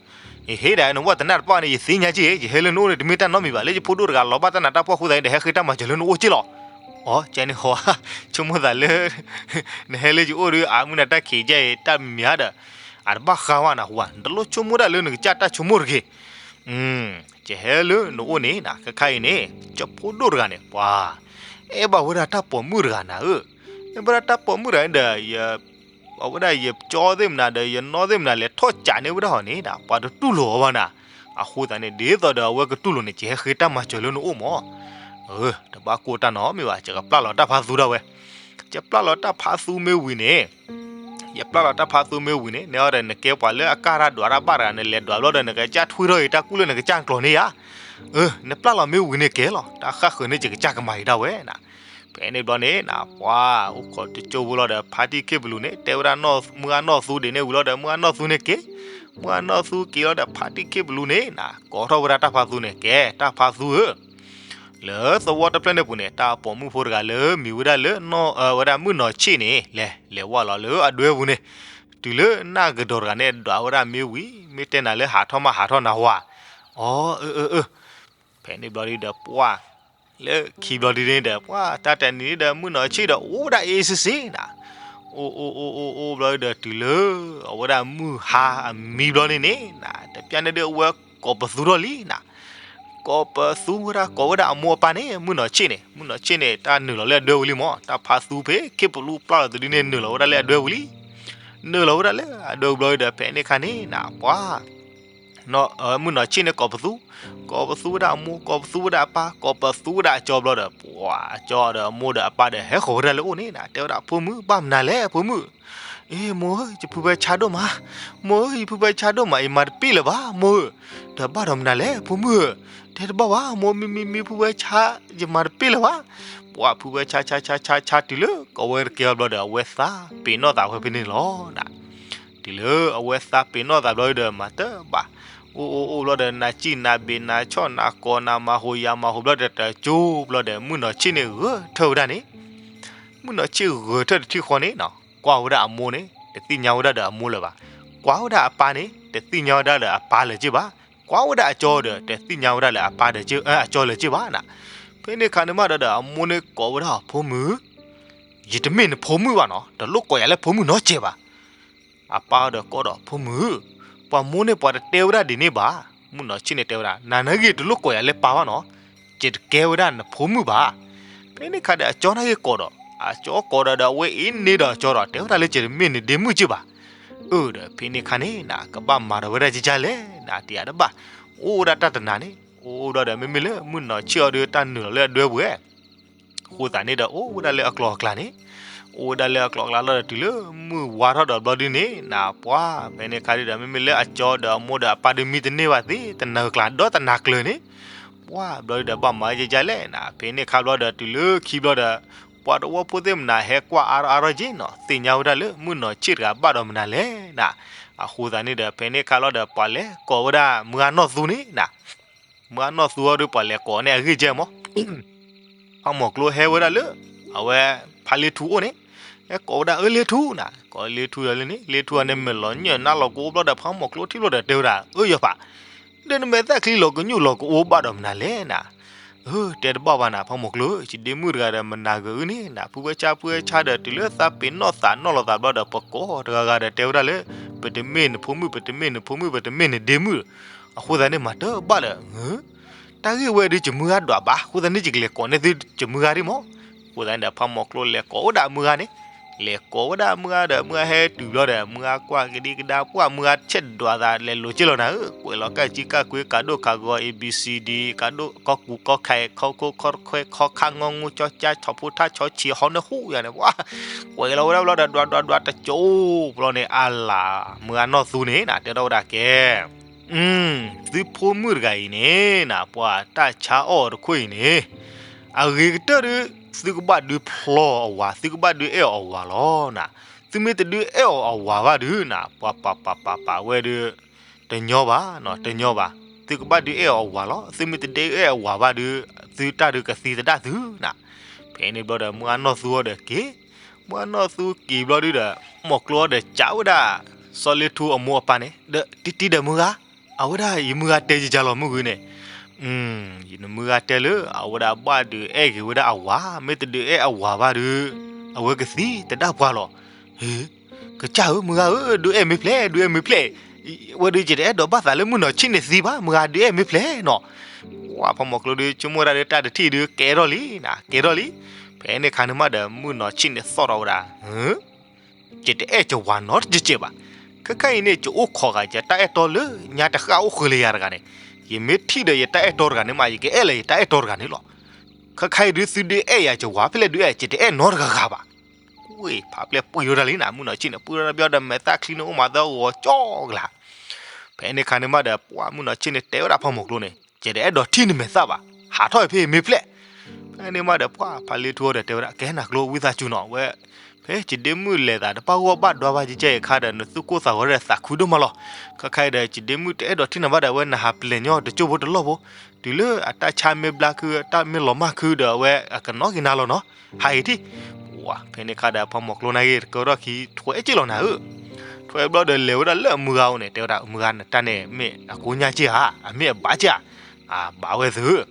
ယဟ့ၣ်ဒၣ်နဝဲသနၢ်တပၣ်န့ၣ် ယသ့ၣ်ညါက့ ယဟဲလၢနအိၣ်န့ၣ် တမ့ၢ်တၢ်နီတမံၤဘၣ်, လၢယဖိဒိၣ်တဂၤလီၤဘၣ်တၢ်နးတၢ်ဖှီၣ်အဃိသတးန့ၣ်ဒီး ဟဲဃ့တၢ်မၤစၢၤလၢနအိၣ်က့လီၤ. အီ ကဲန့ၣ်ဟီ ဆိကမိၣ်သးလၢ နဟဲလၢယအိၣ်ဒီး အမုၢ်နၤတၢ်ခံးကဲအံၤ တၢ်မံၤမံၤဧါဒီး အတဘၣ်ဃါဝဲနၤဟူဧါ, နတလိၣ်ဆိကမိၣ်ဒၣ်လၢနကစၢ်တၢ်ဆိကမိၣ်တဂ့ၤ. ယဟဲလၢနအိၣ်န့ၣ်နၤ ခဲခါအံၤန့ၣ် ကၠိဖိဒိၣ်တဂၤန့ၣ် ပှၤ အဲၣ်ဘၣ်ဝဲဒၣ်တၢ်ပိာ်မုၣ်တဂၤနၤဧၢ, အဲၣ်ဘၣ်ဒၣ်တၢ်ပိာ်မုၣ်တဂၤန့ၣ်ဒီး အဝဲဒၣ်ယကၠီသ့ၣ်မနၤဒီး ယနီၣ်သ့ၣ်မနၤ လဲၤထီၣ်ကးန့ၢ်ဝဲဒၣ်အီၤန့ၣ်နၤ ပှၤတတူၢ်လိာ်အီၤဘၣ်နၤ. အဃိသတးန့ၣ် ဒ်သိးဒီးအဝဲကတူၢ်လိာ်န့ၣ် ယဟဲဃ့တၢ်မၤစၢၤလၢနအိၣ်မး. တဘၣ်ကိၢ်တၢ်နီတမံၤဘၣ်, ယကပျၢ်လီၤတၢ်ဖးသူဒၣ်ဝဲ. ယပျၢ်လီၤတၢ်ဖးသူမ့ၢ်ဝံၤန့ၣ် ယပျၢ်လီၤတၢ်ဖးသူမ့ၢ်ဝံၤန့ၣ် နဲအီၤဒီး နကဲပှၤလၢအကၢ်တၢ်ဒွးတၢ်ဘၣ်တဂၤ နလဲၤဒွးဘျီဒီး နကစၢ်ထွံထီၣ်အံၤ တၢ်ကူၣ်လၢနကစၢ်ကျိၤန့ၣ်ဧါ. နပျၢ်လီၤမ့ၢ်ဝံၤန့ၣ်ကဲလီၤ, တၢ်ဃၣ်ဃၢၤန့ၣ် ယကစၢ်ကမၤအံၤဒၣ်ဝဲနၤ. ဖဲန့ၣ်ဘျီန့ၣ်နၤ ပှၤအိၣ်ခိးတကၠိဖိလီၤဒီး ဖါတံၢ်ခ့ၣ်ပလူးန့ၣ် တဲဝဲဒၣ်မုၢ်အနီၢ်သူဒ်န့ၣ်ဝံၤလီၤဒီး မုၢ်အနီၢ်သူန့ၣ်က့ၤ, မုၢ်အနီၢ်သူက့ၤလီၤဒီး ဖါတံၢ်ခ့ၣ်ပလူးန့ၣ်နၤ ကိးထီၣ်ဝဲဒၣ်တၢ်ဖးသူန့ၣ် ကဲတၢ်ဖးသူဧၢ လၢသဝီတဖျၢၣ်န့ၣ်ပူၤန့ၣ် တၢ်ပိာ်မုၣ်ဖိတဂၤလၢမံၤဝဲဒၣ်လၢ ဝဲဒၣ်မုၢ်နီၢ်ဆ့ၣ်န့ၣ် လဲၤလဲၤဝဲလီၤလၢအဒွဲပူၤန့ၣ်, တုၤလၢနၢ်ကဒီးတဂၤန့ၣ် ဒွးဝဲဒၣ်မ့ၢ်ဝံၤ မ့ၢ်တဲနၤလၢဟးထီၣ်မးဟးထီၣ်နၤဝဲ, အၢ အၢ အၢ ဖဲန့ၣ်ဘျီဒ်ဒီးပှၢ် လၢခံဘျီဒ်န့ၣ်ဒီး ပှၢ်တၢ်တဲနံၤဒီး မုၢ်နီၢ်ဆ့ၣ်ဒီး အိၣ်ဝဲဒၣ်အ့စ့စ့နၤ, အိၣ်အိၣ်အိၣ်အိၣ်အိၣ်ဘျီဒီး တုၤလၢအဝဲဒၣ်မုၢ်ဟါအမံဘျီန့ၣ်န့ၣ်နၤ တပျၢ်န့ၣ်ဒီးအဝဲကိးပသူထီၣ်လံနၤ, ကိးပသူဝဲဒၣ် ကိးဝဲဒၣ်အမိၢ်အပၢ်န့ၣ် မုၢ်နီၢ်ဆ့ၣ်န့ၣ်, မုၢ်နီၢ်ဆ့ၣ်န့ၣ် တၢ်နုာ်လီၤလၢအဒွဲပူၤလံမး, တၢ်ဖးသူဖဲခ့ၣ်ပလူးပျၢ်လီၤတဒုန့ၣ် နုာ်လီၤဝဲဒၣ်လၢအဒွဲပူၤလံ နုာ်လီၤဝဲဒၣ်လၢအဒွဲပူၤဘျီဒီး ဖဲန့ၣ်အခါန့ၣ်နၤ ပှၤ မုၢ်နီၢ်ဆ့ၣ်န့ၣ်ကိးပသူ, ကိးပသူဝဲဒၣ်အမိၢ် ကိးပသူဝဲဒၣ်အပၢ် ကိးပသူဝဲဒၣ်အကၠီဘျီဒီး ပှၤအကၠီဒီးအမိၢ်ဒီးအပၢ်ဒီးဟဲဃီၤဝဲဒၣ်လၢအအိၣ်န့ၣ်နၤ တဲဝဲဒၣ် ဖိမုၣ် ဘၣ်မနုၤလဲၣ် ဖိမုၣ်, အ့ မိၢ်ဧၢ ယဖုဖဲဆါဒိၣ်မး, မိၢ်ဧၢ ယဖုဖဲဆါဒိၣ်မး ယမၤတပ့ၢ်လၢၤဘၣ် မိၢ်ဧၢ, ဒီးဘၣ်ဒီးမနုၤလဲၣ် ဖိမုၣ်ဧၢ, တဲတဘၣ်ဘၣ် မိၢ် မ့မ့မ့ၢ်ဖုဖဲဆါ ယမၤတပ့ၢ်လၢၤဘၣ်, ပှၤဖုဖဲဆါဆါဆါဆါဆါတုၤလၢ ကိးဝဲတကဲဘျီဒီး အဝဲသးပ့ၤနီၣ်သးဝဲဖဲန့ၣ်လီၤနၤ တုၤလၢအဝဲသးပ့ၤနီၣ်သးဘျီဒီး မၤတဘၣ်, အိၣ်အိၣ်အိၣ်ဘျီဒီး နၤစံၣ်နၤဘ့ၣ် နၤဆီၣ်နၤကိး နၤမၤဟူယၤမၤဟူဘျီဒီး တကၠိဘျီဒီး မုၢ်နီၢ်ဆ့ၣ်န့ၣ်ဂဲၤထၢၣ်ဝဲဒၣ်န့ၣ်, မုၢ်နီၢ်ဆ့ၣ်ဂဲၤထၢၣ်တထံၣ်ဃီန့ၣ်နၤ ကွၢ်ဝဲဒၣ်အမိၢ်န့ၣ် တသ့ၣ်ညါဝဲဒၣ်ဒီးအမိၢ်လၢၤဘၣ်, ကွၢ်ဝဲဒၣ်အပၢ်န့ၣ် တသ့ၣ်ညါဝဲဒၣ်ဒီးအပၢ်လၢၤက့ၢ်ဘၣ်, ကွၢ်ဝဲဒၣ်အကၠီဒီး တသ့ၣ်ညါဝဲဒၣ်လၢအပၢ်ဒီး အကၠီလၢၤက့ၢ်ဘၣ်နၤ, ဖဲန့ၣ်အခါန့ၣ်မးဒီး အမိၢ်န့ၣ်ကိးဝဲဒၣ် ဖိမုၣ် ယတမ့ၢ်နဖိမုၣ်ဘၣ်နီၤ, တလိၣ်ကိးယၤလၢဖိမုၣ်နီတစဲးဘၣ်. အပၢ်ဒီးကိးဒီး ဖိမုၣ်, ပှၤမိၢ်န့ၣ်ပှၤတတဲဝဲဒၣ်ဒ်န့ၣ်ဘၣ်. မုၢ်နီၢ်ဆ့ၣ်န့ၣ်တဲဝဲဒၣ် နၤနာ်ဂ့ၤတလိၣ်ကိးယၤလၢပၢ်ဘၣ်နီၤ, ယတကဲဝဲဒၣ်နဖိမုၣ်ဘၣ်. ဖဲန့ၣ်အခါဒီးအကၠီနာ်ဂ့ၤကိးဒီး, အကၠီကိးဒီးဒီး အဝဲအ့န့ၢ်ဒီးအကၠီဒီး တဲဝဲဒၣ်လၢယတမ့ၢ်နဒ့မုၣ်က့ၢ်ဘၣ်. အၢဒီးဖဲန့ၣ်အခါန့ၣ် နကဘၣ်မၤဒီးဝဲဒၣ်ကကလဲၣ် နတယၤတဘၣ်. အိၣ်ဝဲဒၣ်တၢ်တနၤန့ၣ် အိၣ်အိၣ်ဘျီဒီး မ့မ့ၢ်လၢမုၢ်နီၢ်ဆ့ၣ်အီၤဒီး တၢ်နုာ်လီၤလၢအဒွဲပူၤဝဲ အဃိသတးန့ၣ်ဒီး အိၣ်ဝဲဒၣ်လၢအကျိၤအကျဲန့ၣ်, အိၣ်ဝဲဒၣ်လၢအကျိၤအကျဲလီၤဒီး တုၤလၢမုၢ်ဝါထီၣ်ဒီးဘျီဒ်န့ၣ် နပှၢ် ဖဲန့ၣ်အခါဒ်ဒီး မ့မ့ၢ်လၢအကၠီဒီးအမိၢ်ဒီးအပၢ်ဒုးမံတန့ၢ်ဘၣ်သ့ၣ် တနၤကျါဒီးတနၤကျၢၤန့ၣ်, ပှၢ် ဘျီဒ်ဒီးဘၣ်မၤကကလဲၣ်နၤ. ဖဲန့ၣ်အခါဘျီဒီး တုၤလၢခံဘျီဒီး ပှၤသဝီဖိသ့ၣ်မနၤဟဲကွၢ်အါထီၣ်အါထီၣ်က့ၤနီၤ သ့ၣ်ညါဝဲဒၣ်လၢမုၢ်နီၢ်ဆ့ၣ်တဂၤဘၣ်ဒီးမနုၤလဲၣ်နၤ. အဃိသတးန့ၣ်ဒီး ဖဲန့ၣ်အခါလီၤဒီး ပှၤလဲၤကိးဝဲဒၣ်မုၢ်အနီၢ်သူန့ၣ်နၤ မုၢ်အနီၢ်သူအီၤဒီး ပှၤလဲၤကိးန့ၣ်အဂ့ၢ်ကဲမး ဖးမီၤကျိဟဲဝဲဒၣ်လၢ အဝဲ ဖးလ့ထူအိၣ်န့ၣ်, ဟဲကိးဝဲဒၣ် အၢ လ့ထူနၤ, ကိးလ့ထူဒီးလၢန့ၣ် လ့ထူအန့ၣ်မဲာ်လီၤညၢၣ်နါလီၤကအိၣ်ဘျီဒီး ဖးမီၤကျိထံၣ်ဘျီဒီးတဲဝဲဒၣ် အၢ ယီၤဖး, ဒီးနမဲာ်သၣ်ချံလီၤကညိၣ်လီၤကအိၣ်ဘၣ်ဒီးမနုၤလဲၣ်နၤ. အၢ တဲတဘၣ်ဘၣ်နၤ ဖးမီၤကျိဧၢ, ယဒ့မုၣ်တဂၤဒီးမနၤဂ့ၤအုန့ၣ်နၤ, ဖုဝဲဆါဖုဝဲဆါဒီး တုၤလၢသးပ့ၤနီၣ်သးနီၣ်လီၤသးဘျီဒီး ပကိးတဂၤဂၤဒီးတဲဝဲဒၣ်လၢ ပတမ့ၢ်နဖိမုၣ် ပတမ့ၢ်နဖိမုၣ် ပတမ့ၢ်နဒ့မုၣ်, အဃိသတးန့ၣ် မၤတဘၣ်ဒီး တၢ်ဂ့ၢ်ဝဲဒုး ယမုၢ်ဂၤဒွးဘၣ် အဃိသတးန့ၣ် ယကလဲၤကိးန့ၢ်သုယမုၢ်ဂၤဒံးမး. အဃိသတးန့ၣ်ဒီး ဖးမီၤကျိလဲၤကိးဝဲဒၣ်မုၢ်ဂၤန့ၣ်, လဲၤကိးဝဲဒၣ်မုၢ်ဂၤဒီး မုၢ်ဂၤဟဲတုၤဘျီဒီး မုၢ်ဂၤကွၢ်ကဒံကဒါ ပှၢ်မုၢ်ဂၤဆဲးဒွးသးလဲၤလိၤက့ၢ်လီၤနၤဧၢ, ကွဲးလီၤကၢ်ကံကၢ်ကွ့ကးဒိၣ်ကးဂီၤ A B C D ကးဒိၣ်ကီၢ်ကူးကီၢ်ခဲ ခီခိၣ်ခီတခွဲ ခီခါငီငူ ကၠီကၠါ ဆီဖိထါဆီဆံးဟီနၢဟူယၤန့ၣ် ပှၢ် ကွဲးလီၤဝဲဒၣ်ဘျီဒီး ဒွးဒွးဒွးတကၠိဘျီန့ၣ် အလၤ မုၢ်ဂၤနီၢ်သူန့ၣ်နၤ တဲထီၣ်ဝဲဒၣ်ကဲ သုဖိမုၣ်တဂၤအံၤန့ၣ်နၤ ပှၤတၢ်ဆါအီၣ်တခိၣ်အံၤန့ၣ် အဂ့ၤကတၢၢ်ဒုး သုကဘၣ်ဒုးဖျီအဝၤ သုကဘၣ်ဒုးအဲၣ်အီၤအဝၤလီၤနၤ. သုမ့ၢ်တဒုးအဲၣ်အီၤအဝၤဘၣ်ဒုးနၤ ပှၤပာ်ပာ်ပာ်ပာ်ဝဲဒုး တညီဘၣ်နီၤ တညီဘၣ်. သုကဘၣ်ဒုးအဲၣ်အီၤအဝၤလီၤ. သုမ့ၢ်တဒုးအဲၣ်အဝၤဘၣ်ဒုး သုတၢ်ဒုးကသံသဒၣ်သုနၤ. ဖဲန့ၣ်ဘျီဒီး မုၢ်ဂၤနီၢ်သူအီၤဒီးက့ၤ, မုၢ်ဂၤနီၢ်သူက့ၤဘျီဒုးဒီး မီၤကျိဒီးကးဝဲဒၣ် စီၤလ့ထူအမိၢ်အပၢ်န့ၣ် ဒီးတံၤတံၤဒီးမုၢ်ဂၤ အဝဲဒၣ်ယမုၢ်ဂၤတဲယကလီၤမုၢ်ဂ့ၤန့ၣ် ယမုၢ်ဂၤတဲလၢ အဝဲဒၣ်ဘၣ်ဒုးအဲၣ်ဂ့ၤဝဲဒၣ်အဝၤ, မ့ၢ်တဒုးအဲၣ်အဝၤဘၣ်ဒုး အဝဲကသံသဒၣ်ပှၤလီၤ. ဟ့ၣ် ကစၢ်ဧၢ မုၢ်ဂၤဧၢ ဒုးအဲၣ်မ့ၢ်ဖျဲး ဒုးအဲၣ်မ့ၢ်ဖျဲး, ဝဲဒုးယတအဲၣ်ဒိးဘၣ်သးလၢမုၣ်နီၢ်ဆ့ၣ်န့ၣ်သံဘၣ် မုၢ်ဂၤဒုးအဲၣ်မ့ၢ်ဖျဲးနီၤ. ပှၤဖးမီၤကျိဒီး ဆိကမိၣ်ဝဲဒၣ်ဒီးတၢ်တထံၣ်ဒုး ကဲထီၣ်လံနၤ ကဲထီၣ်လံ. ဖဲန့ၣ်အခါန့ၣ်မးဒီး မုၣ်နီၢ်ဆ့ၣ်န့ၣ်သီၣ်ထီၣ်ဝဲဒၣ် ယတအဲၣ်ကဝၤနီတစဲးဘၣ်. ခဲခါအံၤန့ၣ် ယအိၣ်ခိးဂၤယတၢ်အဲၣ်တီလၢ ညါတဃၣ်အိၣ်ဃုာ်လၢယၤတဂၤန့ၣ်, ယမ့ၢ်ထံၣ်ဒီးယတၢ်အဲၣ်တီတဂၤန့ၣ်မး ယကအဲၣ်လၢယတၢ်အဲၣ်တီတဂၤန့ၣ်လီၤ. ခဲခါအံၤဒုးသုဒုးအဲၣ်ယၤကဝၤ ဖဲလဲၣ်ဒုးအဲၣ် ယတအဲၣ်နီတဂၤဂၤဘၣ်. ဝ့ၢ်ဖးပျဲၢ်ပှံၢ်ထီၣ်တၢ်လံနၤ မုၣ်နီၢ်ဆ့ၣ်န့ၣ် ပှံၢ်ထီၣ်တၢ်ဘျီဒီး မဲာ်သၣ်ချံန့ၣ်အိၣ်မးသၢဂီၤကၠီကလၤ. ဖဲန့ၣ်အခါန့ၣ်မးဒီး ပှၤမုၣ်နီၢ်ဆ့ၣ်န့ၣ်တဲဝဲဒၣ်ဖးမီၤကျိန့ၣ် ယတအဲၣ်ဒိးထံၣ်နမဲာ်သၣ်ဘၣ်, ဟးထီၣ်ဖဲမ့ၢ်ဖျဲး. ဖဲန့ၣ်မးဒီး ပှၤဖးလ့ထူအီၤဒီးတဲဝဲဒၣ် ကဲနၤကျိဝံသးစူၤနီၤ ဝဲ ဖဲယဒ့မုၣ်လဲၤသးတပၢ်ဂီၢ်ဘၣ်ဒွးဘၣ်ကဲကဲအံၤအခါဒီး နသူၣ်ကိၢ်သးဂီၤဒီးသးခုဒိၣ်မးလီၤ. ခဲခါအံၤဒီး ယဒ့မုၣ်တအဲၣ်ဒိးထံၣ်နၤဘၣ်ဒီး အဝဲနဟးပျဲၢ်ညီတကၠိၢ်ဖိတလီၢ်ဖိ, တုၤလၢအတၢ်ဆါမ့ၢ်ဘျါခု အတၢ်မ့ၢ်လီၤမၢ်ခုဒီး အဝဲအကနီၣ်က့ၤနၤလီၤနီၤ, ဟးဂ့ၤထံၣ်. ပှၤဖဲန့ၣ်အခါဒီး ဖးမီၤကျိနာ်က့ၤတကဲထီၣ်ခံ ထွဲက့ၤလီၤနၤဧၢ ထွဲဘျီဒီးလဲၤဝဲဒၣ်လၢအမုၢ်ဂၤအိၣ်န့ၣ် တဲဝဲဒၣ် မုၢ်ဂၤနတၢ်န့ၣ် မ့ၢ်အကိညါက့ၤဧါ အမ့ၢ်အဘၣ်က့ၤဧါ. အဘၣ်ဝဲသုဧၢ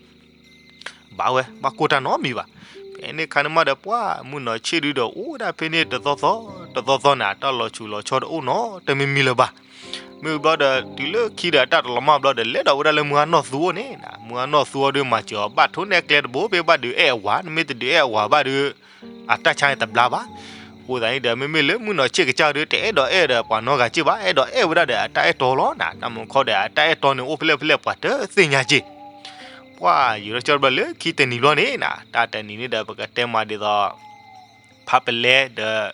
ဘၣ်ဝဲ ဘၣ်ကိၢ်တၢ်နီတမံၤဘၣ်. ဖဲန့ၣ်အခါန့ၣ်မးဒီး ပှၤမုၣ်နီၢ်ဆ့ၣ်ဒုဒီး အိၣ်ဝဲဒၣ်ဖဲန့ၣ်တသီသီ တသီသီန့ၣ် တၢ်လီၤဆူးလီၤဆီတအိၣ်နီတမံၤမံၤလၢၤဘၣ်. မ့ၢ်ဘျီဒီး တုၤလၢခံဒီးတၢ်တလီၤမၢ်ဘျီဒီး လဲၤဒီးဝဲဒၣ်လၢမုၢ်ဂၤနီၢ်သူအအိၣ်န့ၣ်, မုၢ်ဂၤနီၢ်သူအီၤဒုး မၤစၢၤအီၤဘၣ်ထိၣ်နဲၣ်ကျဲတဘိ ဖဲဘၣ်ဒုးအဲၣ်အဝၤ, နမ့ၢ်တဒုးအဲၣ်အဝၤဘၣ်ဒီး အတၢ်ဆါန့ၣ်တဘျါဘၣ်. အဃိသတးန့ၣ်ဒီး မ့မ့ၢ်လၢမုၣ်နီၢ်ဆ့ၣ်ကစၢ်ဒုး တအဲၣ်ဒိးအဲၣ်ဒီးပှၤနီတဂၤက့ၤဘၣ်, အဲၣ်ဒိးအဲၣ်ဝဲဒၣ်ဒီးအတၢ်အဲၣ်တီလီၤနၤ, တၢ်မူခီဒီးအတၢ်အဲၣ်တီန့ၣ် အိၣ်ဖဲလဲၣ်ဖဲလဲၣ်ပှၤတသ့ၣ်ညါက့ၤ. ပှၤယူၤထီၣ်ကၠီတဘျီလၢခံတနံၤဘျီန့ၣ်နၤ, တၢ်တနံၤန့ၣ်ဒီး ပကတဲမးဒ်သိး ဖးပလဲဒီး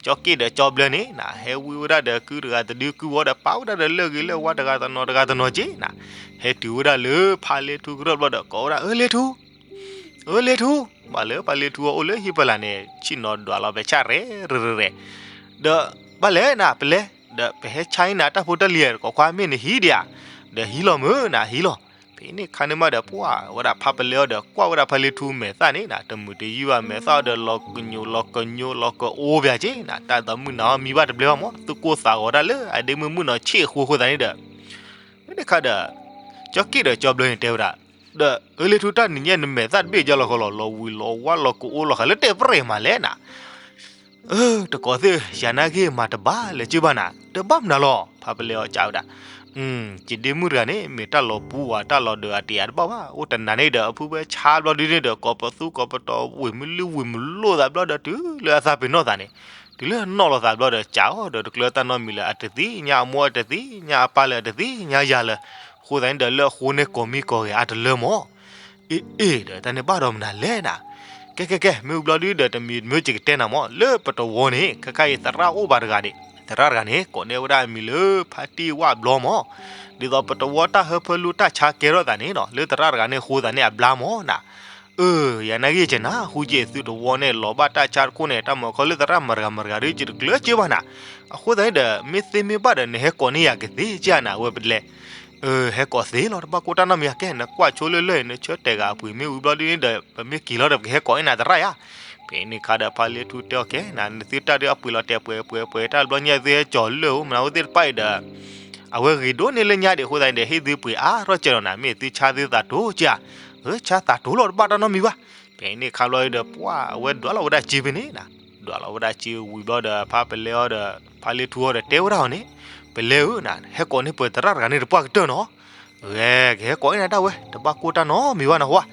ကၠီက့ၣ်ဒီးကၠီဘျၢန့ၣ်နၤ, ဟဲဝံဝဲဒၣ်ဒီးကုတဂၤတဒု ကုဝီဒီးပာ်ဝဲဒၣ်ဒီးလၢၢ်ဂ့ၤလၢၢ်ဝါ တဂၤတနီၤတဂၤတနီၤက့ၤနၤ, ဟဲတုၤဝဲဒၣ်လၢဖးလ့ထူကရၢၢ်ဘျီဒီး ကိးဝဲဒၣ် အၢလ့ထူ အၢလ့ထူ, ဘၣ်လၢဖးလ့ထူအအိၣ်လၢဟံၣ်ဖီလာ်န့ၣ် ဆ့ၣ်နီၤဒွးလီၤဖဲဆၣ်ရဲၣ်ရဲၣ်ရဲၣ်, ဒီး ဘၣ်လဲၣ်နၤ ပလဲ, ဒီးပဟဲဆါအံၤနၤ တၢ်ဖိတၢ်လံၤ ကိးခွါမ့ၢ်နဟံးဒံးဧါ, ဒီးဟံးလီၤမုၢ်နၤ ဟံးလီၤ. ဖဲန့ၣ်ခါန့ၣ်မးဒီး ပှၤဝဲဒၣ်ဖးပလဲအီၤဒီး ကွၢ်ဝဲဒၣ်ဖးလ့ထူမဲာ်သၣ်န့ၣ်နၤ တမုာ်တယုၢ်ဘၣ် မဲာ်သၣ်အီၤဒီး လီၤကညိးလီၤကညိးလီၤကအိၣ်ပၠးက့ၤနၤ, တၢ်သးမုၢ်နၤအီၤမံဘၣ်တဘျဲဘၣ်မး သူၣ်ကိၢ်သးဂီၤတၢ်လၢအဒ့မုၣ်မုၣ်နီၢ်ဆ့ၣ်အဃိအဃိသတးန့ၣ်ဒီး ဖဲန့ၣ်ခါဒီး ကၠီက့ၣ်ဒီးကၠီဘျၢန့ၣ်တဲဝဲဒၣ်, ဒီးအၢလ့ထူ တၢ်နံၤညါနမဲာ်သၣ်တဘ့ၣ်ကလီၤဃီလီၤ, လီၤဝံၤလီၤဝါလီၤကအိၣ်လီၤဃာ်လၢတဲပရဲၣ်မးလဲၣ်နၤ. အၢ တကိးသ့ၣ် ယၤနာ်က့ၤမၤတဘၣ်လၢၤက့ၤဘၣ်နၤ, တဘၣ်မနုၤလီၤ ဖးပလဲအီၤကးဝဲဒၣ်. ယဒ့မုၣ်တဂၤန့ၣ် မ့ၢ်တၢ်လီၤပူၤဝဲ တၢ်လီၤဒၢးအတ့ၢ်အတဘၣ်ဘၣ်, အိၣ်တနၤန့ၣ်ဒီး အဖုဝဲဆါဘျီဒုန့ၣ်ဒီး ကိးပသူကိးပတီၤ ဝ့ၢ်မုၢ်လုၢ်ဝ့ၢ်မုၢ်လိၣ်သးဘျီဒီး တုၤလၢအသးပ့ၤနီၣ်သးန့ၣ်, တုၤလၢအနီၣ်လီၤသးဘျီဒီး ကးအီၤဒီးတကျၢၤတၢ်နီတမံၤလၢၤ, အတသ့ၣ်ညါအမိၢ် အတသ့ၣ်ညါအပၢ်လၢၤ အတသ့ၣ်ညါယၤလၢၤ. အဃိသတးန့ၣ်ဒီး လၢအဃိန့ၣ် ကိးမံၤကိးဂၤအတလၢမး အ့ အ့ ဒီးတၢ်န့ၣ်ဘၣ်ဒီးမနုၤလဲၣ်နၤ. ကဲ ကဲ ကဲ မ့ၢ်ဝံၤဘျီဒုဒီး တမံၤမ့ၢ်ယကတဲနၤမး လၢပတဝီန့ၣ် ခဲခါအံၤ သရၣ်အိၣ်ဘၣ်တဂၤဒံး, သရၣ်တဂၤန့ၣ် ကိးန့ၢ်ဝဲဒၣ်အမံၤလၢ ဖါတံၢ်ဝၣ်ဘျီမး. ဒ်သိးပတဝီတၢ်ဟၢဖၢလူတၢ်ဆါကဲထီၣ်သးန့ၣ်နီၤ လၢသရၣ်တဂၤန့ၣ်အဃိသတးန့ၣ် အဘျါမးနၤ. အၢ ယၤနာ်က့ၤကနၣ် ဟူက့ၤသုတဝီန့ၣ် လီၤဘၣ်တၢ်ဆါတခိၣ်န့ၣ် တၢ်မၤခီလၢသရၣ်မတၤတဂၤမတၤတဂၤဒီး ယတကျၢၤက့ၤဘၣ်နၤ. အဃိသတးန့ၣ်ဒီး မ့ၢ်သ့မ့ၢ်ဘၣ်ဒီး နဟဲကိးန့ၢ်ယၤကသ့ကနၤ အဝဲပလဲ ဟဲကိးသ့လီၤ တဘၣ်ကိၢ်တၢ်နီတမံၤဧါ. ကဲ နကွၢ်ဆိလၢလၢၢ်အံၤ နဆၢတဲာ်ဂၤအပှ့ၤ မ့ၢ်ဝံၤဘျီဒုန့ၣ်ဒီး ပမ့ၢ်က့ၤလီၤဒီး ပကဟဲကိးန့ၢ်နၤသရၣ်ယါ. ဖဲန့ၣ်ခါဒီး ဖါလ့ထူတဲအီၤ ကဲ နသုတၢ်ဒုးအပှ့ၤလီၤတဲာ် ပှဲၤပှဲၤပှဲၤ တၢ်ဘျီညါသုဟဲကၠီၤလၢၢ်အိၣ် မနုၤအဝဲသ့ၣ်တဖၣ်အံၤဒီး အဝဲဂ့ၤဒိၣ်န့ၢ်လၢညါဒံးအဃိသတးန့ၣ်ဒီး ဟ့ၣ်သုပှ့ၤအါထီၣ်ကဲလီၤနၤ မ့ၢ်သုဆါသုသးတိၤကါ. အၢ ဆါသးတိၤလီၤ တဘၣ်တၢ်နီတမံၤဘၣ်. ဖဲန့ၣ်ခါဘျီဒီး ပှၤအဝဲဒွးလီၤဝဲဒၣ်စ့ဖဲန့ၣ်နၤ, ဒွးလီၤဝဲဒၣ်စ့ဝံၤဘျီဒီး ဖါပလဲအီၤဒီး ဖါလ့ထူအီၤဒီးတဲဝဲဒၣ်အီၤန့ၣ်, ပလဲဧၢနၤ ဟဲကိးန့ၢ်ပှၤသရၣ်တဂၤန့ၣ်တပှၢ်ကတၢၢ်နီၤ. ဂဲၤ ကဟဲကိးန့ၢ်နၤဒၣ်ဝဲ တဘၣ်ကိၢ်တၢ်နီတမံၤဘၣ်နဟါ.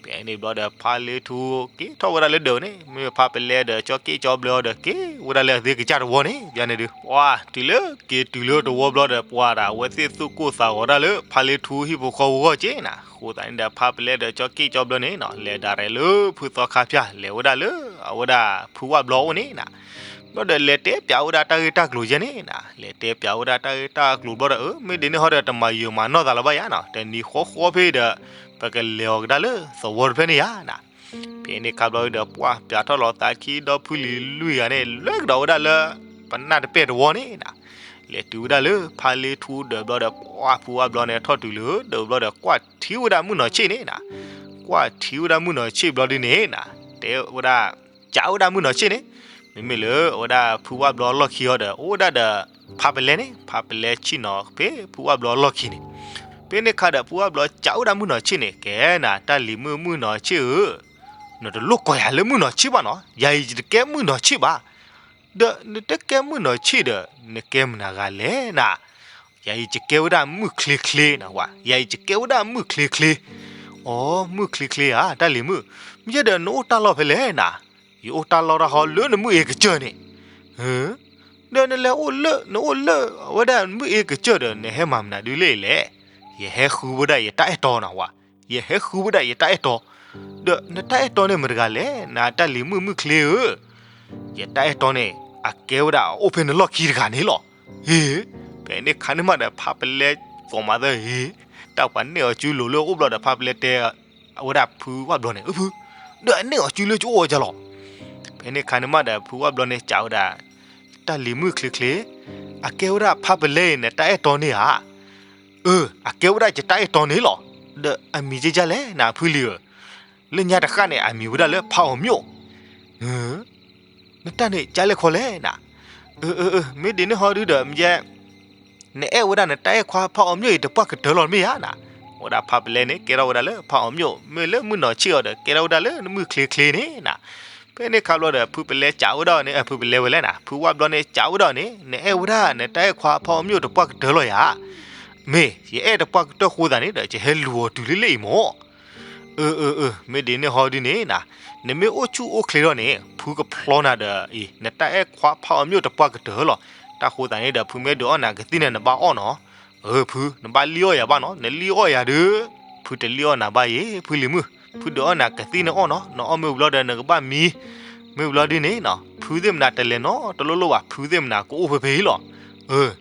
ဖဲန့ၣ်ဘျီဒီး ဖါလ့ထူက့ၤထီၣ်ဝဲဒၣ်လၢဒၢးန့ၣ် မ့ၢ်ဖါပလဲဒီး ကၠီက့ၣ်ကၠီဘျၢအီၤဒီး က့ၤဝဲဒၣ်လၢအသ့ကစၢ်တဝီန့ၣ် ယန့ၣ်ဒုး ပှၤတုၤလၢက့ၤတုၤလၢတဝီဘျီဒီး ပှၤဒၣ်အဝဲသ့ၣ်သူၣ်ကိၢ်သးဂီၤတၢ်လၢ ဖါလ့ထူဟံၣ်ဖိဃီဖိအဂီၢ်က့ၤနၤ. အဃိသတးန့ၣ်ဒီး ဖါပလဲဒီး ကၠီက့ၣ်ကၠီဘျၢန့ၣ်နီၤ လဲၤဒၣ်ရဲၣ်လၢဖုသီခါဖၠၣ် လဲၤဝဲဒၣ်လၢအဝဲဒၣ်ဖုဝၣ်ဘျီအအိၣ်န့ၣ်နၤ. ဘျီဒီးလဲၤတဲပၠးဝဲဒၣ်တၢ်ဂ့ၢ်တၢ်ကျိၤယဲန့ၣ်နၤ, လဲၤတဲပၠးဝဲဒၣ်တၢ်ဂ့ၢ်တၢ်ကျိၤဘျီဒီး အၢ မ့ၢ်ဒ်န့ၣ်ဟီဒီး တမၤယုာ်မၤနီၢ်သးလၢၤဘၣ်ယါနီၤ, တနံၤဃီဃီဖဲဒီး ပကလဲၤအီၤကဒါလၢသဝီတဖျၢၣ်န့ၣ်ယါနၤ. ဖဲန့ၣ်ခါဘျီဒီး ပှၤပၠးထီၣ်လီၤသးခံဒီဖုလံၤလွံၢ်ဂၤန့ၣ် လဲၤကဒီးဝဲဒၣ်လၢ ပနၢ်တပဲာ်တဝီန့ၣ်နၤ. လဲၤတုၤဝဲဒၣ်လၢဖါလ့ထူဒၢးဘျီဒီး ပှၤဖုဝၣ်ဘျီန့ၣ် ထီၣ်တုၤလၢဒၢးဘျီဒီး ကွၢ်ထံဝဲဒၣ်မုၣ်နီၢ်ဆ့ၣ်န့ၣ်နၤ. ကွၢ်ထံဝဲဒၣ်မုၣ်နီၢ်ဆ့ၣ်ဘျီဒုန့ၣ်နၤ, တဲဝဲဒၣ် ကးဝဲဒၣ်မုၣ်နီၢ်ဆ့ၣ်န့ၣ်, မ့မ့ၢ်လၢအဝဲဒၣ်ဖုဝၣ်ဘျီအလီၢ်ခံအီၤဒီး အိၣ်ဝဲဒၣ်ဒီး ဖါပလဲန့ၣ်, ဖါပလဲဆ့ၣ်နီၤဖဲဖုဝၣ်ဘျီအလီၢ်ခံန့ၣ်. ဖဲန့ၣ်ခါဒီး ဖုဝၣ်ဘျီကးဝဲဒၣ်မုၣ်နီၢ်ဆ့ၣ်န့ၣ်, ကဲနၤ တၢ်လံၤမုၣ်မုၣ်နီၢ်ဆ့ၣ်ဧၢ, နတလိၣ်ကိးယၤလၢမုၣ်နီၢ်ဆ့ၣ်ဘၣ်နီၤ, ယၤအံၤယတကဲမုၣ်နီၢ်ဆ့ၣ်ဘၣ်. ဒီးနတကဲမုၣ်နီၢ်ဆ့ၣ်ဒီး နကဲမနုၤဂၤလဲၣ်နၤ. ယၤအံၤယကဲဝဲဒၣ်မုၣ်ချ့ချ့နၤဝဲ, ယၤအံၤယကဲဝဲဒၣ်မုၣ်ချ့ချ့. အိ မုၣ်ချ့ချ့ဧါ, တၢ်လံၤမုၣ်, မ့ၢ်ယဲဒီးနအိၣ်တၢ်လီၢ်ဖဲလဲၣ်နၤ. ယအိၣ်တၢ်လီၢ်တၢ်ဟီလၢနမုၢ်အ့ကစၢၢ်န့ၣ်. ဒီးနလဲၤအိၣ်လၢ နအိၣ်လၢအဝဲဒၣ်မုၢ်အ့ကစၢၢ်ဒီး နဟဲမၤမနုၤဒုလဲၣ်လဲၣ်. ယဟဲဃုဝဲဒၣ်ယတၢ်အဲၣ်တီနၤဝဲ, ယဟဲဃုဝဲဒၣ်ယတၢ်အဲၣ်တီ. ဒီးနတၢ်အဲၣ်တီန့ၣ်မတၤတဂၤလဲၣ် နတၢ်လံၤမုၣ်မုၣ်ချ့ဧၢ. ယတၢ်အဲၣ်တီန့ၣ် အကဲဝဲဒၣ်အအိၣ်ဖဲနလီၢ်ခံတဂၤန့ၣ်လီၤ. ဟ့, ဖဲန့ၣ်ခါန့ၣ်မးဒီး ဖါပလဲကိးမးသၢ ဟ့, တၢ်ပှၤနဲၣ်အီၤစုလိၤလၢအိၣ်ဘျီဒီး ဖါပလဲတဲ အဝဲဒၣ်ဖုဝၣ်ဘျီန့ၣ်, ဖု, ဒီးအနဲၣ်အီၤစုလၢကအိၣ်ဝဲဒ်လဲၣ်. ဖဲန့ၣ်ခါန့ၣ်မးဒီး ဖုဝၣ်ဘျီန့ၣ် စံးဝဲဒၣ်, တၢ်လံၤမုၣ်ချ့ချ့, အကဲဝဲဒၣ်ဖါပလဲအံၤ နတၢ်အဲၣ်တီန့ၣ်ဧါ. အၢ, အကဲဝဲဒၣ်ယတၢ်အဲၣ်တီန့ၣ်လီၤ. ဒီးအမံၤကဲကဲလဲၣ် နဖုလံၤဧၢ. လၢညါတဃၣ်န့ၣ် အမံၤဝဲဒၣ်လၢဖါအီၤမျိၣ်. နတၢ်န့ၣ်ကဲလဲၣ်ခီလဲၣ်နၤ. အၢ အၢ အၢ မ့ၢ်ဒ်န့ၣ်ဟီဒုဒီး မ့ၢ်ယဲ နအဲၣ်ဝဲဒၣ်နတၢ်အဲၣ်ခွါဖါအီၤမျိၣ်အံၤတပှၢ်ကတၢၢ်လီၤမ့ၢ်ဧါနၤ. ဝဲဒၣ်ဖါပလဲန့ၣ် ကဲထီၣ်ဝဲဒၣ်လၢဖါအီၤမျိၣ်, မ့ၢ်လၢမုၣ်နီၢ်ဆ့ၣ်အီၤဒီး ကဲထီၣ်ဝဲဒၣ်လၢနမုၣ်ချ့ချ့န့ၣ်နၤ. ဖဲန့ၣ်ခါဘျီဒီး ဖုပလဲစံးဝဲဒၣ်န့ၣ်, အဖုပလဲဝဲလဲၣ်နၤ, ဖုဝၣ်ဘျီန့ၣ် စံးဝဲဒၣ်န့ၣ်, နအဲၣ်ဝဲဒၣ်နတၢ်အဲၣ်ခွါဖါအီၤမျိၣ်တပှၢ်ကတၢၢ်လီၤဧါ. မ့ၢ်ယအဲၣ်တပှၢ်ကတၢၢ်ဃိသးန့ၣ်ဒီး ယဟဲလူၤအီၤတုၤလၢလၢအံၤမၢ်. အၢ အၢ အၢ မ့ၢ်ဒ်န့ၣ်ဟီဒုန့ၣ်နၤ, နမ့ၢ်အိၣ်ဆူၣ်အိၣ်ချ့ထီၣ်န့ၣ် ဖုကဖျီနၤဒီးအံၤ နတၢ်အဲၣ်ခွါဖါအီၤမျိၣ်တပှၢ်ကတၢၢ်လီၤ. တၢ်ဃိသးန့ၣ်ဒီး ဖုမ့ၢ်ဒုးအီၣ်နၤကသံၣ်န့ၣ် နဘၣ်အီၣ်နီၤ. အၢ ဖု နဘၣ်လံၣ်အီၣ်ယၤဘၣ်နီၤ, နလံၣ်အီၣ်ယၤဒီး ဖုတလံၣ်အီၣ်နၤဘၣ်ယဲ ဖုလံၤမုၣ်, ဖုဒုးအီၣ်နၤကသံၣ်န့ၣ်အီၣ်နီၤ, နအီၣ်မ့ၢ်ဝံၤဘျီဒီး နကဘၣ်မံ, မ့ၢ်ဝံၤဘျီဒုန့ၣ်နီၤ ဖုသ့ၣ်မနၤတလဲၤနီတလိၣ်လိၣ်ဘၣ်, ဖုသ့ၣ်မနၤကအိၣ်ဖဲဖဲအံၤလီၤ. အၢ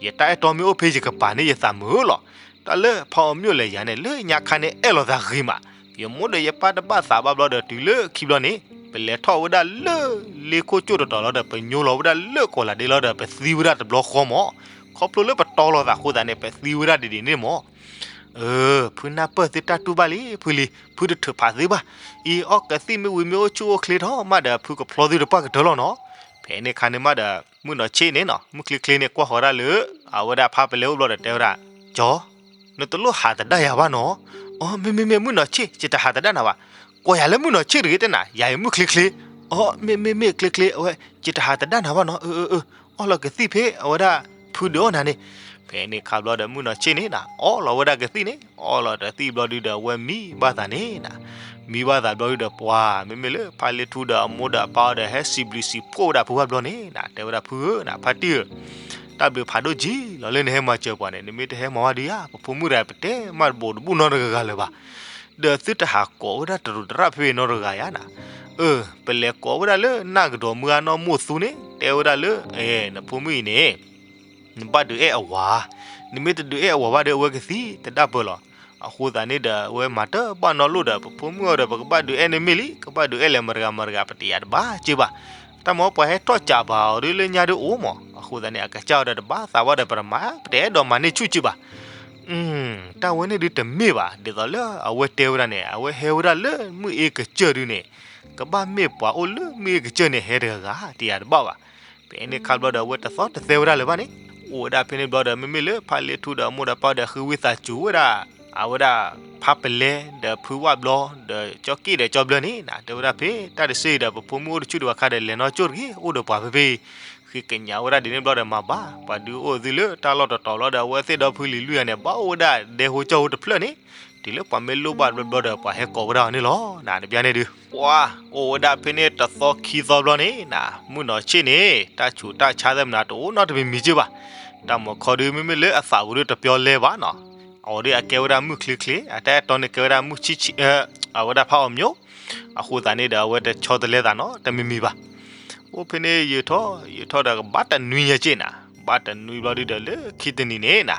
ယတၢ်အဲၣ်တီမ့ၢ်အိၣ်ဖဲ ယကပာ်န့ၢ်ယသးမုာ်လီၤ. တၢ်လၢဖါအီၤမျိၣ်လဲၤယၤန့ၣ် လၢညါခါန့ၣ်အဲၣ်လိာ်သးဂ့ၤမး, ယမိၢ်ဒီးယပၢ်တဘၣ်သးဘၣ်ဘျီဒီး တုၤလၢခံဘျီန့ၣ် ပလဲၤထီၣ်ဝဲဒၣ်လၢလ့ခိၣ်ကၠိၣ်တတီၤလီၤဒီး ပညိလီၤဝဲဒၣ်လၢကီၢ်လၤဒ့လီၤဒီး ပသံဝဲဒၣ်တဘျီဃီမၢ်. ခီဖျိလၢပတီလီၤသးအဃိသတးန့ၣ် ပသံဝဲဒၣ်ဒ်န့ၣ်မၢ်. အၢ ဖုနၢ်ပၢၢ်သုတၢ်တူၢ်ဘၣ်လံ ဖုလံၤ, ဖုတထုးဖးသုဘၣ်. အံၤအီၣ်ကသံၣ်မ့ၢ်ဝံၤမ့ၢ်အိၣ်ဆူၣ်အိၣ်ချ့ထီၣ်မးဒီး ဖုကဖျီသုတပှၢ်ကတၢၢ်လီၤနီၤ. ဖဲန့ၣ်ခါန့ၣ်မးဒီး မုၣ်နီၢ်ဆ့ၣ်န့ၣ်နီၤ မုၣ်ချ့ချ့န့ၣ် ကွၢ်ဃီၤဒၣ်လၢ အဝဲဒၣ်ဖါပလဲအိၣ်ဘျီဒီးတဲဝဲဒၣ်, ကၠီ, နတလိၣ်ဟးသဒၣ်ယၤဘၣ်နီၤ. အီ မ့ၢ်မ့ၢ်မ့ၢ် မုၣ်နီၢ်ဆ့ၣ် ယတဟးသဒၣ်နၤဘၣ်. ကွၢ်ယၤလၢမုၣ်နီၢ်ဆ့ၣ်တဂ့ၤတဲနၤ ယၤအံၤမုၣ်ချ့ချ့. အီ မ့ၢ်မ့ၢ်မ့ၢ် ချ့ချ့ အဝဲ ယတဟးသဒၣ်နၤဘၣ်နီၤ. အၢ အၢ အၢ အီၣ်လီၤကသံၣ်ဖဲအဝဲဒၣ် ဖုဒုးအီၣ်နၤန့ၣ်. ဖဲန့ၣ်ခါဘျီဒီး မုၣ်နီၢ်ဆ့ၣ်န့ၣ်နၤ အီၣ်လီၤဝဲဒၣ်ကသံၣ်န့ၣ်, အီၣ်လီၤတသံၣ်ဘျီဒုဒီး အဝဲမံဘၣ်သးန့ၣ်နၤ. မံဘၣ်သးဘျီဒုဒီး ပှၤမ့မ့ၢ်လၢဖါလ့ထူဒီးအမိၢ်ဒီးအပၢ်အီၤဒီး ဟဲစံးဘျုးစံးဖှိၣ်ဝဲဒၣ်ဖုဝၣ်ဘျီန့ၣ်နၤ တဲဝဲဒၣ် ဖုဧၢနၤ ဖါတံၢ်ဧၢ, တၢ်ဘျုးဖးဒိၣ်ကံလီၤလၢနဟဲမၤစၢၤပှၤန့ၣ်, နမ့ၢ်တဟဲမၤဝဲဒုယါ ပဖိမုၣ်တဂၤ ပတဲမၤတဘိးတဘူၣ်နီတဂၤဂၤလၢၤဘၣ်. ဒီးသုတဟးကိးဝဲဒၣ်တရူးတရၣ်ဖဲဖဲနီတဂၤယါနၤ. အၢ ပလဲၤကိးဝဲဒၣ်လၢနၢ်ကဒီးမုၢ်အါနီၢ်မိၢ်သူန့ၣ် တဲဝဲဒၣ်လၢ အဲ နဖိမုၣ်အံၤန့ၣ် နဘၣ်ဒုးအဲၣ်အဝၤ, နမ့ၢ်တဒုးအဲၣ်အဝၤဘၣ်ဒီး အဝဲကသံၣ်တဒၣ်ပၢၢ်လီၤ. အဃိသတးန့ၣ်ဒီး အဝဲမၤတဘၣ်နီတလိၣ်ဒီး ပဖိမုၣ်အီၤဒီး ပကဘၣ်ဒုးအဲၣ်န့ၢ်မ့ၢ်လံ, ကဘၣ်ဒုးအဲၣ်လဲၣ်မတဂၤမတဂၤ ပတယၤတဘၣ်စ့ၢ်ဘၣ်. တၢ်မ့ၢ်ပှၤဟဲထီၣ်စးပာ်အီၤဒ်လၢညါဒ်အိၣ်မး, အဃိသတးန့ၣ် အကစၢ်အီၤဒီးတဘၣ်သးဘၣ်ဒီး ပတမၤ ပတအဲၣ်ဒိးမၤန့ၢ်ဆူၣ်စ့ၢ်ဘၣ်. တၢ်ဝဲန့ၣ်ဒုတမ့ၢ်ဘၣ်, ဒ်သိးလၢအဝဲတဲဝဲဒၣ်န့ၣ် အဝဲဟဲဝဲဒၣ်လၢမုၢ်အ့ကစၢၢ်ဒုန့ၣ် ကဘၣ်မ့ၢ်ပှၤအိၣ်လၢမုၢ်အ့ကစၢၢ်န့ၣ် ဟဲတဂၤဂၤ တယၤတဘၣ်ဘၣ်. ဖဲန့ၣ်ခါဘျီဒီး အဝဲတသီတသဲဝဲဒၣ်လၢၤဘၣ်န့ၣ်, အိၣ်ဝဲဒၣ်ဖဲန့ၣ်ဘျီဒီး မ့မ့ၢ်လၢဖါလ့ထူဒီးအမိၢ်ဒီးပၢ်ဒီး ဃ့ဝံသးစူၤဝဲဒၣ် အဝဲဒၣ်ဖါပလဲဒီးဖုဝၣ်ဘျီ ဒီးကၠီက့ၣ်ဒီးကၠီဘျၢန့ၣ်နၤ, တဲဝဲဒၣ်ဖဲတၢ်တစ့ဒီး ပဖိမုၣ်အိၣ်တဆူၣ်တဘၣ်ခါဒီး လဲၤနီၢ်ကၠိၣ်တဂ့ၤ, အိၣ်ဒီးပှၤဖဲဖဲအံၤ, ဃ့ကညးဝဲဒၣ်ဒ်န့ၣ်ဘျီဒီး မၤဘၣ်, ပှၤဒုးအိၣ်သုလၢတၢ်လီၢ်တတီၤလီၤဒီး အဝဲသ့ၣ်ဒီဖုလံၤလွံၢ်ဂၤန့ၣ် ဘၣ်အိၣ်ဝဲဒၣ်ဒဲဟိကၠီဟိတဖျၢၣ်န့ၣ်, တုၤလၢပှၤမ့ၢ်လိၣ်ဘၣ်တဘျီဘျီဒီး ပှၤဟဲကိးဝဲဒၣ်အီၤန့ၣ်လီၤ. နတပျၢ်န့ၣ်ဒုး ပှၤအိၣ်ဝဲဒၣ်ဖဲန့ၣ်တသီခံသီဘျီန့ၣ်နၤ, မုၣ်နီၢ်ဆ့ၣ်န့ၣ် တၢ်ဆူးတၢ်ဆါသ့ၣ်မနၤ တအိၣ်နီတမံၤမံၤက့ဘၣ်. တၢ်မၤခီဒုး မ့မ့ၢ်လၢအသးပူၤဒုး တပျီလဲၤဘၣ်နီၤ, အဝဲဒၣ်အကဲဝဲဒၣ်မုၣ်ချ့ချ့, အတၢ်အဲၣ်တီန့ၣ်ကဲဝဲဒၣ်မုၣ်ဆ့ၣ်ဆ့ၣ်, အဝဲဒၣ်ဖးအီၤမျိၣ်, အဃိသတးန့ၣ်ဒီး အဝဲတဆီတလဲသးနီတမံၤမံၤဘၣ်. အိၣ်ဖဲန့ၣ်ယံာ်ထီၣ်ယံာ်ထီၣ်ဒီး ကဘၣ်တနွံညါက့နၤ, ဘၣ်တနွံဘျီဒုးဒီး လၢခံတနံၤန့ၣ်နၤ,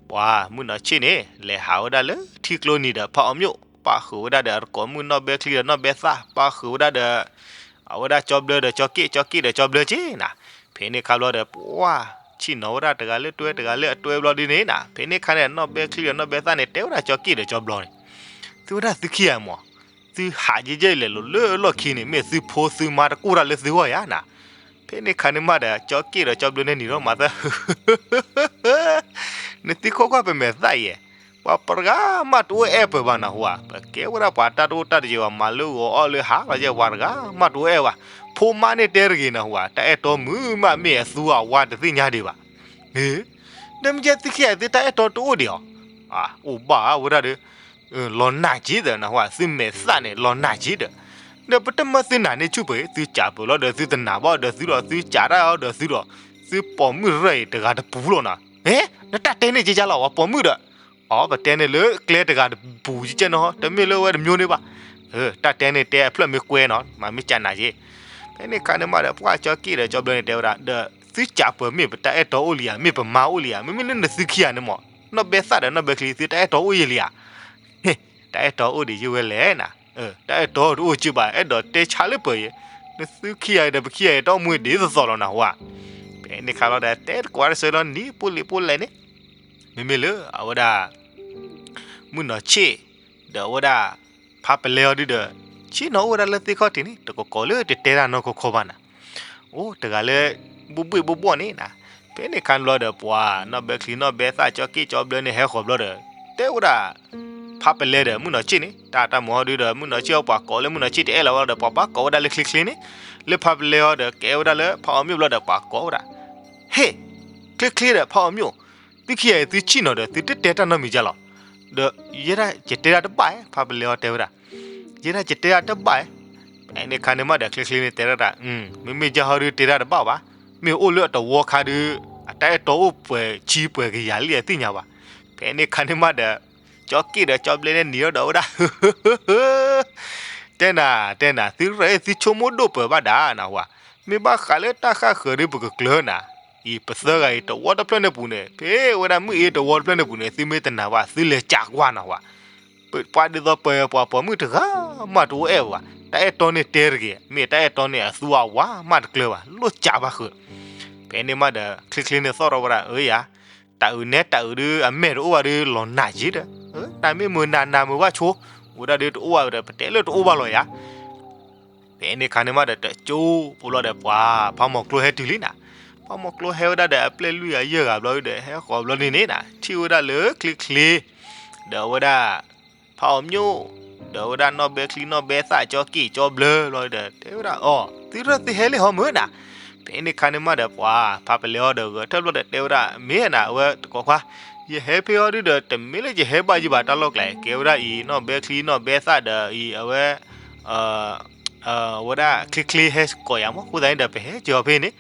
ပှၤမုၣ်နီၢ်ဆ့ၣ်န့ၣ် လဲၤဟးဝဲဒၣ်လၢထံကျိနံၤဒီးဖးအီၤမျိၣ်, ပာ်ဃုာ်ဝဲဒၣ်ဒီးအသကိးမုၣ်နီၢ်ဘဲချံဒီးနီၢ်ဘဲသၣ်, ပာ်ဃုာ်ဝဲဒၣ်ဒီး အဝဲဒၣ်ကၠီဘျၢဒီးကၠီက့ၣ်, ကၠီက့ၣ်ဒီးကၠီဘျၢက့နၤ. ဖဲန့ၣ်ခါဘျီဒီး ပှၤဆ့ၣ်နီၤဝဲဒၣ်တဂၤလၢတွဲ တဂၤလၢအတွဲဘျီဒုးန့ၣ်နၤ, ဖဲန့ၣ်ခါန့ၣ် နီၢ်ဘဲချံဒီးနီၢ်ဘဲသၣ်န့ၣ် တဲဝဲဒၣ်ကၠီက့ၣ်ဒီးကၠီဘျၢန့ၣ်, သုဝဲဒၣ်သုခံဂၤမး, သုဟးယဲၢ်ယဲၢ်လဲၤလိာ်လၢလီၢ်ခံန့ၣ် မ့ၢ်သုဖိသုမါတကိၢ်တၢ်လၢသုဂီၢ်ယါနၤ. ဖဲန့ၣ်ခါန့ၣ်မးဒီး ကၠီက့ၣ်ဒီးကၠီဘျၢန့ၣ်နံၤထီၣ်မၤသၢ နသံကွၢ်ကွၢ်ပမဲာ်သၣ်ယဲၢ်, ပှၤတဂၤမးတအိၣ်အဲၣ်ပၢၤဘၣ်နၢ်ဟူဧါ, ပကဲဝဲဒၣ်ပှၤတၢ်တအိၣ်တၢ်တယၢၤဘၣ် မၤလၢဂီၤအီၣ်လၢဟါလီၤကဲ ပှၤတဂၤမးတအိၣ်အဲၣ်ဘၣ်. ဖိမါန့ၣ်တဲတဂ့ၤနၢ်ဟူဧါ, တၢ်အဲၣ်တီမုာ်မးမ့ၢ်အသူအဝါတသ့ၣ်ညါဒံးဘၣ်. ဒီးမ့ၢ်ကဲသုခံဂၤသုတၢ်အဲၣ်တီတအိၣ်ဒံးဧါ. အိၣ်ဘၣ်ဝဲဒၣ်ဒီး လီၤနၢ်က့ဒီးနၢ်ဟူဧါ, သုမဲာ်သၣ်န့ၣ်လီၤနၢ်က့ဒီး ဒီးပတမၢသုနၢ်န့ၣ်ဆူၣ်ပှဲၤ, သုကးပၢၤလီၤဒီးသုတနာ်ဘၣ်ဒီးသုလီၤ, သုကးတၢ်အီၤဒီးသုလီၤ, သုပိာ်မုၣ်ရဲၣ်အံၤတဂၤတပူၤလီၤနီၤ. ဟဲ, နတၢ်တဲန့ၣ်ကကလီၤ ပှၤပိာ်မုၣ်ဒီး, အိ ပတဲန့ၣ်လၢကျဲတဂၤတပူၤကကဲနီၤ, တမ့ၢ်လၢဝဲတမျိုးန့ၣ်ဘၣ်. တၢ်တဲန့ၣ်တဲအဖျၢၣ်မ့ၢ်ကွဲနီၤ, မ့မ့ၢ်ကနၣ်က့. ဖဲန့ၣ်ခါန့ၣ်မးဒီး ပှၤကၠီက့ၣ်ဒီးကၠီဘျၢန့ၣ်တဲဝဲဒၣ်, ဒီးသုကးပၢၤမ့ၢ်ပတၢ်အဲၣ်တီအိၣ်လံဧါ, မ့ၢ်ပမါအိၣ်လံဧါ, မ့မ့ၢ်လၢနသုခံဂၤန့ၣ်မး, နီၢ်ဘဲသၣ်ဒီးနီၢ်ဘဲချံ သုတၢ်အဲၣ်တီအိၣ်ယဲလံဧါ. တၢ်အဲၣ်တီအိၣ်ဒံးယဲဝဲလဲၣ်နၤ, တၢ်အဲၣ်တီတအိၣ်က့ဘၣ်, အဲၣ်ဒိးတဲဆါလၢပၢၤယဲ, နသုခံဂၤအံၤဒီးပခံဂၤအံၤ တၢ်အိၣ်မူဒ်သိးသိးလီၤနၢ်ဟူဧါ. ဖဲန့ၣ်ခါလီၤဒီး တဲတကိးတဆၢလီၤ နံၣ်ပူၤလံၤပူၤလဲၣ်န့ၣ်, မ့မ့ၢ်လၢအဝဲဒၣ် မုၣ်နီၢ်ဆ့ၣ် ဒီးအဝဲဒၣ် ဖးပလဲအီၤဒုဒီး ဆ့ၣ်နီၤအိၣ်ဝဲဒၣ်လၢသ့ၣ်ခီၣ်ထံးန့ၣ် တကိးကိးလၢတတဲတၢ်နီတခီခီဘၣ်နၤ, အိၣ်တဂၤလၢ ဘိၣ်ဘှ့ၣ်ဘိၣ်ဘှီၣ်န့ၣ်နၤ. ဖဲန့ၣ်ခါန့ၣ်ဘျီဒီး ပှၤနီၢ်ဘဲချံနီၢ်ဘဲသၣ် ကၠီက့ၣ်ကၠီဘျၢန့ၣ် ဟဲဃီၤဘျီဒီး တဲဝဲဒၣ် ဖးပလဲဒီးမုၣ်နီၢ်ဆ့ၣ်န့ၣ် တၢ်တၢ်မၤဟီဒုဒီး မုၣ်နီၢ်ဆ့ၣ်အီၤ ပှၤကိးလၢမုၣ်နီၢ်ဆ့ၣ်တအဲၣ်လီၤဘျီဒီး ပှၤဘၣ်ကိးဝဲဒၣ်လၢချ့ချ့န့ၣ်, လၢဖးပလဲအီၤဒီး ကဲဝဲဒၣ်လၢဖးအီၣ်မျိၣ်ဘျီဒီး ပှၤကိးဝဲဒၣ် ဟ့ၣ်, ချ့ချ့ဒီးဖးအီၣ်မျိၣ်, သုခံဂၤအံၤသုဆ့ၣ်နီၤဒီး သုတတဲတၢ်နီတမံၤကလီၤ. ဒီးယဲဒၣ်ယတဲတၢ်တဘၣ်ဧါ, ဖးပလဲအီၤတဲဝဲဒၣ်, ယဲဒၣ်ယတဲတၢ်တဘၣ်ဧါ. ဖဲန့ၣ်ခါန့ၣ်မးဒီး ချ့ချ့န့ၣ်တဲဒၣ်, မ့မ့ၢ်ယဲဟီဒုတဲတၢ်တဘၣ်ဘၣ်, မ့ၢ်အိၣ်လၢအတဝီခါဒု အတၢ်အဲၣ်တီအိၣ်ပှဲၤဆံပှဲၤကယၤလံအသ့ၣ်ညါဘၣ်. ဖဲန့ၣ်ခါန့ၣ်မးဒီး ကၠီက့ၣ်ဒီးကၠီဘျဲန့ၣ်နံၤဒီးဝဲဒၣ် တဲနၤ, တဲနၤ, သုရဲၣ်သုဆိကမိၣ်ဒိၣ်ပၢၤဘၣ်ဒၣ်နၢ်ဟူဧါ, မ့ၢ်ဘၣ်ဃးလၢတၢ်ဃၣ်ဃၢၤဒုပကကျၢၤနၤ, အံၤပသၢဂၤအံၤတဝီတဖျၢၣ်န့ၣ်ပူၤန့ၣ် ဖဲဝဲဒၣ်မုၢ်အ့တဝီတဖျၢၣ်န့ၣ်ပူၤန့ၣ် သုမ့ၢ်တနာ်ဘၣ် သုလဲၤကးကွၢ်နၢ်ဟူဧါ. ပှၤဒ်သိးပှၤပိာ်မုၣ်တဂၤမးတအိၣ်အဲၣ်ဘၣ်, တၢ်အဲၣ်တီန့ၣ်တဲတဂ့ၤ, မ့ၢ်တၢ်အဲၣ်တီန့ၣ်အသူအဝါမးတကျၢၤဘၣ်, လိၣ်ကးဘၣ်ဃုာ်. ဖဲန့ၣ်မးဒီး ချ့ချ့န့ၣ်သီၣ်ထီၣ်ဝဲဒၣ် အၢယၤ တၢ်အုးနဲတၢ်အုးဒု အမဲာ်တအိၣ်ဘၣ်ဒု လီၤနၢ်က့ဒီး, နမ့ၢ်မုာ်နၤနၤမုာ်ဘၣ်ဆိ, ဝဲဒၣ်ဒုတအိၣ်ဘၣ်ဒီး ပတဲလၢတအိၣ်ဘၣ်လီၤယၤ. ဖဲန့ၣ်ခါန့ၣ်မးဒီး တကၠိဖိလီၤဒီး ပှၤဖးမီၤကျိဟဲတုၤလံနၤ, ဖးမီၤကျိဟဲဝဲဒၣ်ဒီး အပျဲၢ်လွံၢ်ဂၤယဲၢ်ဂၤဘျီဒီး ဟဲဃီၤဘျီန့ၣ်န့ၣ်နၤ ထံၣ်ဝဲဒၣ်လၢချ့ချ့ ဒီးဝဲဒၣ် ဖးအီၣ်မျိၣ်, ဒီးဝဲဒၣ်နီၢ်ဘဲချံနီၢ်ဘဲသၣ် ကၠီက့ၣ်ကၠီဘျၢဘျီဒီး တဲဝဲဒၣ်အီၤ သုရဲၣ်သုဟဲလံဟီမုၢ်နၤ. ဖဲန့ၣ်ခါန့ၣ်မးဒီး ပှၤဖးပလဲအီၤဒီး ဂဲၤထၢၣ်ဘျီဒီး တဲဝဲဒၣ် မ့ၢ်နၤ အဝဲတကိးခွါ, ယဟဲဖဲအီၤဒုဒီး တမ့ၢ်လၢယဟဲဘၣ်ယဘၣ် တၢ်လီၢ်ကျဲ ကဲဝဲဒၣ်အံၤ နီၢ်ဘဲချံနီၢ်ဘဲသၣ်ဒီးအံၤ အဝဲ ဝဲဒၣ်ချ့ချ့ဟဲကိးယၤမး အဃိသတးန့ၣ်ဒီး ပဟဲက့ၤအီၤဖဲန့ၣ်,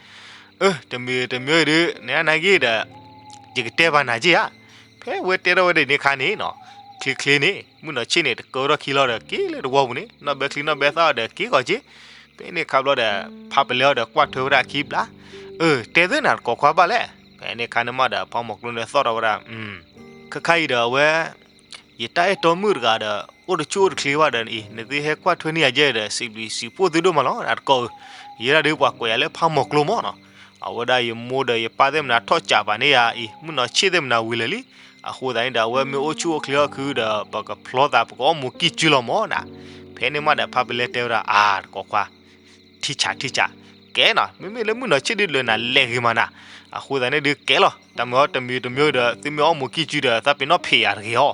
အၢ တမံၤတမံၤအံၤဒု နနာ်က့ဒီး ယကတဲဘၣ်နၤက့ဧါ. ဖဲဝဲတဲထီၣ်ဝဲဒၣ်န့ၣ်ခါန့ၣ်နီၤ, ချ့ချ့န့ၣ် မုၢ်နီၢ်ဆ့ၣ်န့ၣ် တကၢထီၣ်ခံလီၤဒီး က့ၤလၢတဝီပူၤန့ၣ် နီၢ်ဘဲချံနီၢ်ဘဲသၣ်အီၤဒီး က့ၤဂီၤက့ၤ. ဖဲန့ၣ်ခါဘျီဒီး ဖးပလဲအီၤဒီး ကွၢ်ထွဲဝဲဒၣ်ခံဘျီ, အၢ တဲသ့နၤတကိးခွါဘၣ်လဲၣ်. ဖဲန့ၣ်ခါန့ၣ်မးဒီး ဖးမီၤကျိန့ၣ်သီၣ်ထီၣ်ဝဲဒၣ် ခဲခါအံၤဒီးအဝဲ ယတၢ်အဲၣ်တီမုၣ်တဂၤဒီး အိၣ်တဆူၣ်အိၣ်တချ့ဘၣ်ဒီးအံၤ နသုဟဲကွၢ်ထွဲန့ၢ်ယၤယဲဒီး စံးဘျုးစံးဖှိၣ်သုဒိၣ်မးလီၤ နတကိးဧၢ. ယဲဒၣ်ဒုးပှၤကိးယၤလၢဖးမီၤကျိမးနီၤ. အဝဲဒၣ်ယမိၢ်ဒီးယပၢ်သ့ၣ်မနၤထီၣ်ကးပာ်န့ၢ်ယၤအံၤ မုၢ်နီၢ်ဆ့ၣ်သ့ၣ်မနၤဝံၤလၢာ်လံ. အဃိသတးန့ၣ်ဒီး အဝဲမ့ၢ်အိၣ်ဆူၣ်အိၣ်ချ့အီၣ်ခုဒီး ပကဖျီသး ပကအီၣ်မူးကံၢ်ကုလီၤမးနီၤ. ဖဲန့ၣ်မးဒီး ဖးပလဲတဲဝဲဒၣ် အါ တကိးခွါ ထံၣ်ဆးထံၣ်ဆး, ကဲနီၤ မ့မ့ၢ်လၢမုၢ်နီၢ်ဆ့ၣ်ဒုးလၢနၤ လဲၤဂ့ၤမးနၤ. အဃိသတးန့ၣ်ဒုးကဲလီၤ တၢ်မ့ၢ်အီၤတမံၤတမံၤဒီး သုမ့ၢ်အီၣ်မူးကံၢ်ကုဒီး သးပ့ၤနီၣ်ဖံးယၤတဂ့ၤအီၤ.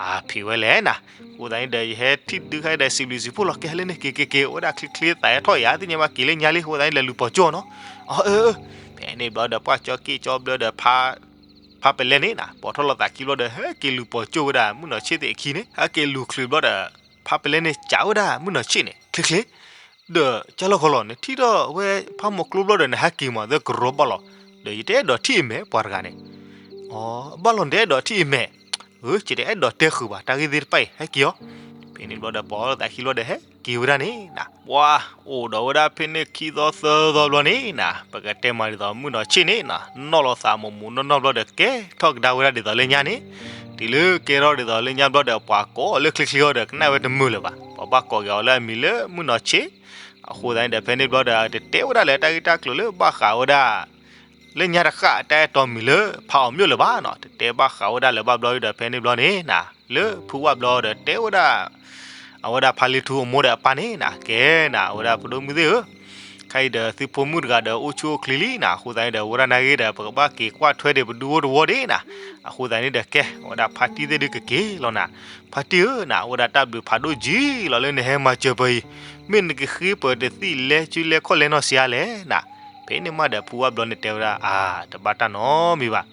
အါ ဖံးဝဲလဲၣ်နၤ. အဃိသတးန့ၣ်ဒီး ယဟဲထံၣ်ဒုးခါဒီး စံးဘျုးစံးဖှိၣ်လီၤ ကဲလၢန့ၣ် က့ၤက့ၤက့ၤ အိၣ်ဝဲဒၣ်ချ့ချ့သးဟဲထီၣ်ယၤ သ့ၣ်ညါဘၣ်က့ၤလၢညါလံ အဃိသတးန့ၣ် လဲၤလူၤပိာ်ကၠိနီၤ. အၢ အၢ အၢ ဖဲန့ၣ်ဘျီဒီး ပှၤကၠီက့ၣ်ကၠီဘျၢဒီး ဖးပလဲန့ၣ်နၤ ပိာ်ထီၣ်လိာ်သးခံဘျီဒီး ဟဲက့ၤလူၤပိာ်ကၠိဝဲဒၣ် မုၢ်နီၢ်ဆ့ၣ်သ့ၣ်အခံန့ၣ် ဟဲက့ၤလူၤချုးဘျီဒီး ဖးပလဲန့ၣ် ကးဝဲဒၣ်မုၢ်နီၢ်ဆ့ၣ်န့ၣ် ချ့ချ့ ဒီးကၢ်လီၤကီလီၤ နထံၣ်ထီၣ်ဝဲဖးမီၤကျိဘျီဒီး နဟဲက့ၤမး သကရီဘၣ်လီၤ. ဒီးယတအဲၣ်ဒိးထံၣ်အမဲာ်ပှၤတဂၤန့ၣ်. အီ ဘၣ်လီၤနတအဲၣ်ဒိးထံၣ်အမဲာ်. အၢ ယတအဲၣ်ဒိးတဲဃုာ်ဘၣ် တၢ်ဂ့ၢ်သ့ၣ်တဖၣ်အံၤ ဟဲက့ၤအီၤ. ဖဲန့ၣ်ဘျီဒီး ပိာ်လိာ်သးခံဘျီဒီး ဟဲက့ၤဝဲဒၣ်န့ၣ်နၤ. ပှၤအိၣ်ဒီးဝဲဒၣ်ဖဲန့ၣ်ခံသီသၢသီဘျီန့ၣ်နၤ ပကတဲမးဒ်သိး မုၢ်နီၢ်ဆ့ၣ်န့ၣ်နၤ နီၣ်လိာ်သးမိၢ်မိၢ်နီၢ်နီၢ်ဘျီဒီး ကဲထီၣ်ကဒါဝဲဒၣ်ဒ်သိးလၢညါန့ၣ် တုၤလၢကဲထီၣ်ဒ်သိးလၢညါဘျီဒီး ပှၤကိးအီၤလၢချ့ချ့အီၤဒီး ကနၣ်ဝဲတမုာ်လၢၤဘၣ်. ပှၤဘၣ်ကိးက့ၤအီၤလၢအမံၤလၢမုၢ်နီၢ်ဆ့ၣ်. အဃိသတးန့ၣ်ဒီး ဖဲန့ၣ်ဘျီဒီး တတဲဝဲဒၣ်လၢတၢ်ဂ့ၢ်တၢ်ကျိၤလၢဘၣ်ဃးဝဲဒၣ် လၢညါတဃၣ် တၢ်အဲၣ်တီမံၤလၢဖးအီၣ်မျိၣ်လၢၤဘၣ်နီၤ. တတဲဘၣ်ဃးဝဲဒၣ်လၢၤဘၣ်ဘျီဒီး ဖဲန့ၣ်ဘျီန့ၣ်နၤ လၢဖုဝၣ်ဘျီဒီး တဲဝဲဒၣ် အဝဲဒၣ်ဖးလံထူအမိၢ်ဒီးအပၢ်န့ၣ်နၤ ကဲနၤ အဝဲဒၣ်ဖိဒိၣ်မုၣ်သ့ၣ်ဧၢ, ခဲအံၤဒီးသုဖိမုၣ်တဂၤဒီးအိၣ်ဆူၣ်အိၣ်ချ့လံနၤ, အဃိသတးန့ၣ်ဒီး ဝဲဒၣ်နာ်ဂ့ၤဒီး ပကဘၣ်က့ၤကွၢ်ထွဲဒံးပဒုအိၣ်တဝီဒံးနၤ. အဃိသတးန့ၣ်ဒီးကဲ အဝဲဒၣ်ဖါတံၢ်သ့ၣ်ဒုးကက့ၤလီၤနၤ. ဖါတံၢ်ဧၢနၤ, အိၣ်ဒၣ်တၢ်ဘျုးဖးဒိၣ်ကံလီၤလၢနဟဲမၤစၢၤပှၤအံၤ, မ့ၢ်နကဃ့ပှၤတသံၣ်လဲၤစုလဲၤခီၣ်လဲၤနီၢ်စ့လဲၣ်နၤ. ဖဲန့ၣ်မးဒီးဖုဝၣ်ဘျီန့ၣ်တဲဝဲဒၣ် အါ တဘၣ်တၢ်နီတမံၤဘၣ်.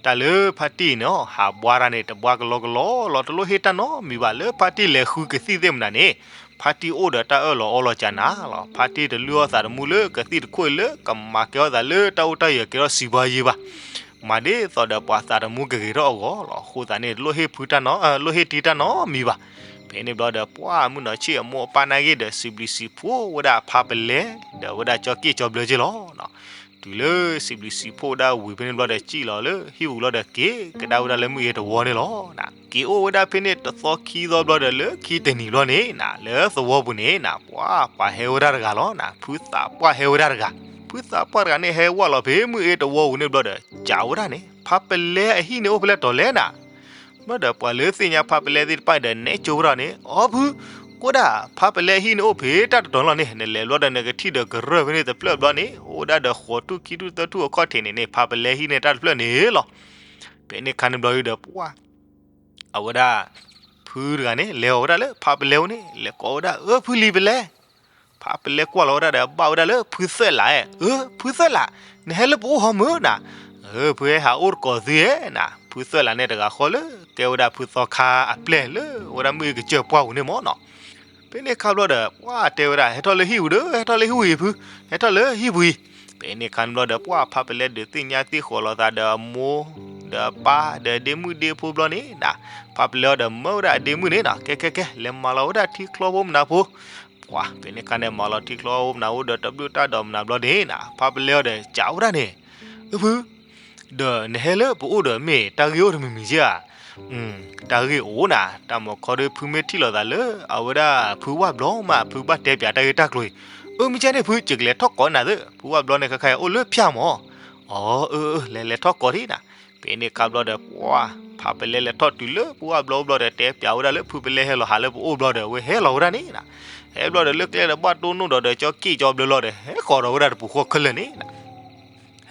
တၢ်လၢဖါတံၢ်အံၤန့ၣ် ဟးဘှါတၢ်န့ၣ် တဘှါကလီကလီလီၤ, တလိၣ်ဟ့ၣ်တၢ်နီတမံၤဘၣ်. လၢဖါတံၢ်လဲၤဃုကသံၣ်သ့ၣ်မနုၤန့ၣ် ဖါတံၢ်အိၣ်ဒီးတၢ်အၢၣ်လီၤအီလီၤကနၤလီၤ. ဖါတံၢ်တလုၢ်အီၣ်သးသမူလၢကသံၣ်တခိၣ်အံၤလၢကမၤကဲထီၣ်သးလၢတၢ်အိၣ်တၢ်ယၢၤကဲထီၣ်စံးဘၣ်ယံၤဘၣ်. မၤဒ်သိးဒီးပှၤသးသမူကဂ့ၤထီၣ်အဂီၢ်လီၤ. အဃိသတးန့ၣ် တလိၣ်ဟ့ၣ်ဖုတၢ်နီ, လိၣ်ဟ့ၣ်တံၢ်တၢ်နီတမံၤဘၣ်. ဖဲန့ၣ်ဘျီဒီး ပှၢ်မုၢ်နီၤဆ့ၣ်အမိၢ်အပၢ်နာ်ဂ့ၤဒီး စံးဘျုးစံးဖှိၣ်ဝဲဒၣ်ဖါပလဲ ဒီးဝဲဒၣ်ကၠီက့ၣ်ကၠီဘျၢက့ၣ်လီၤ. တုၤလၢစံးဘျုးစံးဖှိၣ်ဝဲဒၣ်ဝံၤဖဲန့ၣ်ဘျီဒီး စံၣ်လီၤလၢဟံၣ်ပူၤလီၤဒီး က့ၤကဒါဝဲဒၣ်လၢမုၢ်အ့တဝီန့ၣ်လီၤ. က့ၤအိၣ်ဝဲဒၣ်ဖဲန့ၣ်တသီခံသီဘျီဒီး လၢခံတနံၤဘျီန့ၣ်နၤ လၢသဝီပူၤန့ၣ်နၤ ပှၢ်ပှၤဟဲဝဲဒၣ်တဂၤလီၤနၤ. ဖုသးပှၢ်ဟဲဝဲဒၣ်တဂၤ, ဖုသးပှၢ်တဂၤန့ၣ် ဟဲဝဲလီၤဖဲမုၢ်အ့တဝီပူၤန့ၣ်ဘျီဒီး ကးဝဲဒၣ်န့ၣ် ဖါပလဲအဟံၣ်န့ၣ်အိၣ်ဖဲလဲၣ်တီၤလဲၣ်နၤ. ဘျီဒီးပှၤလၢသ့ၣ်ညါဖါပလဲသ့ၣ်တဖၣ်ဒီး နဲဆိဝဲဒၣ်န့ၣ် အီဖု, ကွၢ်ဒၣ် ဖါပလဲဟံၣ်န့ၣ်အိၣ်ဖဲတၢ်တတီၤလီၤန့ၣ်, နလဲၤဘျီဒီးနကထံၣ်ဒီးကရၢၢ်ဖဲန့ၣ်တဖျၢၣ်ဘျီန့ၣ် အိၣ်ဝဲဒၣ်ဒီးဃိးထူၣ်ခံထူၣ်သၢထူၣ်အခီၣ်ထံးန့ၣ်န့ၣ် ဖါပလဲဟံၣ်န့ၣ်တၢ်တဖျၢၣ်န့ၣ်လီၤ. ဖဲန့ၣ်ခါန့ၣ်ဘျီဒီး ပှၢ် အဝဲဒၣ် ဖုတဂၤန့ၣ် လဲၤအီၤဝဲဒၣ်လၢဖါပလဲအိၣ်န့ၣ် လဲၤကိးဝဲဒၣ် အၢ ဖုလံၤပလဲ ဖါပလဲကွၢ်လီၤဝဲဒၣ်ဒီး ဘၣ်ဝဲဒၣ်လၢဖုသၢလး, အၢ ဖုသၢလး, နဟဲလၢပအိၣ်ဟီမုၢ်နၤ, အၢ ဖုဟဲဟးအိၣ်တကိးသုဧါနၤ. ဖုသၢလးန့ၣ်တဂၤဃီလၢ ကဲဝဲဒၣ်ဖုသီခါအပျဲၢ်လၢဝဲဒၣ်မုၢ်အ့ကစၢၢ်ပှၢ်ပူၤန့ၣ်မၢ်နီၤ. ဖဲန့ၣ်ခါဘျီဒီး ပှၢ်တဲဝဲဒၣ် ဟဲထီၣ်လၢဟံၣ်ပူၤဒီး ဟဲထီၣ်လၢဟံၣ်ပူၤအံၤဖု, ဟဲထီၣ်လၢဟံၣ်ပူၤအံၤ. ဖဲန့ၣ်ခါန့ၣ်ဘျီဒီး ပှၢ်ဖါပလဲဒုးသ့ၣ်ညါသ့ၣ်ဃီၤလိာ်သးဒီး အမိၢ် ဒီးအပၢ် ဒီးဒ့မုၣ်ဒ့ဖိဘျီန့ၣ်နၤ, ဖါပလဲအီၤဒီးမၢဝဲဒၣ်အဒ့မုၣ်န့ၣ်နၤ, ကဲ ကဲ ကဲ လဲၤမၤလီၤဝဲဒၣ်ထံချီဖိမနၤဖိ. ပှၢ် ဖဲန့ၣ်ခါန့ၣ် မၤလီၤထံချီဖိမနၤဖိဒီး တဘျုးတၢ်ဒီးမနၤဘျီန့ၣ်နၤ, ဖါပလဲအီၤဒီး ကးဝဲဒၣ်န့ၣ်, အၢ ဖု ဒီးနဟဲလၢပအိၣ်ဒီး မ့ၢ်တၢ်ဂ့ၢ်အိၣ်တမံၤမံၤဧါ. တၢ်ဂ့ၢ်အိၣ်နၤ, တၢ်မုၢ်ခီဒီး ဖုမ့ၢ်ထံၣ်လိာ်သးလၢ အဝဲဒၣ်ဖုဝၣ်ဘျီမး ဖုဘၣ်တဲပၠးတၢ်ဂ့ၢ်တၢ်ကျိၤအံၤ, အၢ မ့ၢ်ကဲန့ၣ် ဖု ယကလဲၤထီၣ်ကိးနၤသ့, ဖုဝၣ်ဘျီန့ၣ် ခဲခါအံၤအိၣ်လၢဖၠၣ်မၢ်. အၢ အၢ အၢ လဲၤလဲၤထီၣ်ကိးဒံးနၤ. ဖဲန့ၣ်ခါဘျီဒီး ပှၢ် ဖါပလဲလဲၤထီၣ်တုၤလၢဖုဝၣ်ဘျီအိၣ်ဘျီဒီး တဲပၠးဝဲဒၣ်လၢ ဖုပလဲဟဲလီၤဟးလၢပအိၣ်ဘျီဒီး အဝဲဟဲလီၤဝဲဒၣ်န့ၣ်နၤ, ဟဲဘျီဒီး လၢကျဲဒီး ဘၣ်တိၢ်နီၣ်ဒီး ဒီးကၠီက့ၣ်ကၠီဘျၢလီၤဒီး ဟဲဃီၤဒီးဝဲဒၣ်တပူၤဃီခဲလၢာ်န့ၣ်နၤ.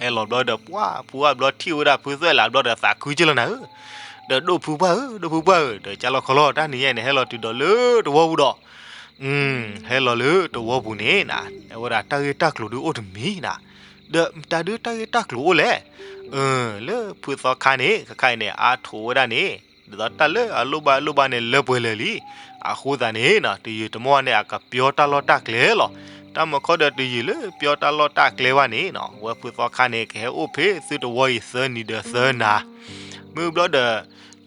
ဟဲလီၤဘျီဒီး ပှၢ် ဖုဝၣ်ဘျီထံၣ်ဝဲဒၣ်ဖုသၢလးဘျီဒီး သးခုက့ၢ်လီၤနၤဧၢ, ဒီး ဒိၣ်ဖုပှၢ်ဧၢ ဒိၣ်ဖုပှၢ်ဧၢ ဒီး ကၢ်လီၤခီလီၤ တၢ်နံၤညါအံၤန့ၣ် ဟဲလီၤတုၤဒီးလၢတဝီပူၤဒီး ဟဲလီၤလၢတဝီပူၤန့ၣ်နၤ, အဝဲဒၣ်တၢ်ဂ့ၢ်တၢ်ကျိၤဒုးအိၣ်တမံၤနၤ, ဒီးတၢ်ဒုးတၢ်ဂ့ၢ်တၢ်ကျိၤအိၣ်လဲၣ်, လၢဖုသီခါန့ၣ် ခဲခါအံၤန့ၣ် အါထိးဝဲဒၣ်န့ၣ် ဒ်သိးတၢ်လၢအလိၣ်ဘၣ်လိၣ်ဘၣ်န့ၣ် လၢပှဲၤလၢာ်လံ, အဃိသတးန့ၣ် တယုၢ်တမီၢ်န့ၣ် အကပျီတၢ်လီၢ်တၢ်ကျဲလီၤ. တၢ်မုၢ်ခီဒီးတယုၢ်လၢပျီတၢ်လီၢ်တၢ်ကျဲဘၣ်န့ၣ်နၤ, ဝဲဖုသီခါန့ၣ် ကဟဲအိၣ်ဖဲသုတဝီအံၤသၢနံၤဒီးသၢနၤ မ့ၢ်ဘျီဒီး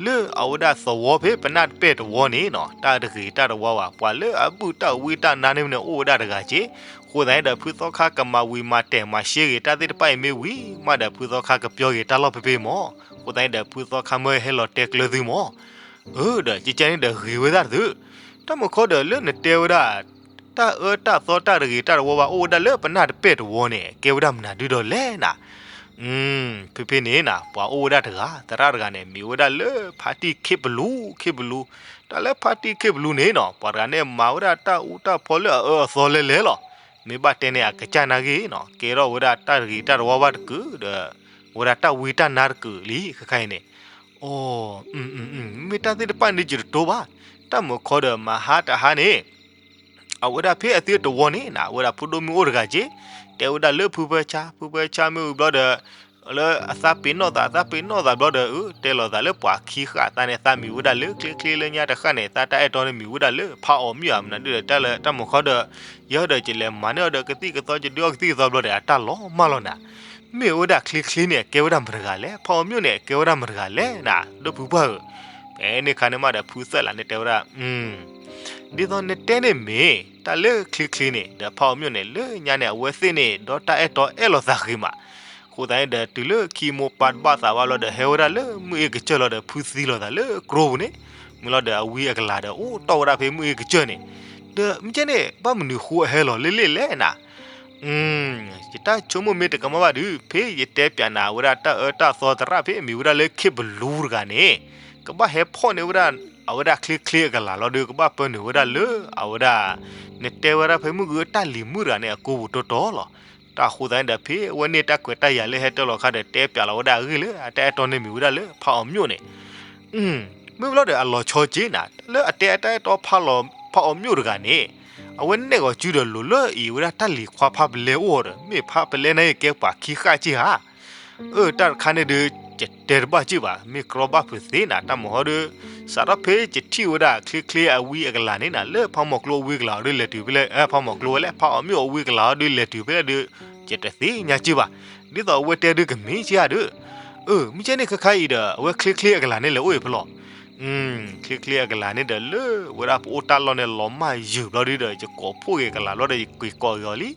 လၢအဝဲဒၣ်သဝီဖဲပနၢ်တပဲၢ်တဝီန့ၣ်နၤ, တၢ်တဂ့ၤတၢ်တဝါဘၣ်, ပှၤလၢအဘုၣ်တၢ်ဝံတၢ်နါန့ၣ်မ့ၢ်န့ၣ် အိၣ်ဝဲဒၣ်တဂၤက့, အဃိသတးန့ၣ်ဒီး ဖုသီခါကမၤဝံၤမၤတဲာ်မၤရှဲဂ့ၤတၢ်သ့ၣ်တဖၣ်အံၤမ့ၢ်ဝံၤမးဒီး ဖုသီခါကပျီဂ့ၤတၢ်လီၢ်ဖဲဖဲမၢ်. အဃိသတးန့ၣ်ဒီး ဖုသီခါမၢဟဲလီၤတဲကျၢၤသုမၢ်. အၢ ဒီးကဲကဲန့ၣ်ဒီးဂ့ၤဝဲဒၣ်သု, တၢ်မုၢ်ခီဒီးလၢနတဲဝဲဒၣ် တၢ်အၢတၢ်သီတၢ်တဂ့ၤတၢ်တဝါဘၣ် အိၣ်ဝဲဒၣ်လၢပနၢ်တပဲၢ်တဝီန့ၣ် ကဲဝဲဒၣ်မနုၤဒုဒီးလဲၣ်နၤ. ဖဲဖဲန့ၣ်နၤ ပှၤအိၣ်ဝဲဒၣ်တဂၤ သရၣ်တဂၤန့ၣ် မံၤဝဲဒၣ်လၢဖါတံၢ်ခ့ပလူ, ခ့ပလူ, တၢ်လၢဖါတံၢ်ခ့ပလူန့ၣ်နၤ ပှၤတဂၤန့ၣ် မၤဝဲဒၣ်တၢ်အူတၢ်ဖီလၢအအၢအသီလဲၣ်လဲၣ်လီၤ. မ့ၢ်ဘၣ်တဲန့ၣ် အကစၢ်နာ်ဂ့ၤနၤ ကဲထီၣ်ဝဲဒၣ်တၢ်တဂ့ၤတၢ်တဝါဘၣ်တကုာ်ဒီး ဝဲဒၣ်တၢ်ဝံတၢ်နါတကုာ်လံ ခဲခါအံၤန့ၣ်. အိ မ့ၢ်တၢ်သ့ၣ်တဖၣ်န့ၣ်ယတတိဘၣ်, တၢ်မုၢ်ခီဒီးမဟါတဟါန့ၣ် အဝဲဒၣ်ဖဲအသုတဝီန့ၣ်နၤ အဝဲဒၣ်ဖိဒိၣ်မုၣ်အိၣ်တဂၤက့, တဲဝဲဒၣ်လၢဖုဖၢဆါ, ဖုဖၢဆါမ့ၢ်ဝံၤဘျီဒီး လၢအသးပ့ၤနီၣ်သး အသးပ့ၤနီၣ်သးဘျီဒီး အၢ တဲလီၤသးလၢပှၤခံဃာ်သးန့ၣ် သးမံၤဝဲဒၣ်လၢချ့ချ့လၢညါတဃၣ်န့ၣ် သးတၢ်အဲၣ်တီန့ၣ်မံၤဝဲဒၣ်လၢဖးအီၣ်မၠိၣ်ဧါ မနုၤဒုဒီး တၢ်လၢတၢ်မုၢ်ခီဒီး ယဲဒီးကလဲၤမၤန့ၢ်အီၤဒီးကသံၣ်ကသီ ယဒုးအီၣ်ကသံၣ်ကသီဘျီဒီး အတၢ်လီၤမၢ်လီၤနၤ. မ့ၢ်ဝဲဒၣ်ချ့ချ့န့ၣ် အကဲဝဲဒၣ်မတၤတဂၤလဲၣ်, ဖးအီၣ်မၠိၣ်န့ၣ် အကဲဝဲဒၣ်မတၤတဂၤလဲၣ်နၤ ဒိၣ်ဖုပှၢ်ဧၢ. ဖဲန့ၣ်ခါန့ၣ်မးဒီး ဖုသၢလးန့ၣ်တဲဝဲဒၣ် ဒ်သိးနတဲန့ၣ်မ့ၢ် တၢ်လၢချ့ချ့န့ၣ် ဒီးဖးအီၣ်မၠိၣ်န့ၣ် လၢညါန့ၣ် အဝဲသ့ၣ်န့ၣ် ဒီးတၢ်အဲၣ်တီအဲၣ်လီၤသးဂ့ၤမး. အဃိသတးန့ၣ်ဒီး တုၤလၢခံမိၢ်ပၢ်တဘၣ်သးဘၣ်လီၤဒီး ဟဲဝဲဒၣ်လၢမုၢ်အ့ကစၢၢ်လီၤဒီး ဖုသံလီၤသးလၢကျိပူၤန့ၣ်, မ့ၢ်လီၤဒီးအဝံအကလၤဒီး အိၣ်တီၢ်ဝဲဒၣ်ဖဲမုၢ်အ့ကစၢၢ်န့ၣ်, ဒီးမ့ၢ်ကဲန့ၣ် ဘၣ်မနုၤဃိအဟဲလီၤလၢလ့ၣ်လဲၣ်နၤ. ယတၢ်ဆိကမိၣ်မ့ၢ်တကမၣ်ဘၣ်ဒီး ဖဲယတဲပၠးနၤဝဲဒၣ်တၢ်အၢတၢ်သီသရၣ်ဖဲမံၤဝဲဒၣ်လၢခ့ပလူတဂၤန့ၣ်, ကဘၣ်ဟဲဖီၣ်န့ၢ်ဝဲဒၣ် အဝဲဒၣ်ချ့ချ့အကလၤလီၤဒီး ကဘၣ်ပၢနုာ်ဝဲဒၣ်လၢ အဝဲဒၣ် နတဲဝဲဒၣ်ဖဲမုၢ်ဂုၢ်တၢ်လံၤမုၣ်တဂၤန့ၣ် အကိပူၤတီတီလီၤ. တၢ်ဃိသတးန့ၣ်ဒီး ဖဲအဝဲန့ၣ်တၢ်ခွဲးတၢ်ယာ်လၢဟဲတၢၢ်လီၤခါဒီး တဲပၠးလီၤဝဲဒၣ်အဂ့ၢ်လၢ အတၢ်အဲၣ်တီန့ၣ်မ့ၢ်ဝဲဒၣ်လၢဖးအီၤမျိၣ်န့ၣ် မ့ၢ်ဘျီဒီးအလီၤဆီက့ၤနၤ တၢ်လၢအတဲအတၢ်အဲၣ်တီဖးလီၤ ဖးအီၤမျိၣ်တဂၤန့ၣ် အဝဲနဲၣ်ဂီၤစုဒီးလိၤလၢအံၤဝဲဒၣ်တၢ်လံၤခွါဖးပလဲအိၣ်ဒီး မ့ၢ်ဖးပလဲန့ၣ်ကဲပှၤခံဃၣ်က့ၢ်ဧါ. အၢ တၢ်တခါန့ၣ်ဒီး ယတဲတဘၣ်က့ၢ်ဘၣ် မ့ၢ်ကြီဘၣ်ဖုးသ့နၤ တၢ်မၤဟီဒီး စးထီၣ်ဖဲယထံၣ်ဝဲဒၣ်ချ့ချ့အဝံအကလၤန့ၣ်နၤ လၢဖးမီၤကျိအဝံကလၤအီၤဒီးလဲၤတုၤဖဲလဲၣ် ဖးမီၤကျိဝဲလဲၣ် ဖးအီၤမျိၣ်အဝံကလၤအီၤဒီးလဲၤတုၤဖဲလဲၣ်ဒီး ယတသ့ၣ်ညါက့ၢ်ဘၣ်. ဒ်သိးအဝဲတဲဒုးကမ့ၢ်က့ၢ်ဧါဒီး အၢ မ့ၢ်ကဲန့ၣ်ခဲခါအံၤဒီး အဝဲချ့ချ့အကလၤန့ၣ်လဲၤအိၣ်အံၤဖဲလဲၣ်. ချ့ချ့အကလၤန့ၣ်ဒီး လၢဝဲဒၣ်ပအိၣ်တၢ်လီၢ်န့ၣ်လီၤမၢ်ယုာ်ဘျီဒုဒီး ယကိးဖှိၣ်က့ၤကလၤဘျီဒီး ယကွံာ်ကိးက့ၤအီၤလံ.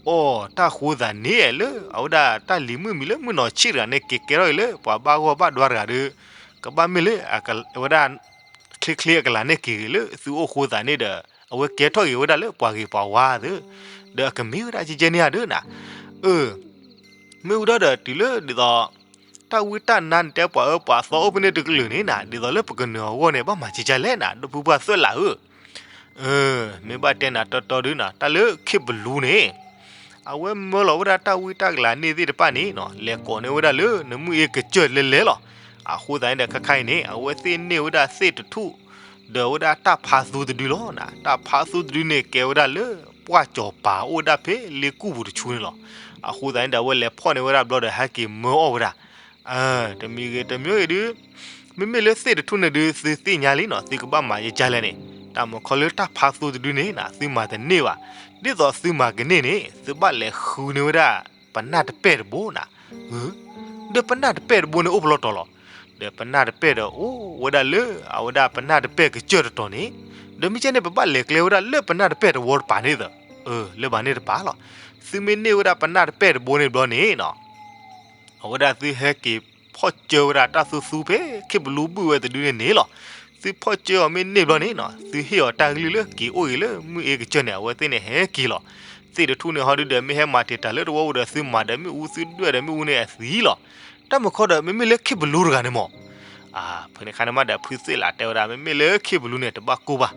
အိ တၢ်ဃိသးန့ၣ်လၢ အဝဲဒၣ်တၢ်လံၤမုၣ်မံၤလၢမုၢ်နီၢ်ဆံးတဂၤန့ၣ် က့ၤကဲထီၣ်အံၤလၢပှၤဘၣ်ဂီၢ်ဘၣ်ဒွါတဂၤဒီး ကဘၣ်မ့ၢ်လၢ အဝဲဒၣ် ချ့ချ့အကလၤန့ၣ်က့ၤဂ့ၤလၢသုအိၣ်ဃိသးန့ၣ်ဒီး အဝဲကဲထီၣ်က့ၤဝဲဒၣ်လၢပှၤဂ့ၤပှၤဝါသ့ ဒီးအကမ့ၢ်ဝဲဒၣ်ကဲကဲန့ၣ်ဧါဒီးနၤ. အၢ မ့ၢ်ဝံၤဒီးဒီးတုၤလၢဒ်သိး တၢ်ဝံတၢ်နါန့ၣ်တဲပှၤအၢပှၤသီအိၣ်ဖဲန့ၣ်တကလုာ်န့ၣ်နၤ ဒ်သိးလၢပကနၢၤအဂီၢ်န့ၣ် ဘၣ်မၤကဲကဲလဲၣ်နၤ ဒီပုၢ်ပှၢ်သွဲၣ်လးဧၢ. အၢ မ့ၢ်ဘၣ်တဲနၤတီတီဒုးနၤ တၢ်လၢခ့ၣ်ပလူန့ၣ် အဝဲမၢလီၤဝဲဒၣ်တၢ်ဝံတၢ်ကလၤန့ၣ်သ့ၣ်တဖၣ်န့ၣ်နၤ လဲၤကိးန့ၢ်ဝဲဒၣ်လၢနမုၢ်အ့ကစၢၢ်လဲၤလဲၤလီၤ. အဃိသတးန့ၣ်ဒီးခဲခါအံၤန့ၣ် အဝဲသ့ၣ်န့ၢ်ဝဲဒၣ်သ့ၣ်တထူၣ် ဒီးဝဲဒၣ်တၢ်ဖးသူတဒုလီၤနၤ တၢ်ဖးသူတဒုန့ၣ် ကဲဝဲဒၣ်လၢ ပှၢ်ကၠီၤပၤအိၣ်ဝဲဒၣ်ဖဲလ့ကူၣ်ပူၤတဆူန့ၣ်လီၤ. အဃိသတးန့ၣ်ဒီး အဝဲလဲၤဖီၣ်န့ၢ်ဝဲဒၣ်ဘျီဒီး ဟဲက့ၤမၢအီၣ်ဝဲဒၣ် တမံၤဂ့ၤတမံၤဂ့ၤဒုး မ့မ့ၢ်လၢသ့ၣ်တထူၣ်န့ၣ်ဒုး သုသ့ၣ်ညါလံနၤ သုကဘၣ်မၤယကလဲၣ်န့ၣ် တၢ်မၤခီလၢတၢ်ဖးသူတဒုန့ၣ်နၤ သုမၤတန့ၢ်ဘၣ်. ဒ်သိးသုမၤကန့ၢ်န့ၣ် သုဘၣ်လဲၤဃုန့ၢ်ဝဲဒၣ် ပနၢ်တပဲၢ်တဘိနၤ. ဒီးပနၢ်တပဲၢ်တဘိန့ၣ်အိၣ်ဖဲလဲၣ်တတီၤလီၤ. ဒီးပနၢ်တပဲၢ်ဒီးအိၣ်ဝဲဒၣ်လၢ အဝဲဒၣ်ပနၢ်တပဲၢ်ကစၢၢ်တတီၤန့ၣ် ဒီးမ့ၢ်ကဲန့ၣ် ပဘၣ်လဲၤကျဲဝဲဒၣ်လၢပနၢ်တပဲၢ်တဝီတပၤန့ၣ်သၢ အၢ လၢဘၣ်န့ၣ်တပၤလီၤ. သုမ့ၢ်န့ၢ်ဝဲဒၣ်ပနၢ်တပဲၢ်တဘိန့ၣ်ဘျီန့ၣ်နၤ အဝဲဒၣ်သုဟဲက့ၤဖီၣ်စၢဝဲဒၣ်တၢ်သူသူဖဲခ့ၣ်ပလူဘုၣ်ဝဲတဒုန့ၣ်န့ၣ်လီၤ. သုဖီၣ်စၢအီၤမ့ၢ်န့ၢ်ဘျီန့ၣ်နၤ သုဟ့ၣ်အီၤတၢ်ကလုၢ်လၢက့ၤအိၣ်ဂ့ၤလၢမုၢ်အ့ကစၢၢ်န့ၣ် အဝဲသ့ၣ်န့ၣ်ဟဲက့ၤလီၤ. သ့ၣ်တထူၣ်န့ၣ်ဟီဒုဒီး မ့ၢ်ဟဲမၤတ့ၢ်တၢ်လၢတဝီပူၤဒီး သုမၤဒီးမ့ၣ်အူ သုဒွဲၣ်ဒီးမ့ၣ်အူန့ၣ်အသံလီၤ. တၢ်မၤခီဒီး မ့မ့ၢ်လၢခ့ၣ်ပလူတဂၤန့ၣ်မး ဖဲန့ၣ်ခါန့ၣ်မးဒီး ဖုသွဲၣ်လးတဲဝဲဒၣ် မ့မ့ၢ်လၢခ့ၣ်ပလူန့ၣ် တဘၣ်ကိၢ်ဘၣ်.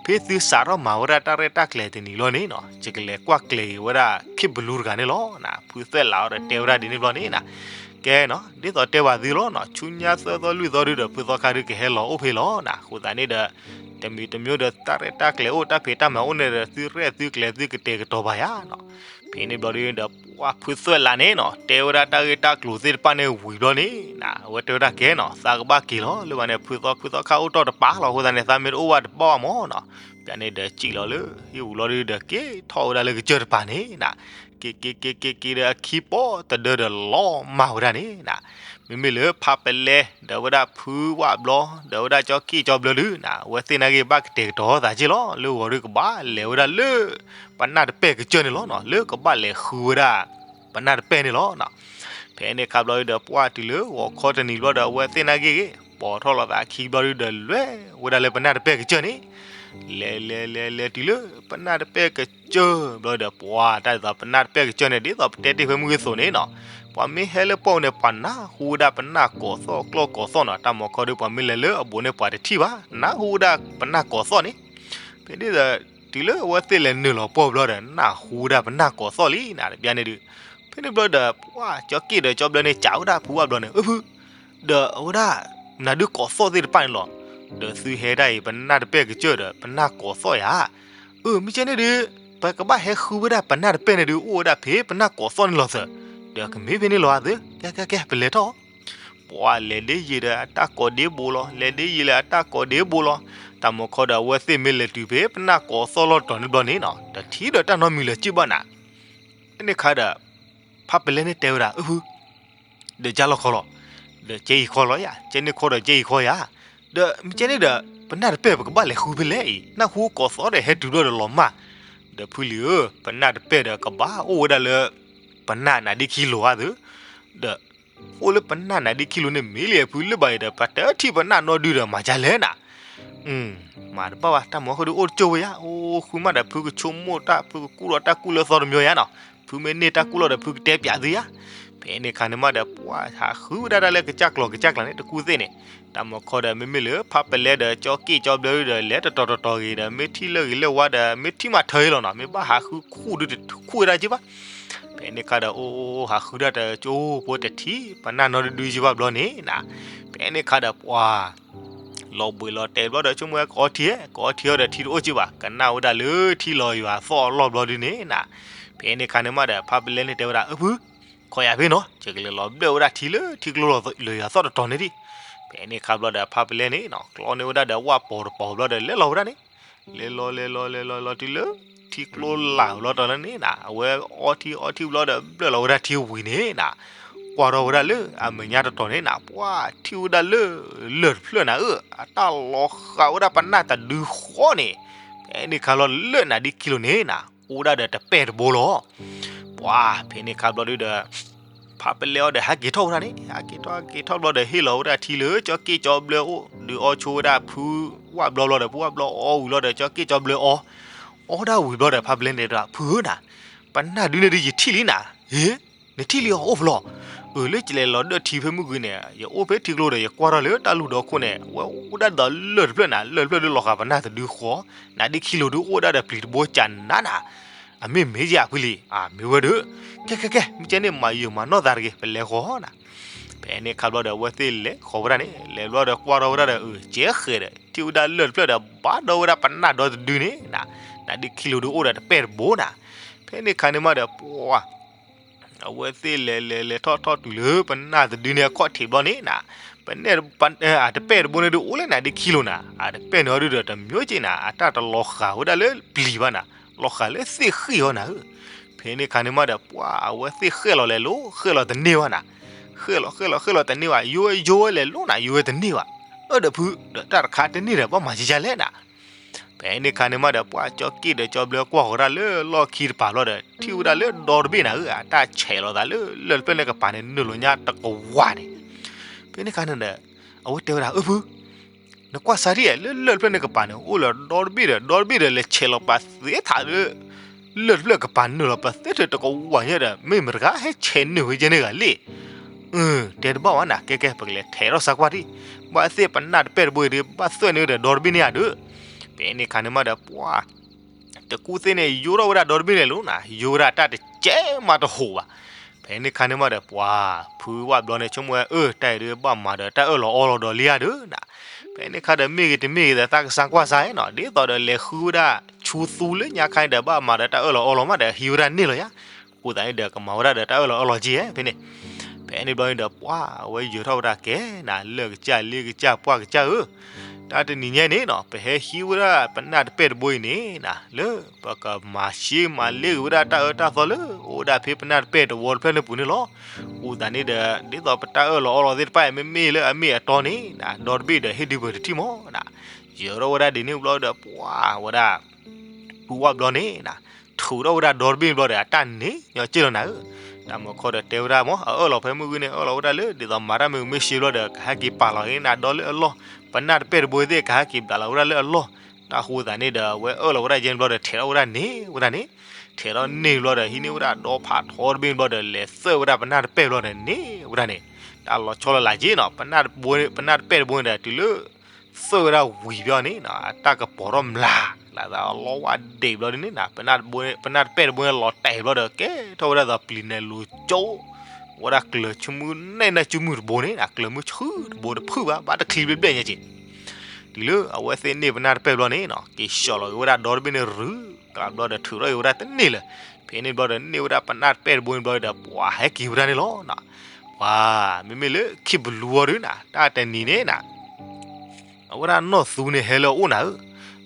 ဖဲသုစးထီၣ်မၤဝဲဒၣ်တၢ်ရဲၣ်တၢ်ကျဲၤတနံၤလီၤန့ၣ်နၤ ယကလဲၤကွၢ်ကျဲၤက့ၤဝဲဒၣ်ခ့ၣ်ပလူတဂၤန့ၣ်လီၤနၤ. ဖုသွဲၣ်လးအီၤဒီးတဲဝဲဒၣ်ဒ်န့ၣ်ဘျီန့ၣ်နၤ ကဲနၤ ဒ်သိးတဲဘၣ်သုလီၤနၤ ဆူညါသၢသီလွံၢ်သီဒုဒီး ဖုသီခါဒုကဟဲလီၤအိၣ်ဖဲလီၤနၤ. အဃိသတးန့ၣ်ဒီး တမံၤတမံၤဒီး တၢ်ရဲၣ်တၢ်ကျဲၤအိၣ် တၢ်ဖံးတၢ်မၤအိၣ်န့ၣ်ဒီး သုရဲၣ်သုကျဲၤသုကတဲာ်ကတီၤဘၣ်ယၤနၤ. ဖဲန့ၣ်ဘျီဒုဒီး ပှၢ်ဖုသွဲၣ်လးန့ၣ်နၤ တဲဝဲဒၣ်တၢ်ဂ့ၢ်တၢ်ကျိၤသ့ၣ်တဖၣ်န့ၣ်ဝံၤဘျီန့ၣ်နၤ အဝဲတဲဝဲဒၣ်ကဲနၤ သးကဘၣ်က့ၤလီၤ လၢဘၣ်န့ၣ် ဖုသီ ဖုသီခါအိၣ်တီၢ်တပၤလီၤ. အဃိသတးန့ၣ် သးမ့ၢ်တအိၣ်ဘၣ်တဘၣ်ဘၣ်မးနၤ. ပန့ၣ်ဒီးစံၣ်လီၤလၢဟံၣ်ပူၤလီၤဒုဒီး က့ၤထီၣ်ဝဲဒၣ်လၢကစၢၢ်တပၤန့ၣ်နၤ က့ၤက့ၤက့ၤက့ၤက့ၤဒီးအခံပီၣ်တဒၢဒီး လီၤမၢ်ဝဲဒၣ်န့ၣ်နၤ. မ့မ့ၢ်လၢဖးပလဲ ဒီးဝဲဒၣ်ဖုဝၣ်ဘျီ ဒီးဝဲဒၣ်ကၠီကံၣ်ကၠီဘျၢဒုနၤ အဝဲသ့ၣ်နာ်က့ၤဘၣ်ကတဲာ်ကတီၤသးက့ၢ်လီၤ. လၢဂီၤဒုကဘၣ်လဲၤဝဲဒၣ်လၢ ပနၢ်တပဲၢ်ကစၢၢ်န့ၣ်လီၤနၤ လၢကဘၣ်လဲၤဃုဝဲဒၣ် ပနၢ်တပဲၢ်န့ၣ်လီၤနၤ. ဖဲန့ၣ်ခါဘျီဒုဒီး ပှၢ်တုၤလၢဂီၤခီတနံၤဘျီဒီး အဝဲသ့ၣ်နာ်က့ၤဂ့ၤ ပိာ်ထီၣ်လီၤသးအခံဘျီဒုဒီး လဲၤဝဲဒၣ်လၢပနၢ်တပဲၢ်ကစၢၢ်န့ၣ် လဲၤလဲၤလဲၤလဲၤတုၤလၢပနၢ်တပဲၢ်ကစၢၢ်ဘျီဒီး ပှၢ်တၢ်ဒ်သိးပနၢ်တပဲၢ်ကစၢၢ်န့ၣ် ဒ်သိးပတဲတ့ၢ်ဖဲမုၢ်ဂ့ၤသိးန့ၣ်နၤ ပှၤမ့ၢ်ဟဲလၢပီၣ်န့ၣ် ပှၤနၢ်ဟူဝဲဒၣ်ပနၢ်ကိးသီၣ်ကျီၢ်ကိးသီၣ်နၤ. တၢ်မၤခီဒု ပှၤမ့ၢ်လဲၤလၢအဘူးန့ၣ် ပှၤတထံၣ်ဘၣ် နၢ်ဟူဝဲဒၣ်ပနၢ်ကိးသီၣ်န့ၣ်. ဖဲန့ၣ်ဒီး တုၤလၢအဝဲသ့ၣ်လဲၤနုာ်လီၤပီၣ်ဘျီဒီး နၢ်ဟူဝဲဒၣ်ပနၢ်ကိးသီၣ်လံနၤ တဘျီန့ၣ်ဒုး. ဖဲန့ၣ်ဘျီဒီး ပှၢ်ကၠီက့ၣ်ဒီးကၠီဘျၢန့ၣ် စံးဝဲဒၣ်ဖုဝၣ်ဘျီန့ၣ် အၢဖု ဒီးအဝဲဒၣ် နၤဒုးကိးသီၣ်သ့ၣ်တဖၣ်န့ၣ်လီၤ. ဒီးသုဟဲဒၣ်အံၤ ပနၢ်တပဲၢ်ကစၢၢ်ဒီး ပနၢ်ကိးသီၣ်ယၤ. အၢ မ့ၢ်ကဲန့ၣ်ဒုး ပကဘၣ်ဟဲဃုဝဲဒၣ်ပနၢ်တပဲၢ်န့ၣ်ဒုး အိၣ်ဝဲဒၣ်ဖဲပနၢ်ကိးသီၣ်န့ၣ်လီၤသၢ. ဒီးကမ့ၢ်ဖဲန့ၣ်လီၤသၢ. ကဲကဲကဲ ပလဲၤထီၣ် ပှၢ်လဲၤဒ့ယံာ်ဒီးအတၢ်ကိးဒ့ဘိလီၤ လဲၤဒ့ယံာ်လၢအတၢ်ကိးဒ့ဘိလီၤ. တၢ်မၤခီဒီး အဝဲသ့ၣ်မ့ၢ်လဲၤတုၤဖဲပနၢ်ကိးသီၣ်လီၤတီၤန့ၣ်ဘျီန့ၣ်နၤ တထံၣ်ဒီးတၢ်နီတမံၤလၢၤက့ၢ်ဘၣ်နၤ. ဖဲန့ၣ်ခါဒီး ဖးပလဲန့ၣ်တဲဝဲဒၣ် အၢဖု ဒီးကၢ်လီၤခီလီၤ. ဒီးကဲအံၤခီလီၤယၤ ကဲန့ၣ်ခီဒီးကဲအံၤခီယၤ. ဒီးမ့ၢ်ကဲန့ၣ်ဒီး ပနၢ်တပဲၢ်ပကဘၣ်လဲၤဃုဖဲလဲၣ်အံၤ နၢ်ဟူကိးသီၣ်ဒီးဟဲတုၤဘျီဒီးလီၤမၢ်. ဒီးဖုလံၤဧၢ ပနၢ်တပဲၢ်ဒီးကဘၣ်အိၣ်ဝဲဒၣ်လၢ ပနၢ်နါဒ့ခံလိၤဧါသၢ. ဒီး အိၣ်လၢပနၢ်နါဒ့ခံလိၤန့ၣ်မ့ၢ်လံဖု လၢဘၣ်အံၤဒီး ပတထံၣ်ပနၢ်နီဒုဒီးမၤဒ်လဲၣ်နၤ. မၤတဘၣ်ဘၣ် တၢ်မၤခီဒုးအိၣ်တကၠိၢ်ဝဲယၤ အိၣ်ဃုမးဒီးဖုကဆိကမိၣ်တၢ် ဖုကကူၣ်လီၤတၢ်ကူၣ်လၢသီတမံၤယၤနီၤ. ဖုမ့ၢ်န့ၢ်တၢ်ကူၣ်လီၤဒီးဖုကတဲပၠးသုယၤ. ဖဲန့ၣ်ခါန့ၣ်မးဒီး ပှၤဟးဃုဝဲဒၣ်တၢ်လၢကစၢ်ကျီၤကစၢ်ကျါန့ၣ် တကူၣ်သ့ၣ်န့ၣ်, တၢ်မီၤခီဒီး မ့မ့ၢ်လၢဖးပလဲဒီး ကၠီက့ၣ်ကၠီဘျၢဒီး လဲၤတတီၤတတီၤဂ့ၤဒီး မ့ၢ်ထံၣ်လၢဂ့ၤလၢဝါဒီး မ့ၢ်ထံၣ်မးထၢအံၤလီၤနီၤ, မ့ၢ်ဘၣ်ဟးဃုခူၣ်ဒုတခူၣ်ဝဲဒၣ်က့ဘၣ်. ဖဲန့ၣ်ခါဒီး အိၣ်ဟးဃုဒၣ်တကၠိဖိတထံၣ် ပနၢ်နီတဒုက့ဘၣ်ဘျီန့ၣ်နၤ, ဖဲန့ၣ်ခါဒီးပှၤ လီၤဘှံးလီၤတဲာ်ဘျီဒီး ဆိကမိၣ်ဝဲကအီထံဧါ, ကအီထံအီဒီးထံတအိၣ်က့ဘၣ်, ကနၣ်ဝဲဒၣ်လၢထံလီၤယွၤသီၣ်အလီၢ်ဘျီဒုန့ၣ်နၤ, ဖဲန့ၣ်ခါန့ၣ်မးဒီး ဖးပလဲန့ၣ်တဲဝဲဒၣ် အၢဖု, ခိးယၤဖဲနီၤ, ယကလဲၤလီၤဘျၢၣ်ဝဲဒၣ်ထံလၢထံကျိလီၤယွၤသီၣ်တတီၤန့ၣ်ဒံး. ဖဲန့ၣ်ခါဘျီဒီး ဖးပလဲန့ၣ်နီၤ ကျီန့ၢ်ဝဲဒၣ်ဒီးဝၣ်ပီၤတပီၤဘျီဒီး လဲၤလီၤဝဲဒၣ်န့ၣ်, လဲၤလီၤလဲၤလီၤလဲၤလီၤလီၤတုၤလၢ ထံကျိလၢ်ဘျီတီၤလၢန့ၣ်နၤ, အဝဲအီထံအီထံဘျီဒီး ဘျၢၣ်လီၤဝဲဒၣ်ထံဝံၤန့ၣ်နၤ, ကွၢ်ထီၣ်ဝဲဒၣ်လၢအမဲာ်ညါတတီၤန့ၣ်နၤ, ပှၤထံၣ်ဝဲဒၣ်လၢ လၢၢ်တဖျၢၣ်နၤဧၢ, အတၢ်လီၤဃာ်ဝဲဒၣ်ပနၢ်တဒုဃီန့ၣ်, ဖဲန့ၣ်ခါလီၤလၢနၤဒ်ခံလိၤန့ၣ်နၤ အိၣ်ဒၣ်ဒီးတပဲၢ်တဘိလီၤ. ပှၤဖဲန့ၣ်ခါဘျီဒုဒီး ဖးပလဲအီၤဒီး ဟးက့ၤထီၣ်ဝဲဒၣ်န့ၣ်, ဟးက့ၤထီၣ်ဟးက့ၤထီၣ်ဘျီဒီး ဟ့ၣ်လီၤဝဲဒၣ်ထံလၢကၠီက့ၣ်ကၠီဘျၢအအိၣ်, ဒုးအီဆိဝဲဒၣ်ဖုဝၣ်ဘျီဘျီဒီး ဖုဝၣ်ဘျီအီဝံၤလီၤဒီး ကၠီက့ၣ်ကၠီဘျၢအီ, အီဒၣ်ဝံၤဘျီဒီး ဖးပလဲန့ၣ်ဒီး ဖုဧၢနၤ, ပနၢ်ဒုန့ၣ်ဒုးယထံၣ်လံနၤ, ဟ့, နထံၣ်လံအီၤအိၣ်ဖဲလဲၣ်, အၢ လၢယလဲၤလီၤဒၢၣ်ထံဖဲမုၢ်ဂ့ၤန့ၣ် ယအိၣ်ဖဲထံကျိဒီး ယကွၢ်ထီၣ်လၢတၢ်လူၢ်ဒီခိၣ်န့ၣ် အဝဲအိၣ်ဒၣ်ဒီးလၢၢ်တဖျၢၣ်နၤ, လၢၢ်တဖျၢၣ်ဒုးလီၤဃာ်ပနၢ်တဒုဃီ, နၤဒ်ခံလိၤဒုးအိၣ်ဒၣ်ဒီးပျံၤတဘိကနၤနၤ, အမ့ၢ်မ့ၢ်ယၤဖဲလဲၣ်, အမ့ၢ်ဝဲဒီး, ကဲကဲကဲ မ့ၢ်ကဲန့ၣ် မၤယုာ်မၤနီၢ်သးတဂ့ၤ ပလဲဃီနၤ. ဖဲန့ၣ်ခါဘျီဒီး အဝဲသ့ၣ်လဲၤဃီဝဲဒၣ်န့ၣ် လဲၤဘျီဒီးကွၢ်ထီၣ်ဝဲဒၣ်ဒီး အၢ ကဲဃဲၤဒီး ထံၣ်ဝဲဒၣ်လၢၢ်တဖျၢၣ်ဒီး ဘၣ်ဒီဝဲဒၣ်ပနၢ်ဒီတဒုန့ၣ်နၤ, နၤဒ်ခံလိၤဒုးအိၣ်ဒီးတပဲၢ်တဘိနၤ. ဖဲန့ၣ်ခါန့ၣ်မးဒီး ပှၤ အဝဲသ့ၣ်လဲၤလဲၤလဲၤထီၣ်ထီၣ်တုၤလၢပနၢ်တဒုန့ၣ်အခီၣ်ထံးဘျီန့ၣ်နၤ, ပနၢ်, အတပဲၢ်တဘိန့ၣ်ဒုးအိၣ်လၢနၤဒ်ခံလိၤနၤ, အတပဲၢ်န့ၣ်အီၤဒုးဒီးတမျိုးက့နၤ, အတၢ်တလီၤဃာ်ဝဲဒၣ်လၢပျံၤဘၣ်နၤ, လီၤဃာ်လၢသ့ၣ်ဃံၣ်အီၤနၤဧၢ. ဖဲန့ၣ်ခါန့ၣ်မးဒီး ပှၤအဝဲသ့ၣ်ဃဲၣ်လီၤလဲၤလိၤ ဃဲၣ်လီၤတန့ၢ်ဘၣ်နၤ, ဃဲၣ်လီၤဃဲၣ်လီၤဃဲၣ်လီၤတန့ၢ်ဘၣ်, ယိဝဲယိဝဲလဲၤလိၤနၤ ယိဝဲတန့ၢ်ဘၣ်, အၢဒီးဖု ဒီးတၢ်တခါတန့ၢ်ဒီး ဘၣ်မၤကကလဲၣ်နၤ. ဖဲန့ၣ်ခါန့ၣ်မးဒီး ပှၤကၠီက့ၣ်ဒီးကၠီဘျၢကွၢ်ဃီၤဒၣ်လၢလီၢ်ခံတပၤဘျီဒီး ထံၣ်ဝဲဒၣ်လၢဒီတဘ့ၣ်နၤဧၢ, အတၢ်ဆဲးလီၤသးလၢလၢၢ်တဖျၢၣ်န့ၣ်ကပၤန့ၣ် နုာ်လီၤညါတကဝၤန့ၣ်. ဖဲန့ၣ်ခါန့ၣ်ဒီး အဝဲတဲဝဲဒၣ် အၢဖု နကွၢ်စၢ်ဒ် လၢလၢၢ်တဖျၢၣ်န့ၣ်ကပၤန့ၣ် အိၣ်လၢဒီတဘ့ၣ်ဒီး ဒီတဘ့ၣ်ဒီး လဲၤဆဲးလီၤပာ်သ့ထးလၢ လၢၢ်တဖျၢၣ်ကပၤနုာ်လီၤပာ်သ့ထဲတကဝၤညါဒီး မ့ၢ်မတဂၤ ဟဲဆဲးနုာ်ဝဲယဲန့ၣ်ဂၤလံ. အၢ တဲတဘၣ်ဝဲနၤ, ကဲကဲ ပကလဲၤထဲးထီၣ်စၢကွၢ်ဒံး, ဘၣ်သ့ၣ်ပနၢ်တပဲၢ်တဘိအံၤဒီး ဘၣ်သွဲၣ်န့ၢ်ဝဲဒီးဒီတဘ့ၣ်န့ၣ်ဧါဒီး. ဖဲန့ၣ်ခါန့ၣ်မးဒီး ပှၤ တကူၣ်သ့ၣ်န့ၣ် ယိထီၣ်ဝဲဒၣ်ဒီတဘ့ၣ်န့ၣ်လိၤနၤ, ယိဝဲဒၣ်တၢ်တကဲမးတဟိးဘၣ်. ဖဲန့ၣ်ခါန့ၣ်မးဒီး ပှၤ ဖုဝၣ်ဘျီန့ၣ် ဆိကမိၣ်ဝဲ အၢ တၢ်အံၤဒုးဘၣ်မၤဒီးတၢ်အၢၣ်လီၤအီလီၤဒီးလံဧါဒီးနၤ. ဖဲန့ၣ်ခါဒီးမ့ၢ်ဂ့ၤတမ့ၢ်ဂ့ၤဒီး သးကစၢ်ကွၢ်စၢ်နီၤ, ဒ်သိးဒီးလဲၤဃုဝဲဒၣ်ဆူသူလၢညါခါန့ၣ်ဒီး ဘၣ်မၤဒီးတၢ်အၢၣ်လီၤအီလီၤမးဒီး ဟံးဝဲဒၣ်န့ၢ်လီၤယါ. အဃိသတးန့ၣ်ဒီး ကမၤဝဲဒၣ်ဒီးတၢ်အၢၣ်လီၤအီလီၤက့ဧါ ဖဲန့ၣ်. ဖဲန့ၣ်ဘျီန့ၣ်ဒီး ပှၤအဝဲယၢၤထီၣ်ဝဲဒၣ်ကဲနၤ, လၢၢ်ကစၢ်လ့ကစၢ်ပှၢ်ကစၢ်ဧၢ, တၢ်တနံၤညါန့ၣ်နီၤ ပဟဲဟံးဝဲဒၣ်ပနၢ်တပဲၢ်တဘိအံၤန့ၣ်နၤ, လၢပကမၤရှဲမၤလ့က့ၤဝဲဒၣ်တၢ်အၢတၢ်သီလၢ အိၣ်ဝဲဒၣ်ဖဲပနၢ်တပဲၢ်တဝီတဖျၢၣ်န့ၣ်ပူၤန့ၣ်လီၤ. အဃိသတးန့ၣ်ဒီး ဒ်သိးပတၢ်အၢၣ်လီၤအီလီၤသ့ၣ်တဖၣ်အံၤ မ့မ့ၢ်လၢအမ့ၢ်အတီန့ၣ်နၤ, ဒီတဘ့ၣ်ဒီးဟ့ၣ်ဒုးပၢၤတထံၣ်မးနၤ. ယၢၤထီၣ်ဝဲဒၣ်ဒ်န့ၣ်ဘျီဒီး ပှၤဝဲဒၣ် ဖုဝၣ်ဘျီန့ၣ်နၤ, ထုးထီၣ်ဝဲဒၣ်ဒီတဘ့ၣ်ဘျီဒီး အတၢ်န့ၣ်ညီက့ၢ်လီၤနၤဧၢ. တၢ်မီၤခီဒီးတဲဝဲဒၣ်မး အအၢၣ်လီၤဖဲမုၢ်ဂ့ၤန့ၣ် အၢၣ်လီၤဝဲဒၣ်လၢ ဒ်သိးမၤတၢ်မ့ၢ်ဂ့ၤမ့ၢ်ရှဲဘျီဒီး ကဟဲက့ၤပာ်လီၤက့ၤနၤဒီလၢအလီၢ်, ပနၢ်တပဲၢ်တဘိသ့ၣ် ကဟဲက့ၤဘျးလီၤဝဲဒၣ်လၢအလီၢ်. တၢ်အဃိသတးန့ၣ်ဒီး အဝဲအၢၣ်လီၤဝဲဒၣ်ယဲၢ်ဘျီဒီး ထဲးထီၣ်ဝဲဒၣ်န့ၢ်ဝဲဒၣ်န့ၣ်, ထဲးထီၣ်န့ၢ်ဘျီဒီး ဟံးန့ၢ်ဝဲဒၣ်ဒီဖးထီတဘ့ၣ်ဘျီဒီး လဲၤသွဲၣ်ဝဲဒၣ်ပနၢ်တပဲၢ်ဘျီဒီးန့ၢ်ဝဲဒၣ်န့ၣ်, တၢ်လီၤဆီလီၤလးက့နီၤ, ပနၢ်တပဲၢ်တဘိန့ၣ်ဒီး တုၤလၢ သွဲၣ်ဝဲဒၣ်ဝံၤဘျီန့ၣ် အတၢ်ကပီၤထီၣ်မျးလၢ်သးလီဝါဒ့းဘျီဒ်န့ၣ်နၤ, ပနၢ်တပဲၢ်တဘိန့ၣ် လီၤတဲာ်ဘျီဒီး ကဲထီၣ်ဝဲဒၣ်သးပျံၤနဲၣ်လိၤကၠိ, ဝဲဒၣ်ကျၢၤဆူမုၢ်နဲၣ်နၢ်စုမုၢ်တဘိန့ၣ်နၤ, ကျၢၤမုၢ်ဆူတဘိတဖုၣ်ဘၣ်, ဘၣ်တချံဘျဲၣ်ဘျဲၣ်ညါက့ၤ. တုၤလၢအဝဲသ့ၣ်န့ၢ်ပနၢ်တပဲၢ်ဘျီန့ၣ် က့ၤဆှီလီၤက့ၤဝဲဒၣ်ဒီတဘ့ၣ်န့ၣ် ရုၢ်ကျါဘျီဒီး ထုးထီၣ်က့ၤဝဲဒၣ်တန့ၢ်လၢၤ. ဖဲန့ၣ်ဘျီဒီး န့ၢ်ဝဲဒၣ်ပနၢ်တပဲၢ်တဘိန့ၣ်ဘျီဒီး ပှၤဟဲက့ၤဝဲဒၣ်န့ၣ်လီၤ. ပှၤ မ့မ့ၢ်လၢခံဘလူအီၤဒုးနၤ, တၢ်တနံၤန့ၣ်နၤ အဝဲဒၣ်နီၢ်သူန့ၣ်ဟဲလၢအအိၣ်နၤဧၢ,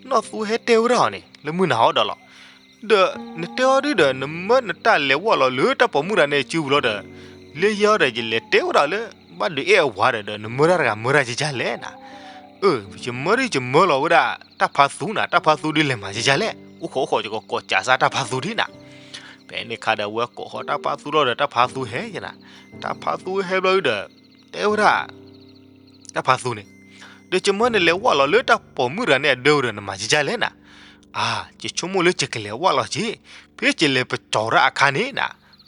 နီၢ်သူဟဲတဲဝဲဒၣ်အီၤန့ၣ် လၢမုၢ်နၤဟီဒီးလီၤ. ဒီးနတဲအီၤဒုးဒီး နမၢနတၢ်လဲၤဝၣ်လီၤလၢတၢ်ပိာ်မုၣ်တဂၤန့ၣ်အစုပူၤလီၤဒီး လၢယဲအီၤဒီး ယလဲၤတဲဝဲဒၣ်လၢ ဘၣ်ဒုးအဲၣ်အဝၤဒီး ဒီးနမၢတၢ်တဂၤမၢတၢ်ကကလဲၣ်နၤ. အၢ ယမၢဒုးယမၢလီၤဝဲဒၣ်တၢ်ဖးသူနၤ, တၢ်ဖးသူဒုးလဲၤမၤကကလဲၣ်, အိၣ်ခိးအိၣ်ခိး ယကကိးကးစၢ်တၢ်ဖးသူဒ်နၤ. ဖဲန့ၣ်ခါဒီး အဝဲကိးဃီၤတၢ်ဖးသူလီၤဒီး တၢ်ဖးသူဟဲယနၤ, တၢ်ဖးသူဟဲဘျီဒုးဒီး တဲဝဲဒၣ် တၢ်ဖးသူန့ၣ်, ဒီးယမၢနလဲၤဝၣ်လီၤလၢတၢ်ပိာ်မုၣ်တဂၤန့ၣ်အဒၢဝဲဒီး နမၤကကလဲၣ်နၤ. အါ ယဆိကမိၣ်လၢယကလဲၤဝၣ်လီၤက့ၤ, ဖဲယလဲၤပကၠီၤတၢ်အခါန့ၣ်နၤ,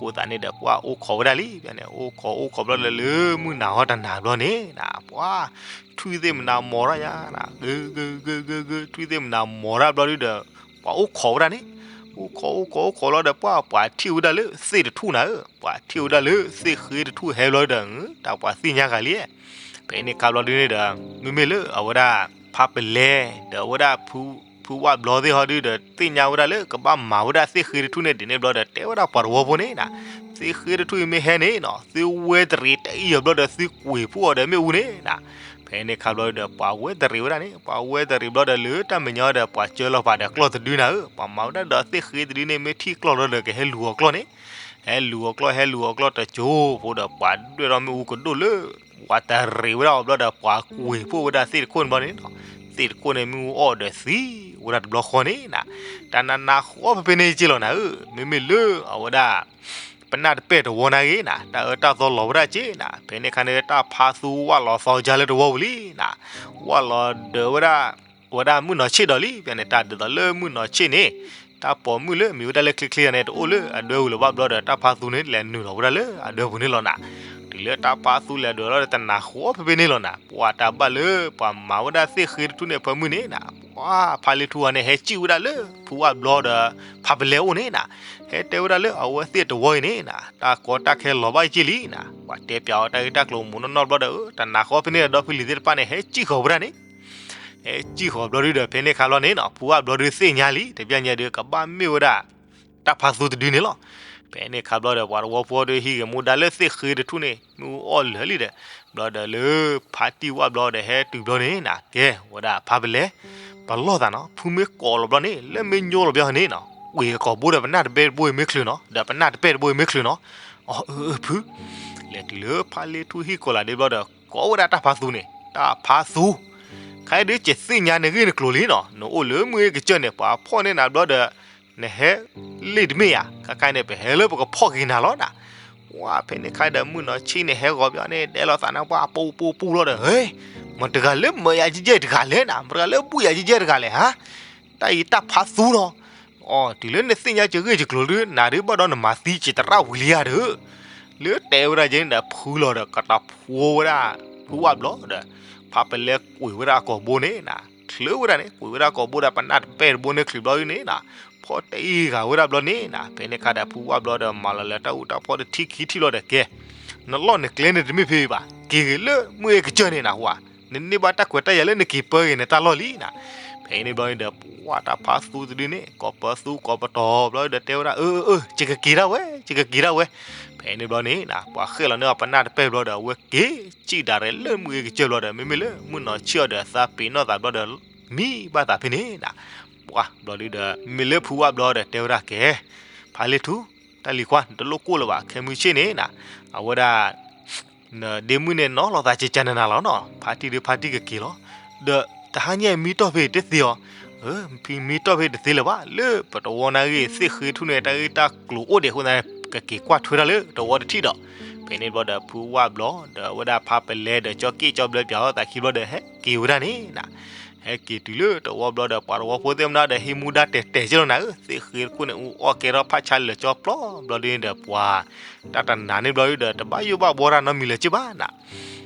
အဃိသတးန့ၣ်ဒီး ပှၤအိၣ်ခိးဝဲဒၣ်လံန့ၣ် အိၣ်ခိးအိၣ်ခိးဘျီဒီးလၢမုၢ်နၤဟီတနၤဘျီန့ၣ်နၤ ပှၤ ထွံၣ်သ့ၣ်မနၤမီၤတၢ်ယါနၤ ဂ့ၤဂ့ၤဂ့ၤဂ့ၤဂ့ၤ ထွံၣ်သ့ၣ်မနၤမီၤတၢ်ဘျီဒီး ပှၤအိၣ်ခိးဝဲဒၣ်န့ၣ် အိၣ်ခိးအိၣ်ခိးအိၣ်ခိးလီၤဒီး ပှၤပှၤထံၣ်ဝဲဒၣ်လၢသ့ၣ်တထူၣ်နၤဧၢ ပှၤထံၣ်ဝဲဒၣ်လၢသ့ၣ်ဃ့တထူၣ်ဟဲဘျီဒီး တၢ်ပှၤသ့ၣ်ညါဂၤလံ ဖဲန့ၣ်ခါဘျီဒုန့ၣ်ဒီး မ့မ့ၢ်လၢအဝဲဒၣ် ဖးပလဲ ဒီးအဝဲဒၣ် ဖုဝၣ်ဘျီသ့ၣ်ဟီဒုဒီး သ့ၣ်ညါဝဲဒၣ်လၢကဘၣ်မၤဝဲဒၣ်သ့ၣ်ဃ့တထူၣ်န့ၣ်ဒ်န့ၣ်ဘျီဒီး တဲဝဲဒၣ်ပှၤတဝီဖိန့ၣ်နၤ သ့ၣ်ဃ့တထူၣ်အံၤမ့ၢ်ဟဲန့ၣ်နၤ သုဝဲတရံးတၢ်အံၤအီၤဘျီဒီး သုကွံာ်ဖှိၣ်အီၤဒီးမ့ၣ်အူန့ၣ်နၤ ဖဲန့ၣ်ခါဘျီဒီး ပှၤဝဲတရံးဝဲဒၣ်န့ၣ် ပှၤဝဲတရံးဘျီဒီး လၢတၢ်မဲာ်ညါဒီး ပှၤကၢလီၤပာ်ဒီးကျီၢ်တဒုနၤဧၢ ပှၤမၤဝဲဒၣ်ဒီးသ့ၣ်ဃ့တဒုန့ၣ် မ့ၢ်ထံၣ်ကျီၢ်ဘျီဒီး ကဟဲလူၤအီၤကျီၢ်န့ၣ် ဟဲလူၤအီၤကျီၢ် ဟဲလူၤအီၤကျီၢ်တစိၢ်ဖိဒီး ပှၤဒွဲၣ်ထီၣ်မ့ၣ်အူကဒိၣ်လၢ ပှၤတရံးဝဲဒၣ်အီၤဘျီဒီး ပှၤကွံာ်ဖှိၣ်ဝဲဒၣ်သ့ၣ်တခိၣ်န့ၣ်ဘျီန့ၣ်နၤ သ့ၣ်တခိၣ်န့ၣ်မ့ၣ်အူအီၣ်ဒီးသံဝဲဒၣ်တဘျီဃီန့ၣ်နၤ တၢ်နးနးဃီဖဲဖဲန့ၣ်က့လီၤနၤဧၢ မ့မ့ၢ်လၢအဝဲဒၣ် ပနၢ်တပဲာ်တဝီန့ၣ်ဂ့ၤနၤ တၢ်အၢတၢ်သီလီၤဝဲဒၣ်က့နၤ ဖဲန့ၣ်ခါန့ၣ် တၢ်ဖးသူဝၣ်လီၤသီကါလၢတဝီပူၤလံနၤ ဝၣ်လီၤဒၢးဝဲဒၣ် ဝဲဒၣ်မုၢ်နီၤဆ့ၣ်ဒီးလံ ဖဲန့ၣ် တၢ်ဒ်သိးလၢမုၢ်နီၤဆ့ၣ်န့ၣ် တၢ်ပိာ်မုၣ်လၢမံၤဝဲဒၣ်လၢချ့ချ့န့ၣ် တအိၣ်လၢအဒွဲပူၤလၢၤဘၣ်ဘျီဒီး တၢ်ဖးသူန့ၣ် လဲၤနုာ်လီၤဝဲဒၣ်လၢအဒွဲပူၤန့ၣ်လီၤနၤ တုၤလၢတၢ်ဖးသူလဲၤဒွဲလီၤဒီး တနၤဃီဖဲဖဲန့ၣ်လီၤနၤ ပှၤတၢ်ဘၣ်လၢ ပှၤမၤဝဲဒၣ်သ့ၣ်ဃ့တထူၣ်န့ၣ် ဖၢမုၢ်န့ၣ်နၤ ပှၤဖးလ့ထူအီၤန့ၣ် ဟဲစံၣ်ဝဲဒၣ်လၢ ဖုဝၣ်ဘျီဒီး ဖးပလဲအိၣ်န့ၣ်နၤ ဟဲတဲဝဲဒၣ်လၢအဝဲသ့ၣ်တဝီအံၤန့ၣ်နၤ တၢ်ကီတၢ်ခဲလီၤဘၣ်က့လံနၤ ပှၤတဲပၠးအီၤတၢ်ဂ့ၢ်တၢ်ကျိၤမူးနီၢ်နီၢ်ဘျီဒီး တနၤဃီဖဲန့ၣ်ဒီး ဖုလံၤသ့ၣ်တဖၣ်န့ၣ် ဟဲစံၣ်ဃီၤဝဲဒၣ်န့ၣ် ဟဲစံၣ်ဃီၤဘျီဒုဒီး ဖဲန့ၣ်ခါဘျီန့ၣ်နၤ ဖုဝၣ်ဘျီဒုသ့ၣ်ညါလံ တပျၢ်ညါဒုး ကဘၣ်မ့ၢ်ဝဲဒၣ် တၢ်ဖးသူတဒုန့ၣ်လီၤ ဖဲန့ၣ်ခါဘျီဒီး ပှၤတဝီဖိဒီး ဟံးဂဲၤမူဒါလၢသ့ၣ်ဃ့တထူၣ်န့ၣ် မ့ၣ်အူအီၣ်လၢာ်လံဒီး ဘျီဒီးလၢ ဖါတံၢ်ဝၣ်ဘျီဒီး ဟဲတုၤဘျီန့ၣ်နၤ ကဲ ဝဲဒၣ်ဖးပလဲ ပလီၢ်သးနီၤ ဖုမ့ၢ်ကိးလီၤဘျီန့ၣ် လၢမ့ၢ်ညိလီၤဘျီန့ၣ်နၤ ကွံာ်အကိာ်ဘိဒီး ပနၢ်တပဲတဘိအံၤမ့ၢ်ချုးနီၤ ဒီးပနၢ်တပဲတဘိအံၤမ့ၢ်ချုးနီၤ အၢ အၢ ဖု လဲၤတုၤလၢဖးလ့ထူဟံၣ်ကိးလးဒ့ဘျီဒီး ကိးဝဲဒၣ်တၢ်ဖးသူန့ၣ် တၢ်ဖးသူ ခဲအံၤဒုး ယသ့ၣ်ညါနဂ့ၢ်နကျိၤလံနီၤ နအိၣ်လၢမုၢ်အ့ၣ်ကစၢၢ်န့ၣ် ပှၤဖီၣ်န့ၢ်နၤဘျီဒီး နဟဲလ့ၣ်တမ့ၢ်ဧါ ခဲခါန့ၣ် ပဟဲလၢပကဖီၣ်က့ၤနၤလီၤနၤ ဝဲဖဲန့ၣ်ခါဒီး မုၢ်နီၤဆ့ၣ်န့ၣ် ဟဲဂီၤဘျီန့ၣ် ဒဲးလိာ်သးနၤ ပှၤပူၤပူၤပူၤလီၤဒီး ဟ့ မတၤတဂၤလၢမၢယၤယဲၢ်တဂၤလဲၣ်နၤ မတၤတဂၤလၢဘူၣ်ယၤယဲၢ်တဂၤလဲၣ်ဟါ တၢ်အံၤတၢ်ဖးသူလီၤ အီ တုၤလၢနသ့ၣ်ညါကဂ့ၢ်ကကျိၤဒုး နၤဒုးဘၣ်ဒီးနမၤသံကတရၣ်ဝံၤလံဧါဒီး လၢတဲဝဲဒၣ်ကဲန့ၣ်ဒီး ဖုလီၤဒီး ကတီၤဖိဝဲဒၣ် ဖုဝၣ်ဘျီဒီး ဖးပလဲကွံာ်ဝဲဒၣ်အကိာ်ဘိန့ၣ်နၤ ချုးဝဲဒၣ်န့ၣ် ကွံာ်ဝဲဒၣ်ကိာ်ဘိဒီး ပနၢ်တပဲတဘိန့ၣ်ချုးဘျီဒုန့ၣ်နၤ ဖီၣ်တ့ၢ်ဂၤဝဲဒၣ်ဘျီန့ၣ်နၤ ဖဲန့ၣ်ခါဒီး ဖုဝၣ်ဘျီဒီး မၤလီၤလၢတၢ်အူတၢ်ဖီတထံခံထံၣ်လီၤဒီးကဲ နလီၢ်နကျဲန့ၣ်တမ့ၢ်ဖဲအံၤဘၣ် က့ၤဂ့ၤလၢမုၢ်အ့ၣ်ကစၢၢ်န့ၣ်နၤ ဝဲ နန့ၢ်ဘၣ်တၢ်ခွဲးတၢ်ယာ်လၢနက့ၤပၢက့ၤနတၢ်လီၢ်လံနၤ ဖဲအံၤန့ၣ်ဘျီန့ၣ်ဒီး ပှၤတၢ်ဖးသူတဒုန့ၣ် ကိးပသူကိးပတီၤဘျီဒီးတဲဝဲဒၣ် အၢ အၢ အၢ ယကက့ၤဒၣ်ဝဲ ယကက့ၤဒၣ်ဝဲ ဖဲအံၤန့ၣ်ဘျီန့ၣ်နၤ ပှၤဃဲၣ်လီၤန့ၢ်အီၤပနၢ်တပဲဘျီဒီး အဝဲက့ၤစံၣ်ဒၣ်ရဲၣ်လၢမုၢ်အ့ၣ်ကစၢၢ်ဘျီဒီး မ့မ့ၢ်လၢမုၢ်နီၤဆ့ၣ်အီၤဒီး သးပ့ၤနီၣ်သးဘျီဒီး မံဘၣ်သးဖဲန့ၣ်နၤ ပှၤဘျီဒုဒီး မ့မ့ၢ်လၢဖုဝၣ်ဘျီဒီးတဲဝဲဒၣ်ကဲ ဖးလ့ထူ တၢ်လံၤခွါ နတလိၣ်ကိၢ်လၢၤဘၣ် ခဲမုၢ်ဆ့ၣ်န့ၣ်နၤ အဝဲဒၣ် နဒ့မုၣ်န့ၣ်နီၤလီၤသးကကနနၤလီၤနီၤ ဖါတံၢ်ဒုးဖါတံၢ်ကက့ၤလီၤ ဒီးတဟါညါအံၤမံတီၢ်ဖဲတသ့အီၤ မံတီၢ်ဖဲတသ့လၢၤဘၣ် လၢပတဝီနာ်ဂ့ၢ် သ့ၣ်ဃ့ထူၣ်န့ၣ် တၢ်ဂ့ၢ်တၢ်ကျိၤအိၣ်ဒံးအဃိသတးန့ၣ် ကက့ၤကွၢ်ထွဲတၢ်လၢတဝီတထံၣ်ဒီး ဖဲန့ၣ်ဘျီဒီး ဖုဝၣ်ဘျီ ဒီးအဝဲဒၣ်ဖါပလဲဒီး ကၠီက့ၣ်ကၠီဘျၢပၠးအီၤသးခံဘျီဒီး ဟဲက့ၤဝဲဒၣ်န့ၣ်နၤ ဟဲက့ၤတုၤလၢတဝီဘျီဒီး ပှၤတဝီဖိသ့ၣ်မနုၤဒီး ဟံးမူဒါတဲာ်တဲာ်က့လီၤနၤဧၢ သ့ၣ်ဃ့တခိၣ်န့ၣ် အူအီၣ်ကဲထီၣ်ဖးဆါလၢာ်ကၠီပျီဘျီဒုန့ၣ်ဒီး ပှၤ တၢ်တနာ်န့ၣ်ဘျီဒုဒီး တဘၣ်ယိၣ်ဘၣ်ဘှီတၢ်နီတမံၤလၢၤက့ဘၣ်နၤ တုၤလ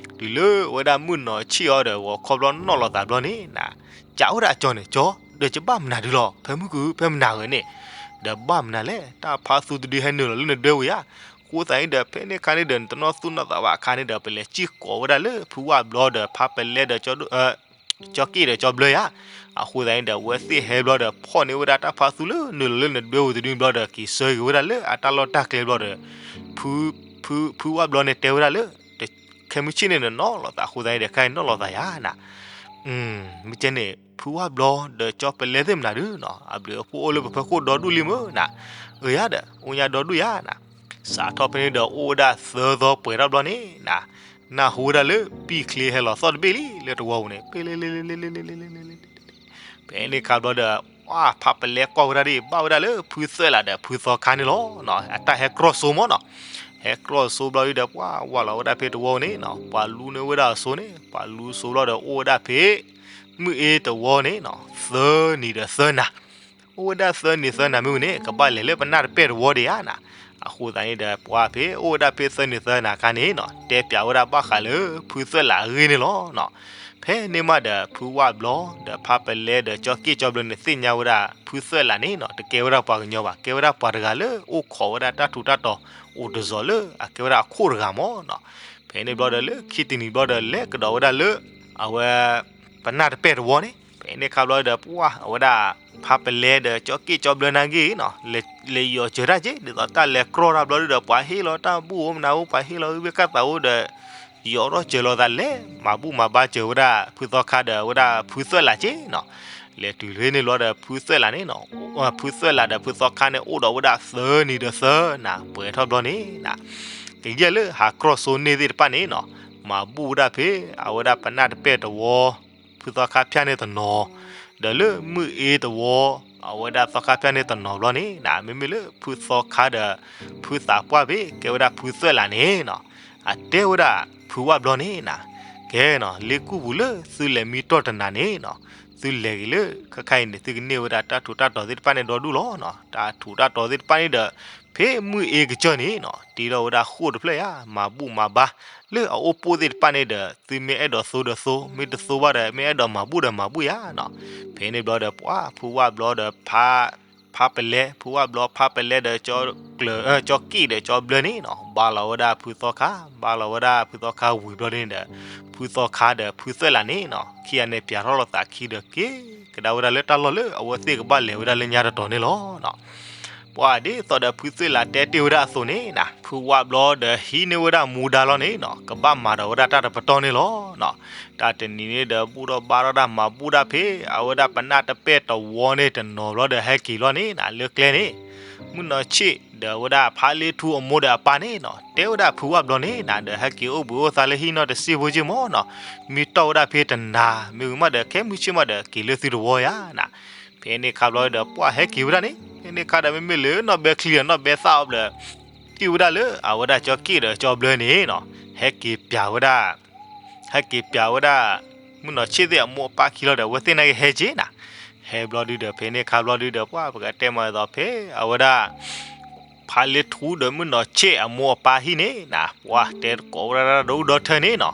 ၢဝဲဒၣ်မုၢ်နီၤဆ့ၣ်အီၤဒီး ဂီၤခီဘျီနီၣ်လီၤသးဘျီန့ၣ်နၤ ကးဝဲဒၣ်အကၠီန့ၣ် ကၠီ ဒီးယဘၣ်မနုၤဒုလီၤ ဖဲမုၢ်ကူ ဖဲမနုၤဂ့ၤန့ၣ် ဒီးဘၣ်မနုၤလဲၣ် တၢ်ဖးသူတဒုဟဲနုာ်လီၤလၢနဒွဲဝံၤဧါ အဃိသတးန့ၣ်ဒီး ဖဲန့ၣ်ခါန့ၣ်ဒီး နတနီၢ်သူၣ်နီၢ်သးဘၣ်အခါန့ၣ်ဒီး ပလဲၤစံၣ်ကိးဝဲဒၣ်လၢဖုဝၣ်ဘျီဒီး ဖါပလဲဒီး ကၠီက့ၣ်ဒီးကၠီဘျၢယါ အဃိသတးန့ၣ်ဒီး အဝဲသ့ၣ်ဟဲဘျီဒီး ဖီၣ်န့ၢ်ဝဲဒၣ်တၢ်ဖးသူလၢနုာ်လီၤလၢနဒွဲဝံၤတဒုဘျီဒီး က့ၤဆၢက့ၤဝဲဒၣ်လၢအတၢ်လီၢ်တၢ်ကျဲဘျီဒီး ဖု ဖု ဖုဝၣ်ဘျီန့ၣ်တဲဝဲဒၣ်လၢ ခဲမုၢ်ဆ့ၣ်န့ၣ် နနီၣ်လီၤသးအဃိသတးန့ၣ်ဒီး ခဲအံၤနီၣ်လီၤသးယါနၤ မ့ၢ်ကဲန့ၣ် ဖုဝၣ်ဘျီဒီးကၠီပလဲသ့ၣ်မနုၤဒုနီၤ အဘျုးအဖှိၣ်အိၣ်လၢပဖီခိၣ်ဒီဒူၣ်လံမ့ၢ်နၤ အၢယါဒီး အိၣ်ညါဒီဒူၣ်ယါနၤ စးထီၣ်ဖဲန့ၣ်ဒီး အိၣ်ဝဲဒၣ်သၢသီပှဲၤထီၣ်ဘျီန့ၣ်နၤ နၢ်ဟူဝဲဒၣ်လၢ ပံာ်ချ့ဟဲလီၤသီၣ်တဘ့ၣ်လံ လၢတဝီပူၤန့ၣ် ပ့လ့လ့လ့လ့လ့လ့လ့လ့လ့ ဖဲန့ၣ်ခါဘျီဒီး ပှၤဖးပလဲကွၢ်ဝဲဒၣ်ဒ် ဘၣ်ဝဲဒၣ်လၢဖုသၢလးဒီးဖုသီခါန့ၣ်လီၤ. အတၢ်ဟဲကြီၢ်စိမ့ၢ်နီၤ, ဟဲကြီၢ်စိဘျီဒုဒီး ပှၤဝးလီၤဝဲဒၣ်ဖဲတဝီန့ၣ်နီၤ, ပှၤလူန့ၢ်ဝဲဒၣ်အစိန့ၣ်, ပှၤလူစိဘျီဒီးအိၣ်ဝဲဒၣ်ဖဲ မုၢ်အ့တဝီန့ၣ်နီၤ, သၢနံၤဒီးသၢနၤ, အိၣ်ဝဲဒၣ်သၢနံၤသၢနၤမ့ၢ်ဝံၤန့ၣ် ကဘၣ်လဲၤလၢပနၢ်တပဲၢ်တဝီဒံးဧါနၤ. အဃိသတးန့ၣ်ဒီး ပှၤဖဲအိၣ်ဝဲဒၣ်ဖဲသၢနံၤသၢနၤအခါန့ၣ်နီၤ တဲပၠးဝဲဒၣ်ဘၣ်ဃးလၢဖုသၢၣ်လးအဂ့ၢ်န့ၣ်လီၤနီၤ. ဖဲန့ၣ်မးဒီး ဖုဝၣ်ဘျီ ဒီးဖါပလဲဒီးကၠီက့ၣ်ကၠီဘျၢန့ၣ် သ့ၣ်ညါဝဲဒၣ် ဖုသၢၣ်လးန့ၣ်နီၤ တကဲဝဲဒၣ်ပှၤကညီဘၣ်, ကဲဝဲဒၣ်ပှၤတဂၤလၢအိၣ်ခိးဝဲဒၣ်တၢ်ထူးတၢ်တီၤ အိၣ်တစီၤလၢအကဲဝဲဒၣ်အခိၣ်တဂၤမးနီၤ. ဖဲန့ၣ်ဘျီဒီးလၢခံတနံၤဘျီဒီး လဲၤကဒီးဝဲဒၣ်လၢ အဝဲ ပနၢ်တပဲၢ်တဝီန့ၣ်, ဖဲန့ၣ်ခါဘျီဒီး ပှၢ်အဝဲဒၣ် ဖါပလဲဒီးကၠီက့ၣ်ကၠီဘျၢနာ်က့နီၤ လဲၤယီၤစၢၤတၢ်က့ ဒ်သိးတၢ်လဲၤကြီတၢ်ဘျီဒုဒီး ပှၤဟ့ၣ်လီၤတၢ်ဘူၣ်အိၣ်မနုၤအိၣ် ပှၤဟ့ၣ်လီၤဝံၣ်ဘ့ၣ်ကၣ်သးအိၣ်ဒီး ယီၤထီၣ်စၢၤလီၤသးလဲၤ မၤဘူၣ်မၤဘါစၢၤဝဲဒၣ်ဖုသီခါဒီးဝဲဒၣ်ဖုသၢၣ်လးက့နီၤ. လဲၤတုၤလၢန့ၣ်ဘျီဒီး ဖုသၢၣ်လးန့ၣ်နီၤ ဖုသၢၣ်လးဒီးဖုသီခါန့ၣ် အိၣ်ဒီးဝဲဒၣ်သၢနံၤဒီးသၢနၤ ပှဲၤထီၣ်ဘျီန့ၣ်နီၤ ကယဲၢ်လၢဟးကြီၣ်စိန့ၢ်သ့ၣ်တဖၣ်န့ၣ်နီၤ မၤဘူၣ်ဝဲဒၣ်ဖဲ အဝဲဒၣ်ပနၢ်တပဲၢ်တဝီ ဖုသီခါဖၠၣ်န့ၢ်တနီၤ, ဒီးလၢမုၢ်အ့တဝီ အဝဲဒၣ်သီခါဖၠၣ်န့ၢ်တနီၤဘျီန့ၣ်နီၤ မ့မ့ၢ်လၢဖုသီခါဒီး ဖုသးပှၢ်ဖဲ ကဲဝဲဒၣ်ဖုသၢၣ်လးန့ၣ်နီၤ အတဲဝဲဒၣ်ဖုဝၣ်ဘျီန့ၣ်နီၤ ကဲနီၤ လ့ၣ်ကူၣ်ပူၤလၢသုလဲၤမံတီၢ်တနၤန့ၣ်နီၤ သုလဲၤဂ့ၤလၢ ခဲခါအံၤန့ၣ် သုကန့ၢ်ဝဲဒၣ်တၢ်ထူးတၢ်တီၤသ့ၣ်တဖၣ်န့ၣ်ဒီဒူၣ်လီၤနီၤ. တၢ်ထူးတၢ်တီၤသ့ၣ်တဖၣ်န့ၣ်ဒီး ဖဲမုၢ်အ့ကစၢၢ်န့ၣ်နီၤ တ့ထီၣ်ဝဲဒၣ်ဃိၣ်တဖျၢၣ်ယါ မၤဘူၣ်မၤဘါ လၢအအိၣ်ပိၣ်သ့ၣ်တဖၣ်န့ၣ်ဒီး သုမ့ၢ်အဲၣ်ဒိးသိဒီးသိ မ့ၢ်တသိဘၣ်ဒီး မ့ၢ်အဲၣ်ဒိးမၤဘူၣ်ဒီးမၤဘူၣ်ယါနီၤ. ဖဲန့ၣ်ဘျီဒီး ပှၢ်ဖုဝၣ်ဘျီဒီး ဖါပလဲ ဖုဝၣ်ဘျီ ဖါပလဲဒီး ကၠီက့ၣ်ဒီးကၠီဘျၢန့ၣ်နီၤ ဘါလီၤဝဲဒၣ်ဖုသီခါ ဘါလီၤဝဲဒၣ်ဖုသီခါဝံၤဘျီန့ၣ်ဒီး ဖုသီခါဒီးဖုသၢၣ်လးန့ၣ်နီၤ ခံဂၤန့ၣ်ပၠးထီၣ်လိာ်သးခံဒီး က့ၤကဒါဝဲဒၣ်လၢတၢ်လီၢ်လၢအဝဲသ့ၣ်ကဘၣ်လဲၤဝဲဒၣ်လၢညါတတီၤန့ၣ်လီၤနီၤ. ပှၢ်ဒ်သိးဒီးဖုသၢၣ်လးတဲတ့ၢ်ဝဲဒၣ်အသိးန့ၣ်နီၤ ဖုဝၣ်ဘျီဒီးဟံးန့ၢ်ဝဲဒၣ်မူဒါလီၤန့ၣ်နီၤ ကဘၣ်မၤဒီးဝဲဒၣ်တၢ်တပတီၢ်န့ၣ်လီၤနီၤ. တၢ်တနံၤန့ၣ်ဒီး ဘူၣ်ထီၣ်ဘါထီၣ်တၢ်မၤဘူၣ်ဒၣ်ဖဲ အဝဲဒၣ်ပနၢ်တပဲၢ်တဝီန့ၣ်တနီၤဘျီဒီး ဟဲက့ၤလီၤန့ၣ်နီၤ လၢကျဲန့ၣ် မုၢ်နီၢ်ဆ့ၣ်ဒီးဝဲဒၣ်ဖါလ့ထူအမိၢ်ဒီးအပၢ်န့ၣ်နီၤ တဲဝဲဒၣ်ဖုဝၣ်ဘျီန့ၣ်နီၤ ဒီးဟဲက့ၤအိၣ်ဘှံးအိၣ်သါလၢဟံၣ်နီၢ်တစ့ဖိက့မးနီၤ မံတီၢ်ဝဲဒၣ်ဖဲတနၤ မ့ၢ်ဝံၤမးဒီး ခဲမုၢ်ဆ့ၣ်မးဒီး က့ၤလၢသုတဝီယါနီၤ. ဖဲန့ၣ်ခါဘျီဒီး ပှၢ်ဟဲက့ၤဝဲဒၣ်န့ၣ် ဖဲန့ၣ်ခါဒီး မ့မ့ၢ်လၢနီၢ်ဘဲချံဒီးနီၢ်ဘဲသၣ်အီၤဘျီ တံၢ်ဝဲဒၣ်လၢအဝဲဒၣ်ကၠီက့ၣ်ဒီးကၠီဘျၢန့ၣ်နီၤ ဟဲက့ၤပၠးဝဲဒၣ် ဟဲက့ၤပၠးဝဲဒၣ် မုၢ်နီၢ်ဆ့ၣ်သ့ၣ်အမိၢ်အပၢ်ခံလီၤဒီး အဝဲသ့ၣ်နာ်က့ဟဲက့ၤနီၤ. ဟဲဘျီဒုဒီး ဖဲန့ၣ်ခါဘျီဒုဒီး ပှၢ်ပကတဲမၤအသိးဖဲ အဝဲဒၣ် ဖါလ့ထူဒီးမုၢ်နီၢ်ဆ့ၣ်အမိၢ်အပၢ်ဟံၣ်န့ၣ်နီၤ ပှၢ်တဲတကိးဝဲဒၣ်ဒီဒူၣ်ဒီထၢန့ၣ်နီၤ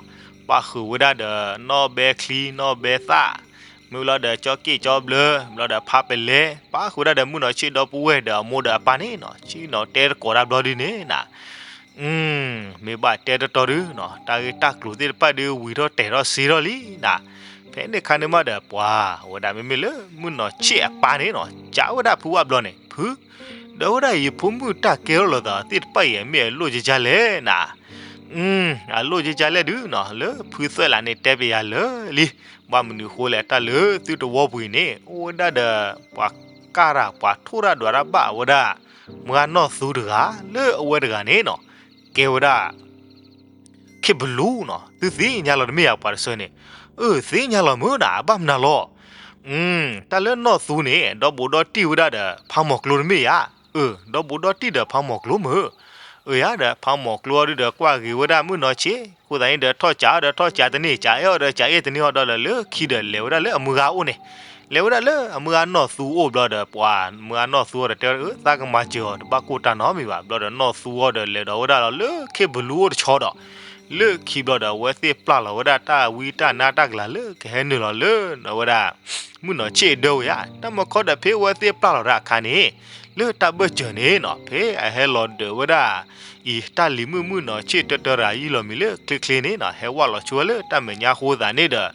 ပၣ်ဃုာ်ဝဲဒၣ်ဒီးနီၢ်ဘဲချံနီၢ်ဘဲသၣ် မ့ၢ်လီၤဒီးကၠီက့ၣ်ကၠီဘျၢ ဘျီဒီးဖါပလဲ ပၣ်ဃုာ်ဝဲဒၣ်ဒီးမုၢ်နီၢ်ဆ့ၣ်ဒီပုၢ်ဝဲၢ်ဒီးအမိၢ်ဒီးအပၢ်န့ၣ်နီၤ ဆ့ၣ်နီၤတဲတကိးတၢ်ဘျီဒုန့ၣ်နီၤ မ့ၢ်ဘၣ်တဲတတီၤဒုနီၤ တၢ်ဂ့ၢ်တၢ်ကျိၤသ့ၣ်တဖၣ်ဒုဝံၤထီၣ်တဲာ်ထီၣ်စ့ထီၣ်လံနီၤ. ဖဲန့ၣ်ခါန့ၣ်မးဒီး ပှၢ်ဝဲဒၣ်မ့မ့ၢ်လၢမုၢ်နီၢ်ဆ့ၣ်အပၢ်န့ၣ်နီၤ ကးဝဲဒၣ်ဖုဝၣ်ဘျီန့ၣ် ဖု ဒီးဝဲဒၣ်ယဖိမုၣ်တၢ်ကဲထီၣ်လိာ်သးသ့ၣ်တဖၣ်အံၤ မ့ၢ်အလိၣ်ကကလဲၣ်နီၤ အလိၣ်ကကလဲၣ်ဒုနီၤ လၢဖုသၢၣ်လးန့ၣ်တဲပယၤလၢာ်လံ ဘၣ်မနုၤဃိလဲၣ် တၢ်လၢသုတဝီပူၤအံၤန့ၣ် အိၣ်ဝဲဒၣ်ဒီး ပှၤကၢ်တၢ်ပှၤထိၣ်တၢ်ဒွးတၢ်ဘၣ်ဝဲဒၣ် မုၢ်ဂၤနီၢ်သူတဂၤ လၢအဝဲတဂၤန့ၣ်နီၤ ကဲဝဲဒၣ် ခ့ၣ်ဘလူနီၤ သုသ့ၣ်ညါလီၤတမ့ၢ်ဧါ ပှၤတဆၢန့ၣ်, အၢ သ့ၣ်ညါလီၤမုၢ်နၤ ဘၣ်မနုၤလီၤ. တၢ်လၢနီၢ်သူန့ၣ် ဒီဘူးဒီတံၢ်ဝဲဒၣ်ဒီးဖးမီၤကျိတမ့ၢ်ဧါ. အၢ ဒီဘူးဒီတံၢ်ဒီးဖးမီၤကျိမုၢ်. အၢ ယၤဒီးဖးမီၤကျိအီၤဒုဒီးကွၢ်ဂ့ၤဝဲဒၣ်မုၢ်နီၢ်ဆ့ၣ်, အဃိသတးန့ၣ်ဒီးထီၣ်ကးအီၤဒီးထီၣ်ကးတန့ၢ်, ကးအဲၣ်အီၤဒီးကးအဲၣ်တန့ၢ်အီၤဒီးလၢခံဒီးလဲၤဝဲဒၣ်လၢအမုၢ်ဂၤအိၣ်န့ၣ်, လဲၤဝဲဒၣ်လၢအမုၢ်ဂၤနီၢ်သူအိၣ်ဘျီဒီး ပှၤမုၢ်ဂၤနီၢ်သူအီၤဒီးတဲဝဲဒၣ် အၢ သးကမၤစၢၤအီၤ တဘၣ်ကိၢ်တၢ်နီတမံၤဘၣ်. ဘျီဒီးနီၢ်သူအီၤဒီးလဲၤဒီးဝဲဒၣ်လီၤလၢခ့ၣ်ဘလူအိၣ်တဆီဒီး လၢခံဘျီဒီး အဝဲသ့ၣ်ပျၢ်လီၤဝဲဒၣ်တၢ်ဝံတၢ်နါတၢ်ကလၤလၢကဟဲနုာ်လီၤလၢဝဲဒၣ် မုၢ်နီၢ်ဆ့ၣ်အဒၢဝဲယါ. တၢ်မၤခီဒီးဖဲအဝဲသ့ၣ်ပျၢ်လီၤတၢ်အခါန့ၣ် လၢတၢ်ဘၢၣ်စၢၤန့ၣ်နီၤ ဖဲအဟဲလီၤဒၢးဝဲဒၣ် အံၤတၢ်လံၤမုၣ်မုၢ်နီၢ်ဆ့ၣ်တၢတၢရၤယံၢ်လီၤမံၤလၢချ့ချ့န့ၣ်နီၤ ဟဲဝဲလီၤဆိဝဲလၢတၢ်မဲာ်ညါအဃိသတးန့ၣ်ဒီး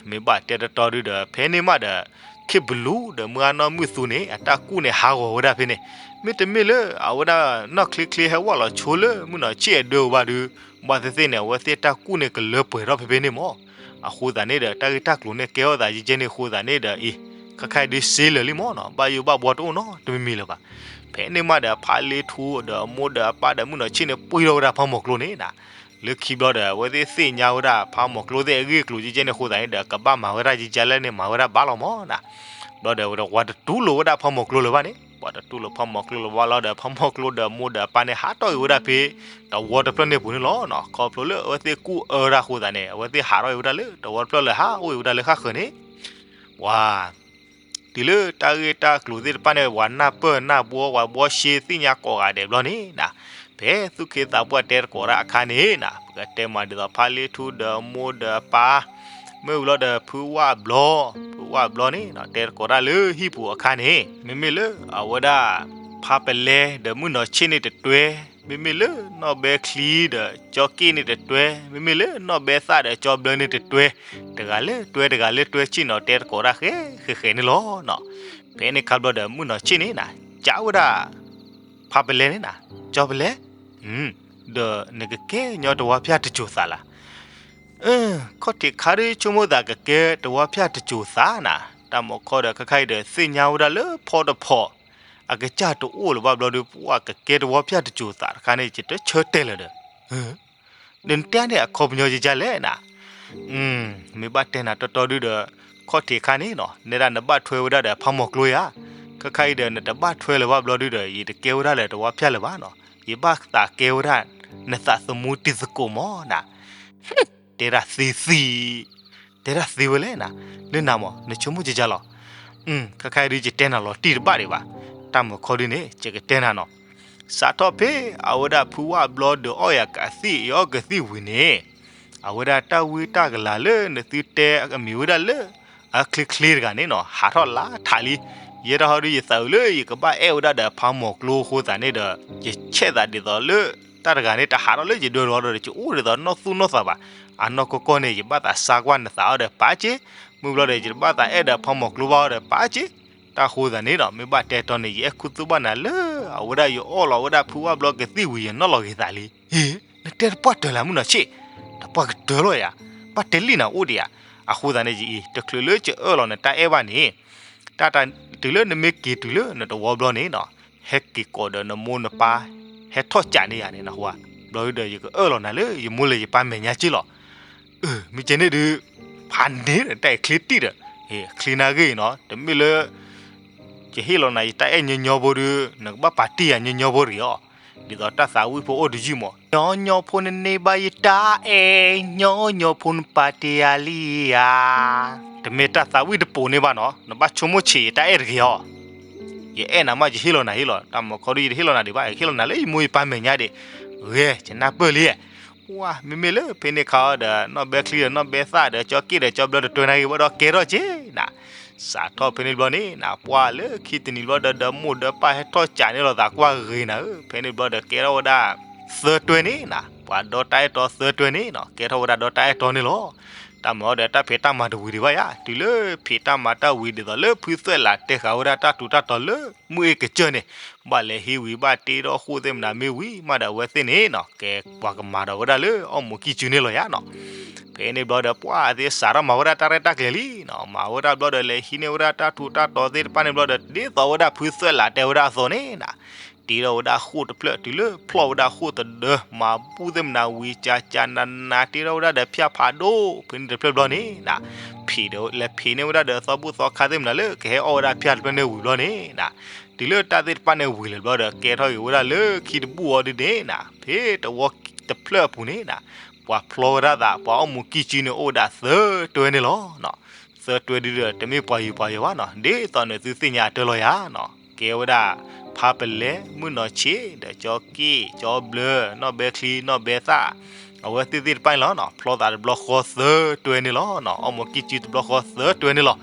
မ့ၢ်ဘၣ်တဲတတီဒုဒီး ဖဲန့ၣ်မးဒီး ခ့ၣ်ဘလူဒီးမုၢ်ဂၤနီၢ်မုၢ်သူန့ၣ် အတၢ်ကူၣ်န့ၣ်ဟးဂီၤဝဲဒၣ်ဖဲန့ၣ်, မ့တမ့ၢ်လၢအဝဲဒၣ်နီၢ်ချ့ချ့ဟဲဝဲလီၤဆိလၢမုၢ်နီၢ်ဆ့ၣ်အဒၢဝဲဘၣ်ဒု ဘၣ်သ့ၣ်သ့ၣ်န့ၣ် အဝဲသ့ၣ်တၢ်ကူၣ်န့ၣ်ကလၢပှဲၤထီၣ်ဖဲဖဲန့ၣ်မး. အဃိသတးန့ၣ်ဒီး တၢ်ဂ့ၢ်တၢ်ကျိၤန့ၣ်ကဲထီၣ်သးယဲကဲန့ၣ်အဃိသတးန့ၣ်ဒီး အံၤ ခဲခါအံၤဒုစ့လၢာ်လံမးနီၤ ဘၣ်ယိၣ်ဘၣ်ဘှီတအိၣ်နီတမံၤမံၤလၢၤဘၣ်. ဖဲန့ၣ်မးဒီး ဖါလ့ထူဒီးအမိၢ်ဒီးအပၢ်ဒီးမုၢ်နီၢ်ဆ့ၣ်န့ၣ် ပှ့ၤထီၣ်ဝဲဒၣ်ဖးမီၤကျိန့ၣ်နီၤ လၢခံဘျီဒီး အဝဲသ့ၣ်သ့ၣ်ညါဝဲဒၣ်ဖးမီၤကျိသ့ၣ်အဂ့ၢ်အကျိၤကဲကဲန့ၣ်အဃိသတးန့ၣ်ဒီး ကဘၣ်မၤဝဲဒၣ်ယဲကဲလဲၣ်န့ၣ် မၤဝဲဒၣ်ဘၣ်လီၤမးနီၤ. ဘျီဒီး ပှၤတတူၢ်လိာ်ဝဲဒၣ်ဖးမီၤကျိလၢၤဘၣ်န့ၣ်, ပှၤတတူၢ်လိာ်ဖးမီၤကျိလၢၤဘၣ်လီၤဒီး ဖးမီၤကျိဒီးမိၢ်ဒီးပၢ်န့ၣ် ဟးထီၣ်က့ၤဝဲဒၣ်ဖဲ တဝီတဖျၢၣ်န့ၣ်ပူၤန့ၣ်လီၤ. ခီဖျိလၢအဝဲသ့ၣ်ကူၣ်အၢတၢ်အဃိသတးန့ၣ် အဝဲသ့ၣ်ဟးထီၣ်က့ၤဝဲဒၣ်လၢတဝီတဖျၢၣ်လၢဟးအိၣ်က့ၤဝဲဒၣ်လၢဃၣ်ဃၢၤန့ၣ်, ပှၤ တုၤလၢတၢ်ဂ့ၢ်တၢ်ကျိၤသ့ၣ်တဖၣ်န့ၣ် ပှၤနၢ်ပၢၢ်နၢ်ဘှီ ပှၤဘှီရှဲသ့ၣ်ညါကိးဂၤဒဲးဘျီန့ၣ်နၤ, ဖဲသူၣ်က့သးပှၢ်တဲသကိးတၢ်အခါန့ၣ်နၤ ပကတဲမးဒ်သိးဖါလ့ထူဒီးမိၢ်ဒီးပၢ်, မ့ၢ်ဝံၤလီၤဒီးဖုဝၣ်ဘျီ, ဖုဝၣ်ဘျီန့ၣ်နၤ တဲသကိးတၢ်လၢဟံၣ်ပူၤအခါန့ၣ် မ့မ့ၢ်လၢအဝဲဒၣ် ဖါပလဲဒီးမုၢ်နီၢ်ဆ့ၣ်န့ၣ်တတွဲ, မ့မ့ၢ်လၢနီၢ်ဘဲချံဒီးကၠီက့ၣ်န့ၣ်တတွဲ, မ့မ့ၢ်လၢနီၢ်ဘဲသၣ်ဒီးကၠီဘျၢန့ၣ်တတွဲ, တဂၤလၢတွဲတဂၤလၢတွဲဆ့ၣ်နီၤ တဲသကိးတၢ်ဃဲဃဲဃဲန့ၣ်လီၤ. ဖဲန့ၣ်ခါဘျီဒီးမုၢ်နီၢ်ဆ့ၣ်န့ၣ်နၤ ကးဝဲဒၣ် ဖါပလဲန့ၣ်နၤ, ကၠီပလဲ, ဒီးနကကဲညီတဝီဖၠၣ်တစိၤသးလၢ် ခီၣ်ထံးခါဒုးဆိကမိၣ်သးကကဲတဝီဖၠၣ်တစိၤသးနၤ, တၢ်မၤခီဒီးခါခါအံၤဒီးသ့ၣ်ညါဝဲဒၣ်လၢဖီတဖီ အကစၢ်တအိၣ်လၢၤဘၣ်ဘျီဒုး ပှၤကကဲတဝီဖၠၣ်တစိၤသးတခါန့ၣ် ယတဆၢတဲာ်လၢၤဒီး, ဒီးနတဲန့ၣ်အခီပညီယကလဲၣ်နၤ, မ့ၢ်ဘၣ်တဲနၤတီတီဒုဒီး ခီၣ်ထံးခါန့ၣ်နၤ နဲဒၣ်နဘၣ်ထွဲဝဲဒၣ်ဒီးဖးမီၤကျိယၤ, ခါခါအံၤဒီးနတဘၣ်ထွဲလၢၤဘၣ်ဘျီဒုဒီး ယတကဲဝဲဒၣ်လၢတဝီဖၠၣ်လၢၤဘၣ်နၤ, ယဘၣ်သးကဲဝဲဒၣ် နသးသမူတံၤသကိးမးနၤ တဲဒၣ်သ့သ့, တဲဒၣ်သ့ဝဲလဲၣ်နၤ, လၢနၤမး နဆိကမိၣ်ကကလီၤ, ခါခါအံၤဒုးယတဲနၤလီၤတံၢ်တဘၣ်ဒံးဘၣ်, တၢ်မၤခီဒုန့ၣ် ယကတဲနၤနီၤ, စးထီၣ်ဖဲအဝဲဒၣ်ဖုဝၣ်ဘျီဒီးအီၣ်ယၤကသံၣ် ယအီၣ်ကသံၣ်ဝံၤန့ၣ်, အဝဲဒၣ်တၢ်ဝံတၢ်ကလၤလၢနသုတဲအမံၤဝဲဒၣ်လၢ အချ့ချ့တဂၤန့ၣ်နီၤ ဟးထီၣ်လၢထးလံ, ယဲဒၣ်ဟီဒုးယသးအုးလၢယကဘၣ်အဲၣ်ဝဲဒၣ်ဒီးဖးမီၤကျိအဃိသတးန့ၣ်ဒီး ယဆဲးသးဒ်သိးလၢ တၢ်တဂၤန့ၣ် တဟးထီၣ်လၢယဒၢလီၤဒီး ယအိၣ်ဒ်သိးနီၢ်သူၣ်နီၢ်သးဘၣ်, အနီၢ်ကီၢ်ကီၢ်န့ၣ် ယဘၣ်သးစါကွၢ်နသးအီၤဒီးပာ်က့, မုၢ်ဘျီဒီး ယတဘၣ်သးအဲၣ်ဒီးဖးမီၤကျိဘၣ်အီၤဒီးပာ်က့, တၢ်ဃိသတးန့ၣ်ဒီး မ့ၢ်ဘၣ်တဲတီန့ၣ် ယအဲၣ်ခူသူၣ်ဘၣ်နၤလၢ အဝဲဒၣ်ယအီၣ်လီၤဝဲဒၣ်ဖုဝၣ်ဘျီကသံၣ်ဝံၤ ယနီၣ်လီၤဂ့ၤသးလံ, နတဲတပှၢ်တၢၢ်လၢမုၢ်နီၢ်ဆ့ၣ်, တပှၢ်ကတၢၢ်လီၤယၤ, ဘၣ်တဲလံနၤအိၣ်ဒံးဧါ, အဃိသတးန့ၣ် ယအံၤ တချုးလၢယအၢၣ်လီၤနတၢ်အဲၣ်ဘၣ်န့ၣ် တၢ်တၢ်တုၤလၢနမ့ၢ်က့ၤတုၤလၢနတဝီဘျီန့ၣ်နီၤ, ဟဲက့ၤကိးဒီးနမိၢ်နပၢ် ဟဲထီၣ်ကးန့ၢ်ယၤန့ၣ်နဟူဧါ, ဘျီဒုဒီး ယကအၢၣ်လီၤနၤလၢယမိၢ်လၢယပၢ်မဲာ်ညါက့လီၤ. မ့ၢ်ကဲန့ၣ်ဒုး ဖးန့ၣ်ဒီး တၢ်အံၤချ့တံၢ်ဒီး, ချ့နၢ်ဂ့ၢ်အံၤနီၤ, တမ့ၢ်လၢ ယဟ့ၣ်လီၤနၤယတၢ်အဲၣ်ညီညီဖိဒုး နကဘၣ်ပာ်တ့ၢ်ယၤညီညီဖိတဂ့ၤအီၤ, ဒ်သိးတၢ်သးဝံၣ်ဖိအိၣ်တယုၢ်မး, ညီညီဖိနန့ၢ်ဘၣ်ယတၢ်အဲၣ်, ညီညီဖိနပာ်တ့ၢ်ယၤလံဧါ. တမ့ၢ်တၢ်သးဝံၣ်တပိာ်န့ၢ်ဘၣ်နီၤ, နဘၣ်ဆိကမိၣ်ဆံးယတၢ်အဲၣ်တဂ့ၤအီၤ. ယအဲၣ်နၤမး ယဟ့ၣ်လီၤနၤဟ့ၣ်လီၤ, တၢ်မၤခီဒုးယတဟ့ၣ်လီၤနၤဒံးဘၣ်, ယဟ့ၣ်လီၤနၤလၢယမိၢ်ယပၢ်မဲာ်ညါဒံး, ဂ့ၤ ယနၢ်ပၢၢ်လံ. ပှၤ မ့မ့ၢ်လၢဖဲန့ၣ်ခါအီၤဒီး နီၢ်ဘဲချံဒီးနီၢ်ဘဲသၣ်ဒီး ကၠီက့ၣ်ဒီးကၠီဘျၢတတွဲနၤဂ့ၤဘၣ်ဒီးကဲထီၣ်က့နၤ. စးထီၣ်ဖဲန့ၣ်ဘျီန့ၣ်နၤ ပှၤလၢခံတနံၤဘျီဒီး ဒီမိၢ်ဒီပၢ်ဟဲထီၣ်ကးန့ၢ်လိာ်သးကွၢ်ဂ့ၤနၤဧၢ, ဖဲန့ၣ်ဘျီဒီးကဲထီၣ်ဝဲဒၣ် သၢတွဲန့ၣ်နၤ, ပှၤဒီတၢ်အဲၣ်တီသၢတွဲန့ၣ်နီၤ ကဲထီၣ်ဝဲဒၣ်ဒီတၢ်အဲၣ်တီန့ၣ်လီၤ. တၢ်မၤအီၤဒီးတၢ်ဖံးတၢ်မၤတဝံၤဒံးဘၣ်ယါ, တုၤလၢဖံးတၢ်မၤတၢ်ဝံၤဒ်သိးလၢဖုသွဲၣ်လးတဲဃာ်ဝဲဒၣ်တၢ်ထူးတၢ်တီၤလၢ မုၢ်အ့ကစၢၢ်န့ၣ်, ဘၣ်လဲၤဟံးဝံၤဘၣ်တ့ထီၣ်ဃိၣ်သ့ၣ်မနၤမ့ၢ်ဝံၤမးဒီးအဝဲသ့ၣ်န့ၣ်နီၤ ကဲပှၤကမၤဒီးဝဲဒၣ်လၢအီၣ်မူးကံၢ်စုန့ၣ်လီၤယါနီၤ. ဖဲန့ၣ်ဘျီဒီးပှၤသ့ၣ်စးထီၣ်မၤဝဲဒၣ်တၢ်ရဲၣ်တၢ်ကျဲၤလံနီၤ, မၤဝဲဒၣ်ဘျီဒီးလဲၤဟံးန့ၢ်ဝဲဒၣ်တၢ်ထူးတၢ်တီၤသ့ၣ်တဖၣ်န့ၣ်ဘျီဒီး ဒ်သိးဝဲဒၣ်ဖုသွဲၣ်လးတဲဝဲဒၣ်အသိးန့ၣ်နၤ တ့ထီၣ်ဝဲဒၣ်ဃိၣ်တဖျၢၣ် တုၤလၢဖျီၣ်ဝဲဒၣ်ဃိၣ်တဒၢ မၤဘူၣ်သ့ၣ်မနၤဝံၤ ကကနနၤ တ့ထီၣ်ဝဲဒၣ်ဒီးဖၠၣ်ဖးဒိၣ် ဖဲန့ၣ်တဖျၢၣ်ဘျီန့ၣ်နၤ, ဖံးဒီးလဲၤဖံးန့ၢ်ဝဲဒၣ်ဒီးသီဘူၣ်သီခါသ့ၣ်မနၤလၢ ကဟဲအီၣ်ဝဲဒၣ်ဖၠၣ်တဖျၢၣ်န့ၣ်ဝံၤဘျီန့ၣ်နၤ, တုၤလၢတၢ်သ့ၣ်တဖၣ်န့ၣ်ဝံၤလၢၤဘျီဒီး ကဲထီၣ်က့ၤဝဲဒၣ်လၢခံတဘူၣ်အီၤဒ်န့ၣ်နၤ, ဖဲတဝီတဖျၢၣ်အပူၤန့ၣ်နၤ, ပှၤဖျီဝဲဒၣ်သး ပှၤအီၣ်မူးကံၢ်စုန့ၣ်အိၣ်ဝဲဒၣ်သၢတွဲန့ၣ်လီၤ. သၢတွဲဒုဒီး တမ့ၢ်ပှၤယုၤပှၤယီၤဘၣ်နီၤ, ဒ်သိးနသုသ့ၣ်ညါအတၢ်လီၤယါနီၤ, ကဲဝဲဒၣ် ဖါပလဲ မုၢ်နီၢ်ဆ့ၣ် ဒီးကၠီက့ၣ် ကၠီဘျၢ နီၢ်ဘဲချံ နီၢ်ဘဲသၣ် အဝဲသ့ၣ်သ့ၣ်တဖၣ်န့ၣ်လီၤနီၤ, ဖျီသးတဘျီဃီသၢတွဲန့ၣ်လီၤနီၤ, အီၣ်မူးကံၢ်စုတဘျီဃီသၢတွဲန့ၣ်လီၤ.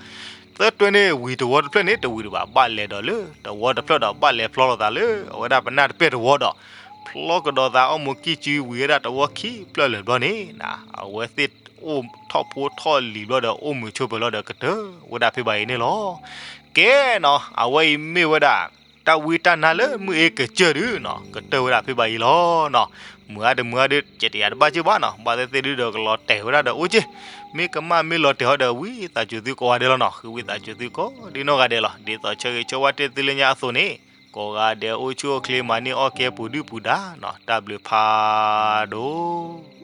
သၢတွဲန့ၣ်ဝံၤတဝီတဖျၢၣ်န့ၣ် တဝံၤဒံးဘၣ်, ဘၣ်လဲၤဒီးလၢတဝီတဖျၢၣ်ဒီး ဘၣ်လဲၤဖျီလိာ်သးလၢ အဝဲဒၣ်ပနၢ်တပဲၢ်တဝီဒီး ဖျီကဒီးသးအီၣ်မူးကံၢ်စုဝံၤဝဲဒၣ်တဝီခံဖျၢၣ်လၢၤဘျီန့ၣ်နၤ, အဝဲသ့ၣ်အိၣ်ထီၣ်ဖိထီၣ်လံၤဘျီဒီး အိၣ်မုာ်ဆိးပၢၤလီၤဒီး ကတၢၢ်ဝဲဒၣ်ဖဲဘၣ်အံၤန့ၣ်လီၤ. ကဲနီၤ, အဝဲအံၤမ့ၢ်ဝဲဒၣ် တၢ်ဝံတၢ်နါလၢမုၢ်အ့ကစၢၢ်ဒုနီၤ, ကတၢၢ်ဝဲဒၣ်ဖဲဘၣ်အံၤလီၤနီၤ. မုၢ်အါတမုၢ်အါဒု ကဲတယာ်တဘၣ်က့ဘၣ်နီၤ, ဘၣ်သ့ၣ်သ့ၣ်ဒုဒီးကလီၤတဲာ်ဝဲဒၣ်ဒီးအိၣ်က့, မ့ၢ်ကမၣ်မ့ၢ်လီၤတဲာ်ဟီဒီး ဝံသးစူၤသုကိးဂၤဒဲးလီၤနီၤ, ဃုဝံသးစူၤသုကိးဒ်နီၢ်ဂၤဒဲးလီၤ. ဒ်သိးဆၢဂ့ၤဆၢဝါတ့ၢ်သုလၢညါအသိးန့ၣ်, ကိးဂၤဒဲးအိၣ်ဆူၣ်အိၣ်ချ့မၤန့ၢ်အီၣ်ကဲပူၤဒုၣ်ပူၤဒါနီၤ, တၢ်ဘျုးဖးဒိၣ်